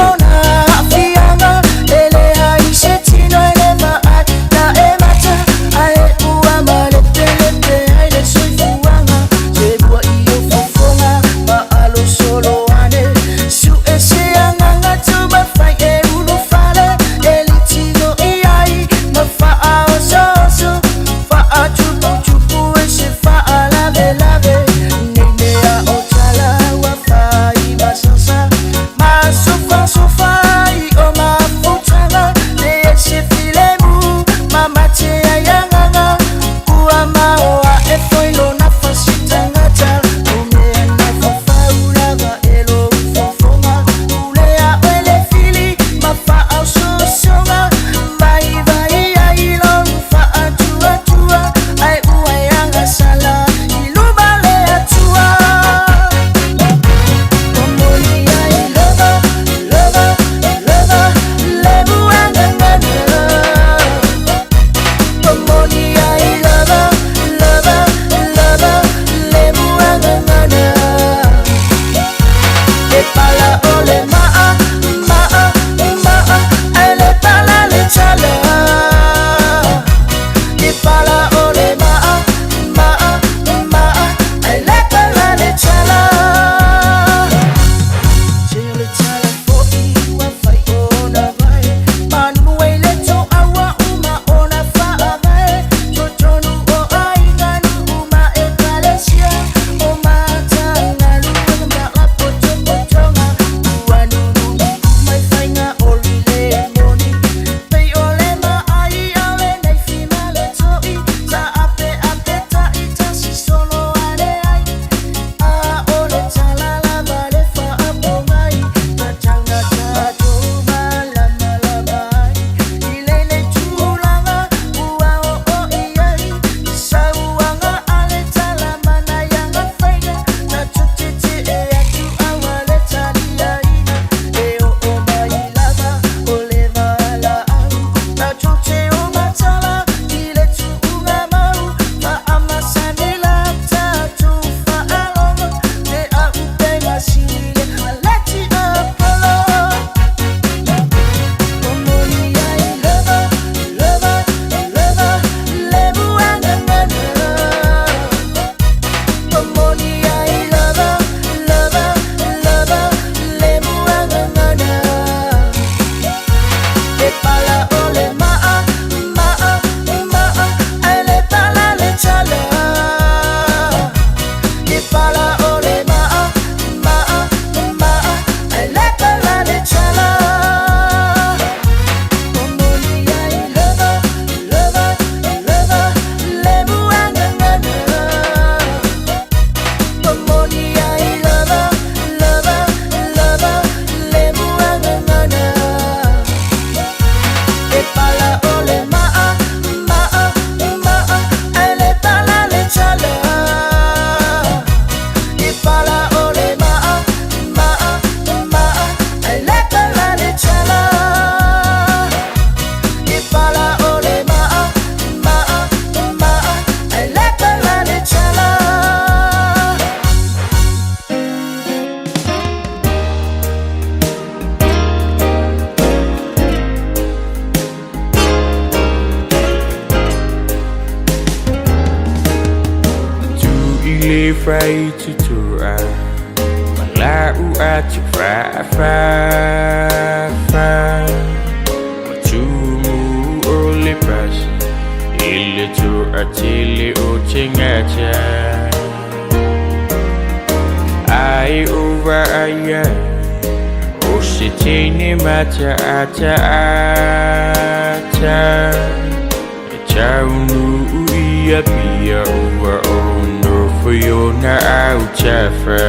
Taunuu i Apia ua ou nofo i ona autafa.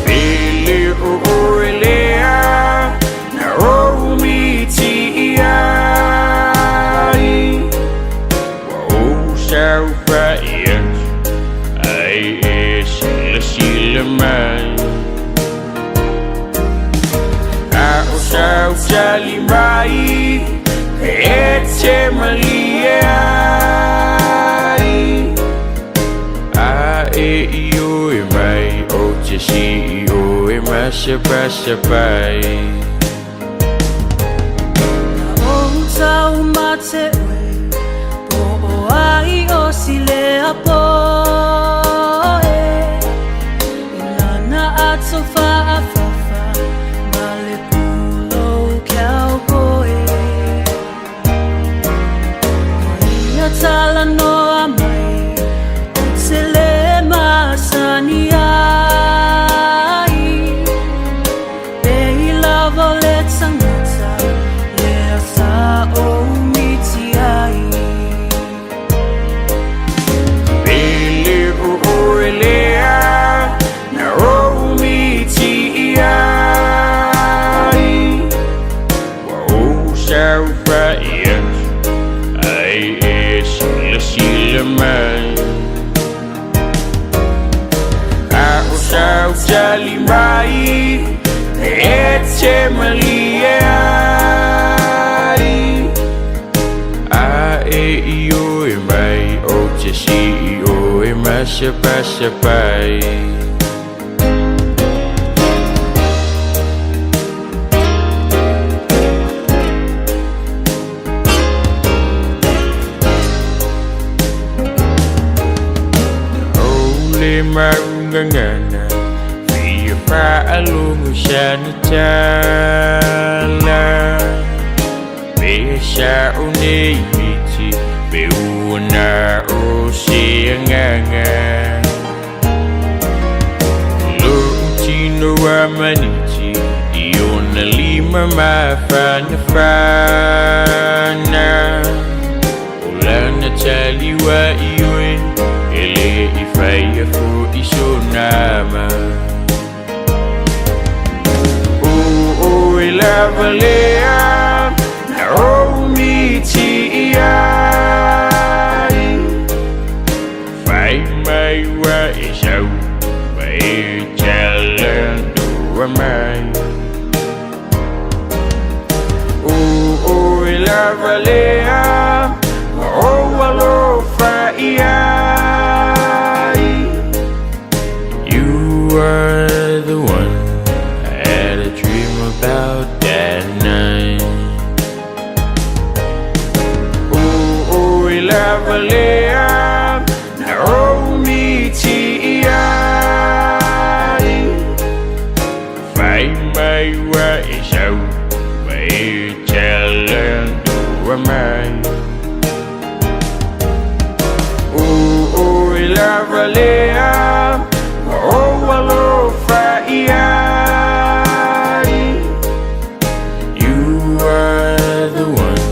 Pele o oe lea na ou miti ai, ua ou saofai atu ai e silasila mai. A o sau tali mai e te malie ai, a e ioe mai ou te sii oe masapasapai. Na ou taumate oe, po o ai o silea poe, i lana ato faafafa ma le pulou kaupoe. Ua ia talanoa mai, ou te le masani ai, pei lava o le tagata lea sa ou miti ai. Pele o oe lea na ou miti ai, ua ou saofai atu ai e silasila mai. A o sau tali mai e te malie ai, a e ioe mai ou te sii oe masapasapai. O le maugagana fia faalogo sana tala, pe sa'o nei miti pe ua na o se agaga. Lo'u tino a maniti i ona lima mafanafana, o lana tali ua ioe e lē i faia fo'i sona ma. O oe lava lea na ou miti ai, fai mai ua e sau ma e talanoa mai. O oe lava lea ua ou alofa i ai. You are the one I had a dream about that night. O oe lava lea na ou miti ai, fai mai ua e sau ma e talanoa mai. O oe lava lea ua ou alofa i ai. You are the one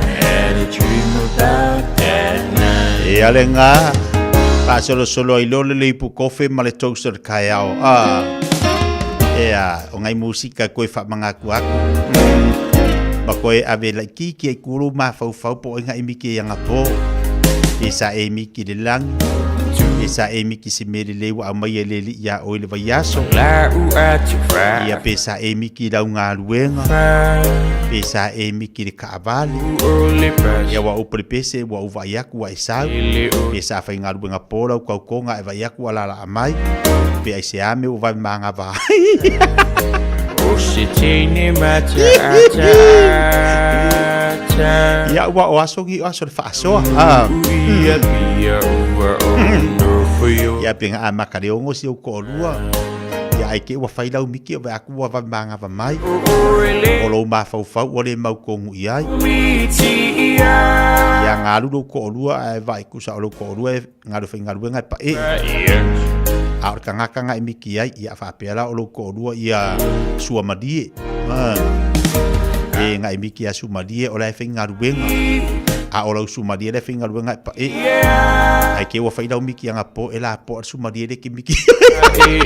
I had a dream about that night. Ia le gā, faasolosolo ai loa le leipu kofe ma le toast o le taeao. Ah, ea, o ngai musika koe faamagaku aku. Ma koe ave laitiiti ai kulu mafaufau po o ai nga'i miki i agapō. Pe sa e miki i le lagi, pe sa e miki i se mea lelei ua aumaia e le Alii iā oe i le vaiaso. Ia pe sa e miki i lau galuega, pe sa e miki i le kaavale. Ia ua ou pese ua ou vaai atu ua e sau, pe sa faigaluega po lau tautoga ae vaai atu ua alaala mai, pe aisea mea ua vave magava ai. O se teine mataataata. Ia ua o aso ni o aso le faasoa. Ah. Ia pia ua ou nofo i o. Ia pe nga amata le 6 si ou toalua. Ia ai te ua fai lau miki o vaai atu ua vave magava mai. O lou mafaufau ua le mautonu i ai. Ia galu lou toalua ae vaai tusa o lou toalua e galu faigaluega e paʻe. A o le tagata na e miki ai, ia faapea la o lou toalua ia suamalie. Ah. E ngai miki a sumalie o la e faigaluega. A o lau sumalie le faigaluega e pae. Ai ke ua fai lau miki anga po e la po al sumalie le ke miki. E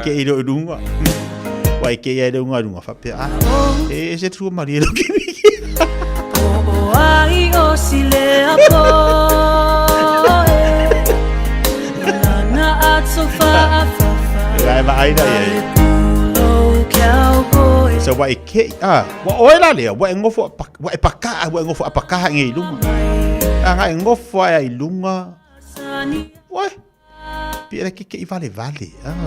ke i lo lunga. Wa e ke ia le unga lunga fa pe a. E se tu malie lo ke miki. O ai o sile a po Lana atso fa fa Lai va ai da ia. So wa e ke a wa oe la lea wa e ngofo wa e paka wa e ngofo a paka nge i lunga. A nga e ngofo ai i lunga. Wa pi era ke ke i vale vale. Ah.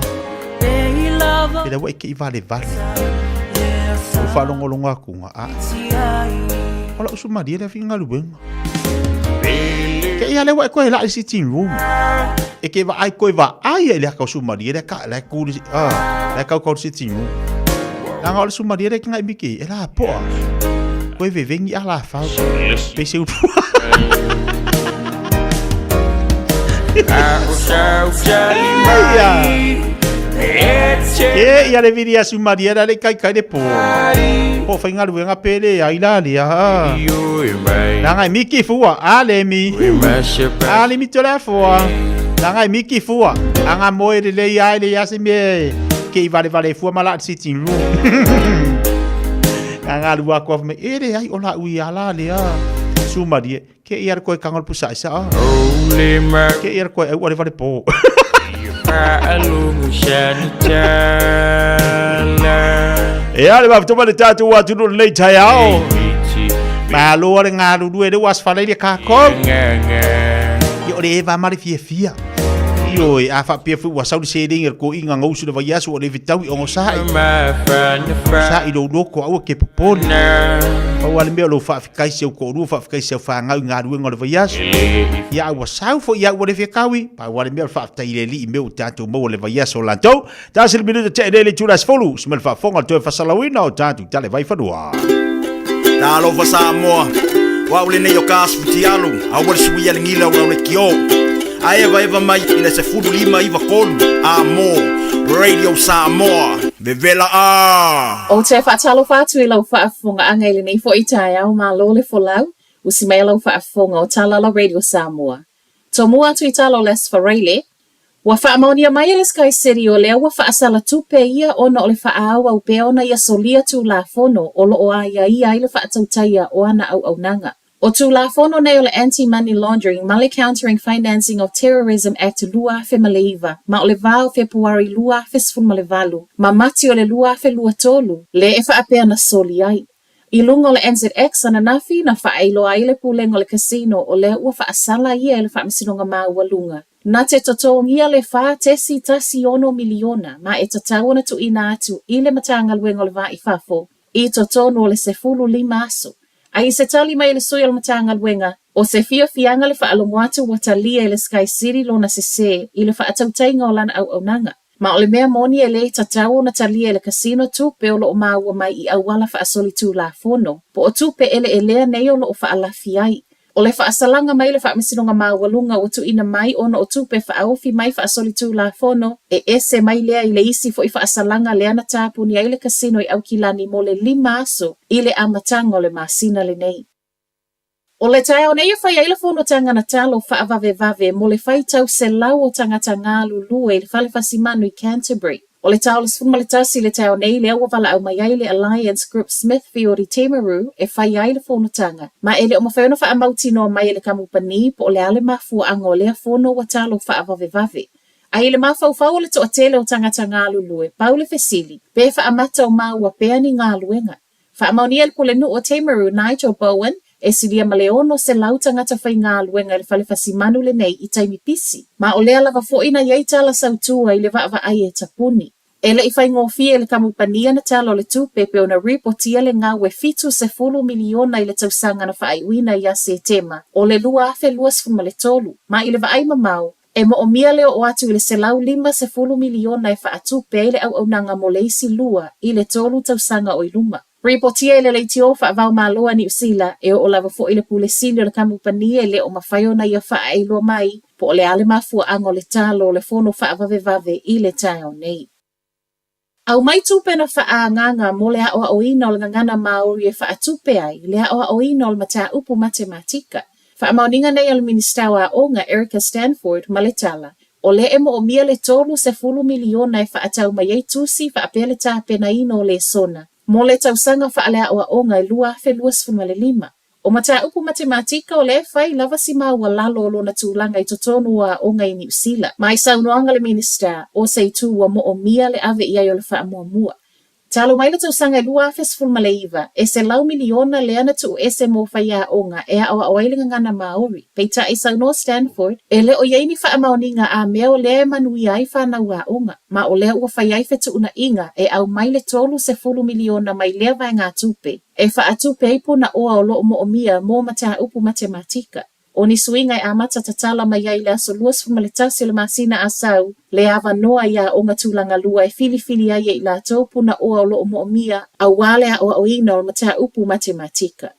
Era wa e ke i vale vale. O whalongolongo aku nga a. Ola usu maria le finga luenga. Ke ia le wa e koe la i sitting room. E ke va ai koe va ai e le haka usu maria le ka le ku ah le kau kau sitting room. La nga usu maria le kinga imiki e la poa. Koe vevengi a la fau. Pese upu. E ia le viri asu maria la le kai kai le po. Po whai ngaluenga pele ai la le a. La ngai miki fua a le mi. A le mi tola fua. La ngai miki fua. A nga moe le le ia le ia se me. Ke i vale vale fua ma la sitting room. La nga lua kua me e le ai o la ui a la le a. Su maria. Ke ia le koe kanga o le pusa isa a. Ke ia le koe au ale vale po. E ale ma le tātou atu no lei tai ao. Malo le ngā ruru e le was whalei le kākou. I o le eva mare fia fia. I o e a whapea fu wa sauri se ringa ko inga ngausu le vaiasu o le vitau i ongo sa'i. Sa'i lo loko aua ke popoli. Pau ale mea o lo whaafikaisi au koʻolua faafekaisi au fagau i galuega o le vaiaso. Ia a ua sau foʻi au ua le fekaui, pau a le mea o le faafetai i le Alii i mea ua tatou maua le vaiaso o latou. Tasi le minuta tea nei le itula 10, se mea le faafofoga o le toe fasalauina o tatou tale vaifanua. Talofa Samoa, o au lenei o ka aso fitialu, aua le suia le gila o lau leitio. A evaeva mai i le 15 93 a mo Radio Samoa, vevela a! Ou te faatalofa atu i lau faafofogaaga i lenei foi taeao malo le folau, usi mai lau faafofoga o Talala Radio Samoa. Tomua atu i tala o le Aso Faraile, ua faamaonia mai e le Sky City o lea ua faasala tupe ia ona o le faaauau pea ona ia solia Tulafono o lo o aiaia ai le faatautaia o ana auaunaga. O Tulafono nei o le Anti-Money Laundering ma le Countering Financing of Terrorism Act 2009 ma o le va o Fepuari 2018 ma Mati o le 2023 le e faapea na soli ai. I luga o le NZX ananafi na faailoa ai le Pulega o le Casino o lea ua faasala ia e le Faamasinoga Maualuga na te totogia le 4.16 miliona ma e tatau ona tuuina atu i le Matagaluega o le Va i Fafo i totonu o le 15 aso. A i se tali mai e le sui o le Matagaluega, o se fiafiaga le faalogo atu ua talia e le Sky City lona sesē i le faatautaiga o lana auaunaga. Ma o le mea moni e le tatau ona talia e le casino tupe o lo o maua mai i auala faasolitulafono, po o tupe eleelea nei o lo o faalafi ai. O le faasalaga mai le Faamasinoga Maualuga ua tuuina mai ona o tupe faaofi mai faasolitulafono e ese mai lea i le isi foi faasalaga lea na tapuni ai le casino i Aukilani mo le lima aso i le amataga o le masina lenei. O le taeao nei e fai ai le fonotaga na talo faavavevave mo le faitau selau o tagata galulue i le fale fasimanu i Canterbury. O le ta o le 11 i le taeao nei lea ua valaau mai ai le Alliance Group Smithfield i Timaru e fai ai le fonotaga. Ma e le o mafai ona faamautinoa mai e le kamupani po o le a le mafuaaga o lea fono ua talo faavavevave. A i le mafaufau o le toatele o tagata galulue, pau le fesili, pe faamata o maua pea ni galuega. Faamaonia e le Pulenuu o Timaru, Nigel Bowen, e silia ma le 600 tagata faigaluega i le fale fasimanu lenei i taimi pisi, ma o lea lava foi na i ai tala sautua i le vaavaai e tapuni. E le i faigofie i le kamupani ana tala o le tupe pei ona ripotia le gau e 70 miliona i le tausaga na faaiuina ia Setema o le 2023, ma i le vaai mamao, e moomia le oo atu i le 150 miliona e faatupe ai le auaunaga mo le isi lua i le tolu tausaga o i luma. Ripotia e le leitio faavaomalo a Niu Sila e oo lava foi le pule sili o le kamupani e le o mafai ona ia faaailoa mai po o le a le mafuaaga o le talo o le fono faavavevave i le taeao nei. Aumai tupe na faaagaaga mo le aʻoaʻoina o le gagana Māori e faatupe ai le aʻoaʻoina o le mataupu matematika. Faamaoniga nei a le Minisita o Aoga Erica Stanford ma le tala, o lea e moomia le $30 miliona e faatau mai ai tusi faapea le tapenaina o lesona mo le tausaga faaleaʻoaʻoga e 2025. O mataupu matematika o lea e fai lava si maualalo o lona tulaga i totonu o aoga i Niu Sila. Ma i saunoaga le Minisita, o se itu ua moomia le ave i ai o le faamuamua. Talu mai le tausaga e 2019, e 100 miliona lea na tuuese mo faiaoga e aʻoaʻo ai le gagana Māori. Peitai, saunoa Stanford, e le o i ai ni faamaoniga a mea o lea e manuia ai fanau aoga, ma o lea ua fai ai fetuʻunaʻiga e ʻau mai le 30 miliona mai lea vaegatupe e faatupe ai punaʻoa o loo moomia mo mataupu matematika. O ni suiga e amata tatala mai ai le aso 21 o le masina Asau, le avanoa i aoga tulaga lua e filifili ai e i latou punaʻoa o loo moomia auā le aʻoaʻoina o le mataupu matematika.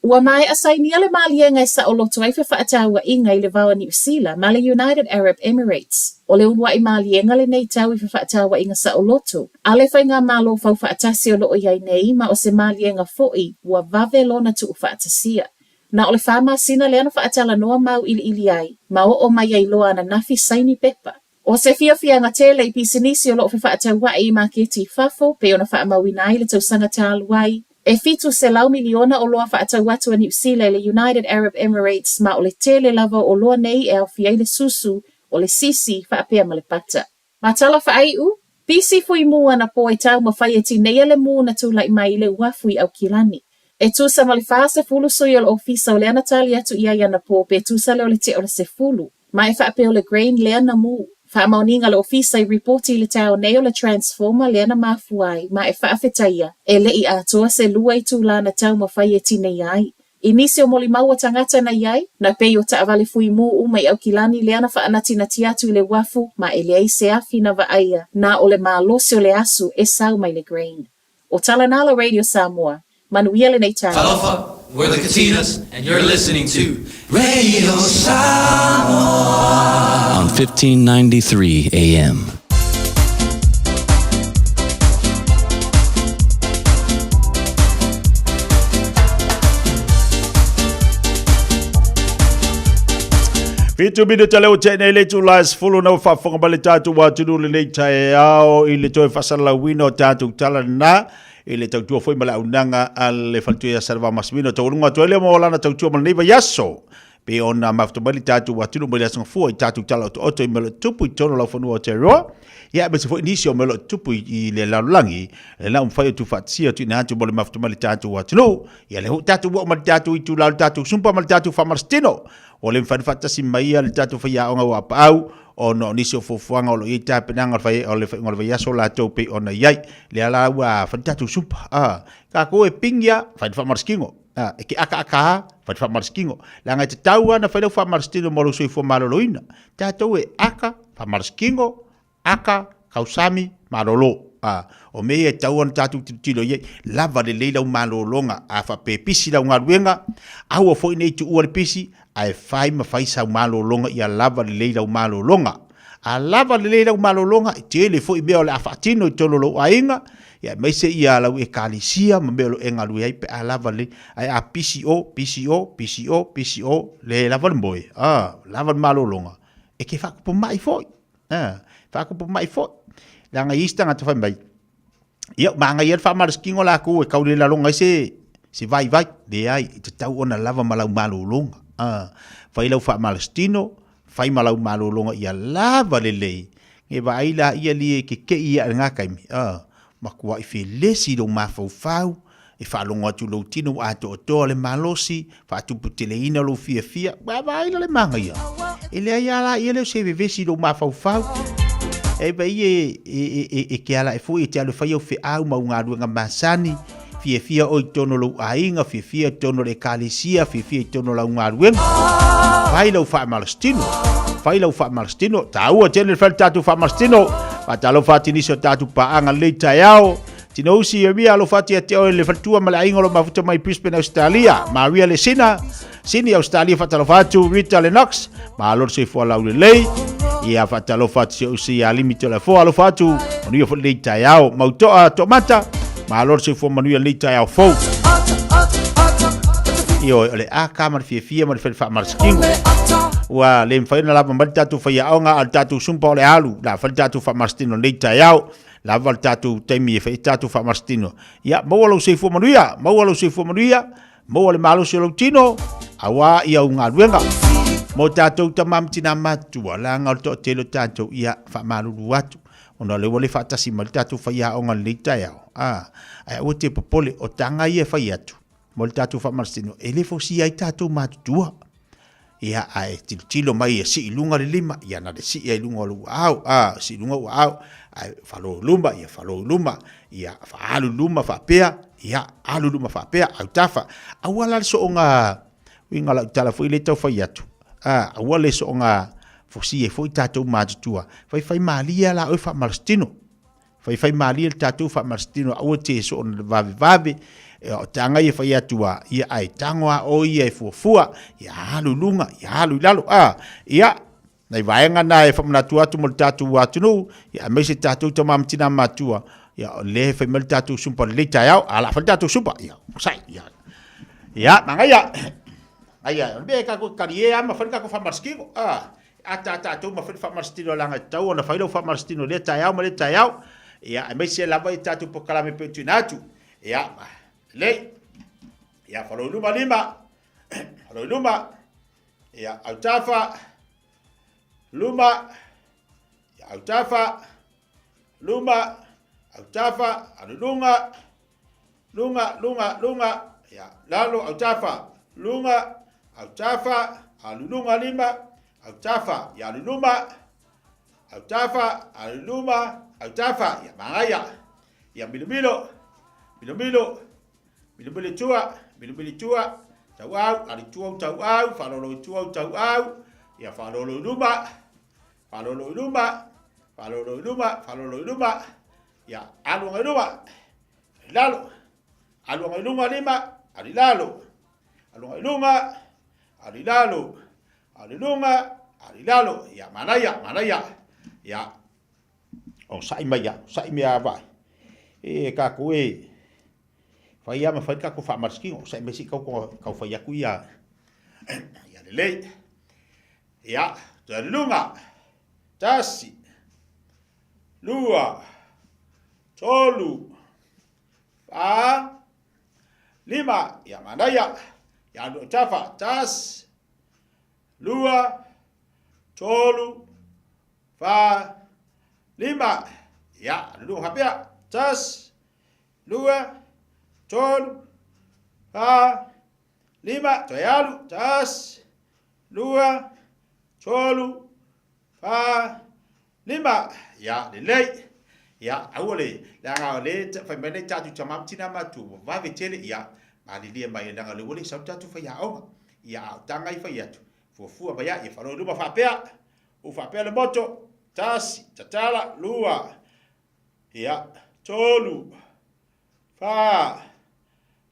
Ua maeʻa sainia le maliega e saʻoloto ai fefaatauaʻiga i le va o Niu Sila ma le United Arab Emirates. O le uluaʻi maliega lenei tau i fefaatauaʻiga saʻoloto a le faigamalo faufaatasi o loo i ai nei ma o se maliega foʻi ua vave lona tuufaatasia. Na o le 4 masina lea na faatalanoa mauiliili ai ma oo mai ai loa ananafi saini pepa. O se fiafiaga tele i pisinisi o loo fefaatauaʻi i maketi i fafo pei ona faamauina ai le tausaga talu ai, e 700 miliona oloa faatau atu a Niu Sila i le United Arab Emirates ma o le tele lava o oloa nei e aofia ai le susu, o le sisi, faapea ma le pata. Ma tala faaiu, pisi fuimu anapo e taumafai e tineia le mū na tulaʻi mai i le uafu i ʻAukilani. E tusa ma le 40 sui o le ofisa o lea na tali atu i ai anapo pe tusa lea o le tea o le 10. Ma e faapea o le grain lea na mū. Faamaoniga le ofisa i ripoti i le taeao nei o le transformer lea na mafua ai ma e faafetaia e leʻi atoa se lua itulā na taumafai e tineia ai. I nisi o molimau o tagata na i ai, na pei o taavale fuimu uma i ʻAukilani lea na faanatinati atu i le uafu ma e leai se afi na vaaia na o le malosi o le asu e sau mai le grain. O tala nā la Radio Samoa. Manuia lenei taeao. Talofa, we're the Katinas, and you're listening to Radio Samoa on 1593 AM. Fitu minute leo te nei le itulā e 10 na ua faafofoga mai le tatou atunuu lenei taeao i le toe faasalalauina o tatou tala na i le tautua foi ma le auaunaga a le faletua ia Salevao Massimino. Taualuga atu ai lea mo lana tautua mo lenei vaiaso. Pei ona mafuta mai le tatou atunuu mai le aso Gafua i tatou tala otooto i mea o lo o tupu i totonu o laufanua o Aotearoa. Ia, aemaise foi nisi o mea o lo o tupu i le lalolagi, lena ua mafai ona tuufaatasia tuuina atu mo le mafuta mai le tatou atunuu. Ia, lea foi tatou ua oo mai le tatou itula o le tatou sumpa ma le tatou faamalositino. Ua le mafai ona faatasi mai le tatou faiaoga ua apaau ona o nisi o fuafuaga o lo o i ai tapenaga o le fai, o le faaiuga o le vaiaso latou pei ona i ai. Lea la ua fai le tatou sumpa. Ah, tatou e pingi lava, fai le faamalositino. Ah, e ke akaaka lava, fai le faamalositino. Leaga e tatau lava ona fai lau faamalositino mo lou soifua maloloina. Tatou e aka, faamalositino, aka, kausami, malolo. A, o mea ia e tatau ona tatou tilotilo i ai, lava lelei lau malologa, a faapea e pisi lau galuega, aua foi ne i tuua le pisi, ae fai ma fai sau malologa ia lava lelei lau malologa. A lava lelei lau malologa, e tele foi mea o le a faatino i totonu o lou aiga, ia aemaise ia lau ekalesia ma mea o lo o e galue ai pe a lava lelei. Ae a pisi o, pisi o, pisi o, pisi o, le lava le moe, a, lava le malologa, e te faatupumai foi. A, faatupumai foi. Leaga e i ai isi tagata fai mai, ia, manaia le faamalositino latou e tau le laloga ai se, se vaivai. Leai, e tatau ona lava ma lau malologa. A, fai lau faamalositino, fai ma lau malologa ia lava lelei, e vaai laia li e kekeʻi ia i lena taimi, a, matuai felesi lou mafaufau, e faalogo atu lou tino ua atoatoa le malosi, faatuputeleina lou fiafia, ua vaai la le manaia. E leai lava la ia lea o se vevesi i lou mafaufau. E vai e, e, e, e, e ke ala e foi e te alu e fai au feau ma au galuega masani, fiafia oe i totonu o lou aiga, fiafia i totonu o le ekalesia, fiafia i totonu o lau galuega. Fai lau faamalositino, fai lau faamalositino, taua tele le fai le tatou faamalositino. Faatalofa atu i nisi o tatou paaga lelei taeao. Tinousi e mia alofa atu ia te oe le faletua ma le aiga o lo mafuta mai Brisbane, Australia. Maria Lesina, Sydney, Australia, faatalofa atu. Rita Lennox, malo le soifua laulelei. Ia faatalofa atu si ou uso ia Limi Tolafoa, alofa atu. Manuia foi lenei taeao. Mautoa Toomata, malo le soifua manuia lenei taeao fou. Ioe, o le aka ma le fiafia ma le fele faamalasitino. Ua le mafai ona lava mai le tatou faiaoga a o le tatou sumpa o le alu. La fai le tatou faamalasitino lenei taeao. Lava le tatou taimi e fai ai tatou faamalasitino. Ia, maua lou soifua manuia, maua lou soifua manuia, maua le malosi o lou tino, auā i au galuega. Mo tatou tama ma tinā matutua, leaga o le toatele o tatou, ia, faamalulu atu, ona o lea ua le faatasi mai le tatou faiaoga i lenei taeao, a, ae aua te popole, o taga ia e fai atu, mo le tatou faamalositino, e le fosia ai tatou matutua. Ia, ae tilotilo mai ia sii i luga le lima, ia na le sii ai i luga o lou aao, a, sii i luga ou aao, ae falo i luma, ia falo i luma, ia faaalu i luma faapea, ia alu i luma faapea, autafa. Aua la le soonga, uiga lau tala foi lea e tau fai atu, a, aua le soonga fosia ai foi tatou matutua. Faifai malie lava la oe faamalositino. Faifai malie le tatou faamalositino aua te soona vavevave o taga ia fai atu a ia ae tago a o ia e fuafua ia alu i luga ia alu i lalo a ia nai vaega na e faamanatu atu mo le tatou atunuu ia aemaise tatou tama ma tina matua ia o lea e fai mai le tatou sumpa lelei taeao a la fai le tatou sumpa ia sai ia ia magaia magaia o le mea e tatou talie a ma fai le tatou faamalositino a Ata a tatou ma fai le faamalositino leaga e tatau ona fai lau faamalositino i lea taeao ma lea taeao. Ia, aemaise lava i tatou polokalame e pei ona tuuina atu. Ia, lelei. Ia, falo i luma lima. Falo i luma. Ia, autafa. Luma. Ia, autafa. Luma. Autafa. Alu luga. Luga, luga, luga, ia, lalo, autafa, luga, autafa, alu luga lima, autafa, ia alu luma, autafa, alu luma, autafa, ia magaia, ia milomilo, milomilo, milomilo i tua, milomilo i tua, tauau, alu i tua u tauau, faalolo i tua u tauau, ia faalolo i luma, faalolo i luma, faalolo i luma, faalolo i luma, ia alu agai luma, i lalo, alu agai luga lima, alu i lalo, alu agai luga, alu i lalo, alu i luga, alu i lalo, ia manaia, manaia, ia, o sa'i mai ia, sa'i mai a vaai, e kākou e, fai a ma fai kākou faamalasitino, sa'i mai si kau, kau fai atu ia, ia lelei, ia, toe alu i luga, tasi, lua, tolu, fa, lima. Ia manaia. Ia alu autafa. Tasi, lua, tolu, fa, lima. Ia, alu luga faapea. Tasi, lua, tolu, fa, lima. Toe alu. Tasi, lua, tolu, fa, lima. Ia, lelei. Ia, aua le, leaga o le fai mai nei tatou tama ma tina matua, ua vave tele, ia, malilie mai, leaga o lea ua le sau le tatou faiaoga. Ia, a o taga i fai atu, fuafua mai a, ia falo i luma faapea, u faapea le moto, tasi, tatala, lua, ia, tolu, fa,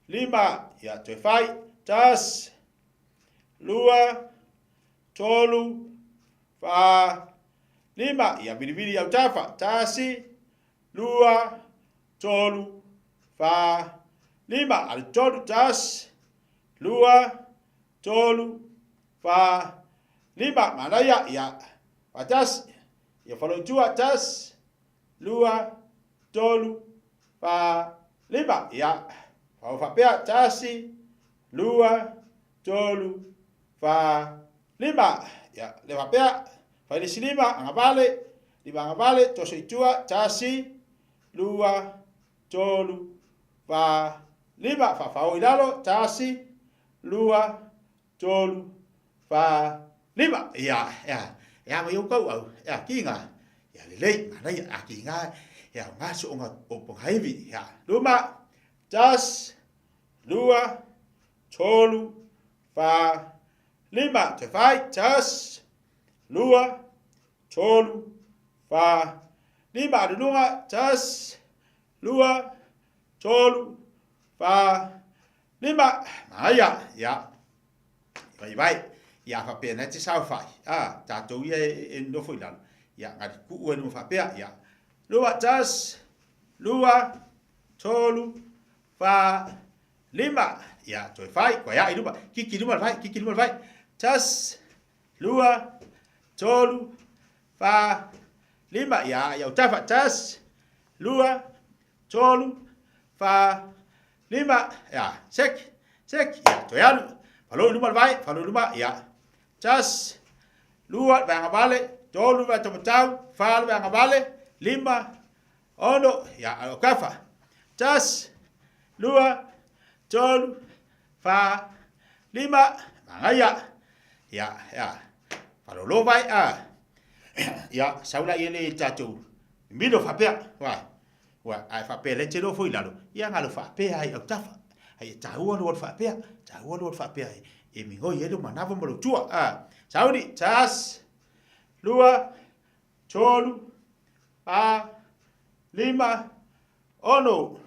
lima, ia, toe fai, tasi, lua, tolu, fa, lima. Ia vilivili i autafa. Tasi, lua, tolu, fa, lima. Alu tolu, tasi, lua, tolu, fa, lima. Manaia, ia, faatasi. Ia falo i tua, tasi, lua, tolu, fa, lima. Ia, fao faapea, tasi, lua, tolu, fa, lima. Ia, le faapea, fai le isi lima, agavale, lima agavale, toso i tua, tasi, lua, tolu, fa, lima. Faafao i lalo, tasi, lua, tolu, fa, lima. Ia, ia, ia mai ou kau au, ia, ki ngā, ia lelei, manaia, a ki ngā, ia, o ngā soonga o pongaivi, ia, luma, tasi, lua, tolu, fa, lima. Toe fai, tasi, lua, tolu, fa, lima. Alu luga, tasi, lua, tolu, fa, lima. Manaia, ia. Vai vai. Ia faapea e te saofai. A, tatou ia e nofo i lalo. Ia, ngari kuu e numa faapea. Ia. Lua, tasi, lua, tolu, fa, lima. Ia, toe fai, koe ae i luma. Kiki luma le vai, kiki luma le vai. Tasi, lua, tolu, fa, lima. Ia, ia utafa. Tasi, lua, tolu, fa, lima. Ia, seki, seki. Ia, toe alu. Falou i luma le vai, falou i luma. Ia, tasi, lua, le vaega vale, tolu, le vaega taumatau, fa, le vaega vale, lima, ono, ia, o kafa. Tasi, lua, tolu, fa, lima, magaia. Ia, ia, falolo vai, a. Ia, sau la ia le tatou milo faapea. Wa, wa, ai faapea le te lofo i lalo. Ia ngalo faapea ai autafa. Ai e tāua lua faapea, tāua lua faapea ai. E migoi e lo manava ma lo tua. A, sauni, tasi, lua, tolu, fa, lima, ono,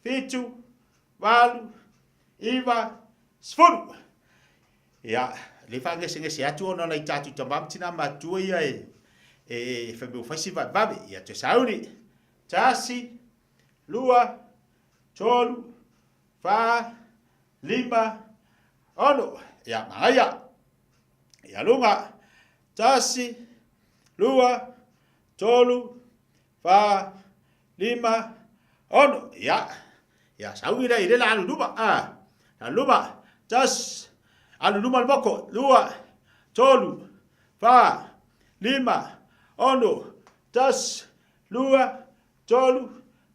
fitu, valu, iva, sefulu. Ia, le faagesegese atu ona nai tatou tama ma tina matua ia e, e, e fai mai ua fai si vavevave. Ia, toe sauni. Tasi, lua, tolu, fa, lima, ono. Ia, magaia. Ia luga. Tasi, lua, tolu, fa, lima, ono. Ia, ia sauni lea i le la alu luma. Ah, alu luma. Tasi, alu luma le moko. Lua, tolu, fa, lima, ono. Tasi, lua, tolu,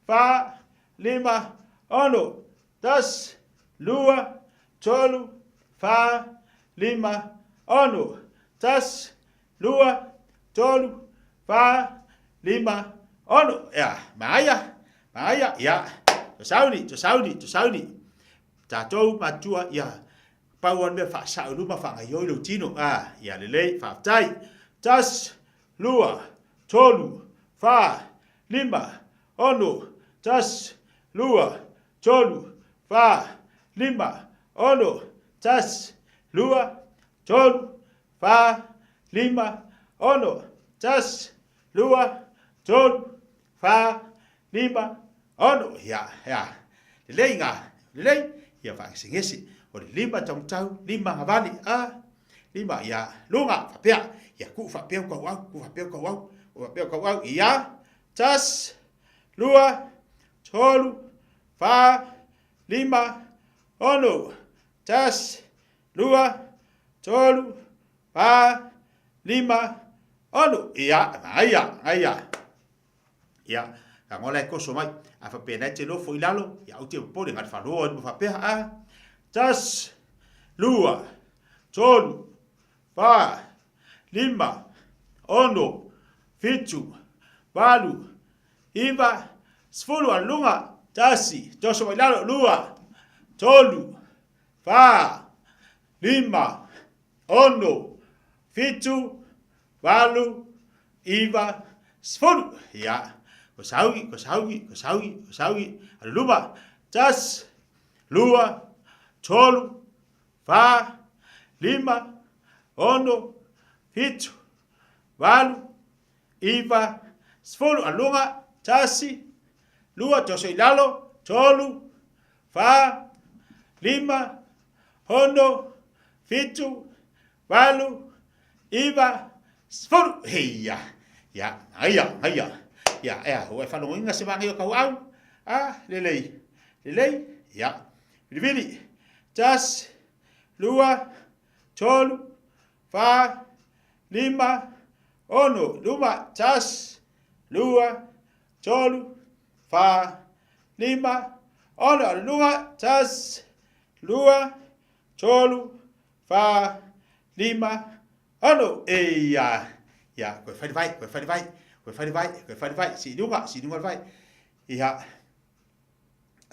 fa, lima, ono. Tasi, lua, tolu, fa, lima, ono. Tasi, lua, tolu, fa, lima, ono. Ia, magaia, magaia, ia. To sauni, to sauni, to sauni. Tatou matua, ia. Pau o le mea faasao luma faagaioi lou tino. Ah, ia lelei, faafetai. Tasi, lua, tolu, fa, lima, ono, tasi, lua, tolu, fa, lima, ono, tasi, lua, tolu, fa, lima, ono, tasi, lua, tolu, fa, lima, ono. Ia, ia, lelei ngā, lelei, ia whaangesegese. O le lima taumatau, lima ngavali, a, lima, ia, luga, whapea, ia, ku whapea u kau au, ku whapea u kau au, ku whapea u kau au, ia, tasi, lua, tolu, fa, lima, ono, tasi, lua, tolu, fa, lima, ono. Ia, ngaia, ngaia. Ia, ka ngola e koso mai. A whapea nei te nofo i lalo, ia au te popole ngā whaloa i whapea, a. Tasi, lua, tolu, fa, lima, ono, fitu, valu, iva, sefulu, a lunga, tasi, toso mai lalo, lua, tolu, fa, lima, ono, fitu, valu, iva, sefulu. Ia, ko saugi, ko saugi, ko saugi, ko saugi, alu luma, tasi, lua, tolu, fa, lima, ono, fitu, valu, iva, sefulu, alu luga, tasi, lua, toso i lalo, tolu, fa, lima, ono, fitu, valu, iva, sefulu. Heia, ia, ngaia, ngaia. Ia, ea, ua e whalongoinga se maangai o kau au. A, lelei, lelei, ia. Vilivili, tasi, lua, tolu, fa, lima, ono, luma, tasi, lua, tolu, fa, lima, ono, alu luga, tasi, lua, tolu, fa, lima, ono. Eia, ia, koe whai le vai, koe whai le vai, koe whai le vai, koe whai le vai, si luga, si luga le vai. Ia,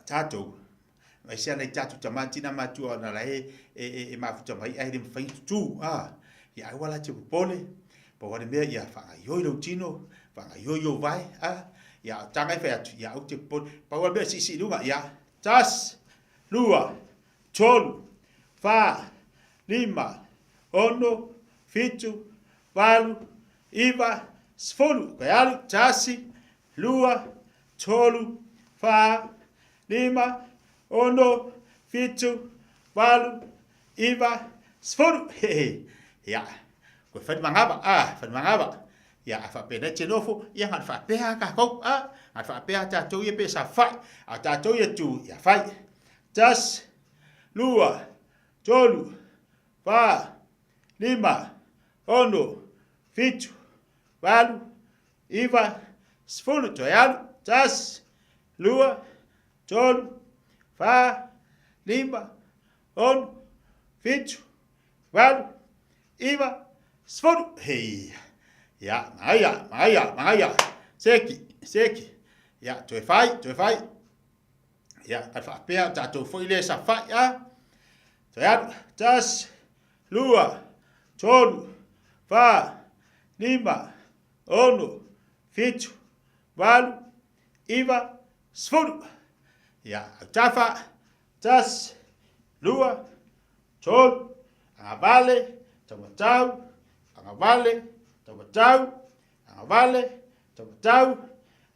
tātou, mai se ana i tātou tama tina matua ona la e, e, e, e mafuta mai ai le mawhai tutu, a, ia aua la te popole, pa wale mea ia whangaioi lau tino, whangaioi o vai, a, ia tanga i whai atu, ia au te popole, pa wale mea si si lunga, ia, tas, lua, tolu, fa, lima, ono, fitu, valu, iva, sefulu, koe alu, tasi, lua, tolu, fa, lima, ono, fitu, valu, iva, sefulu. Hehe. Ia, koe fai le magava, a, fai le magava. Ia, a faapena e te nofo, ia na o le faapea lava tatou, a, na o le faapea lava tatou ia pe saofai, a o tatou ia tu, ia fai. Tasi, lua, tolu, fa, lima, ono, fitu, valu, iva, sefulu. Toe alu, tasi, lua, tolu, fa, lima, ono, fitu, valu, iva, sefulu. Hei. Ia, magaia, magaia, magaia. Seki, seki. Ia, toe fai, toe fai. Ia, ka faapea o tatou foi le safai a. Toe alu, tasi, lua, tolu, fa, lima, ono, fitu, valu, iva, sefulu. Ia, autafa, tasi, lua, tolu, agavale, taumatau, agavale, taumatau, agavale, taumatau,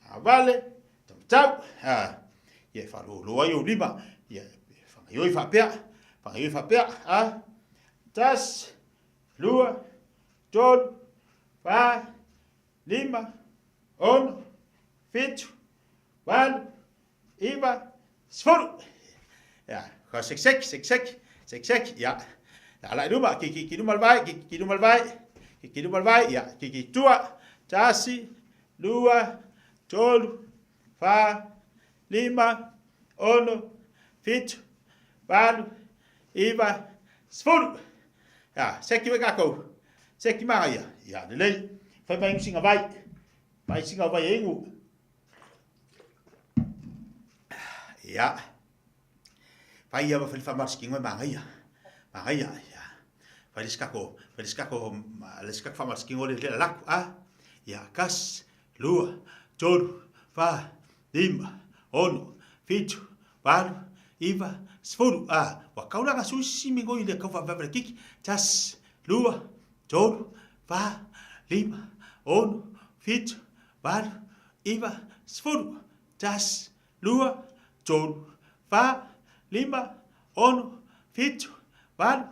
agavale, taumatau. Ha, ia e faalōlō ai ou lima, ia e fagaioi faapea, fagaioi faapea, ha, tasi, lua, tolu, fa, lima, ono, fitu, valu, iva, sefulu. Ia, ka sek sek, sek sek, sek sek, ia. Ia, ala i luma, ki ki ki luma le vai, ki ki luma le vai, ki ki luma le vai, ia, ki ki tua, tasi, lua, tolu, fa, lima, ono, fitu, valu, iva, sefulu. Ia, seki wai kakou. Seki magaia. Ia, lelei. Fai mai ingu singa vai. Vai singa vai e ingu. Ia. Fai ia ma fai whamarisikingo e magaia. Magaia, ia. Fai le sikako, fai le sikako, le sikako whamarisikingo le le laku, a. Ia, kas, lua, tolu, fa, lima, ono, fitu, valu, iva, sefulu. A, ua kau la gasu isi mingo i le kau whaavave le kiki. Tasi, lua, tolu, fa, lima, ono, fitu, valu, iva, sefulu. Tasi, lua, tolu, fa, lima, ono, fitu, valu,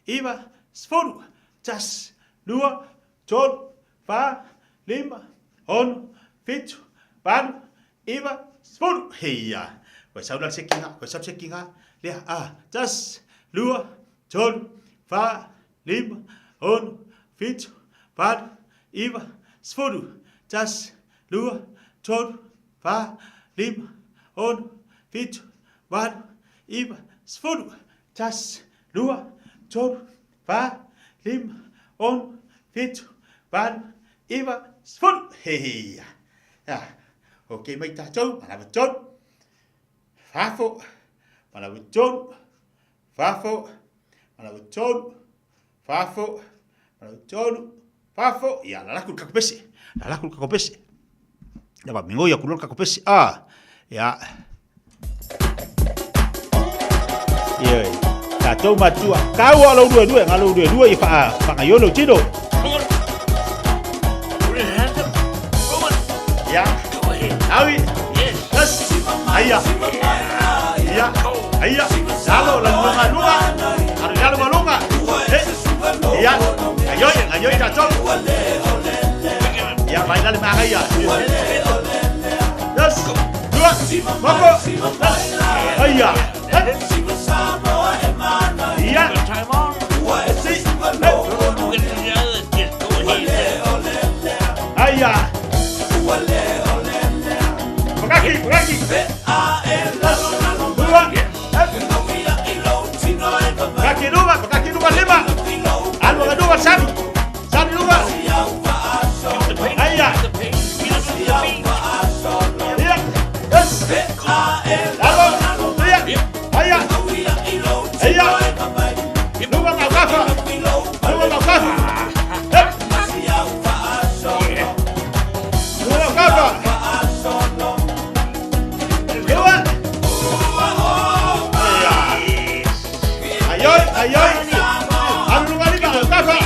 iva, sefulu. Tasi, lua, tolu, fa, lima, ono, fitu, valu, iva, sefulu. Heia. Koe sau la le sekinga, koe sau le sekinga, lea, a, tasi, lua, tolu, fa, lima, ono, fitu, valu, iva, sefulu. Tasi, lua, tolu, fa, lima, ono, fitu, valu, iva, sefulu. Tasi, lua, tolu, fa, lima, ono, fitu, valu, iva, sefulu. Heia. Ia, ok mai tatou, manava tolu, fafo, manava tolu, fafo, manava tolu, fafo, manava tolu, fafo. Ia, lalaku le kakopese, lalaku le kakopese. Ia, va mingoi aku loa le kakopese. Ah, ia. Ia, tatou matua, kau a lou lua lua, nga lou lua lua i wha, wha lou tino. Ia. Awi. Yes. Aia. Ia. Aia. Lalo, la lunga lunga. Alo lalo ma lunga. Eh. Ia. Ayoi, ayoi tatou. Ia, vai lale ma ia. Yes. Lua. Moko. Yes. Aia. Ia. Si. Aia. Pakaki, pakaki. Lua. Pakaki luma, pakaki luma lima. Alu aga luma sami. Sami luma. Aia. Ia. Yes. Alo. Ia. Aia. Aia. Luma maukafa. Luma maukafa. Hep. Luma maukafa. Luma. Ia. Aioi, aioi. Alu luma lima, maukafa.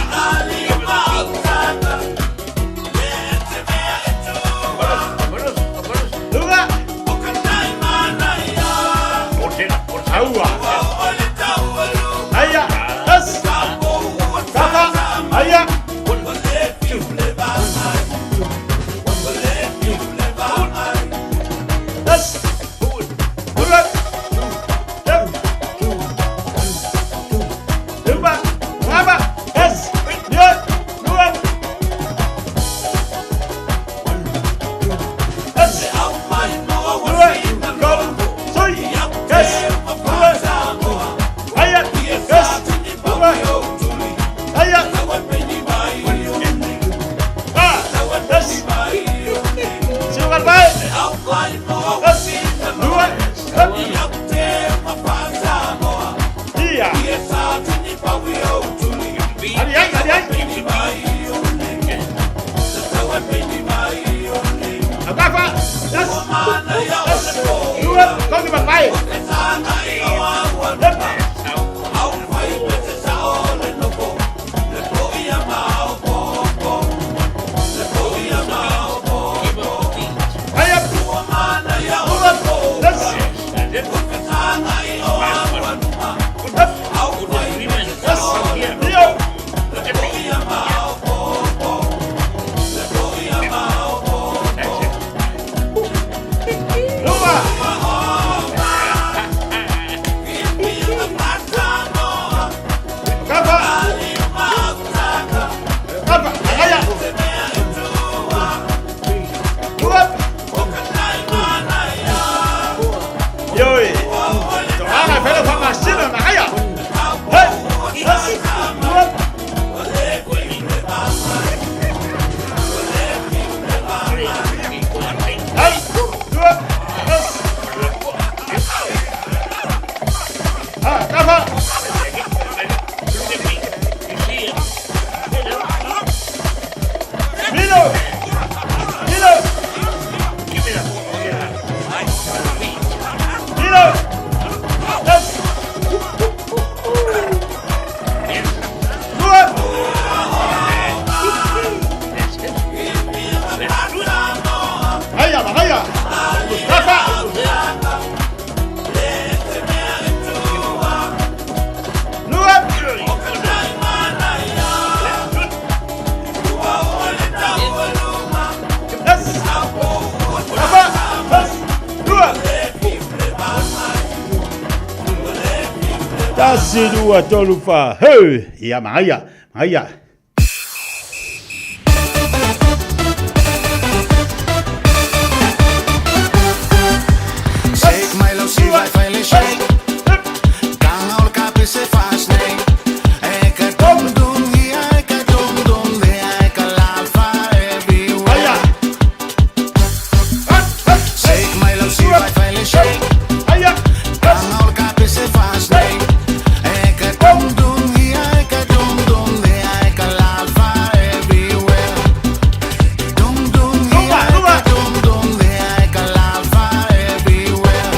Tasi, lua, tolu, fa, heu! Ia, magaia, magaia. Shake my love, she vai faile shake. Tanga ol kapi se fast nei. Eka dum dum hi eka dum dum there eka lava everywhere. Shake my love, she vai faile shake. Tanga ol kapi se fast nei. Eka dum dum hi eka dum dum there eka lava everywhere. Dum dum hi eka dum dum there eka lava everywhere.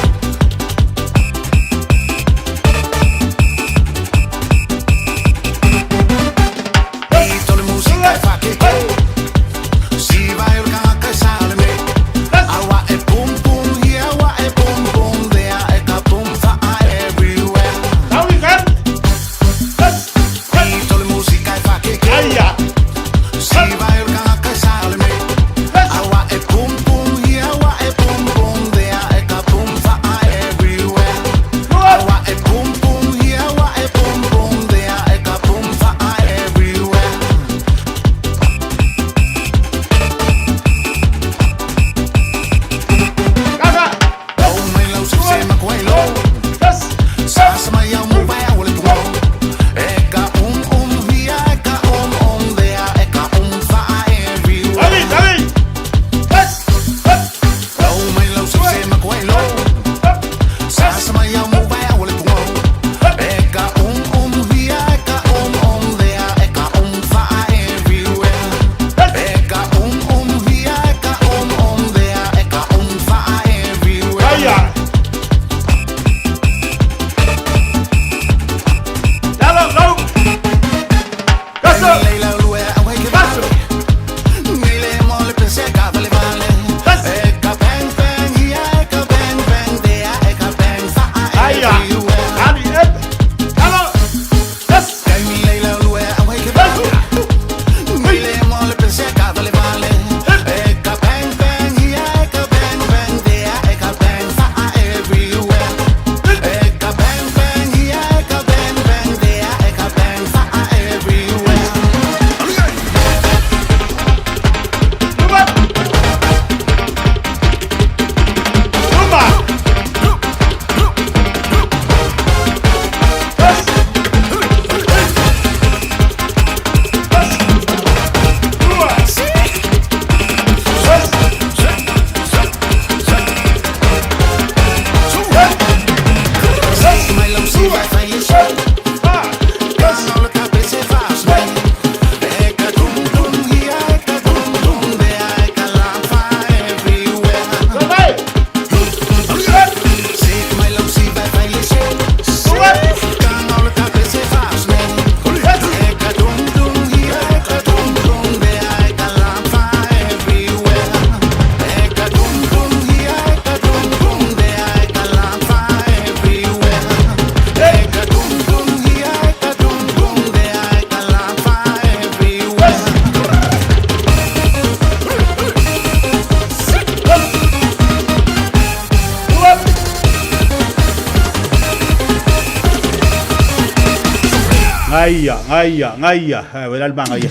Gaia, gaia, gaia. Ai, le magaia.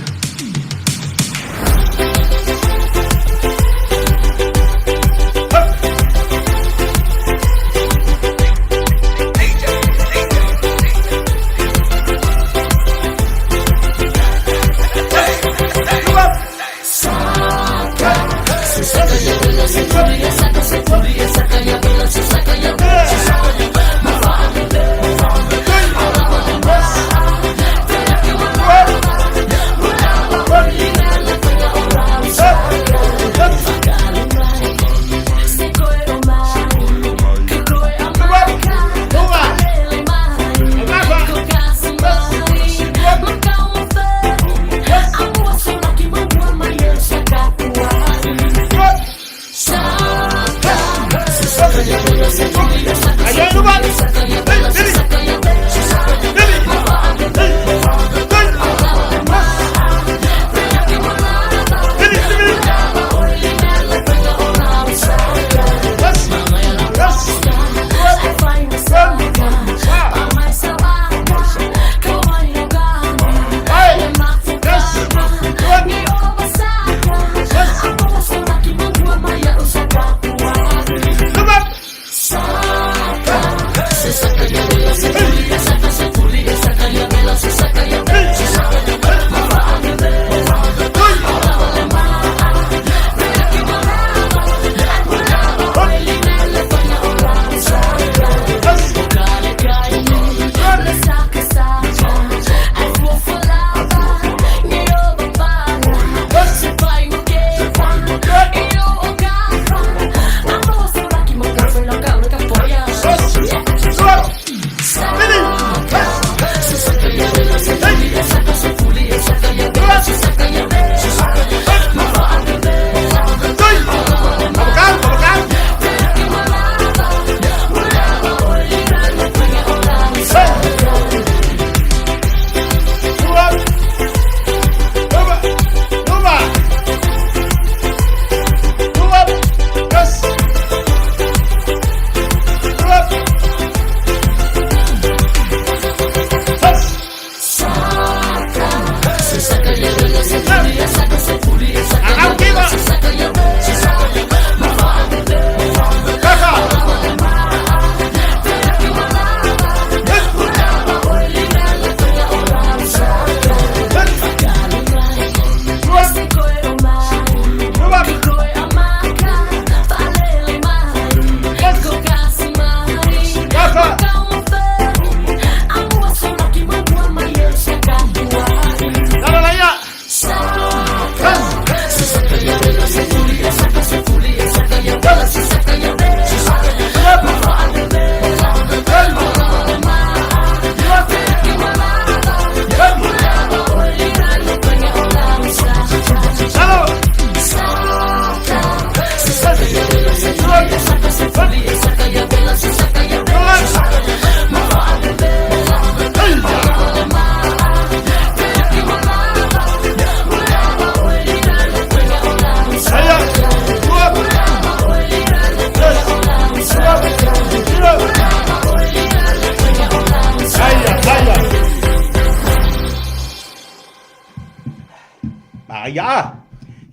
Ia,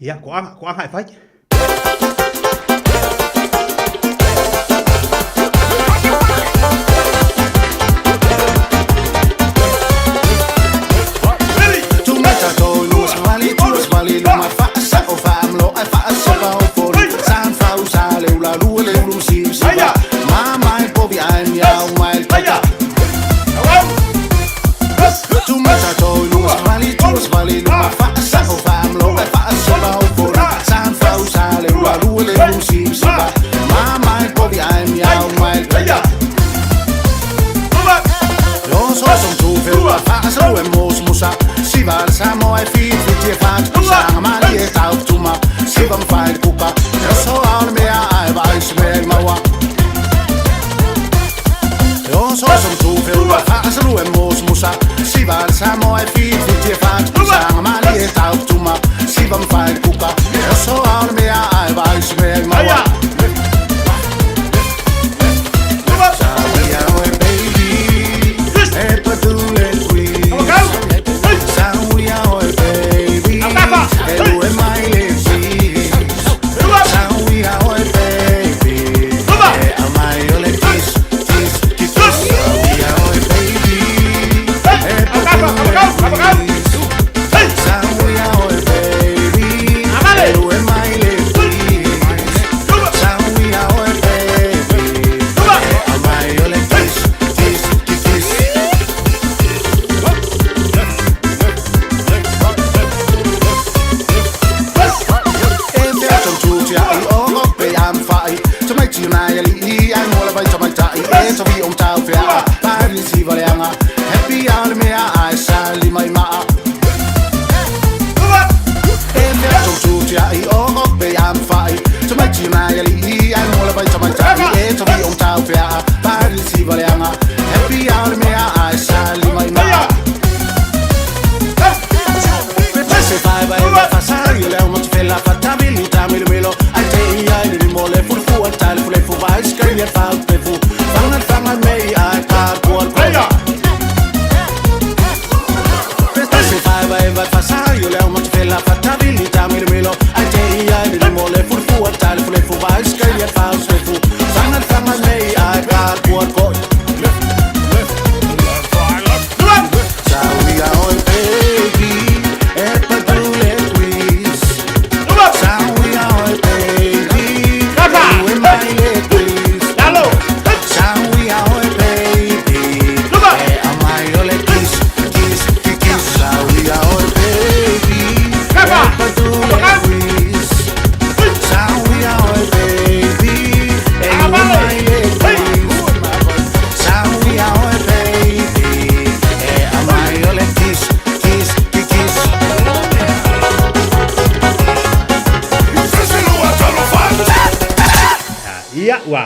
ia, ko anga e fai. fea Parisi valeanga Happy hour le mea ai sa lima i maa E mea tau tu tia i o o pe am whai Tamai ti mai ali i ai mola vai tamai tai E tawi o tau fea Parisi valeanga Happy hour le mea ai sa lima i maa Se fai vai vai fa sa io le mo te la fa tabili tamil melo ai te i ai le mo le fu fu al tal fu le fu vai skri fa pe fu fanga fanga me ai pa por por Se fai vai vai fa sa io le mo te la fa tabili tamil melo ai te i ai le mo le fu fu al tal fu le fu vai skri fa pe fu fanga fanga me ai pa por por Ia ua.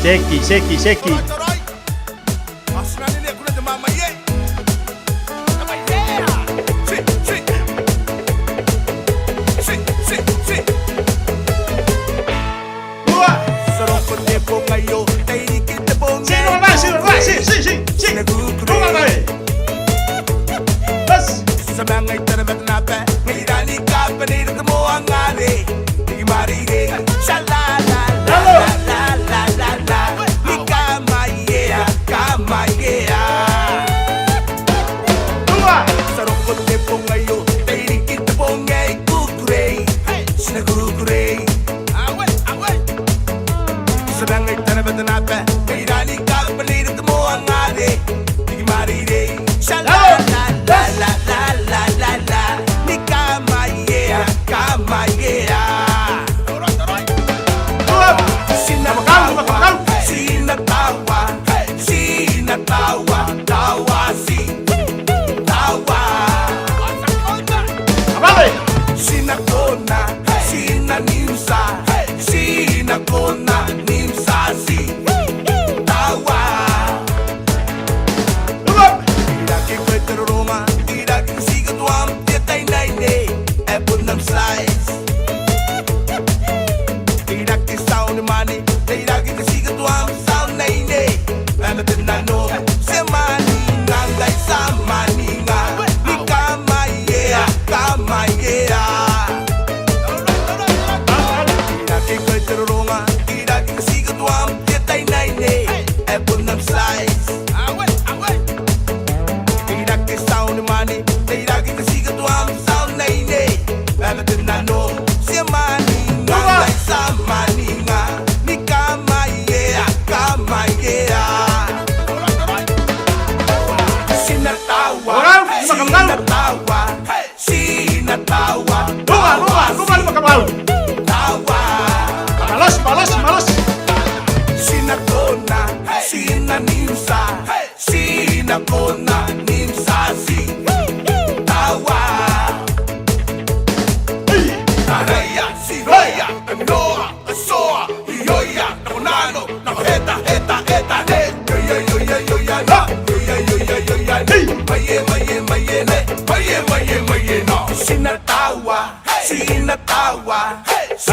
Seki, seki, seki. Sha la la la la la.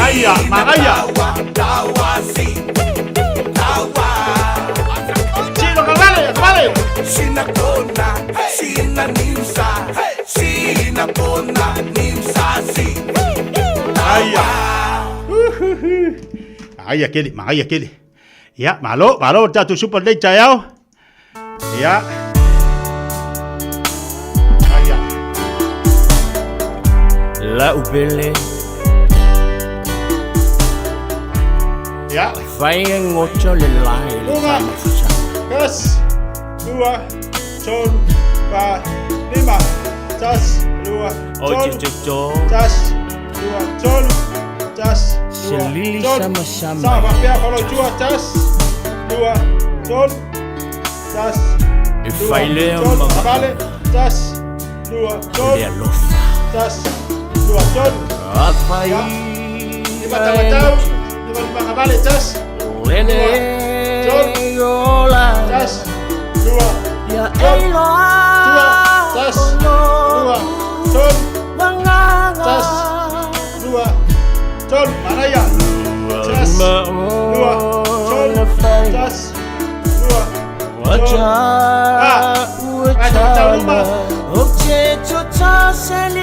Aia, magaia. Sino kavale, kavale. Sinakona, sinanimsa, sinakona, nimsasi. Aia. Aia kele, magaia kele. Ia, malo, malo tatou supa lenei taeao. Ia. Aia. Lau pele Ia. Fai ngoto le lai le Uma. Tasi, lua, tolu, fa, lima. Tasi, lua, O tolu. te to Tasi, lua, tolu. Tasi, lua, Selili tolu. sama sama. Sa, faapea falotua. Tasi, lua, tolu. Tasi, E lua, fai lea tolu. mama. Vale. Tasi, lua, tolu. Le alofa. Tasi, lua, tolu. Afai Ia. Lima tamatau. Lima lima ngavale. Tasi, Lele tolu. Tasi, lua, tolu. Tua, tasi, lua, tolu. Tasi, lua, tolu. Manaia. Tasi, lua, tolu. Tasi, lua, tolu. Ah. Vai, tamatau luma.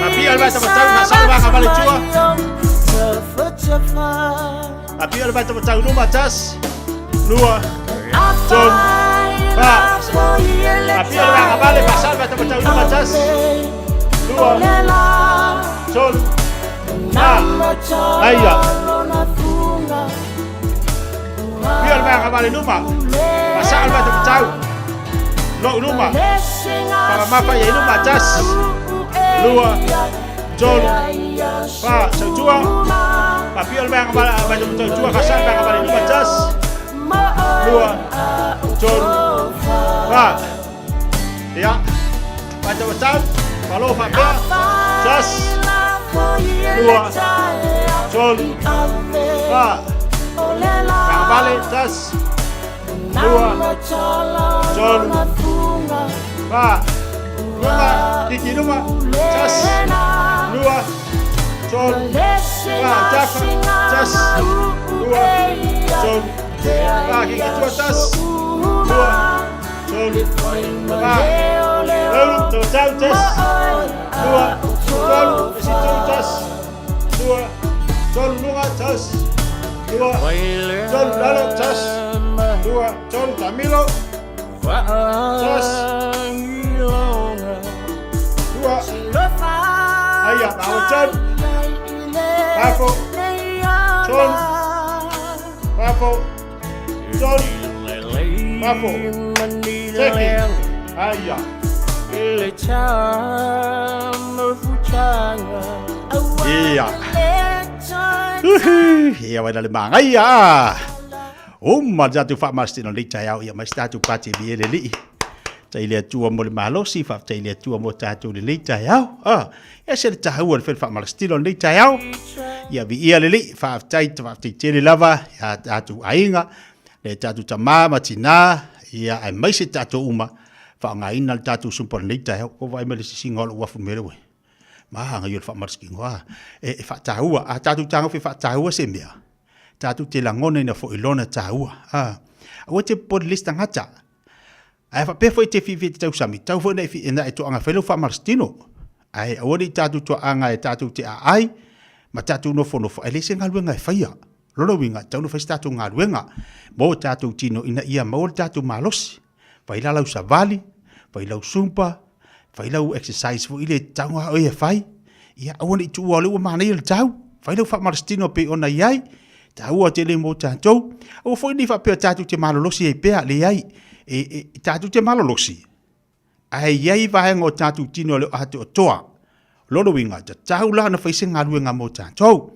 Mapia le vai tamatau, masalo vai ngavale tua. Mapia le vai tamatau luma. Tasi, lua, tolu. Fa. Mapia le vai ngavale, masalo vai tamatau luma. Tasi, lua, tolu. Fa. Aia. Pia le vai ngavale luma. Masalo vai tamatau. Lou luma. Faamamafa i ai luma. Tasi, lua, tolu, fa. Sautua. Mapia le vai ngavale, vai tamatau tua. Kasalo vai ngavale luma. Tasi, lua, tolu, fa. Ia. Vai tamatau. Malo faapea. Tasi, lua, tolu, fa. Ngavale. Tasi, lua, tolu, fa. Luma, kiki luma. Tasi, lua, tolu, fa. Tafa. Tasi, lua, tolu, fa. Kiki tua. Tasi, lua, tolu, fa. Elu, tau tasi, lua, tolu, isi tolu. Tasi, lua, tolu lunga. Tasi, lua, tolu lalo. Tasi, lua, tolu tamilo. Tasi, lua. Aia, maua tolu. Fafo, tolu, fafo, tolu, fafo. Seki. Aia. Ia. Uhu, ia wai le magaia. Uma le tatou faamasitino lei taeao ia mai se tatou pati e le lii. Tai le atua mo le malosi, faafetai le Atua mo tatou lenei taeao. Ah, ia se le taua le fele faamalasitino lenei taeao. Ia viia le lii, faafetai, faafetai tele lava ia tatou aiga, le tatou tamā ma tinā, ia aemaise tatou uma, faaaogaina le tatou sumpa lenei taeao. Ua vaai mai le sisiga o lou afu mea lea ua maga ia o le faamalasitino. Ah, e faataua, a tatou tagofi e faataua se mea, tatou te lagonaina foi lona taua. Ah, aua te popole i le isi tagata. Ae faapea foi e te fiafia e te tausami, tau foi na e toaga fai lou faamalositino. Ae aua ne i tatou toaaga e tatou te aai ma tatou nofonofo ae leai se galuega e faia. O lona uiga, e tatau ona fai se tatou galuega mo tatou tino ina ia maua le tatou malosi. Fai la lau savali, fai lau zumba, fai lau exercise foi lea e tatau lava oe e fai. Ia aua ne i tuua o lea ua manaia le tau. Fai lau faamalositino e pei ona i ai. Taua tele mo tatou. Aua foi ne i faapea tatou te malolosi ai pea, leai. E, e, tatou te malolosi, ae i ai vaega o tatou tino e le o atoatoa. O lona uiga, e tatau la ona fai se galuega mo tatou.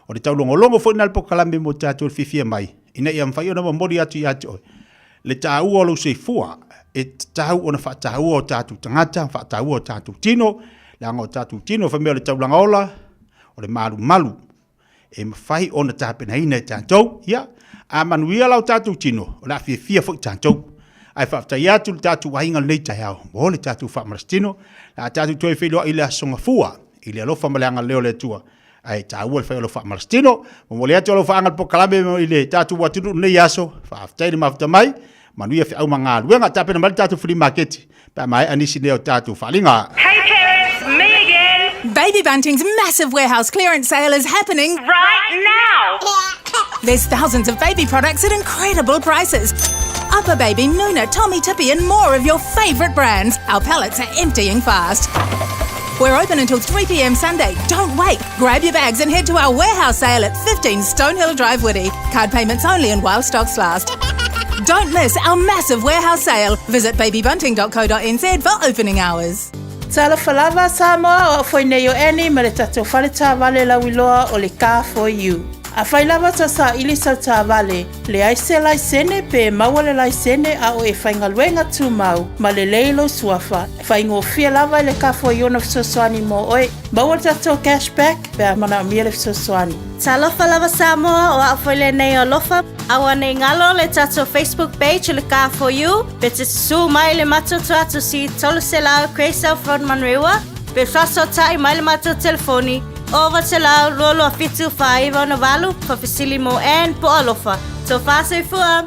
O le taulogologo foi lena o le polokalame mo tatou le fiafia mai, ina ia mafai ona momoli atu ia te oe le taua o lou soifua. E tatau ona faataua o tatou tagata, faataua o tatou tino, leaga o tatou tino fai mea o le taulaga ola, o le malumalu. e mafai ona tapenaina e tatou. Ia, a manuia la o tatou tino, o le a fiafia foi tatou. Ae faafetai atu le tatou aiga lenei taeao mo le tatou faamalositino. Le a tatou toe feiloai i le Aso Gafua i le alofa ma le agalelei o le Atua. Ae taua le fai o lau faamalositino. Momoli atu lau faaga le polokalame i le tatou atunuu lenei aso. Faafetai le mafuta mai. Manuia feau ma galuega. Tapena mai le tatou flea market pe a maea nisi nei o tatou faaaliga. Hey parents, me again! Baby Bunting's massive warehouse clearance sale is happening right now! There's thousands of baby products at incredible prices. UPPAbaby, Nuna, Tommee Tippee, and more of your favourite brands. Our pallets are emptying fast. We're open until 3 p.m. Sunday. Don't wait. Grab your bags and head to our warehouse sale at 15 Stonehill Drive, Whitty. Card payments only and while stocks last. Don't miss our massive warehouse sale. Visit babybunting.co.nz for opening hours. Talofa lava Samoa, o au foi nei o Annie ma le tatou fale taavale lauiloa o le Car For You. Afai lava tau saili sau taavale, leai se laisene pe maua le laisene a o e faigaluega tumau ma lelei lou suafa, faigofie lava i le Car For You ona fesoasoani mo oe. Maua le tatou cash back pe a manaomia le fesoasoani. Talofa lava Samoa, o au foi lenei o Alofa. Aua nei galo le tatou Facebook page o le Car For You, pe te susū mai le matou tuatusi 300 Grey South Road Manurewa, pe faasootai mai le matou telefoni 0900 22 7 49 68, faafesili mo Ann po o Alofa. Tofa soifua!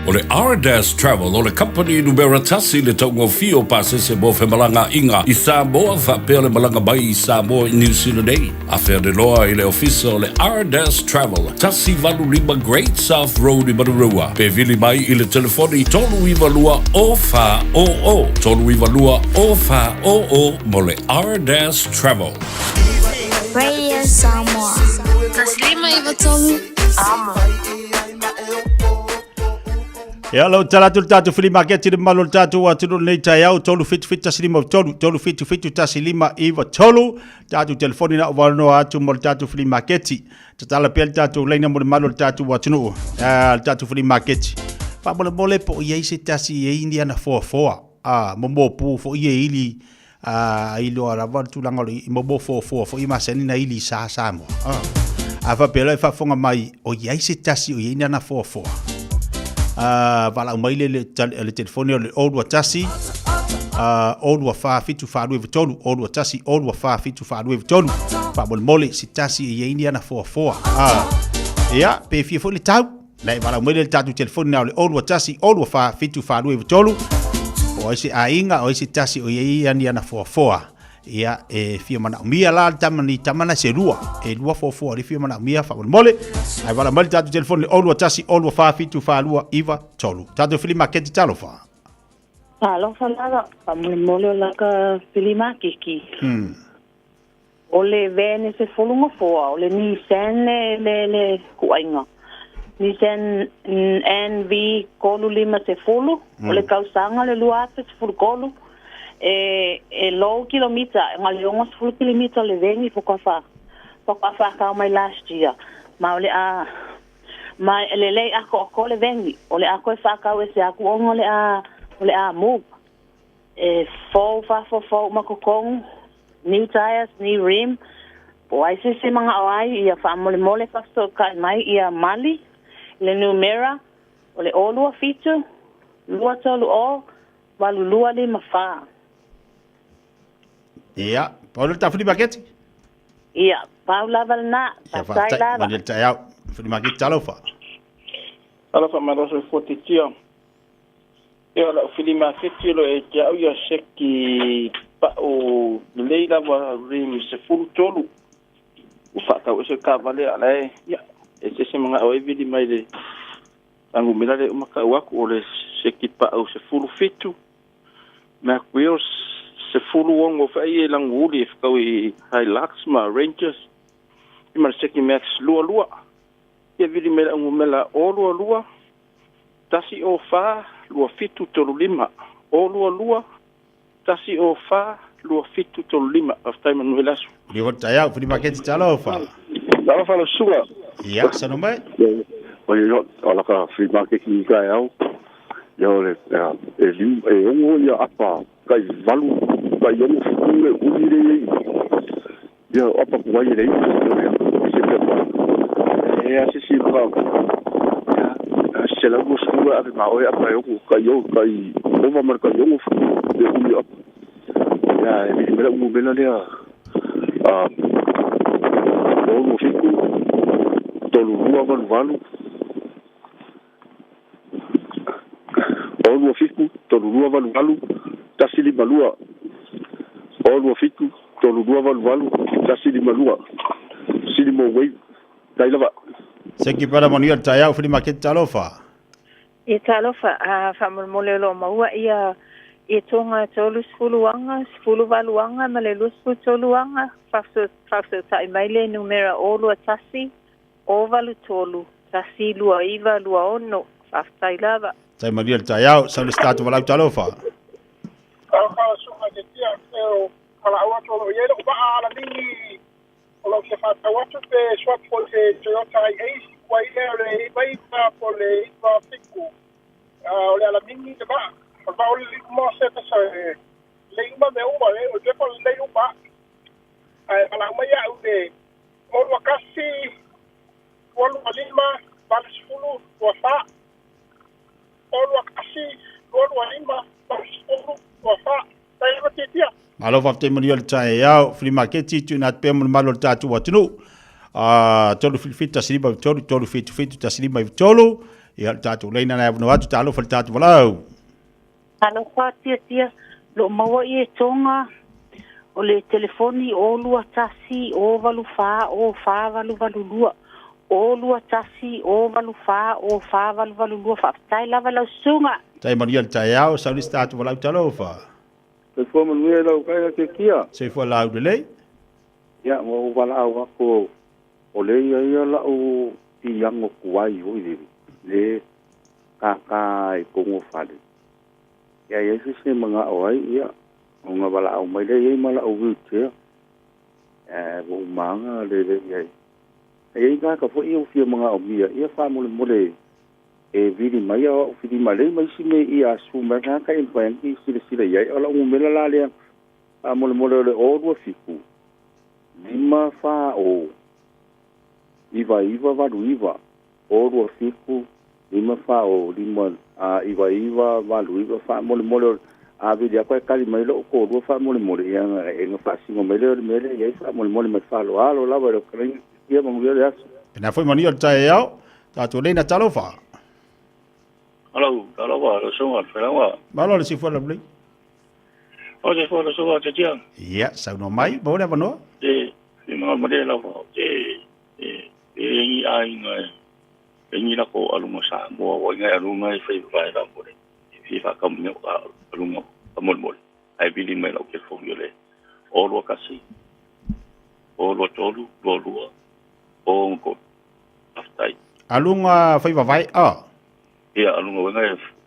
O le Ardas Travel o le kamupani numera tasi i le taugofie o pasese mo femalagaaiga i Samoa faapea le malaga mai i Samoa i Niu Sila nei. Afe ane loa i le ofisa o le Ardas Travel, 185 Great South Road i Manurewa, pe vili mai i le telefoni 392 0400, 392 0400 mo le Ardas Travel. Radio Samoa. 153 Amo. Ia lau tala atu le tatou flea market i le mamalu o le tatou atunuu lenei taeao 377 153 377 159 tatou telefoni na o vanoa atu mo le tatou flea market. Tatala pea le tatou laina mo le mamalu o le tatou atunuu le tatou flea market. Faamolemole po o i ai se tasi e i ai ni ana foafoa momo pu foi e ili iloa lava le tulaga o le momo foafoa foi e masani na ili i sa Samoa. A faapea loa e faafofoga mai o i ai se tasi o i ai ni ana foafoa. Valaau mai le le telefoni o le 021 024 742 021 024 742 faamolemole se tasi e i ai ni ana foafoa. Ia, pe fia foi le tau. Na e valaau mai le tatou telefoni na o le 021 024 742 O ai se aiga, o ai se tasi o i ai ani ana foafoa. Ia, e fia manaomia la le tama ni tama na se lua. E lua foafoa le fia manaomia faamolemole. Ae valaau mai le tatou telefoni le 021 024 742 93. Tatou flea market talofa. Talofa lava, faamolemole o laka flea makeki. O le van e sefulu gafoa, o le Nissan le, le, le kuaiga. Nissan NV 350, o le kausaga le 2013, e, e low kilomita, na o le 60 kilomita o le veni faatoa faatoa faatau mai last year. Ma o le a, ma e lelei atoatoa le veni, o le a toe faatau ese atu ona o le a, o le a move. E fou faafofoa uma totonu, new tires, new rim, po o ai se isi e manao ai ia faamolemole faafesootai mai ia mali le numera o le 0 2 7 2 3 0 8 2 5 4. Ia, pau le tafuli maketi. Ia, pau lava lena, Ia, faafetai faafetai. lava. Manuia le taeao. Fuli maketi, talofa. Talofa mai lau soifua titia. Ia o lau filimaketi o lo e te au ia seki pa'u lelei lava rim 13 ua fa'atau ese kavale a lae ia e sese maga'o ai vili mai le agumela le uma ka'u aku o le seki pa'u 17 Mac Wheels 16 fa'i e laguuli e fekau i Hilux ma Rangers i ma le seki Max 22 ia vili mai le agumela o 22 1 o 4 27 35 o 22 1 o 4 27 35. Faafetai, manuia le aso. Lio taeao filimaketi, talofa. Talofa lau susuga. Ia, sano mai. O le o la ka filimaketi i taeao. Ia o le e lim e ongo ia apa kai valu kai ongo fuku le uli le i. Ia apa kuai le i. Se pepa. E a se si pa. Ia se la mo sua ave ma o apa e ongo kai o kai ova mar kai ongo fuku le uli apa. Ia e vili mela umu mela lea. A o fiku tolu lua valu valu. O lua fiku tolu lua valu valu 152. O lua fiku tolu lua valu valu 152. Sili mo wei tai lava. Seki para manuia le taeao filimaketi, talofa. E talofa, a faamolemole o loo maua ia i toga 30 aga, 18 aga ma le 23 aga. Faafesootai mai le numera o 21 o 83 129 26. Faafetai lava. Tai manuia le taeao, sau le statu valau, talofa. Talofa suga te tia e o mala'au atu o lo'o iai lo'u va'a alamigi o lo'o fia fa'atau atu pe swap foi se Toyota Hiace kuai lea o le 99 po le 97 o le alamigi le va'a o le va'a o le li'u mo se pesa e lei uma mea uma e o le pepa o lelei uma ae mala'au mai a'u le o 21 225 80 24 o 21 225 80 24 tai lava tiatia. Malo faafetai manuia le taeao filimaketi tuuina atu pea mo le malu o le tatou atunuu. 377 153 377 153 ia le tatou leina na avanoa atu talofa le tatou valau. Talofa tiatia, loo maua i e toga o le telefoni o 21 o 84 o 4882 o 21 o 84 o 4882. Faafetai lava lau susuga. Tai manuia le taeao, sau le isi tatou valau, talofa. Soifua manuia i lau kai ke kia. Soifua lau lelei. Ia mo u wala au ako o le ia ia lau piango kuai oi le le kaka i kongo fale. Ia ia se se manga o ai ia o nga wala au mai le ia mala au wheelchair. E wo manga le le ia. E ia ka ka fo ia fia manga o mia ia fa mo le mo le e vili mai o fili mai le mai si me ia su mai ka ka e pa ki sile sile ia o la u mela la le a mo le mo le o lua fiku lima fa o iva iva valu iva o lua fiku lima fa o lima a iva iva valu iva fa mo le mo le a vili a koe kali mai lo ko lua fa mo le mo le ia e nga fa singo mai le me le ia fa mo le mo le mai fa lo alo lava le krai ia mo le aso. Pena foi manuia le taeao tatou leina, talofa. Hello, talofa, lo sunga, felawa. Malo le sifua lau lei. O te fua lo sunga te tia. Ia, saunoa mai, maua le avanoa. Te, i mga mare lava, te, e, e ngi ai ngai, e ngi lako alunga sa moa, wa ngai alunga e whai whai la mole. E fi wha ka meo alunga ka mole mole. Ai vili mai lau ke fōri o le, o lua kasi, o lua tolu, lua lua, o ngko, aftai. Alunga whai wawai, a? Ia, alunga wenga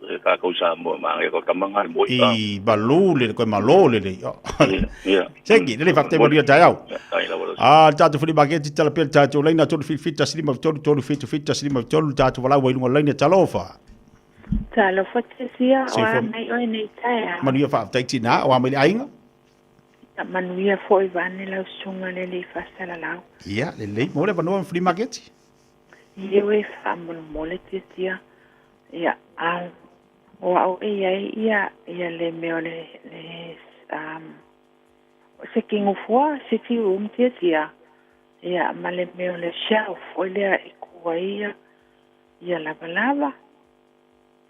e kākau sa moa, maa ngai ko tamanga le moi. I balu le, koe malo le le. Ia. Seki, lele faafetai manuia taeao. Tai lava. A, le tatou filimaketi tala pea le tatou laina 377 153 377 153 le tatou valau ai luga o le laina, talofa. Talofa tiatia, o Soifua. A mai oe nei taeao. Manuia faafetai tinā, o a mai le aiga. Manuia foi vane lau susuga le lei faasalalau. Ia, lelei, mo le avanoa ma filimaketi. Ia e faamolemole tiatia. Ia, a o au e iai ia ia le mea o le le se kigufua sitting room tiatia. Ia ma le mea o le shelf o lea e kua ia ia lavalava.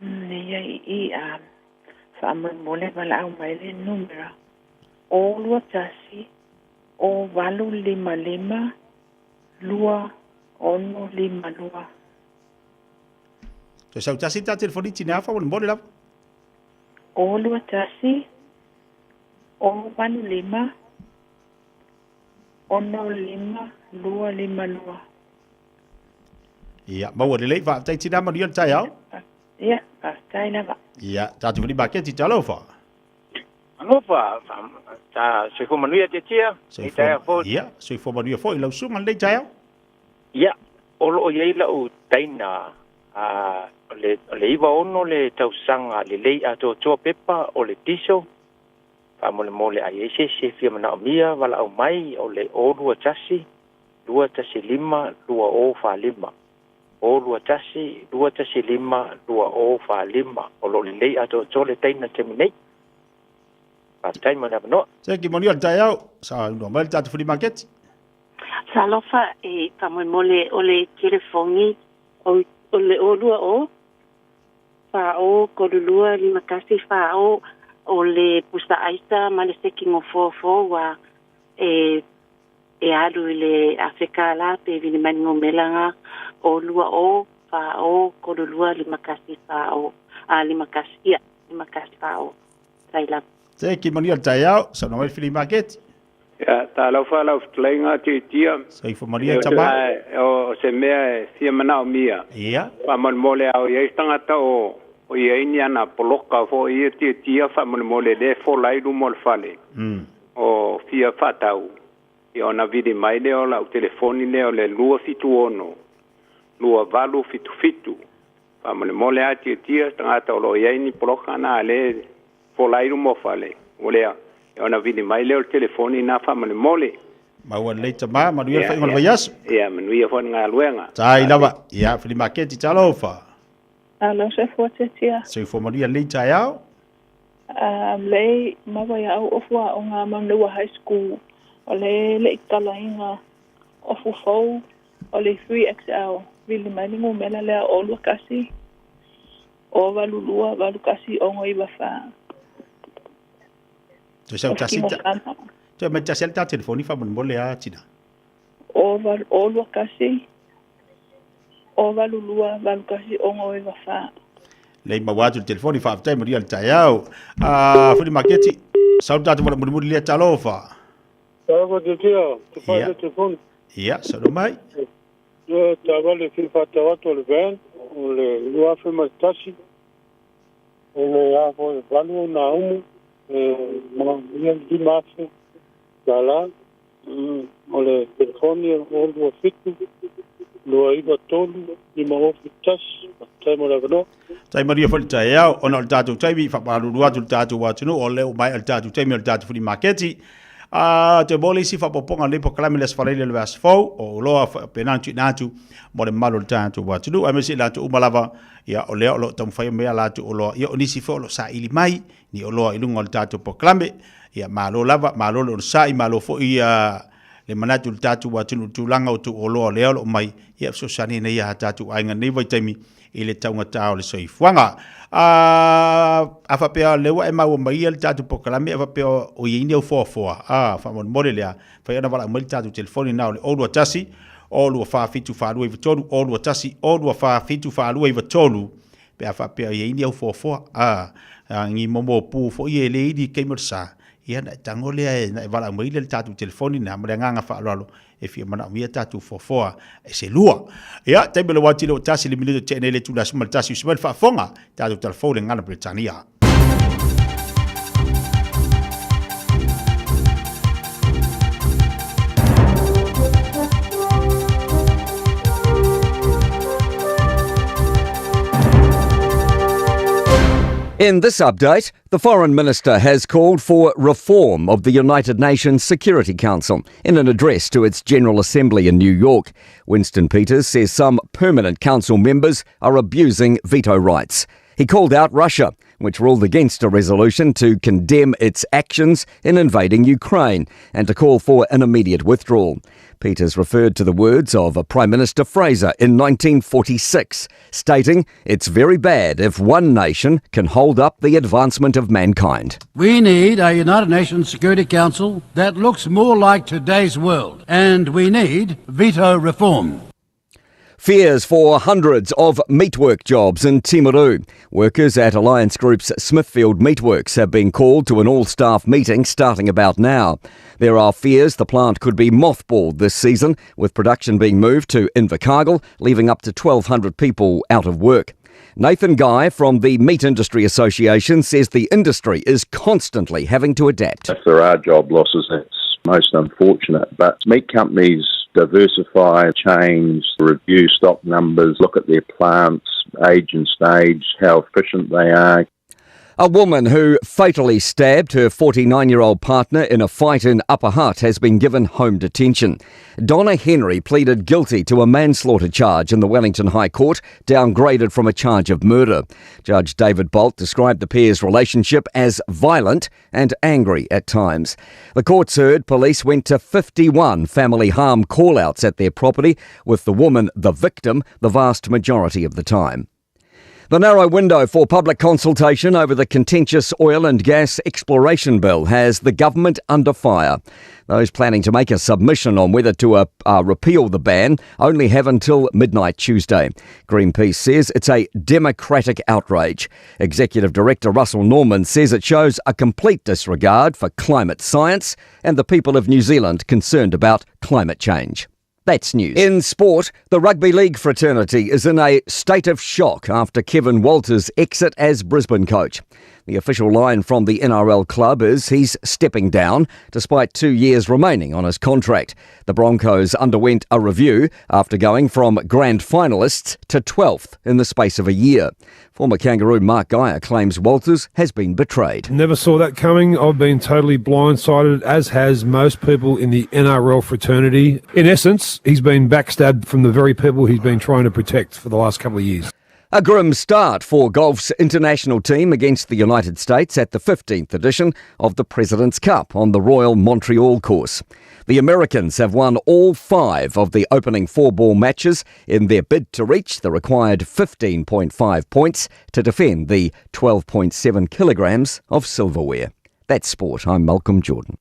Le ia i i Faamolemole valaau mai le numera o 21 o 855 2652. Toe sau tasi ta telefoni tina faamolemole lava. O 21 o 85 65 252. Ia, maua lelei, faafetai tina manuia le taeao. Ia, faafetai lava. Ia, tatou flea maketi, talofa. Alofa, ta soifua manuia Tiatia, nei taeao fou. Ia, soifua manuia foi lau susuga lenei taeao. Ia, o lo o i ai lau taina, a, o le, o le 96 le tausaga lelei atoatoa pepa o le diesel, faamolemole a i ai se isi e fia manaomia valaau mai o le 021 215 2045. 021 215 2045. O lo o lelei atoatoa le taina i le taimi nei. Faafetai mo le avanoa. Seki manuia le taeao, saunoa mai le tatou flea maketi. Talofa e faamolemole o le telefoni o le 020 40 32 51 40 o le pusa aisa ma le seki gofoafo ua e e alu i le $1000 pe vili mai le numera lena o 20 40 32 51 40 a 51 ia 51 40 tai lava. Seki manuia le taeao, saunoa mai le flea maketi. Ia, talofa lau fetalaiga Tiatia. Soifua manuia tama. O se mea e fia manaomia. Ia. Faamolemole a o i ai se tagata o o i ai ni ana poloka foi ia Tiatia faamolemole lea e fola ai luma o le fale. O fia faatau. Ia ona vili mai lea o lau telefoni lea o le 276 2877. Faamolemole lava Tiatia se tagata o lo o i ai ni poloka na lea e fola ai luma o fale, ua lea, ia ona vili mai lea o le telefoni na faamolemole. Maua lelei tama, manuia le faiga o le vaiaso. Ia, manuia foi le galuega. Tai lava. Ia, flea maketi, talofa. Alo, soifua Tiatia. Soifua manuia lenei taeao. Lei maua ia au ofu aoga Maunalua High School o le le i talaina ofu fou o le 3XL vili mai le numera lea o 21 o 82 81 694. Toe sau tasi ta. Toe mai tasi le ta telefoni faamolemole a tina. O 8 o 21 o 82 81 694. Lei maua atu le telefoni faafetai manuia le taeao. A flea maketi sau le tatou vala mulimuli lea talofa. Talofa Tiatia, te whai le telefoni. Ia, saunoa mai. Ia, taavale fia faatau atu o le van, o le 2001, o le a foi valu ona umu, e manaomia le $5,000, o le telefoni e 027 293 571, faafetai mo le avanoa. Tai manuia foi le taeao, ona o le tatou taimi, faamalulu atu i le tatou atunuu, o lea ua maea le tatou taimi o le tatou flea maketi. A toe maua le isi faaopoopoga o lenei polokalame i le Aso Faraile o le vaiaso fou, o oloa faapena ona tuuina atu mo le mamalu o le tatou atunuu, aemaise i latou uma lava, ia, o lea o lo o taumafai mai a latou oloa, ia, o nisi foi o lo o saili mai ni oloa i luga o le tatou polokalame. Ia, malo lava, malo le onosai, malo foi le manatu i le tatou atunuu i le tulaga o tou oloa o lea o lo o mai, ia, fesoasoani nei a tatou aiga i lenei vaitaimi i le taugata o le soifuaga. A, a faapea o lea ua e maua mai le tatou polokalame, a faapea o i ai ni au foafoa, a, faamolemole lea, fai ona valaau mai le tatou telefoni na o le 021 024 7493, 021 024 7493, pe a faapea o i ai ni au foafoa, a, a, ni momo pu foi e le ili i taimi o le sa, ia ona e tago lea na e valaau mai lea i le tatou telefoni na, ma le agaga faaaloalo e fia manaomia tatou foafoa e se lua. Ia, taimi o le wati le o tasi le minuto te nei le tula suma le tasi usima le faafofoga, tatou talafou le gagana Peretania. In this update, the Foreign Minister has called for reform of the United Nations Security Council in an address to its General Assembly in New York. Winston Peters says some permanent council members are abusing veto rights. He called out Russia, which ruled against a resolution to condemn its actions in invading Ukraine and to call for an immediate withdrawal. Peters referred to the words of Prime Minister Fraser in 1946, stating, It's very bad if one nation can hold up the advancement of mankind. We need a United Nations Security Council that looks more like today's world, and we need veto reform. Fears for hundreds of meatwork jobs in Timaru. Workers at Alliance Group's Smithfield Meatworks have been called to an all-staff meeting starting about now. There are fears the plant could be mothballed this season, with production being moved to Invercargill, leaving up to 1,200 people out of work. Nathan Guy from the Meat Industry Association says the industry is constantly having to adapt. If there are job losses, that's most unfortunate. But meat companies diversify, change, review stock numbers, look at their plants, age and stage, how efficient they are. A woman who fatally stabbed her 49-year-old partner in a fight in Upper Hutt has been given home detention. Donna Henry pleaded guilty to a manslaughter charge in the Wellington High Court, downgraded from a charge of murder. Judge David Bolt described the pair's relationship as violent and angry at times. The courts heard police went to 51 family harm call-outs at their property, with the woman the victim the vast majority of the time. The narrow window for public consultation over the contentious oil and gas exploration bill has the government under fire. Those planning to make a submission on whether to repeal the ban only have until midnight Tuesday. Greenpeace says it's a democratic outrage. Executive Director Russell Norman says it shows a complete disregard for climate science and the people of New Zealand concerned about climate change. That's news. In sport, the rugby league fraternity is in a state of shock after Kevin Walters' exit as Brisbane coach. The official line from the NRL club is he's stepping down despite 2 years remaining on his contract. The Broncos underwent a review after going from grand finalists to 12th in the space of a year. Former Kangaroo Mark Geyer claims Walters has been betrayed. Never saw that coming. I've been totally blindsided, as has most people in the NRL fraternity. In essence, he's been backstabbed from the very people he's been trying to protect for the last couple of years. A grim start for golf's international team against the United States at the 15th edition of the President's Cup on the Royal Montreal course. The Americans have won all 5 of the opening 4-ball matches in their bid to reach the required 15.5 points to defend the 12.7 kilograms of silverware. That's sport. I'm Malcolm Jordan.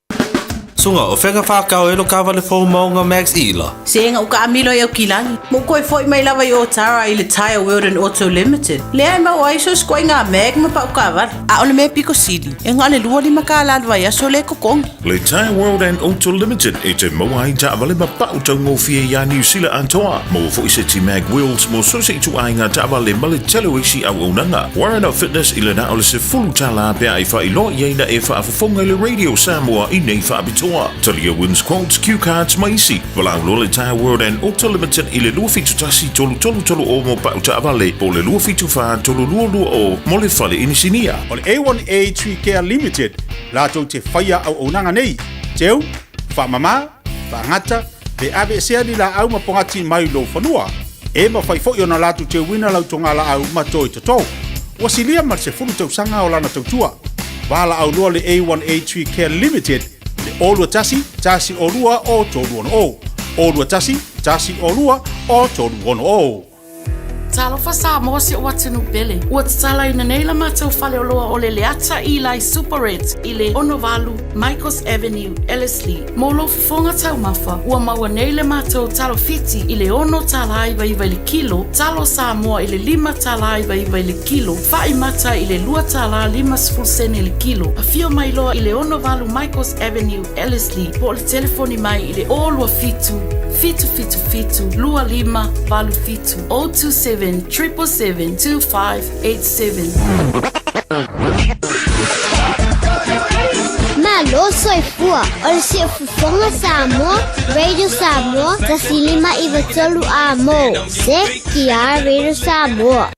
Sunga, o whenga whakao e lo kawale fō maunga Max Ila. Se enga uka amilo e o kilani. Mo koe foi mai lava i o tara i le Tire World and Auto Limited. Lea e mau aiso skoe ngā mag ma pau kawale. A ole me piko sili. E ngā le lua lima ka lalwa ia so le kokongi. Le Tire World and Auto Limited e te maua ai taavale ma pau tau ngōwhia ia New Zealand antoa. Mo fo ise ti mag wheels mo so se itu ai ngā taavale ma le telo isi au aunanga. Warren of Fitness i le na o le se fulu tala pea i wha ilo ia ina e wha afafonga i le Radio Samoa i nei wha apitoa. Talia wins quotes, cue cards, maisi. Walau lo le Tire World and Auto Limited i le 271 333 o mo pau taavale po le 274 322 o mo le fale inisinia. O le A1A Tree Care Limited, lātou te whaia au aunanga nei. Teu, whaamama, whaangata, pe ave sea ni la au mapongati mai lo whanua. E ma whai foi ona lātou te wina lau tonga la au ma toi toto. Wasilia ma se fulu tausanga o lana tautua. Wala au loa le A1A Tree Care Limited, le olua tasi, tasi olua o tolu ono o. Olua tasi, tasi olua o tolu ono o. Talofa Samoa se o atunu pele. Ua tatala ina nei la mātou faleoloa o le Leata Eli Superette i le 68 Michaels Avenue, Ellerslie. Mō lo fofonga taumafa, ua maua nei le mātou talo fiti i le 6.99 i le kilo, talo Samoa i le 5.99 i le kilo, whai mata i le 2.50 i le kilo. A fio mai loa i le 68 Michaels Avenue, Ellerslie, po o le telefoni mai i le 027 777 2587 027 777 2587. Malo soifua o le siufofoga Samoa, Radio Samoa, 153 a mo. Se kia Radio Samoa.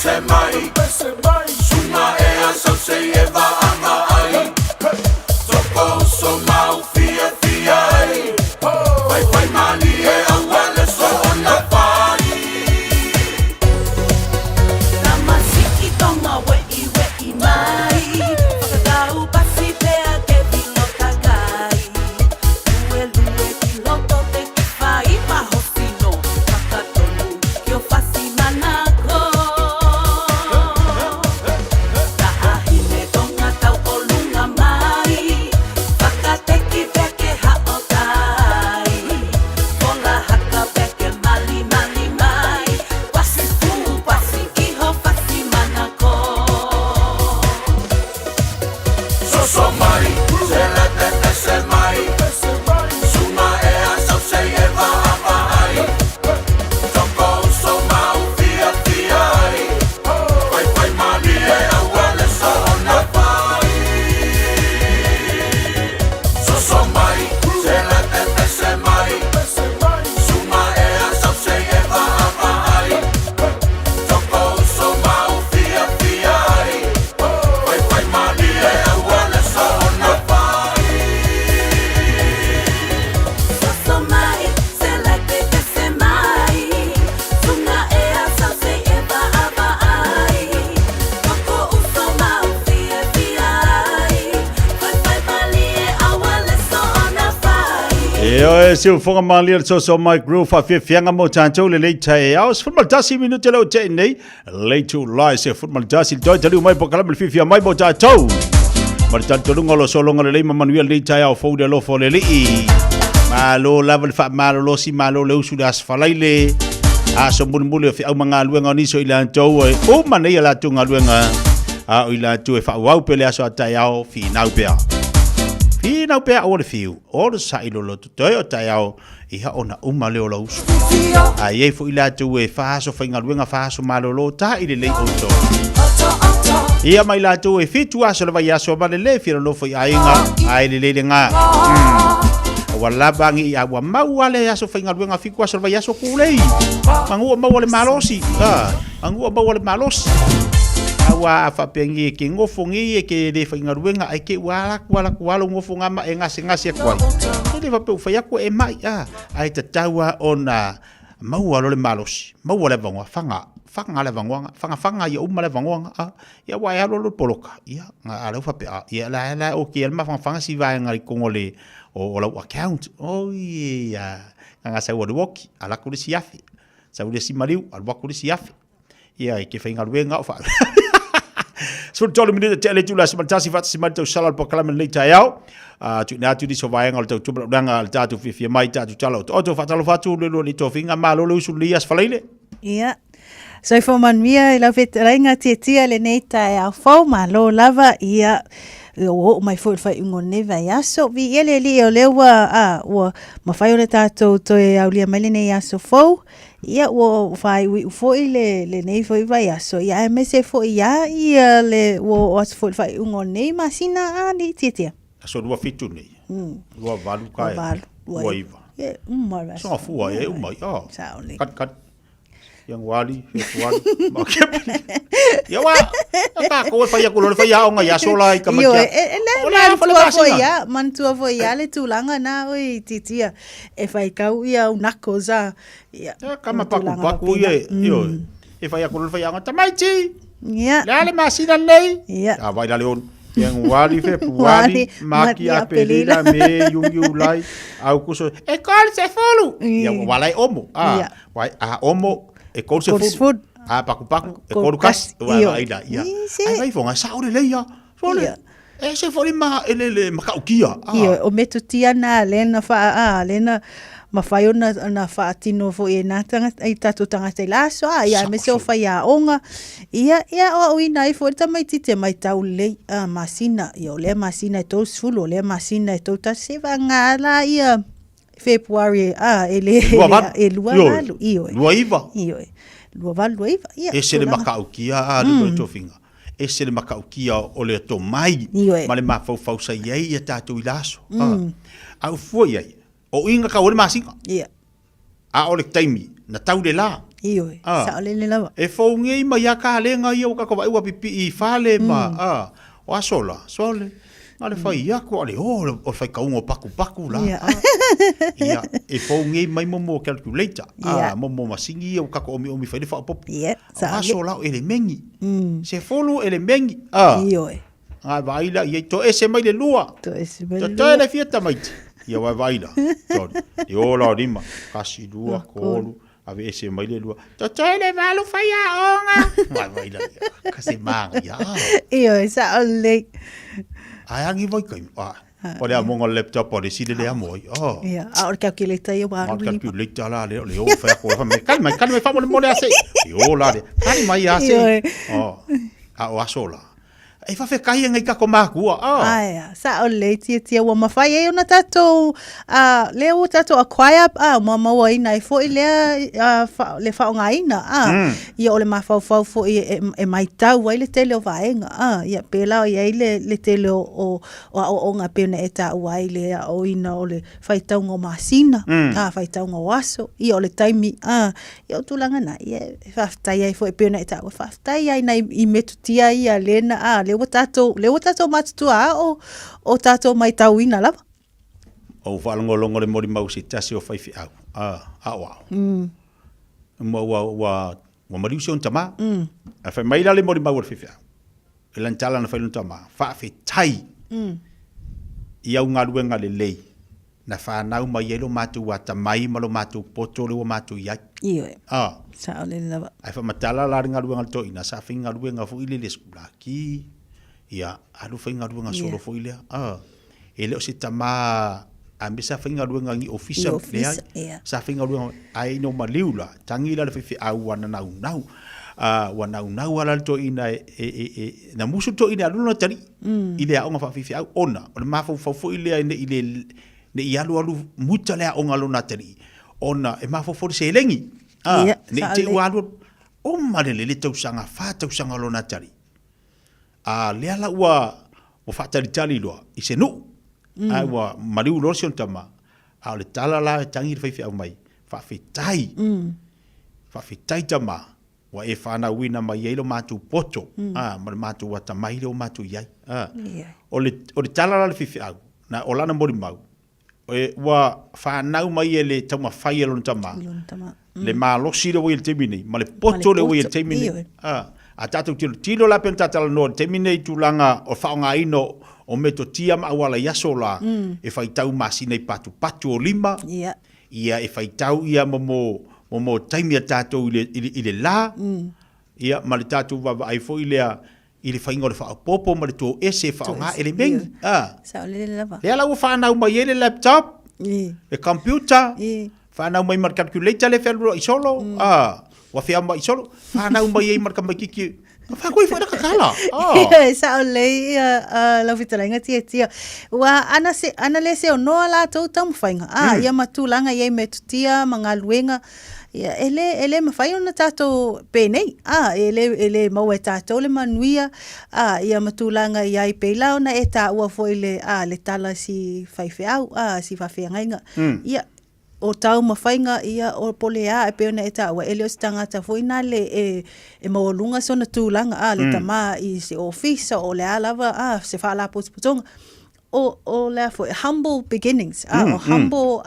pese mai, Suga e asau sei e vaavaai, Toko uso ma u fiafia ai, Faifai malie aua le soona fai. Tamasiki tonga we'i we'i mai, Whakatau pasi pea ke vilo kakai, Lue lue ki loto te ki whai pahosino, Whakatonu ki o whasi manako. Taahine tonga tau o lunga mai, Whakateki pea ke hao tai, Fola haka pea ke mali mali mai, Pasi fu pasi iho whasi manako. Soso mai, se le pepese mai, Suga e asau sei e vaavaai, Toko uso ma u fiafia ai, Faifai malie aua le soona fai. Soso mai, se le pepese mai, Suga e asau sei e vaavaai, Toko uso ma u fiafia ai, Faifai malie aua le soona fai. Soso mai, se le pepese mai, Suga e asau sei e vaavaai, Toko uso ma u fiafia ai, Faifai malie aua le soona fai. Ioe, siufoga malie le soso mai Groove faafiafiaga mo tatou lenei taeao. 11 minute leo te'i nei, le itulā e 11 le toe taliu mai polokalame le fiafia mai mo tatou. Ma le talitonuga o lo sologa lelei ma manuia lenei taeao fou i le alofa o le Alii. Malo lava le faamalolosi, malo le usu i le Aso Faraile, aso mulimuli o feau ma galuega o nisi o i latou e uma nei a latou galuega, a o i latou e faaauau pea le aso a taeao, finau pea. Finau pea aua le fiu, o le sa'i loloto toe o taeao, ia ona uma lea o lau usu. A i ai foi latou e faaso faigaluega, faaso malolo, ta'i lelei outou. Ia mai latou e 7 aso le vaiaso ma le le fia nonofo i aiga, ai lelei lena. Ua lava agi ia ua maua le aso faigaluega 7 aso le vaiaso kulei. Manu ua maua le malosi. Ah, manu ua maua le malosi. A ua a faapea e ke gofo nei e ke le faigaluega ai ke ua ala atu ala atu alo gofo ngama e gasegase atu ai. E le faapea ua fai atu e mai a ai tatau lava ona maua loa le malosi, maua le avanoa, faga, faga le avanoaga, faga faga ia uma le avanoaga a ia ua e alu alu le poloka, ia a lea ua faapea, a ia la la okay le mafanafana si vaega i totonu o le o lau account. Oi a na sau le woki, ala atu le isi afe, sau le isi maliu, alu atu le isi afe. Ia, e ke faigaluega o wha. 13 minute te le tula se tasi fa se mai tau sala po kalama nei taeao. Tuina atu nisi o vaega o le tau tupa ulaga le tatou fiafia mai tatou tala o to whaatalo fatu le lo ni tofinga malo le usu le as falaile. Ia. Soifua manuia i lau fetalaiga tiatia lenei taeao fou, malo lava, ia, ua oo mai foi i le faaiuga o lenei vaiaso. Viia le Alii o lea ua, a, ua mafai ona tatou toe aulia mai lenei aso fou, ia, ua faaiuiu foi le, lenei foi vaiaso, ia, aemaise foi lava ia le, ua oo atu foi i le faaiuga o lenei masina, a, nei tiatia. Aso 27 nei. 28 ka e. 28, 29. Ia, uma le vaiaso. Soga fua e uma i. Oh. Sao lelei. Kat kat. Ianuari, Fepuari, Maki. Ia wa, ta ko e whai aku le whai aonga i aso la i ka Ioe, e le O le a manatua whale foi masina. ia, manatua foi ia le tulaga na oi titia e whai kau ia u knuckles a. Ia, Kama o paku tulaga paku faapena. ia, ioe. E whai aku le whai aonga, tamaiti! Ia. Le a le masina nei? Ia. A vai la le onu. Ianuari, Fepuari, Maki, Aperila, Me, Iuni, Iulai, Aukuso, e kolu se fulu! Ia, ua lai omo. A, wai, a omo, e kolu se fulu. A paku paku, e kolu kasi. Ua vai la, ia. Ai vai fonga, sao le lei ia. Sole, e se foli ma e le le makaukia. Ia, o metotia na le na wha, a, le na mawhai o na, na whaatino foi e nā tangata, i tātou tangata i la aso, a, ia, me se o whai a onga. Ia, ia, o au ina i foi tamaiti te mai tau lei, a, masina, ia, o lea masina e tau sefulu, o lea masina e tau tasi, se vanga la ia, February, a, e le, Lua valu. e lua Ioe. valu, ioe. Lua iva. Ioe. Lua valu, lua iva, ia. Ese le tulaga. makaukia a le mm. tofinga. Ese le makaukia o le tomai Ioe. ma le mafaufau sa i ai ia tātou i la aso. A ufua i ai, o uiga kau o le masina. Ia. A o le taimi, na tau le la. Ioe, Ah. saolele lava. E fougei mai a kalega ia ua kako vaai ua pipii i fale ma, a, o aso la, sole, na le fai aku, a le o, o le faitauga o pakupaku la. Ia. A, ia, e fougei mai mo mo calculator, a, mo mo masini ia ua kako omiomi fai le faaopoopo. Ia, O aso la o elemengi. Sefulu elemengi, a. Ioe. Ga vaai la ia toese mai le lua. Toese mai le lua. Totoe le fia tamaiti. Ia vai vai la. Tolu. E ola o lima. Kasi lua, kolu. Ave ese mai le lua. Totoe le valu fai aoga. Vai vai la. Ka se manga ia. Ioe, saolelei. Ai angi vai kai. Ah. O le amoga o le laptop o le sile le amo ai. Oh. Ia, a o le calculator ia ua Ma alu le i lima. calculator la le o le o fai ako. Fa mai kali mai kali mai fa mo le mo le ase. E ola le. Kali mai ase. Ioe. Oh. A o aso la. E faafetai ai kako makua. Oh. Ae a, saolelei tiatia ua mafai ai ona tatou a lea ua tatou acquire a ma mauaina ai foi lea a, fa, le faaaogaina a ia o le mafaufau foi e, e maitau ai le tele o vaega a ia pēlā o i ai le, le tele o, o, o aoaoga e pei ona e taua ai le aoaoina o le faitauga o masina a faitauga o aso ia o le taimi a Ia o tulaga na, ia e faafetai ai foi e pei ona e taua, faafetai ai nai i metotia ia lena, a, lea ua tatou, lea ua tatou matutua a o, o tatou maitauina lava. Ou faalogologo le molimau se tasi o faifeau, a, aoao. Ma ua, ua, ua maliu si ona tama. Ae fai mai la le molimau a le faifeau, i lana tala na fai lona tama, faafetai i au galuega lelei. Na fanau mai ai lo matou atamai ma lo matou poto lea ua matou i ai. Ioe. Ah. Saolele lava. Ae faamatala la le galuega a le toeaina, sa faigaluega foi lele sikulaki, ia, alu faigaluega solo foi lea. Ah. E le o se tama a mea sa faigaluega i ni ofisa, I ofisa, leai. ia. Sa faigaluega, ae ina ua maliu la, tagi la le faifeau ua naunau. Ah, ua naunau lava la le toeaina e, e, e, e, na musu le toeaina e alu lona talii. i le aoga faafaifeau ona o le mafaufau foi lea ne i le ne i alualu muta le aoga a lona atalii ona e mafaufau le seleni a Ia, ne i te i saolelei. ua alu oma le lele tausaga fa tausaga o lona atalii a lea la ua ua faatalitali loa i se nuu ae ua maliu loa si ona tama a o le tala la e tagi le faifeau mai faafetai faafetai tama Ua e fanauina mai ai lo matou poto, a, ma le matou atamai lea ua matou i ai. A. O le, o le tala la a le faifeau, na, o lana molimau, e, ua fanau mai e le taumafai a lona tama, le malosi lea ua i ai i le taimi nei, ma le poto lea ua i ai i le taimi nei. A, a tatou tilotilo la pei ona ta talanoa i le taimi nei i tulaga o le faaaogaina o metotia ma auala i aso la, e faitau masina i patupatu o lima, Ia e faitau ia mo mo mo mo taimi a tatou i le i le i le la, ia ma le tatou vaavaai foi lea i le faiga o le faaopoopo ma le toese e faaaoga elemeni. A. Saolele lava. Lea la ua fanau mai ai le laptop, le computer, fanau mai ma le calculator lea e fealualuai solo, a, ua feamuai solo, fanau mai ai ma le tamaititi Whakoi foi nakakala. Oh. Sao lelei ia lau fetalaiga Tiatia. Ua ana se ana le se ono a latou taumafaiga. A ia ma tulaga i ai metotia ma galuega. Ia e le e le mafai ona tatou penei. A e le e le maua e tatou le manuia. A ia ma tulaga i ai pei la ona e taua foi le a le tala si faifeau a si faafeagaiga. Ia o taumafaiga ia o Polea e pei ona e taua, e le o se tagata foi na le e, e maualuga sona tulaga, a, le tama i se ofisa o le a lava, a, se faalapotopotoga. O, o le a foi, humble beginnings, a, o humble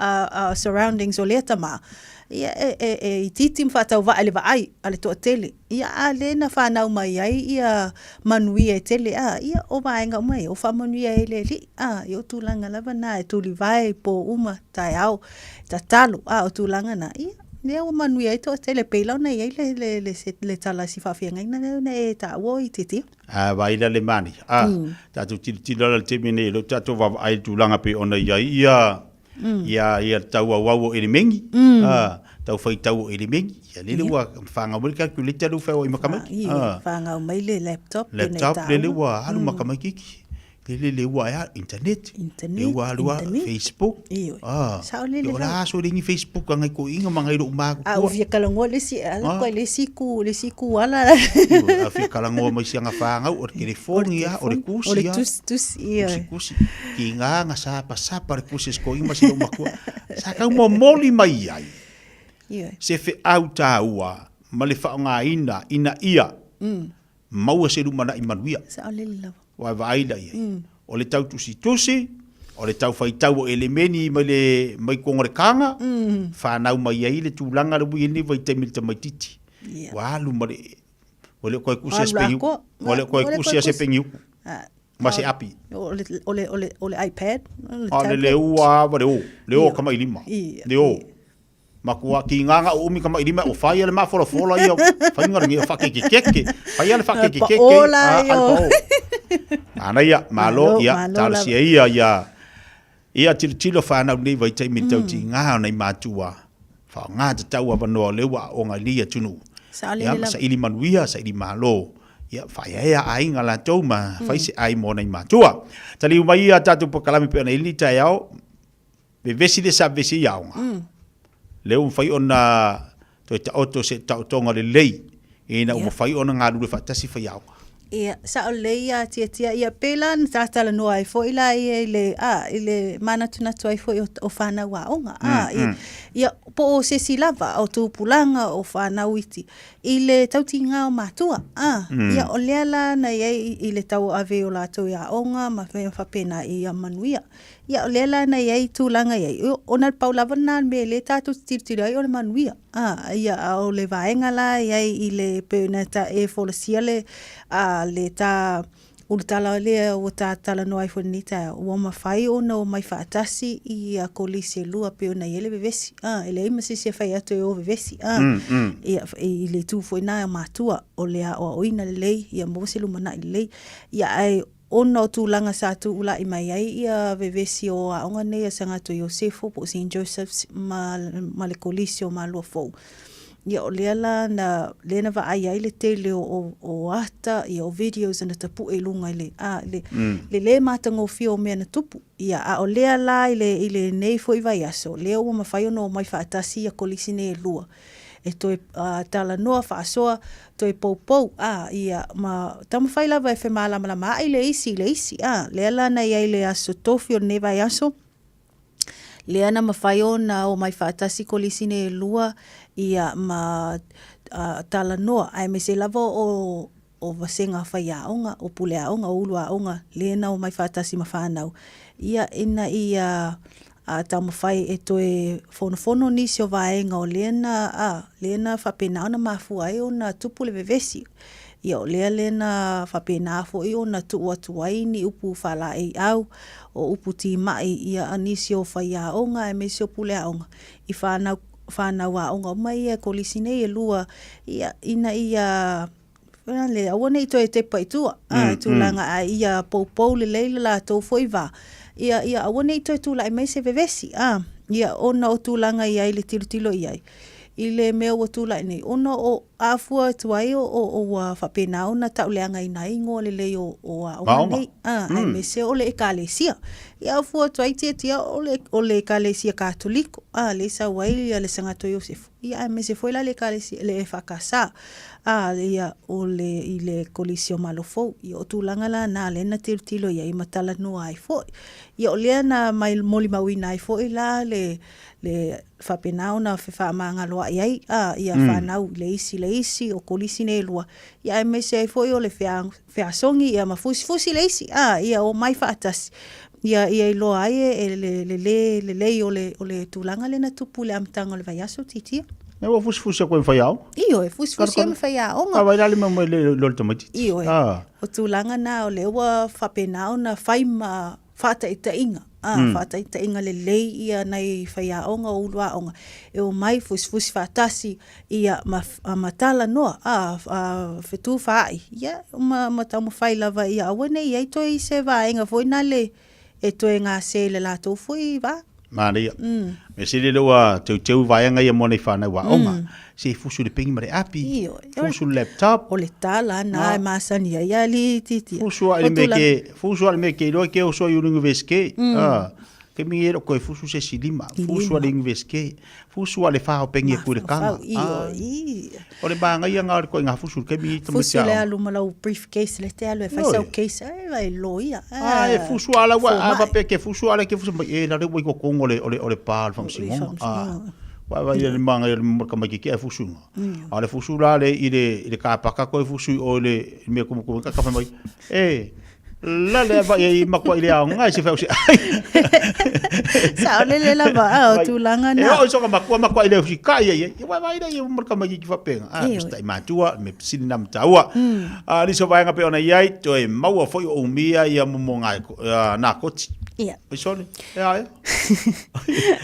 surroundings o lea tama, ia e, e, e itiiti ma faatauvaa i le vaai a le toatele. Ia, a le na fanau mai ai ia manuia e tele, a, ia o vaega uma ia, o faamanuia ai le Alii, a, ia o tulaga lava na e tulivae i po uma, taeao, tatalo, a o tulaga na, ia, lea ua manuia ai toatele, pei la ona i ai le, le, le, le, le tala si faafeagaiga lea ona e taua o itiiti. A vaai la le mani, a, tatou tilotilo la i le taimi nei, o lea ua tatou vaavaai i le tulaga pei ona i ai ia, Ia, ia le tau auau o elemeni, a, tau faitau o elemeni. Ia lele ua whangau mai le calculator lea ua whai ma kamaiki. Ia, whangau mai le laptop. Laptop lele ua alu ma kamaiki. Lele le ua ea internet. Internet. Le ua alu a Facebook. Iyo. Ah. Sao lele. O la aso le ni Facebook a ngai ko inga ma ngai ro ma ko. A o fia kalangoa le si ala ko le si ku le si ku ala. A fia kalangoa mai sianga whangau o le telefoni a o le kusi a. O le tus tus ia. Kusi kusi. Ki ngā nga sapa sapa le kusi sko ima si makua. Sa kau momoli mai ai. Ioe. Se feau tāua ma le faaaogaina ina ia maua se lumanai manuia. Saolele lava. Ua e vaai la i ai. O le tau tusitusi, o le tau faitau o elemeni mai le mai koga o le kaga, fanau mai ai le tulaga le ua i ai lenei vaitaimi i le tamaitiiti. Ua alu ma le ua le o toe kusi a se pengiuku. Ua le o toe kusi a se pengiuku. Ma se api. O le, o le, o le, o le iPad, o le A o le tablet. le ua ava le o, le o kamailima. Le o. Matua ki ngā ngā umi kamailima o whai ale mafolafola ia whainga rangi o whakekekeke. Whai ale whakekekeke. Paola a, ia. ale pao. Ana ia, malo, ia, malo talosia ia, ia, ia tilotilo whanau nei vaitaimi mm. tau ti ngā o nei mātua. Whaongā te tau awanoa o leua o ngā lia tunu. Saolele Ia, lava. sa ili manuia, sa ili malo. Ia, whaiaea ainga latou ma mm. whaise ai mō nei mātua. Tali umai ia tātou pakalami pe ona ili tai ao, vevesi le sa vevesi i aoga. Lea ua mafai ona toe taoto se taotoga lelei ina ua mafai ona galulue faatasi faiaoga. Ia, sao lelei ia Tiatia, ia pēlā na ta talanoa ai foi la ia i le, a, i le manatunatu ai foi o, o whanau aoga, a, i, ia, po o se isi lava, o tupulaga, o whanau iti, i le tautiga o matua, a, ia, o lea la na i ai i le tauave o latou i aoga ma mea faapena ia manuia. Ia, o lea la na i ai tulaga i ai, ona le pau lava lena o le mea lea tatou te tilotilo ai o le manuia. A, ia, a o le vaega la i ai i le pei ona ta e folasia le, a, le ta ulutala lea ua ta talanoa ai foi i lenei taeao, ua mafai ona omai faatasi i kolisi e lua pei ona i ai le vevesi. A, e leai ma se isi e fai atu e o vevesi. A, ia, i le itu foi lena o matua, o le aoaoina lelei, ia maua se lumanai lelei. Ia, ae Ona o tulaga sa tuula'i mai ai ia vevesi o aoga nei a Sagato Iosefo po o Saint Joseph's ma, ma le Kolisi o Malua Fou. Ia o lea la na, lea na vaai ai le tele o, o, o ata, ia o videos na tapu'e i luga i le, a, le, mm. le lē matagofie o mea na tupu. Ia, a o lea la i le, i lenei foi vaiaso, lea ua mafai ona omai faatasi ia Kolisi nei e lua. e toe talanoa faasoa, toe poupou, a, ia, ma taumafai lava e femalamalamaai le isi i le isi, a, lea la na i ai le aso tofi o lenei vaiaso, lea na mafai ona omai faatasi kolisi nei e lua, ia, ma talanoa, aemaise lava o o vasega faiaoga, o puleaoga, o uluaoga, lea na omai faatasi ma fanau, ia, ina ia taumafai e toe fonofono nisi o vaega o lea na, a, lea na faapena ona mafua ai ona tupu le vevesi. Ia, o lea lea na faapena foi ona tuu atu ai ni upu faalaeiau, o upu timai, ia, a nisi o faiaoga aemaise o puleaoga i fanau, fanau aoga uma ia e kolisi nei e lua, ia, ina ia Le, aua ne i toe tepa i tua, a, i tulaga, a ia poupou lelei le latou foi va, ia, ia aua ne i toe tulai mai se vevesi, a, ia, ona o tulaga i ai le tilotilo i ai, i le mea ua tulai nei, ona o afua atu ai o, o, o ua faapena ona tauleagaina ai igoa lelei o, o aoga nei, a, aemaise o le Ekalesia. Ia afua atu ai tiatia o le, o le Ekalesia Katoliko, a, lea i sau ai le Sagato Iosefo. Ia aemaise foi la le Ekalesia, le EFKS, a, ia, o le, i le Kolisi o Malo Fou. Ia, o tulaga la na lea na tilotilo i ai ma talanoa ai foi. Ia, o lea na mai molimauina ai foi la le, le faapena ona fefaamagaloa'i ai, a, ia fanau i le isi i le isi, o Kolisi nei e lua, ia aemaise ai foi o le fea, feasogi ia ma fusifusi le isi, a, ia omai faatasi, ia, ia iloa ai e, e le, le lē lelei o le, o le tulaga lea na tupu i le amataga o le vaiaso, titia. E ua fusifusi aku e whai Ioe, fusifusi e ma whaiaoga. Ka vai la le mai le lo le tamaitiiti. Ioe. Ah. O tulaga na o lea ua faapena ona fai ma faataitaiga, a, faataitaiga lelei ia nai faiaoga o uluaoga e omai fusifusi faatasi ia ma, ma talanoa, a, a fetufaai, ia, ma, ma taumafai lava ia aua ne i ai toe i se vaega foi nale e toe gase i le latou foi va. Manaia. Mea sili lea ua teuteu vaega ia mo nei whanau aoga. Se fusu le pengi ma le api. Ioe. Fusu le laptop. O le tala na e masani ai a li titia. Fusu a le mea ke, fusu a le mea ke iloa ke oso i university. Ah. Ke mingi e koe fusu se silima. Fusu a le university. Fusu a le whao pengi e kure kanga. Ioe. O le maangaia ngā o le koe ngā fusu ke mingi tama Fusu le alu ma lau briefcase le te alu e fai sau case. Ai vai loia. Ah, e fusu ala ua, a pape ke fusu ala ke fusu mai e la le ua i kokongo le, o le, o le pā o le whamsingonga. Ah. Vaavaai le manaia o le tamaitiiti ae fusu iga. A o le fusu la le i le i le kapaka toe fusu i o i le mea tumutumu ka fai mai, e la le ava'i ai matua'i le aoga i se fai o se ai. Saolele lava a o tulaga na. E oo i sona matua matua'i le usita'i ai ai. Ia vaavaai laia ma le tamaitiiti faapena. A usitai matua, le mea sili lena ma taua. A o nisi o vaega pei ona i ai, toe maua foi o umia ia momo nakoti. Ia. Oi sole, e a ea.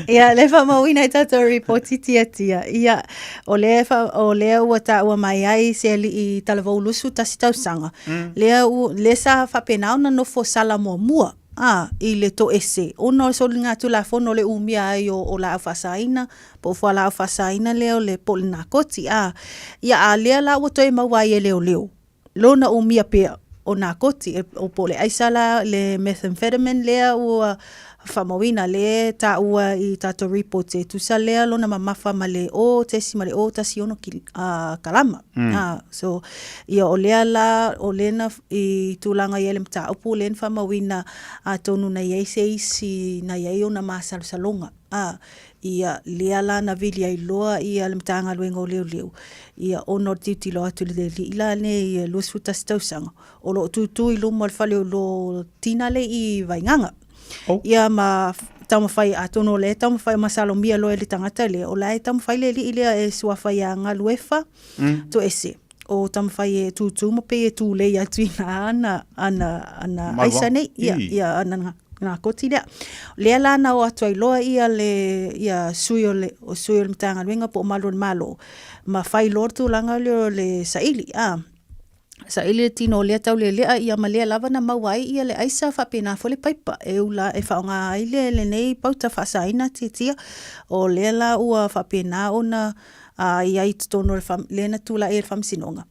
Ia, le faamauina i tatou ripoti tiatia. Ia, o lea, fa, o lea ua taua mai ai se alii talavou 21 tausaga. Lea, u, lea sa faapena ona nofo sala muamua a, i le toese ona o le soliga tulafono o le umia ai o, o laau faasaina po o fualaau faasaina lea o le po o le nakoti. A, ia, a lea la ua toe maua ai e leoleo lona umia pea o nakoti, e, o po o le aisa la, le methamphetamine lea ua faamauina, lea e taua i tatou reports e tusa lea lona mamafa ma le 0.016 kil, kalama. So, ia o lea la, o lea na, i tulaga i ai le mataupu, lea na faamauina atonu na i ai se isi na i ai ona masalosaloga. Ā, ia, lea la na vili ai loa ia le Matagaluega o Leoleo, ia, ona o le tilotilo atu i le alii la nei 21 tausaga, o lo o tūtū i luma o le fale o lo tina lea i Vaigaga. Oh. Ia ma taumafai, atonu o lea e taumafai, masalomia loa e le tagata lea, o la e taumafai le alii lea e suafa ia Galuefa, toese. O taumafai e tūtū ma pei e tūlei atu i nā ana, ana, ana Maua. aisa nei, ia, I. ia, ana ngā, ngā koti lea. Lea la na o atu ai loa ia le, ia sui o le, o sui o le Matagaluega po o Malu o le Malo, ma fai loa le tulaga lea o le saili, a. Saili le tino o lea taulelea, ia ma lea lava na maua ai ia le aisa faapena foi le paipa e ula e faaaoga ai le, lenei pauta faasaina tiatia. O lea la ua faapena ona a i ai i totonu o le wha, lea na tulai ai le Faamasinoga.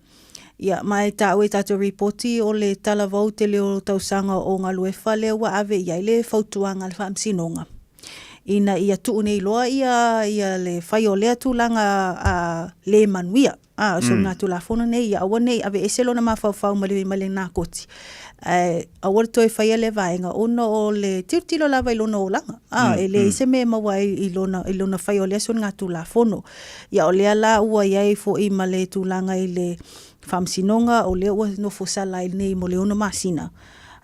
Ia, ma e taua i tatou ripoti o le talavou tele o tausaga o Galuefa lea ua ave i ai le fautuaga a le Faamasinoga ina ia tuu nei loa ia, ia le fai o lea tulaga a, le manuia. A, o soligatulafono nei, ia aua ne i aveese lona mafaufau ma le, ma le nakoti, ae aua le toe faia lea vaega ona o le tilotilo lava i lona olaga. A, e leai se mea e maua ai i lona, i lona faia o lea soligatulafono. Ia o lea la ua i ai foi ma le tulaga i le Faamasinoga, o lea ua nofo sala ai nei mo le 6 masina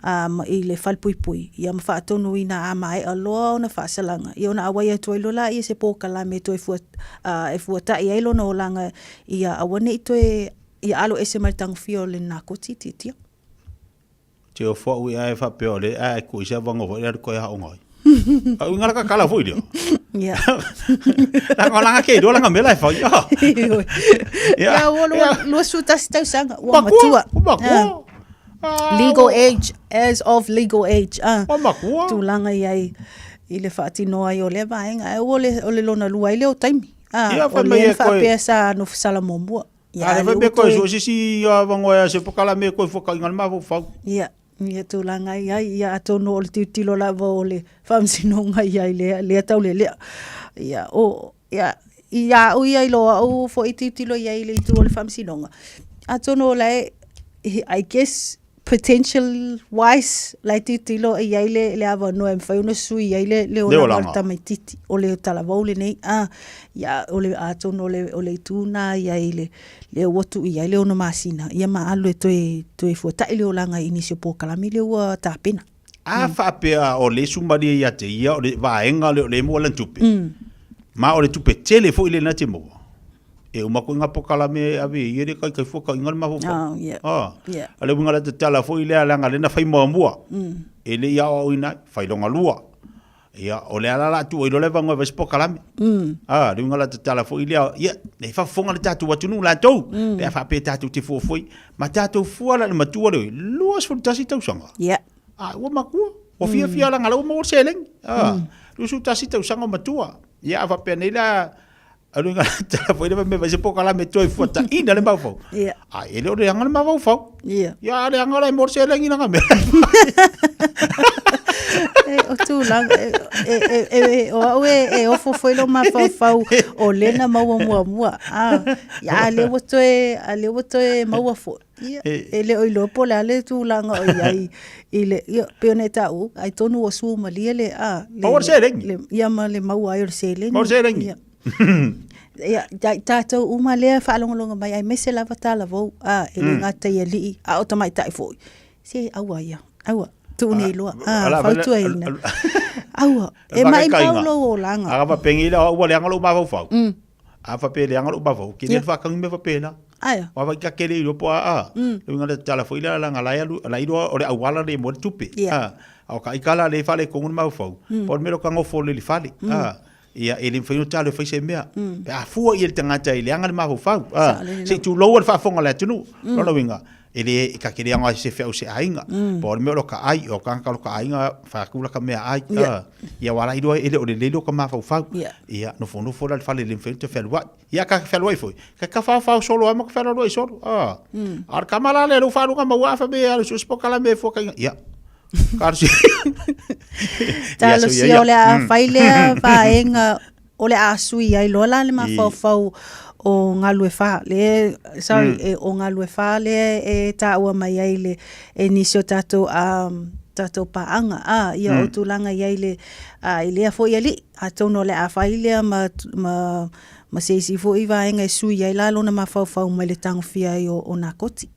a, i le falepuipui, ia ma faatonuina a maea loa ona faasalaga, ia ona auai atu ai loa laia se polokalame e toe fua, a, e fuata'i ai lona olaga ia aua ne i toe, ia alo ese mai le tagofia o le nakoti tiatia. Te ofo au ia e faapea o le ae ko ise avanoa foi le alu koe aoga ai. A uiga la kakala foi lea. Ia. Langa langa ke iloa langa mea la e fai. Ah. Ia, ua lua, 21 tausaga, ua matua. Ua matua. Legal age, as of legal age. Ah. Ua matua. Tulaga i ai i le faatinoa ai o lea vaega. Ae ua le, o le lona lua ai lea o taimi. Ah, Ia, o fai mai lea e na koe. faapea sa nofo sala muamua. Ia, a le fai mea koe sue sisi avanoa e se pokala me koe fuakaiga le mafaufau. Ia, ia tulaga i ai, ia atonu o le tilotilo lava o le Faamasinoga i ai lea, lea taulelea. Ia, o, ia, i a au ia i lo au foi tilotilo i ai i le itu o le Faamasinoga, atonu o la e, I guess, potential wise, la e tilotilo i ai le, le avanoa e mafai ona sui ai le, le olaga o le tamaitiiti, o le talavou lenei, a, ia, o le, atonu o le, o le itu na i ai le, le ua tuu i ai le 6 masina, ia ma alu e toe, toe fuata'i le olaga i nisi o polokalame lea ua tapena. A faapea o le sumalie ia te ia, o le vaega lea o lea e maua lana tupe, ma o le tupe tele foi lena te maua, e uma koe ngā pokalame e ave i ia le kaikai fuakaiga le mafaufau. Oh, yeah. Ah. Yeah. A le uiga la tatala foi lea leaga lena fai muamua. E le i aoaoina ai, fai longa lua. Ia, o le ala la atu ai loa le avanoa e fai se pokalame. Ah, le uiga la tatala foi lea, ia, e faafofoga le tatou atunuu latou, pe a faapea tatou te fuafua ma tatou fua la i le matua lea, 21 tausaga. Yeah. Ah, ua matua. Ua fiafia leaga la ua maua le seleni. Ah, 21 tausaga o matua. Ia, a faapea nei la, Alu ngā tala foi le me vai se pokalame toe fuataina le mafaufau. Ia. A e le o le anga le mafaufau. Ia. Ia le anga la e mo se lengi langa mea. E, o tulaga, e, e, e, e, o au e, e ofo foi lo mafaufau o lena maua muamua. Ah, ia, a lea ua toe, a lea ua toe maua foi. Ia, e le o iloa po o le a le tulaga o i ai i le, ia, pei ona e taua, ai tonu ua sua malie le, a, le, Maua le seleni. le, ia ma le maua ai o le seleni. Maua le seleni. Ia. Ia, ia i tātou uma lea faalogologo mai aemaise lava talavou, a, e le gata i alii, a o tamaitai foi. Se, aua ia, aua, tuu nei loa, a, fautuaina. Aua, e maimau lou olaga. A faapea la, ua leaga lou mafaufau. A faapea e leaga lou mafaufau, ke le faatagi mea faapena. Aia. Wa vai ka kele i po a a. Le uiga le tatala foi lea leaga la e alu, la iloa o le auala lenei mo le tupe. A, a o ka ika la le faaletonu le mafaufau, po o le mea lea o ka nofo lele i le fale. A, ia e le mafai ona talo e fai se mea. Pe a fua ia le tagata e leaga le mafaufau. A, se i tulou le faafofoga a le atunuu. Lona uiga, e le e ka te leaga ai se feau se aiga. Po o le mea o lo ka ai, o ka lo ka aiga fai atu la ka mea ai. Ia wa la iloa e le o lelei lo ka mafaufau. Ia nofonofo la i le fale e le mafai ona toe fealuai. Ia ka fealuai foi, ka ka faofao solo ai ma ka fealualuai solo. A o le tama la lea lou faaluga maua fa me alu so se polokalame e fua kaiga. Ia. Talosia o le a fai lea vaega o le a sui ai loa la le mafaufau o Galuefā le sorry e o Galuefā lea e taua mai ai le e nisi o tatou tatou paaga a ia o tulaga i ai le a i lea foi alii atonu o le a fai lea ma ma ma se isi foi vaega e sui ai la lona mafaufau mai le tagofia ai o nakoti.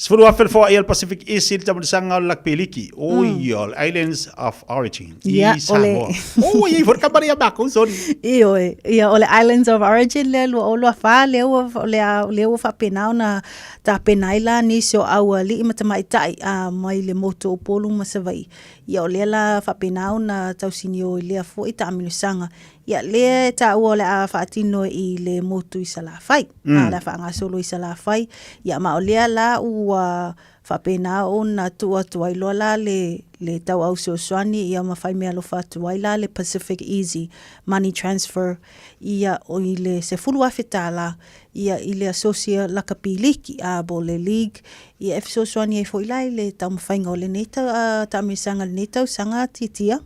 10,000 le foai a le Pacific East i le tamanisanga o le Laki Piliki, o ia o le Islands of Origin i Samoa. O ia i foi le kamupani a makou, sorry. Ioe, ia o le Islands of Origin lea 2024 lea ua lea lea ua faapena ona tapena ai la nisi o aualii ma tamaitai a mai le motu o Upolu ma Savaii. Ia o lea la faapena ona tausinio i lea foi taamilosaga. Ia, lea e taua o le a faatino i le motu i Salafai, a o le a faagasolo i Salafai. Ia, ma o lea la ua faapena ona tuu atu ai loa la le, le tauau fesoasoani ia ma fai meaalofa atu ai la le Pacific Easy Money Transfer ia i le $10,000 ia i le Asosi Lakapi Liki, a, po o le League, ia e fesoasoani ai foi la i le taumafaiga o lenei taamilosaga i lenei tausaga tiatia.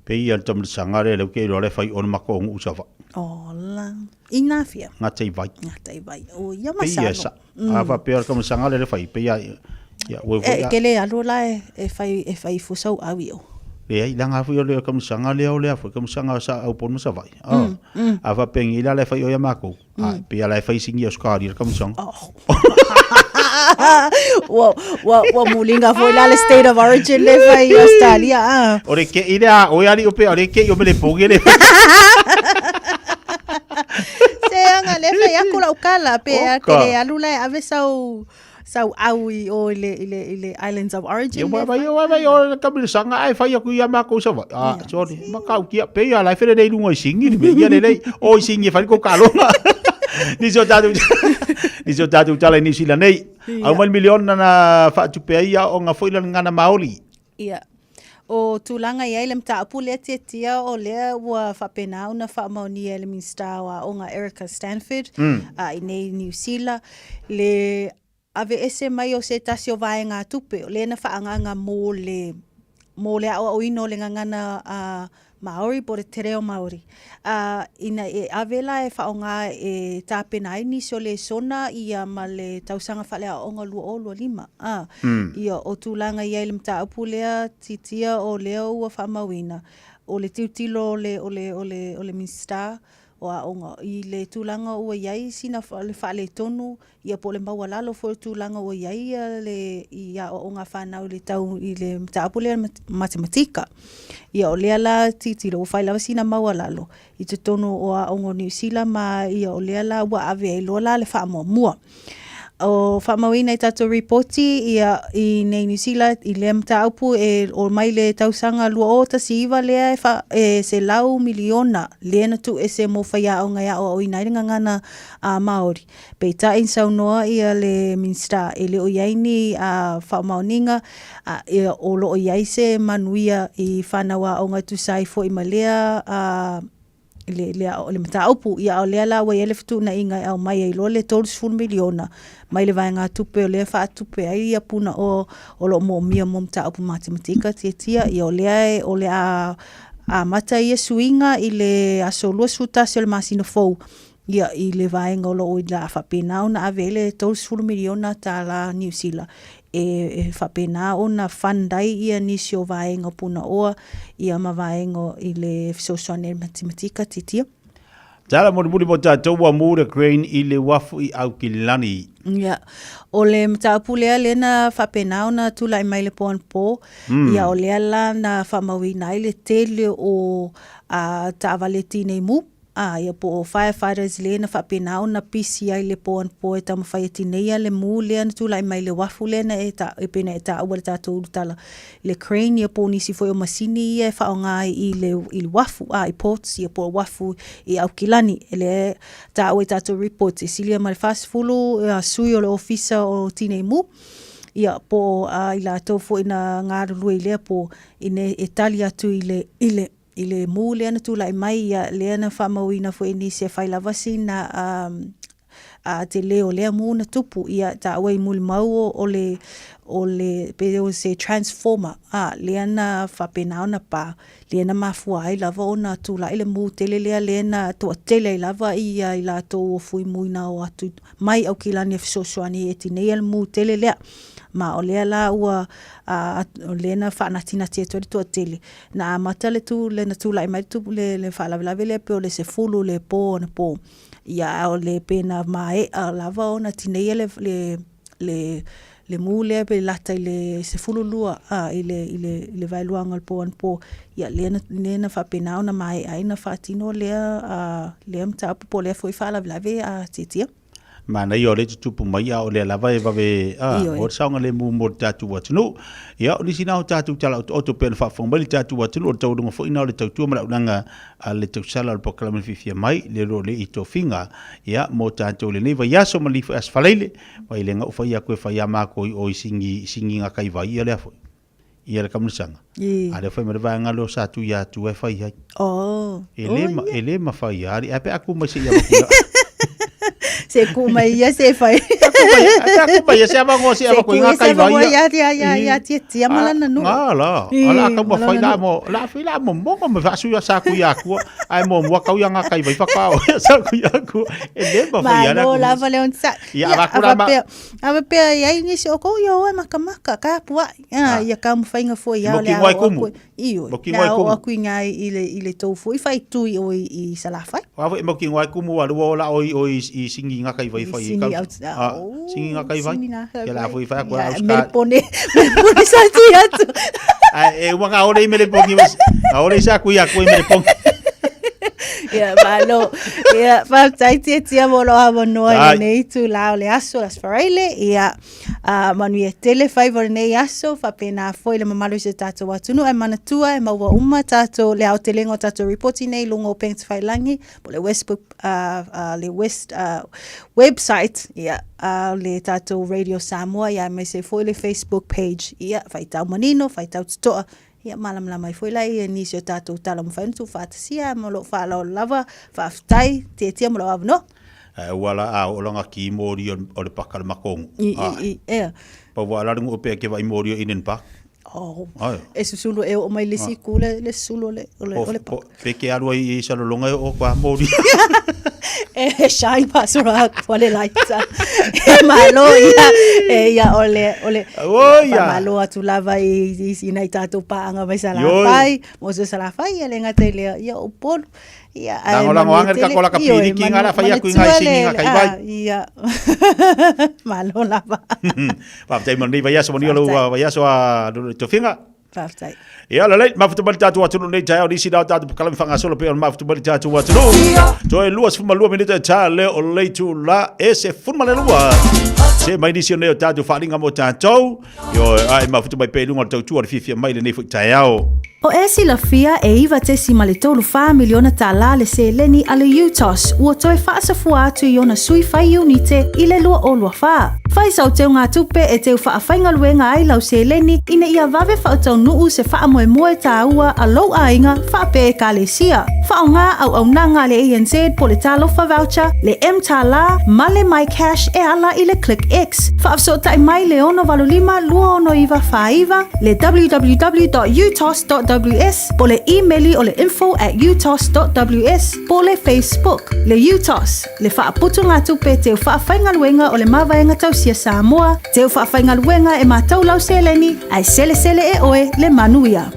Pei ia le tamalisaga lea lea ou te iloa le fai o le matou nuu i Savaii. Ola. I nafia. Gata i vai. Gata i vai. O ia ma salo. Pei ia sa. A faapea o le tamalisaga lea le fai, pei ia ia ua foi. E ke le alu la e fai e fai ifo sau au i o. Leai, leaga foi o le tamalisaga lea o lea foi tamalisaga sa au Upolu ma Savaii. A faapea nei la le fai o ia matou. A pei la e fai sini Australia le tamalisaga. Oh. Ua, ua, ua muliga foi la le state of origin le fai i Australia. Ah. O le ke i lea, o ia ali o pea, o le ke i o mele poge le. Se anga le fai aku lau kala, pe a te le alu la e ave sau, sau au i o i le, i le, i le Islands of Origin. Ia vai vai vai vai o le tamilisanga ai fai aku ia makou sa vai. Ah, sorry. Ma kau kia pe ia lai fele nei lunga i singi ni me ia le lei. O i singi e fai ko kalonga. Nisi o tātou nisi o tātou tala i New Zealand nei. Au mai miliona na whaatupe ai ia o ngā foi lan ngana Maori. Ia. O tulaga i ai le mataupu lea tiatia o lea ua faapena ona faamaonia e le Minisita o Aoga Erica Stanford a i nei Niu Sila le aveese mai o se tasi o vaegatupe o lea na faaagaaga mo le mo le aoaoina o le gagana a Māori po o le te reo Māori. Ā, ina e ave la e faaaoga e tapena ai nisi o lesona ia ma le tausaga faaleaoaoga 2025. Ā, ia o tulaga i ai le mataupu lea titia o lea ua faamauina, o le tilotilo o le, o le, o le, o le Minisita o Aoga i le tulaga ua i ai sina le faaletonu Ia po o le maualalo foi o le tulaga ua i ai le i aoaoga a fanau i le tau i le mataupu lea matematika. Ia o lea la tilotilo ua fai lava sina maualalo i totonu o aoga o Niu Sila ma ia o lea la ua ave ai loa la le faamuamua. O faamauina i tatou ripoti ia i nei Niu Sila i lea mataupu e o mai le tausaga 2019 lea e fa, e 100 miliona lea na tuuese mo faiaoga e aoaoina ai le gagana a Māori. Peitai, saunoa ia le Minisita e le o i ai ni faamaoniga o lo o i ai se manuia i whanau aoga e tusa ai foi ma lea le, le, le mataupu. Ia, a o lea la ua i ai le fetuunaiga e aumai ai loa le 30 miliona mai le vaegatupe o lea e faatupe ai ia puna o, o lo o moomia mo mataupu matematika tiatia. Ia, o lea e, o le a amata ia suiga i le aso 21 o le masina fou Ia, i le vaega o lo o i la faapena ona ave ai le 30 miliona tālā Niu Sila e, e faapena ona fund ai ia nisi o vaega o Punaoa ia ma vaega i le fesoasoani ai matematika titia. Tala mulimuli mo tatou ua mu le crane i le uafu i Aukilani. Ia, o le mataupu lea lea na faapena ona tulai mai le po anapo, ia o lea la na faamauina ai le tele o a taavale tinei mu, a ia po o firefighters lea na faapena ona pisi ai le po anapo e taumafai e tineia le mu lea na tulai mai le uafu lea na e ta, e pei ona e taua i le tatou ulutala le crane ia po o nisi foi o masini ia e faaaoga ai i le i le uafu a i ports ia po o uafu i Aukilani. E lea e taua i tatou reports e silia ma le 40 ia sui o le ofisa o Tinei Mu ia po o a i latou foi na galulue i lea po ina e tali atu i le i le i le mu lea na tulai mai ia lea na faamauina foi e nisi e fai lava sina um, a te leo o lea mu na tupu ia taua i mulimau o, o le o le pe o se transformer a lea na faapena ona pa lea na mafua ai lava ona tulai le mu tele lea lea na toatele ai lava ia i latou o Fuimu na o atu mai Aukilani e fesoasoani e tineia le mu tele lea ma o lea la ua a, o lea na faanatinati atu ai le toatele na amata le tu le na tulai mai le tu le, le faalavelave lea pe o le 10 le po anapo Ia a o le pe na maea lava ona tineia le le le le mu lea pe lata i le 12 a i le i le i le vaeluaga o le po anapo, ia lea na lea na faapena ona maea ai ona faatino lea a lea mataupu po o lea foi faalavelave a Tietia. Manaia o lea e tutupu mai a o lea lava e vave a o le saogalemu mo le tatou atunuu. Ia o nisi na o tatou tala otooto pei ona faafofoga mai le tatou atunuu o le taualuga foi na o le tautua ma le auaunaga a le tausala o le polokalame fiafia mai le lo le i tofiga ia mo tatou lenei vaiaso ma lenei foi aso Faraile mai le gau fai aku e fai a makou i o i singi singi nga kai vai ia lea foi ia le kamulisaga a lea foi ma le vaega lea o sa tui atu e fai ai oh e le ma e le mafai ali a pe aku mai se ia vaku Se ku mai ia se fai. Aku mai ia se avango se avango inga kai vai. Ia ia ia ia tia tia malana nu. Nga la. Ala ka ma fai la mo la fai la mo mo mo fa su ya sa ku ya ku. Ai mo mo kau ya nga kai vai fa ka sa ku ya ku. E le ma fai ala. Malo la va le on sa. Ia va ku la ma. Ava pea ia ni se o ko ia o makamaka ka pua. Ia ka mo fainga fo ia le. Mo Ioe, Mo ki le ngoi a oo kumu. aku i ngā i le, i le tou foi whaitui o i, i Salafai. Wa foi mo ki ngoi kumu wa lua o la oi oi i singi ngā kai vai I whai i singi kau. au, Ah, oh, singi ngā kai vai. singi ngā kai Ke la vai. foi whai aku Ia, au ska. Melepone, melepone sa tui atu. Ai, e uma ngā ore i melepongi. Ngā ore i sa kui aku i melepongi. Ia, malo. Ia, whātai tia tia mo lo awanoa i Ai. lenei tū la o le aso, las Faraile. Ia, Ā, manuia tele faiva o lenei aso, faapena foi le mamalu i si o tātou atunuu, ae manatua e maua uma tātou, le aotelega o tātou ripoti nei i luga o Pegtafailangi, po o le Westbook, ā, ā, le West, ā, website, ia, ā, le tātou Radio Samoa, ia, aemaise foi le Facebook page, ia, faitau manino, faitau totoa, ia, malamalama ai foi la ia nisi o tātou tala ua mafai ona tuufaatasia, ma o lo o faaaloalo lava, faafetai, tiatia mo lou avanoa. Ae ua la a o langa ki mori o le paka le makongo. I, i, i, ea. Pa ua ala rungu pe ke vai mori o Eden Park. Oh. Ai. E susulu e o mai le si ku le le susulu le o le o le paka. Pe ke alua i sa lolonga o kwa mori. E shine pasora kwa le laita. E malo ia e ia o le o le. Oh ia. Malo atu lava i i i nei tātou paanga mai Salafai. Mo se Salafai ia le ngata i lea ia o polu. Ia, ae Langolango manuia anga le tele. ka kola ka Ioe, piriki manu- ngā la whai aku i ngā manatua singi ngā le- kai vai. ah, Ia, malo lava. Faafetai mo lenei vaiaso manuia lou Faafetai. vaiaso a lou tofiga. Faafetai. Ia lelei, mafuta mai le tatou atunuu nei taeao nisi na o tatou polokalame faagasolo pei ona mafuta mai le tatou atunuu. Toe 22 minute e tā lea o le itula e 12. Se mai nisi o nei o tatou faaaliga mo tatou. Ioe, ae mafuta mai pea i luga o le tautua o le fiafia mai lenei foi taeao. O e silafia e 9.34 miliona tālā le seleni a le UTOS ua toe faasafua atu i ona sui fai iunite i le 2024. Fai sau teugatupe e teu faafaigaluega ai lau seleni ina ia vave faataunuu se faamoemoe tāua a lou aiga faapea ekalesia. Faaaoga auaunaga a le ANZ po le Talofa Voucher, le M-Tālā ma le MyCash e ala i le ClickX. Faafesootai mai le 685 269 49, le www.utos.ws po le imeli o le info@utos.ws po le Facebook. Le UTOS, le faaputugatupe teu faafaigaluega o le Mavaega Tausia Samoa, teu faafaigaluega e matau lau seleni, ae selesele e oe le manuia.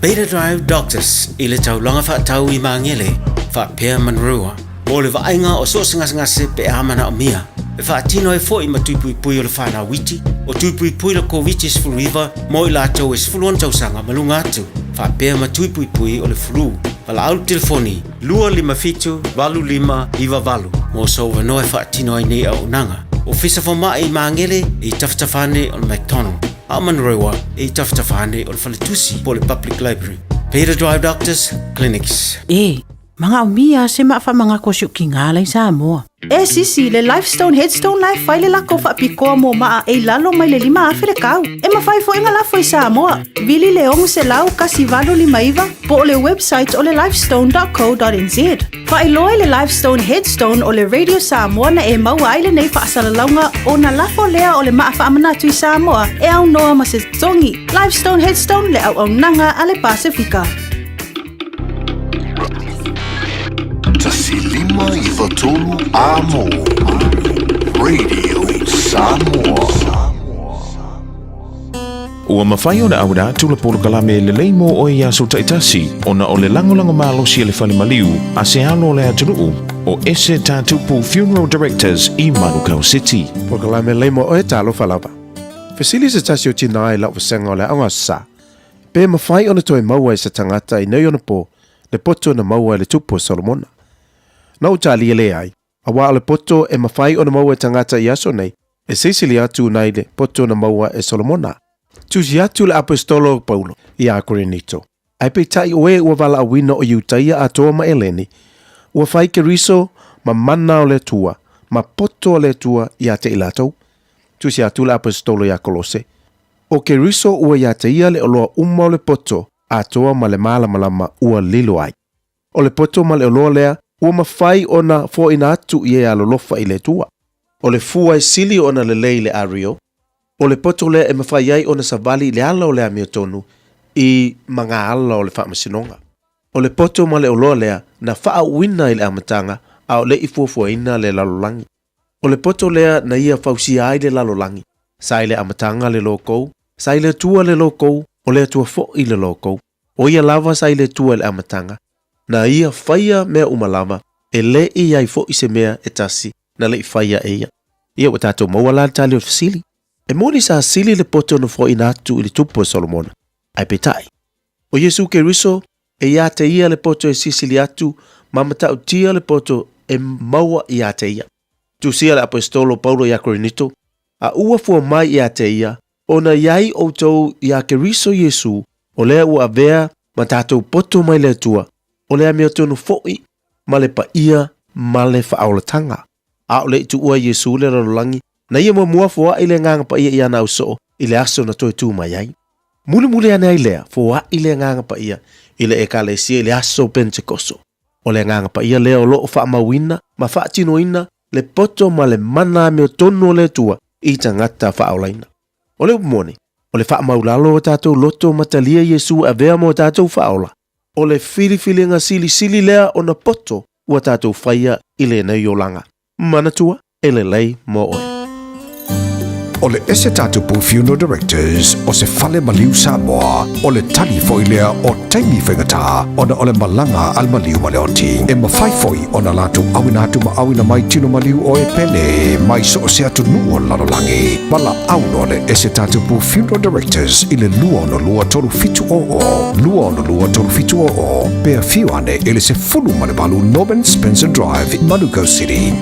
Beta Drive Doctors i le taulaga faatau i Magele. faapea Manurewa mo le vaaiga o so o se gasegase pe a manaomia. E faatino ai foi ma tui puipui o le fanau iti, o tui puipui le Koviti-19 mo i latou e 16 tausaga ma luga atu, faapea ma tui puipui o le flu. Valaau i le telefoni 257 8598 mo sou avanoa e faatino ai nei auaunaga. Ofisa Fomai i Magele e i tafatafa ane o le McDonald, a o Manurewa e i tafatafa ane o le Faletusi po o le Public Library. Peter Drive Doctors Clinics. E manaomia se maa faamagako a si ou tigā la i Samoa. E sisi, le Lifestone Headstone la e fai le lako faapitoa mo maa e i lalo mai le 5,000 le kau. E mafai foi ona lafo i Samoa. Vili le 600 1859 po o le website o le lifestone.co.nz. Faailoa i le Lifestone Headstone o le Radio Samoa na e maua ai lenei faasalalauga ona lafo lea o le maa faamanatu i Samoa e aunoa ma se totogi. Lifestone Headstone le auaunaga a le Pasefika. 1 5 9 3 Amo Radio Samoa. Ua mafai ona auina atu le polokalame lelei mo oe i aso taitasi ona o le lagolago malosi a le fale maliu a se alo o le atunuu o Ese Tatupu Funeral Directors i Manukau City. Polokalame lelei mo oe talofa lava. Fesili se tasi o tinā i la'u vasega o le Aoga Aso Sa, pe mafai ona toe maua e se tagata i nei ona pō le poto na maua e le tupu o Solomona. Na ou tali e leai, auā o le poto e mafai ona maua e tagata i aso nei, e silisili atu nai le poto na maua e Solomona. Tusi atu le Aposetolo o Paulo iā Korinito, Ae peitai o e ua valaauina o Iutaia atoa ma Eleni, ua fai Keriso ma mana o le Atua, ma poto a le Atua ia te i latou. Tusi atu le Aposetolo iā Kolose, O Keriso ua ia te ia le oloa uma o le poto atoa ma le malamalama ua lilo ai. O le poto ma le oloa lea ua mafai ona foaina atu i e alolofa i le Atua. O le fua e sili ona lelei i le ario, o le poto lea e mafai ai ona savali i le ala o le amiotonu i ma ngā ala o le faamasinoga. O le poto ma le oloa lea na faauuina i le amataga a o le i fuafuaina le lalolagi. O le poto lea na ia fausia ai le lalolagi, sa i le amataga le lokou, sa i le Atua le lokou, o le Atua foʻi le lokou. O ia lava sa i le Atua i le amataga, na ia faia mea uma lava, e le i i ai foʻi se mea e tasi na le i faia e ia. Ia ua tatou maua la le tali o le fesili. E moni sa sili le poto na foaina atu i le tupu o Solomona, ae peitai, o Iesu Keriso e iā te ia le poto e silisili atu ma matautia le poto e maua iā te ia. Tusia le Aposetolo Paulo iā Korinito, A ua fua mai iā te ia, ona i ai ʻoutou iā Keriso Iesu, o lea ua avea ma tatou poto mai le Atua, o le amiotonu foʻi ma le paia ma le faaolataga. A o le i tuua Iesu le lalolagi, na ia muamua foaʻi le Agaga Paia i ana ausoo i le aso na toe tū mai ai. Mulimuli ane ai lea, foaʻi le Agaga Paia i le Ekalesia i le aso o Penetekoso. O le Agaga Paia lea o lo o faamauina ma faatinoina le poto ma le mana amiotonu o le Atua i tagata faaolaina. O le upu moni, o le faamaulalo o tatou loto ma talia Iesu e avea mo tatou faaola, o le filifiliga silisili lea ona poto ua tatou faia i lenei olaga. Manatua, e lelei mo oe. O le Ese Tatupu Funeral Directors o se fale maliu Samoa, o le tali foi lea o taimi faigata ona o le malaga a le maliu ma le oti. E mafai foi ona latou auina atu ma auina mai tino maliu o e pele mai so o se atunuu o le lalolagi. Valaau loa le Ese Tatupu Funeral Directors i le 262 3700, 262 3700, pe afio ane i le 18 Norman Spencer Drive, Manukau City.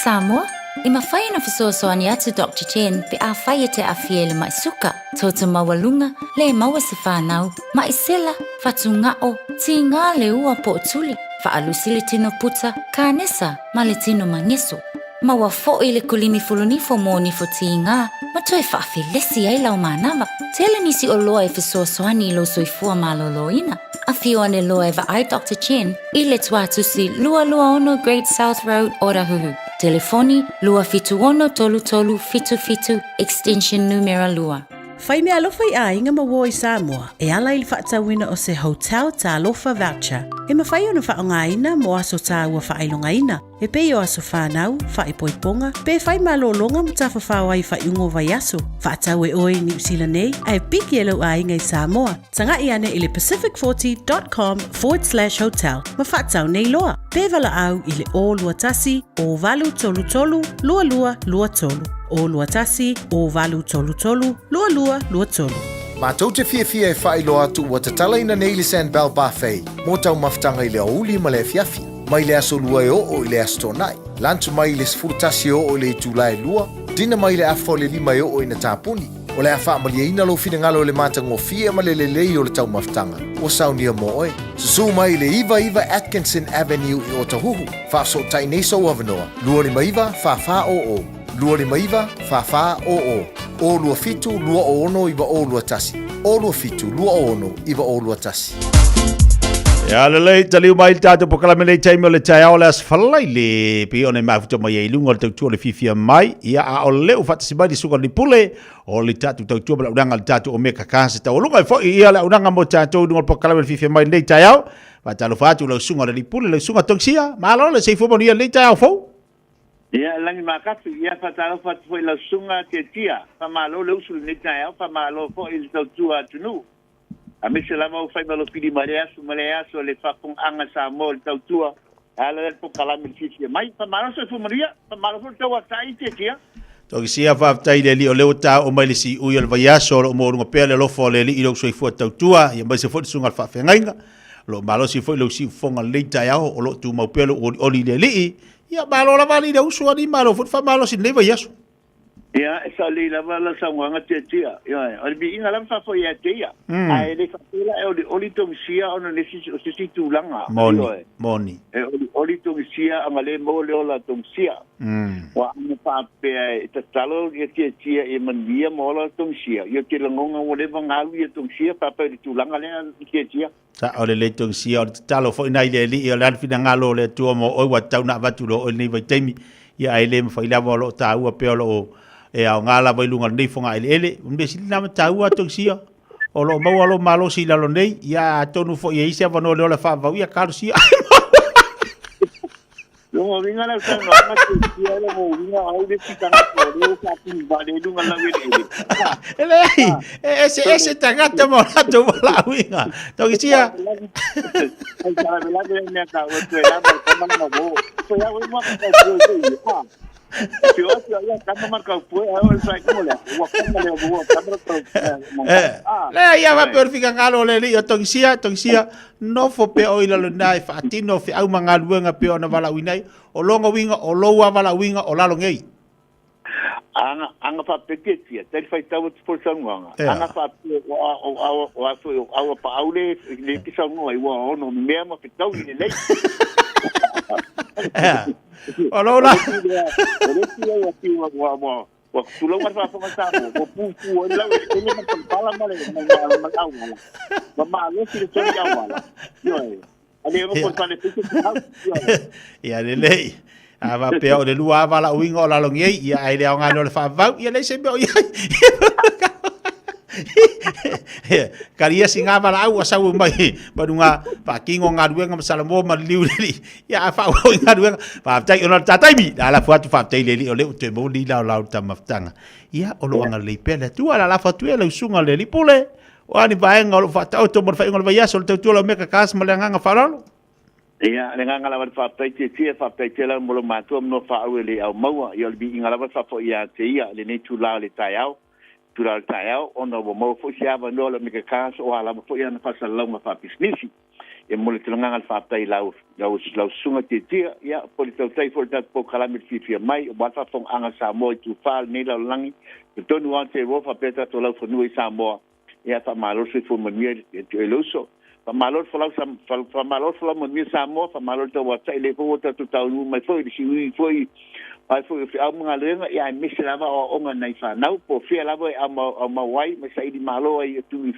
Samoa, e mafai ona fesoasoani atu Doctor Chen pe afai e te aafia i le ma'i suka, toto maualuga, le maua se fanau, ma'i sela, fatuga'o, tigā le ua po o tuli, faalusi le tino puta, kanesa, ma le tino mageso. Maua fo'i le kolimi fulunifo mo nifo tigā ma toe faafelesi ai lau manava. Tele nisi oloa e fesoasoani i lou soifua malōlōina. Afio ane loa e vaai Doctor Chen i le tuatusi 226 Great South Road, Otahuhu. Telefoni, 276 3377, extension numera 2. Fai meaalofa i aiga ma uo i Samoa e ala i le faatauina o se Hotel Talofa Voucher e mafai ona faaaogaina mo aso tāua faailogaina e pei o aso whānau, whaipoiponga, pe whai malōlōga ma tafafao ai faaiuga o vaiaso. Faatau e oe i Niu Sila nei, ae piki e lou aiga i Samoa. Taga'i ane i le pacific40.com forward slash hotel ma faatau nei loa. Pe valaau i le 021 0833 2223. 021 0833 2223. Matou te fiafia e faailoa atu ua tatalaina nei le Sandbell Buffet mo taumafataga i le aoauli ma le afiafi. Mai le aso 2 e oo i le Aso Toonai. Lunch mai i le 11 e oo i le itula e 2. Dinner mai i le afa o le 5 e oo ina tapuni. O le a faamalieina lou finagalo i le matagofie ma le lelei o le taumafataga ua saunia mo oe. Susū mai i le 99 Atkinson Avenue i Otahuhu. Faafesootai nei sou avanoa, 259 4400, 259 4400, 027 26 9021. 027 26 9021. Ia lelei, taliu mai le tātou polokalame nei taimi o le taeao le aso Falaile, pei ona e mafuta mai ai i luga o le tautua o le fiafia mai, ia a o lea ua faatasi mai le susuga o le Pule, o le tātou tautua ma le auaunaga a le tātou Omega Cars e taualuga ai foi ia le auaunaga mo tātou i luga o le polokalame o le fiafia mai lenei taeao. Faatalofa atu i lau susuga o le Pule, lau susuga Tongisia, malo le soifua manuia lenei taeao fou. Ia, lagi makatu, ia faatalofa atu foi i lau susuga Tiatia, faamalo le usu i lenei taeao, faamalo foi i le tautua atunuu. Aemaise lava ua fai ma lou fili mai lea aso ma lea aso le faafofogaaga a Samoa i le tautua e ala ai le polokalame i le fiafia mai. Faamalo le soifua manuia, faamalo foi le tauatai Tiatia. Tokisia, faafetai i le Alii o lea ua taoo mai le siui o le vaiaso, o lo o maualuga pea le alofa o le Alii i lou soifua tautua, ia aemaise foi le susuga i le faafeagaiga. O lo o malosi foi lou siufofoga i lenei taeao, o lo o tumau pea lou olioli i le Alii. Ia, malo lava alii le uso, alii malo foi le faamalosi i lenei vaiaso. Ia, e sao lelei lava lau saunoaga Tiatia. Ioe, o le viiga lava faafo'i ia te ia. Ae le faapea la e olioli togisia ona o nisi, o se isi tulaga. Moni, Ioe. moni. E olioli togisia ona le maua le ola togisia. Ua ana faapea e tatalo ia Tiatia ia manuia ma ola togisia, ia te lagona ua leva ona alu ia togisia faapea i le tulaga lea Tiatia. Sao lelei Togisia, o le tatalo foi na i le Alii, o le a le finagalo o le Atua mo oe ua tatau ona avatu loa oe i lenei vaitaimi, ia ae le mafai lava o lo o taua pea o lo o e aoga lava i luga o lenei fogaeleele. O le mea sili lena ma taua Togisia, o lo o maua lou malosi i lalo nei, ia atonu foi e i ai se avanoa i le ola faavavau, ia talosia. Lona uiga lau saunoaga Tiatia lona uiga o au le isi tagata o lea ua faatini vale i luga laueleele. E leai, e eseese tagata ma o latou valaauina. Togisia. Ai faalavelave ai mea taua toe lava i tama lana uo. Toe au e mua ka kaupue i te ia. Fio atu ia tama ma kaupue ai o le faaiuga lea. Ua kama lea ua tama la kaupue. Leai, ia faapea o le finagalo o le Alii o Togisia, Togisia, Nofo pea oe i lalo ina e faatino feau ma galuega pei ona valaauina ai, o lona uiga, o lou lava valaauina o lalo nei. Aga, aga faapea tiatia, tali faitau atu foi le saunoaga. Ea. Aga faapea o a, o a, o a foi o aua paau le, le te saunoa ai, ua ono mea ma fetaui lelei. Ea. O lou la. O le isi lea ua tiu ua, ua, Ua tulou ma le faafofoga Samoa, ua pupu ai le laueleele ma le palapala ma le ma le ma le auala. Ua malosi le toli auala. Ioe. A le ono fale pito te hau. Ioe. Ia lelei. A faapea o le lua lava valaauina o lalo nei, ia ae le aoga loa le faavavau, ia leai se mea o i ai. Kalia singa valaau ua sau mai ma luga faatino galuega ma Salamo ma liliu i le alii. Ia a faaauau i galuega. Faafetai ona o le ta taimi. Le a lafo atu faafetai i le Alii o lea ua toe maua lenei laolao i le taumafataga. Ia o lo o agalelei pea le Atua. O le a lafo atu ia i lau susuga i le Alii Pule. O a ni vaega o lo o faataoto mo le faaiuga o le vaiaso o le tautua o le Omega Cars ma le agaga faaaloalo. Ia, le agaga lava le faafetai tietie, faafetai tele lava mo lo matua ma nofoaau e le au maua. Ia o le viiga lava e faafoi ia te ia i lenei itula o le taeao, itula o le taeao, ona ua maua foi se avanoa o le Omega Cars o a lava foi ana faasalalauga faapisinisi. Ia momoli atu le agaga o le faafetai i lau, lau, lau susuga Tiatia, ia, po le tautai foi o le tatou polokalame i le fiafia mai, aua le faafofogaaga a Samoa i Tufa lenei lalolagi, totonu o Aotearoa faapea tatou laufanua i Samoa, ia, faamalo le soifua manuia i te oe le uso. Faamalo le folau, faamalo le folau manuia Samoa, faamalo le tauatai, lea foi ua tatou taunuu mai foi i le siui foi, ai foi o feau ma galuega, ia, aemaise lava o aoaoga a nai fanau, po o fea lava e aumau ai ma saili malo ai i atunuu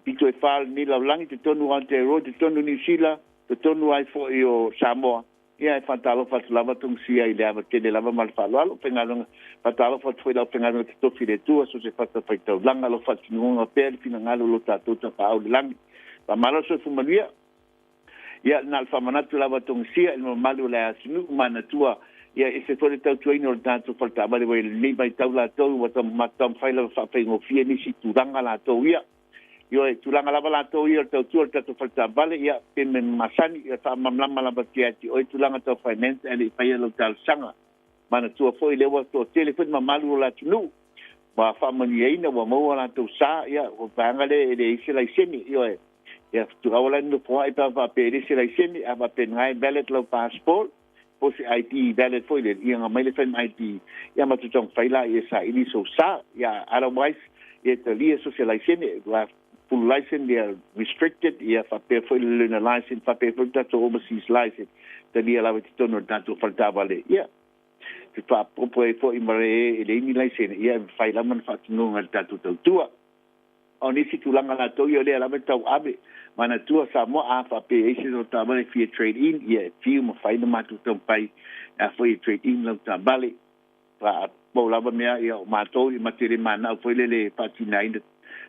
pito e fa o lenei lalolagi, totonu o Aotearoa, totonu o Niu Sila, totonu ai foi o Samoa. Ia, e faatalofa atu lava Togusia i le ava tele lava ma le faaaloalo. Faigaluega, faatalofa atu foi i le aufaigaluega totofi i le Atua, so o se fatafaitaulaga, lo faatinuga pea le finagalo o lo tatou Tapaau i le lagi. Faamalo le soifua manuia. Ia, na o le faamanatu lava Togusia i le mamalu o le atunuu manatua, ia e ese foi le tautuaina o le tatou faletaavale ua i lenei vaitau latou ua taumafai lava faafaigofie nisi tulaga latou ia. Ioe, tulaga lava latou ia o le tautua o le tatou faletaavale, ia, pe mea masani, ia faamalamalama lava ia te oe tulaga tau finance ae le i faia lau talosaga. Manatua foi lea ua toatele foi le mamalu o le atunuu ua faamanuiaina, ua maua latou sa, ia, o vaega lea e leai se laisene, ioe. Ia, aua la ne nofo ai pe a faapea e leai se laisene, a faapea na e valid lau passport, po o se ID valid foi lele, ia aumai le fai ID, ia ma taumafai la ia saili sou sa. Ia, otherwise, ia talia so se laisene, ua full license, ia restricted, ia faapea foi le learner license, faapea foi le tatou overseas license, talia lava i totonu o le tatou faletaavale. Ia, te faapopo ai foi ma le e leai ni laisene, ia e mafai lava ona faatinoga e le tatou tautua. O nisi tulaga latou ia o lea lava e tauave, manatua Samoa a faapea e i ai se tou taavale e fia trade in, ia e fiu ma fai le matou taumafai e a foi e trade in lau taavale. Pau lava mea ia o matou ia ma te le manao foi lele e faatinaina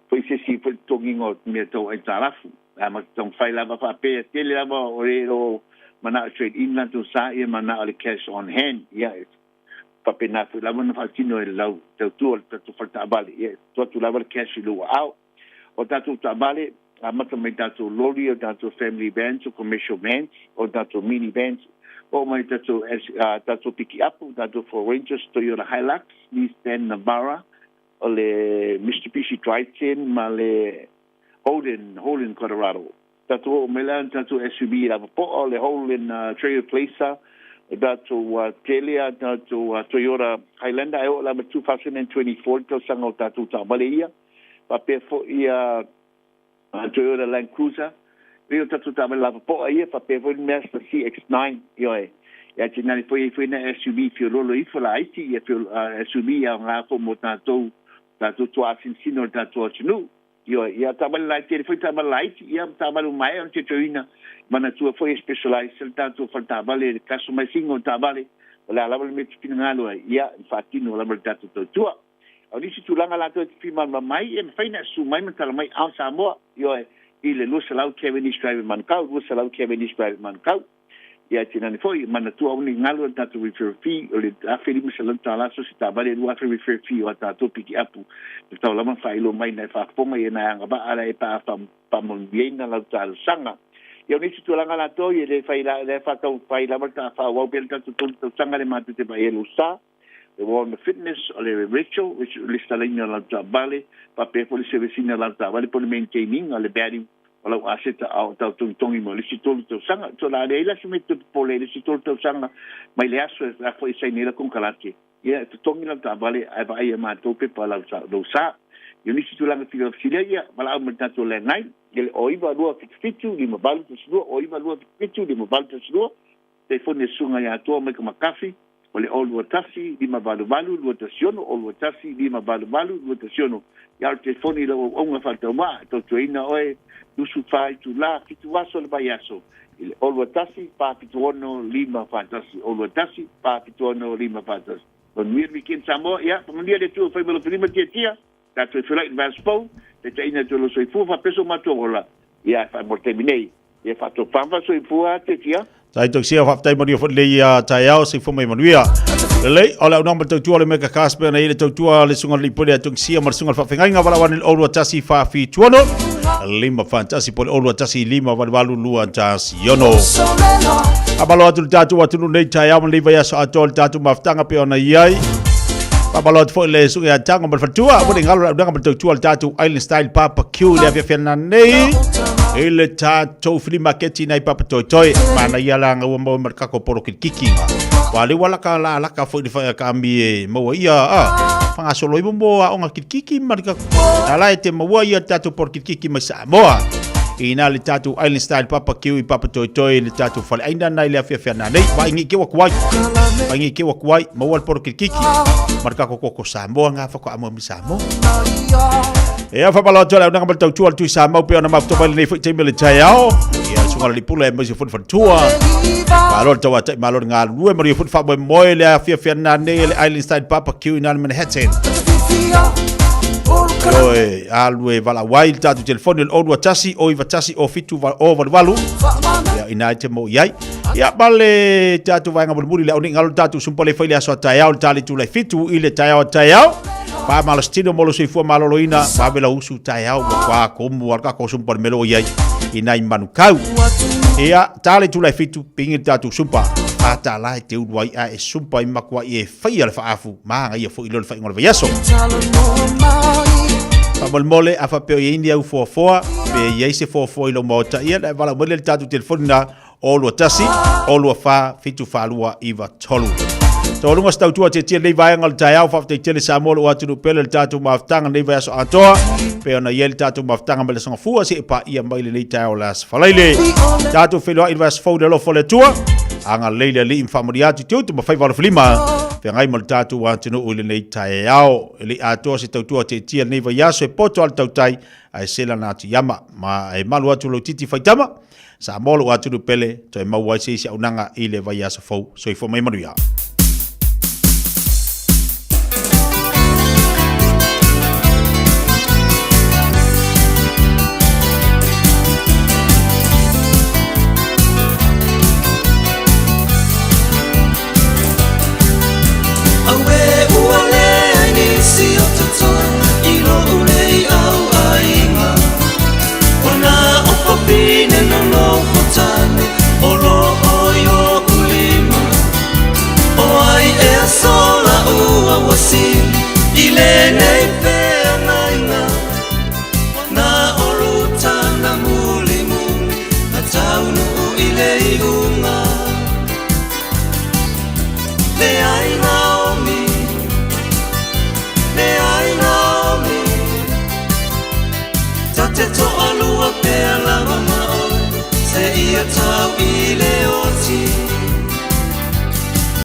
foi se isi foi totogiga o mea tau aitalafu. A ma te taumafai lava faapea tele lava o le o manao e trade in latou sa ia manao le cash on hand. Ia faapena foi lava ona faatino e le lau tautua o le tatou fale taavale, ia e tuu atu lava le cash i lou aao. O tatou taavale, amata mai tatou loli, o tatou family vans, o commercial vans, o tatou mini vans, oo mai tatou, tatou pikiapu, tatou Ford Rangers, Toyota Hilux, Nissan Navara, o le Mitsubishi Triton ma le Holden, Holden Colorado. Tatou oo mai la i tatou SUV lava poa o le Holden Trailblazer, o tatou tele a tatou Toyota Highlander e oo lava 2024 le tausaga o tatou taavale ia. Faapea foi a Toyota Land Cruiser, pei o tatou taavale lava poa ia, faapea foi le Mazda CX-9, ioe. Ia tinani foi ai foi na SUV fiololo ifo laiti, ia SUV aoga foi mo tatou, tatou tuaasinosino o le tatou atunuu. Ioe, ia taavale laitele foi taavale laiti, ia ma taavale ua maea ona teuteuina, manatua foi e specialise le tatou fale taavale i le customizing o taavale, o le a lava le mea e te finagalo ai, ia, e faatino lava e le tatou tautua. A o nisi tulaga latou e te fia malamalama ai, e mafai ona e susu mai ma tala mai ao Samoa, ioe, i le 200 Cavendish Drive i Manukau, 200 Cavendish Drive i Manukau. Ia tinane foi, manatua aua ne i galo le tatou referral fee o le $1,500 so se taavale e 2,000 referral fee o a tatou pikiapu. E tatau lava ona faailoa mai na e faafofoga ia na e agavaa la e pa faamanuiaina lau talosaga. Ia o nisi tulaga latou ia le fai la le faatau fai lava le ta faaauau pea le tatou tolu tausaga le matou te vaai ai lou sa. Le Warner Fitness, o le Rachel, le resitalaina o lau taavale, faapea foi le service ina o lau taavale po o le maintain ina o le value o lau aseta a o tau togitogi mo le isi tolu tausaga. So o le a leai la se mea e toe popole ai le isi tolu tausaga mai le aso e a foi e saini ai lau konekarate, ia e totogi lau taavale ae vaai e matou pepa lau lou sa. I o nisi tulaga filifili ai, ia valaau mai le tatou landline i le 09277 5812, 09277 5812. Telefoni a Susuga ia Toa Maika Makafi, o le 021 588 216, 021 588 216. Ia o le telefoni i lau auaunga faataumaa, e tautuaina oe 24 itula, 7 aso o le vaiaso, i le 021 476 541, 021 476 541. Manuia le weekend Samoa, ia, faamanuia le Atua fai ma lou lima tiatia, tatou e feolai i le vaiaso fou, taitaiina atu e lou soifua faapea so matou ola, ia, mo le taimi nei. Ia faatofama soifua Tetia. Tai tausia faafetai manuia foi lelei ia taeao soifua mai manuia. Lelei, o le au nama tautua o le Mega Cast pe ona i le tautua le susuga le lipole a Tungisia ma le susuga le faafegaiga valaau ane le 021 476 541 po le 021 588 216. Faamalo atu le tatou atunuu nei taeao ma lenei vaiaso atoa le tatou mafutaga pe ona i ai. Faamalo atu foi le susuga ia Tango ma le faletua, ua le galo le aunaga ma le tautua le tatou Island Style Barbecue i le afiafi nei. I le tatou flea market i nai Papatoetoe, manaia la gaua maua ma le kako polo kilikiki. Wa le ua laka la laka foi le whaea ka ami e maua ia a whangasolo i mo aonga kilikiki ma le kako. Na la e te maua ia le tatou polo kilikiki mai Samoa. I nā le tatou Island Style Papa Kiwi Papatoetoe le tatou fale aina nai le afiafi ana nei. Wa ingi ke wakuai. Wa ingi ke wakuai maua le polo kilikiki. Ma le kako koko Samoa ngā whakaamua mi Samoa. Ia whapala atu le aunaga ma le tautua le tui Samoa pe ona mafuta mai lenei foi taimi o le taeao. Ia suga le lipula e maise foi le faletua. Malo le tauatai, malo le galulue, manuia foi le faamoemoe le afiafi ana nei e le Island Style Papa Kiwi nana Manhattan. Ioe, alu e valaau ai le tatou telefoni o le 021 091 07 088. Ia ina ai te mo i ai. Ia ma le tatou vaega mulimuli le au nei galo le tatou sumpa le fai le aso a taeao le tali tulai fitu i le taeao a taeao. Faamalositino mo lo soifua maloloina, vave lau usu taeao ua kwa komu al ka ko sumpa le melo i ai i nai manukau. Ia, tali tulai fitu, pingi le tatou sumpa. Whātāla e te uru ai a e sumpa i makua i e whaia le whaafu, maanga ia fo i lolo whaingola vaiaso. Faamolemole a faapea o i ai ni au foafoa, pe i ai se foafoa i lou maota, ia na e valaau mai lea i le tatou telefoni na 021 024 742 93. Taualuga se tautua tietie lenei vaega o le taeao, faafetai tele Samoa lou atunuu pele le tatou mafutaga lenei vaiaso atoa, pei ona i ai le tatou mafutaga mai le Aso Gafua seia paia mai lenei taeao o le Aso Faraile. Tatou feiloai i le vaiaso fou i le alofa o le Atua, agalelei le Alii ma faamanuia atu i te utu ma faiva alofilima, feagai ma le tatou atunuu i lenei taeao. E le i atoa se tautua tietie lenei vaiaso e poto lava le tautai ae sela na atu i ama ma e malu atu lou titi faitama. Samoa lou atunuu pele, toe maua ai se isi auaunaga i le vaiaso fou. Soifua mai manuia. Auē ua leai nisi o totoe i lo'u nei auaiga Ona o fafine nonofo tane o lo'o i o'u lima O ai ea sola ua ua sili i lenei feagaiga Na o Ruta na mulimuli na taunuu i le iuga Leai Naomi, leai Naomi Ta te toalua pea lava ma oe seia tau i le oti.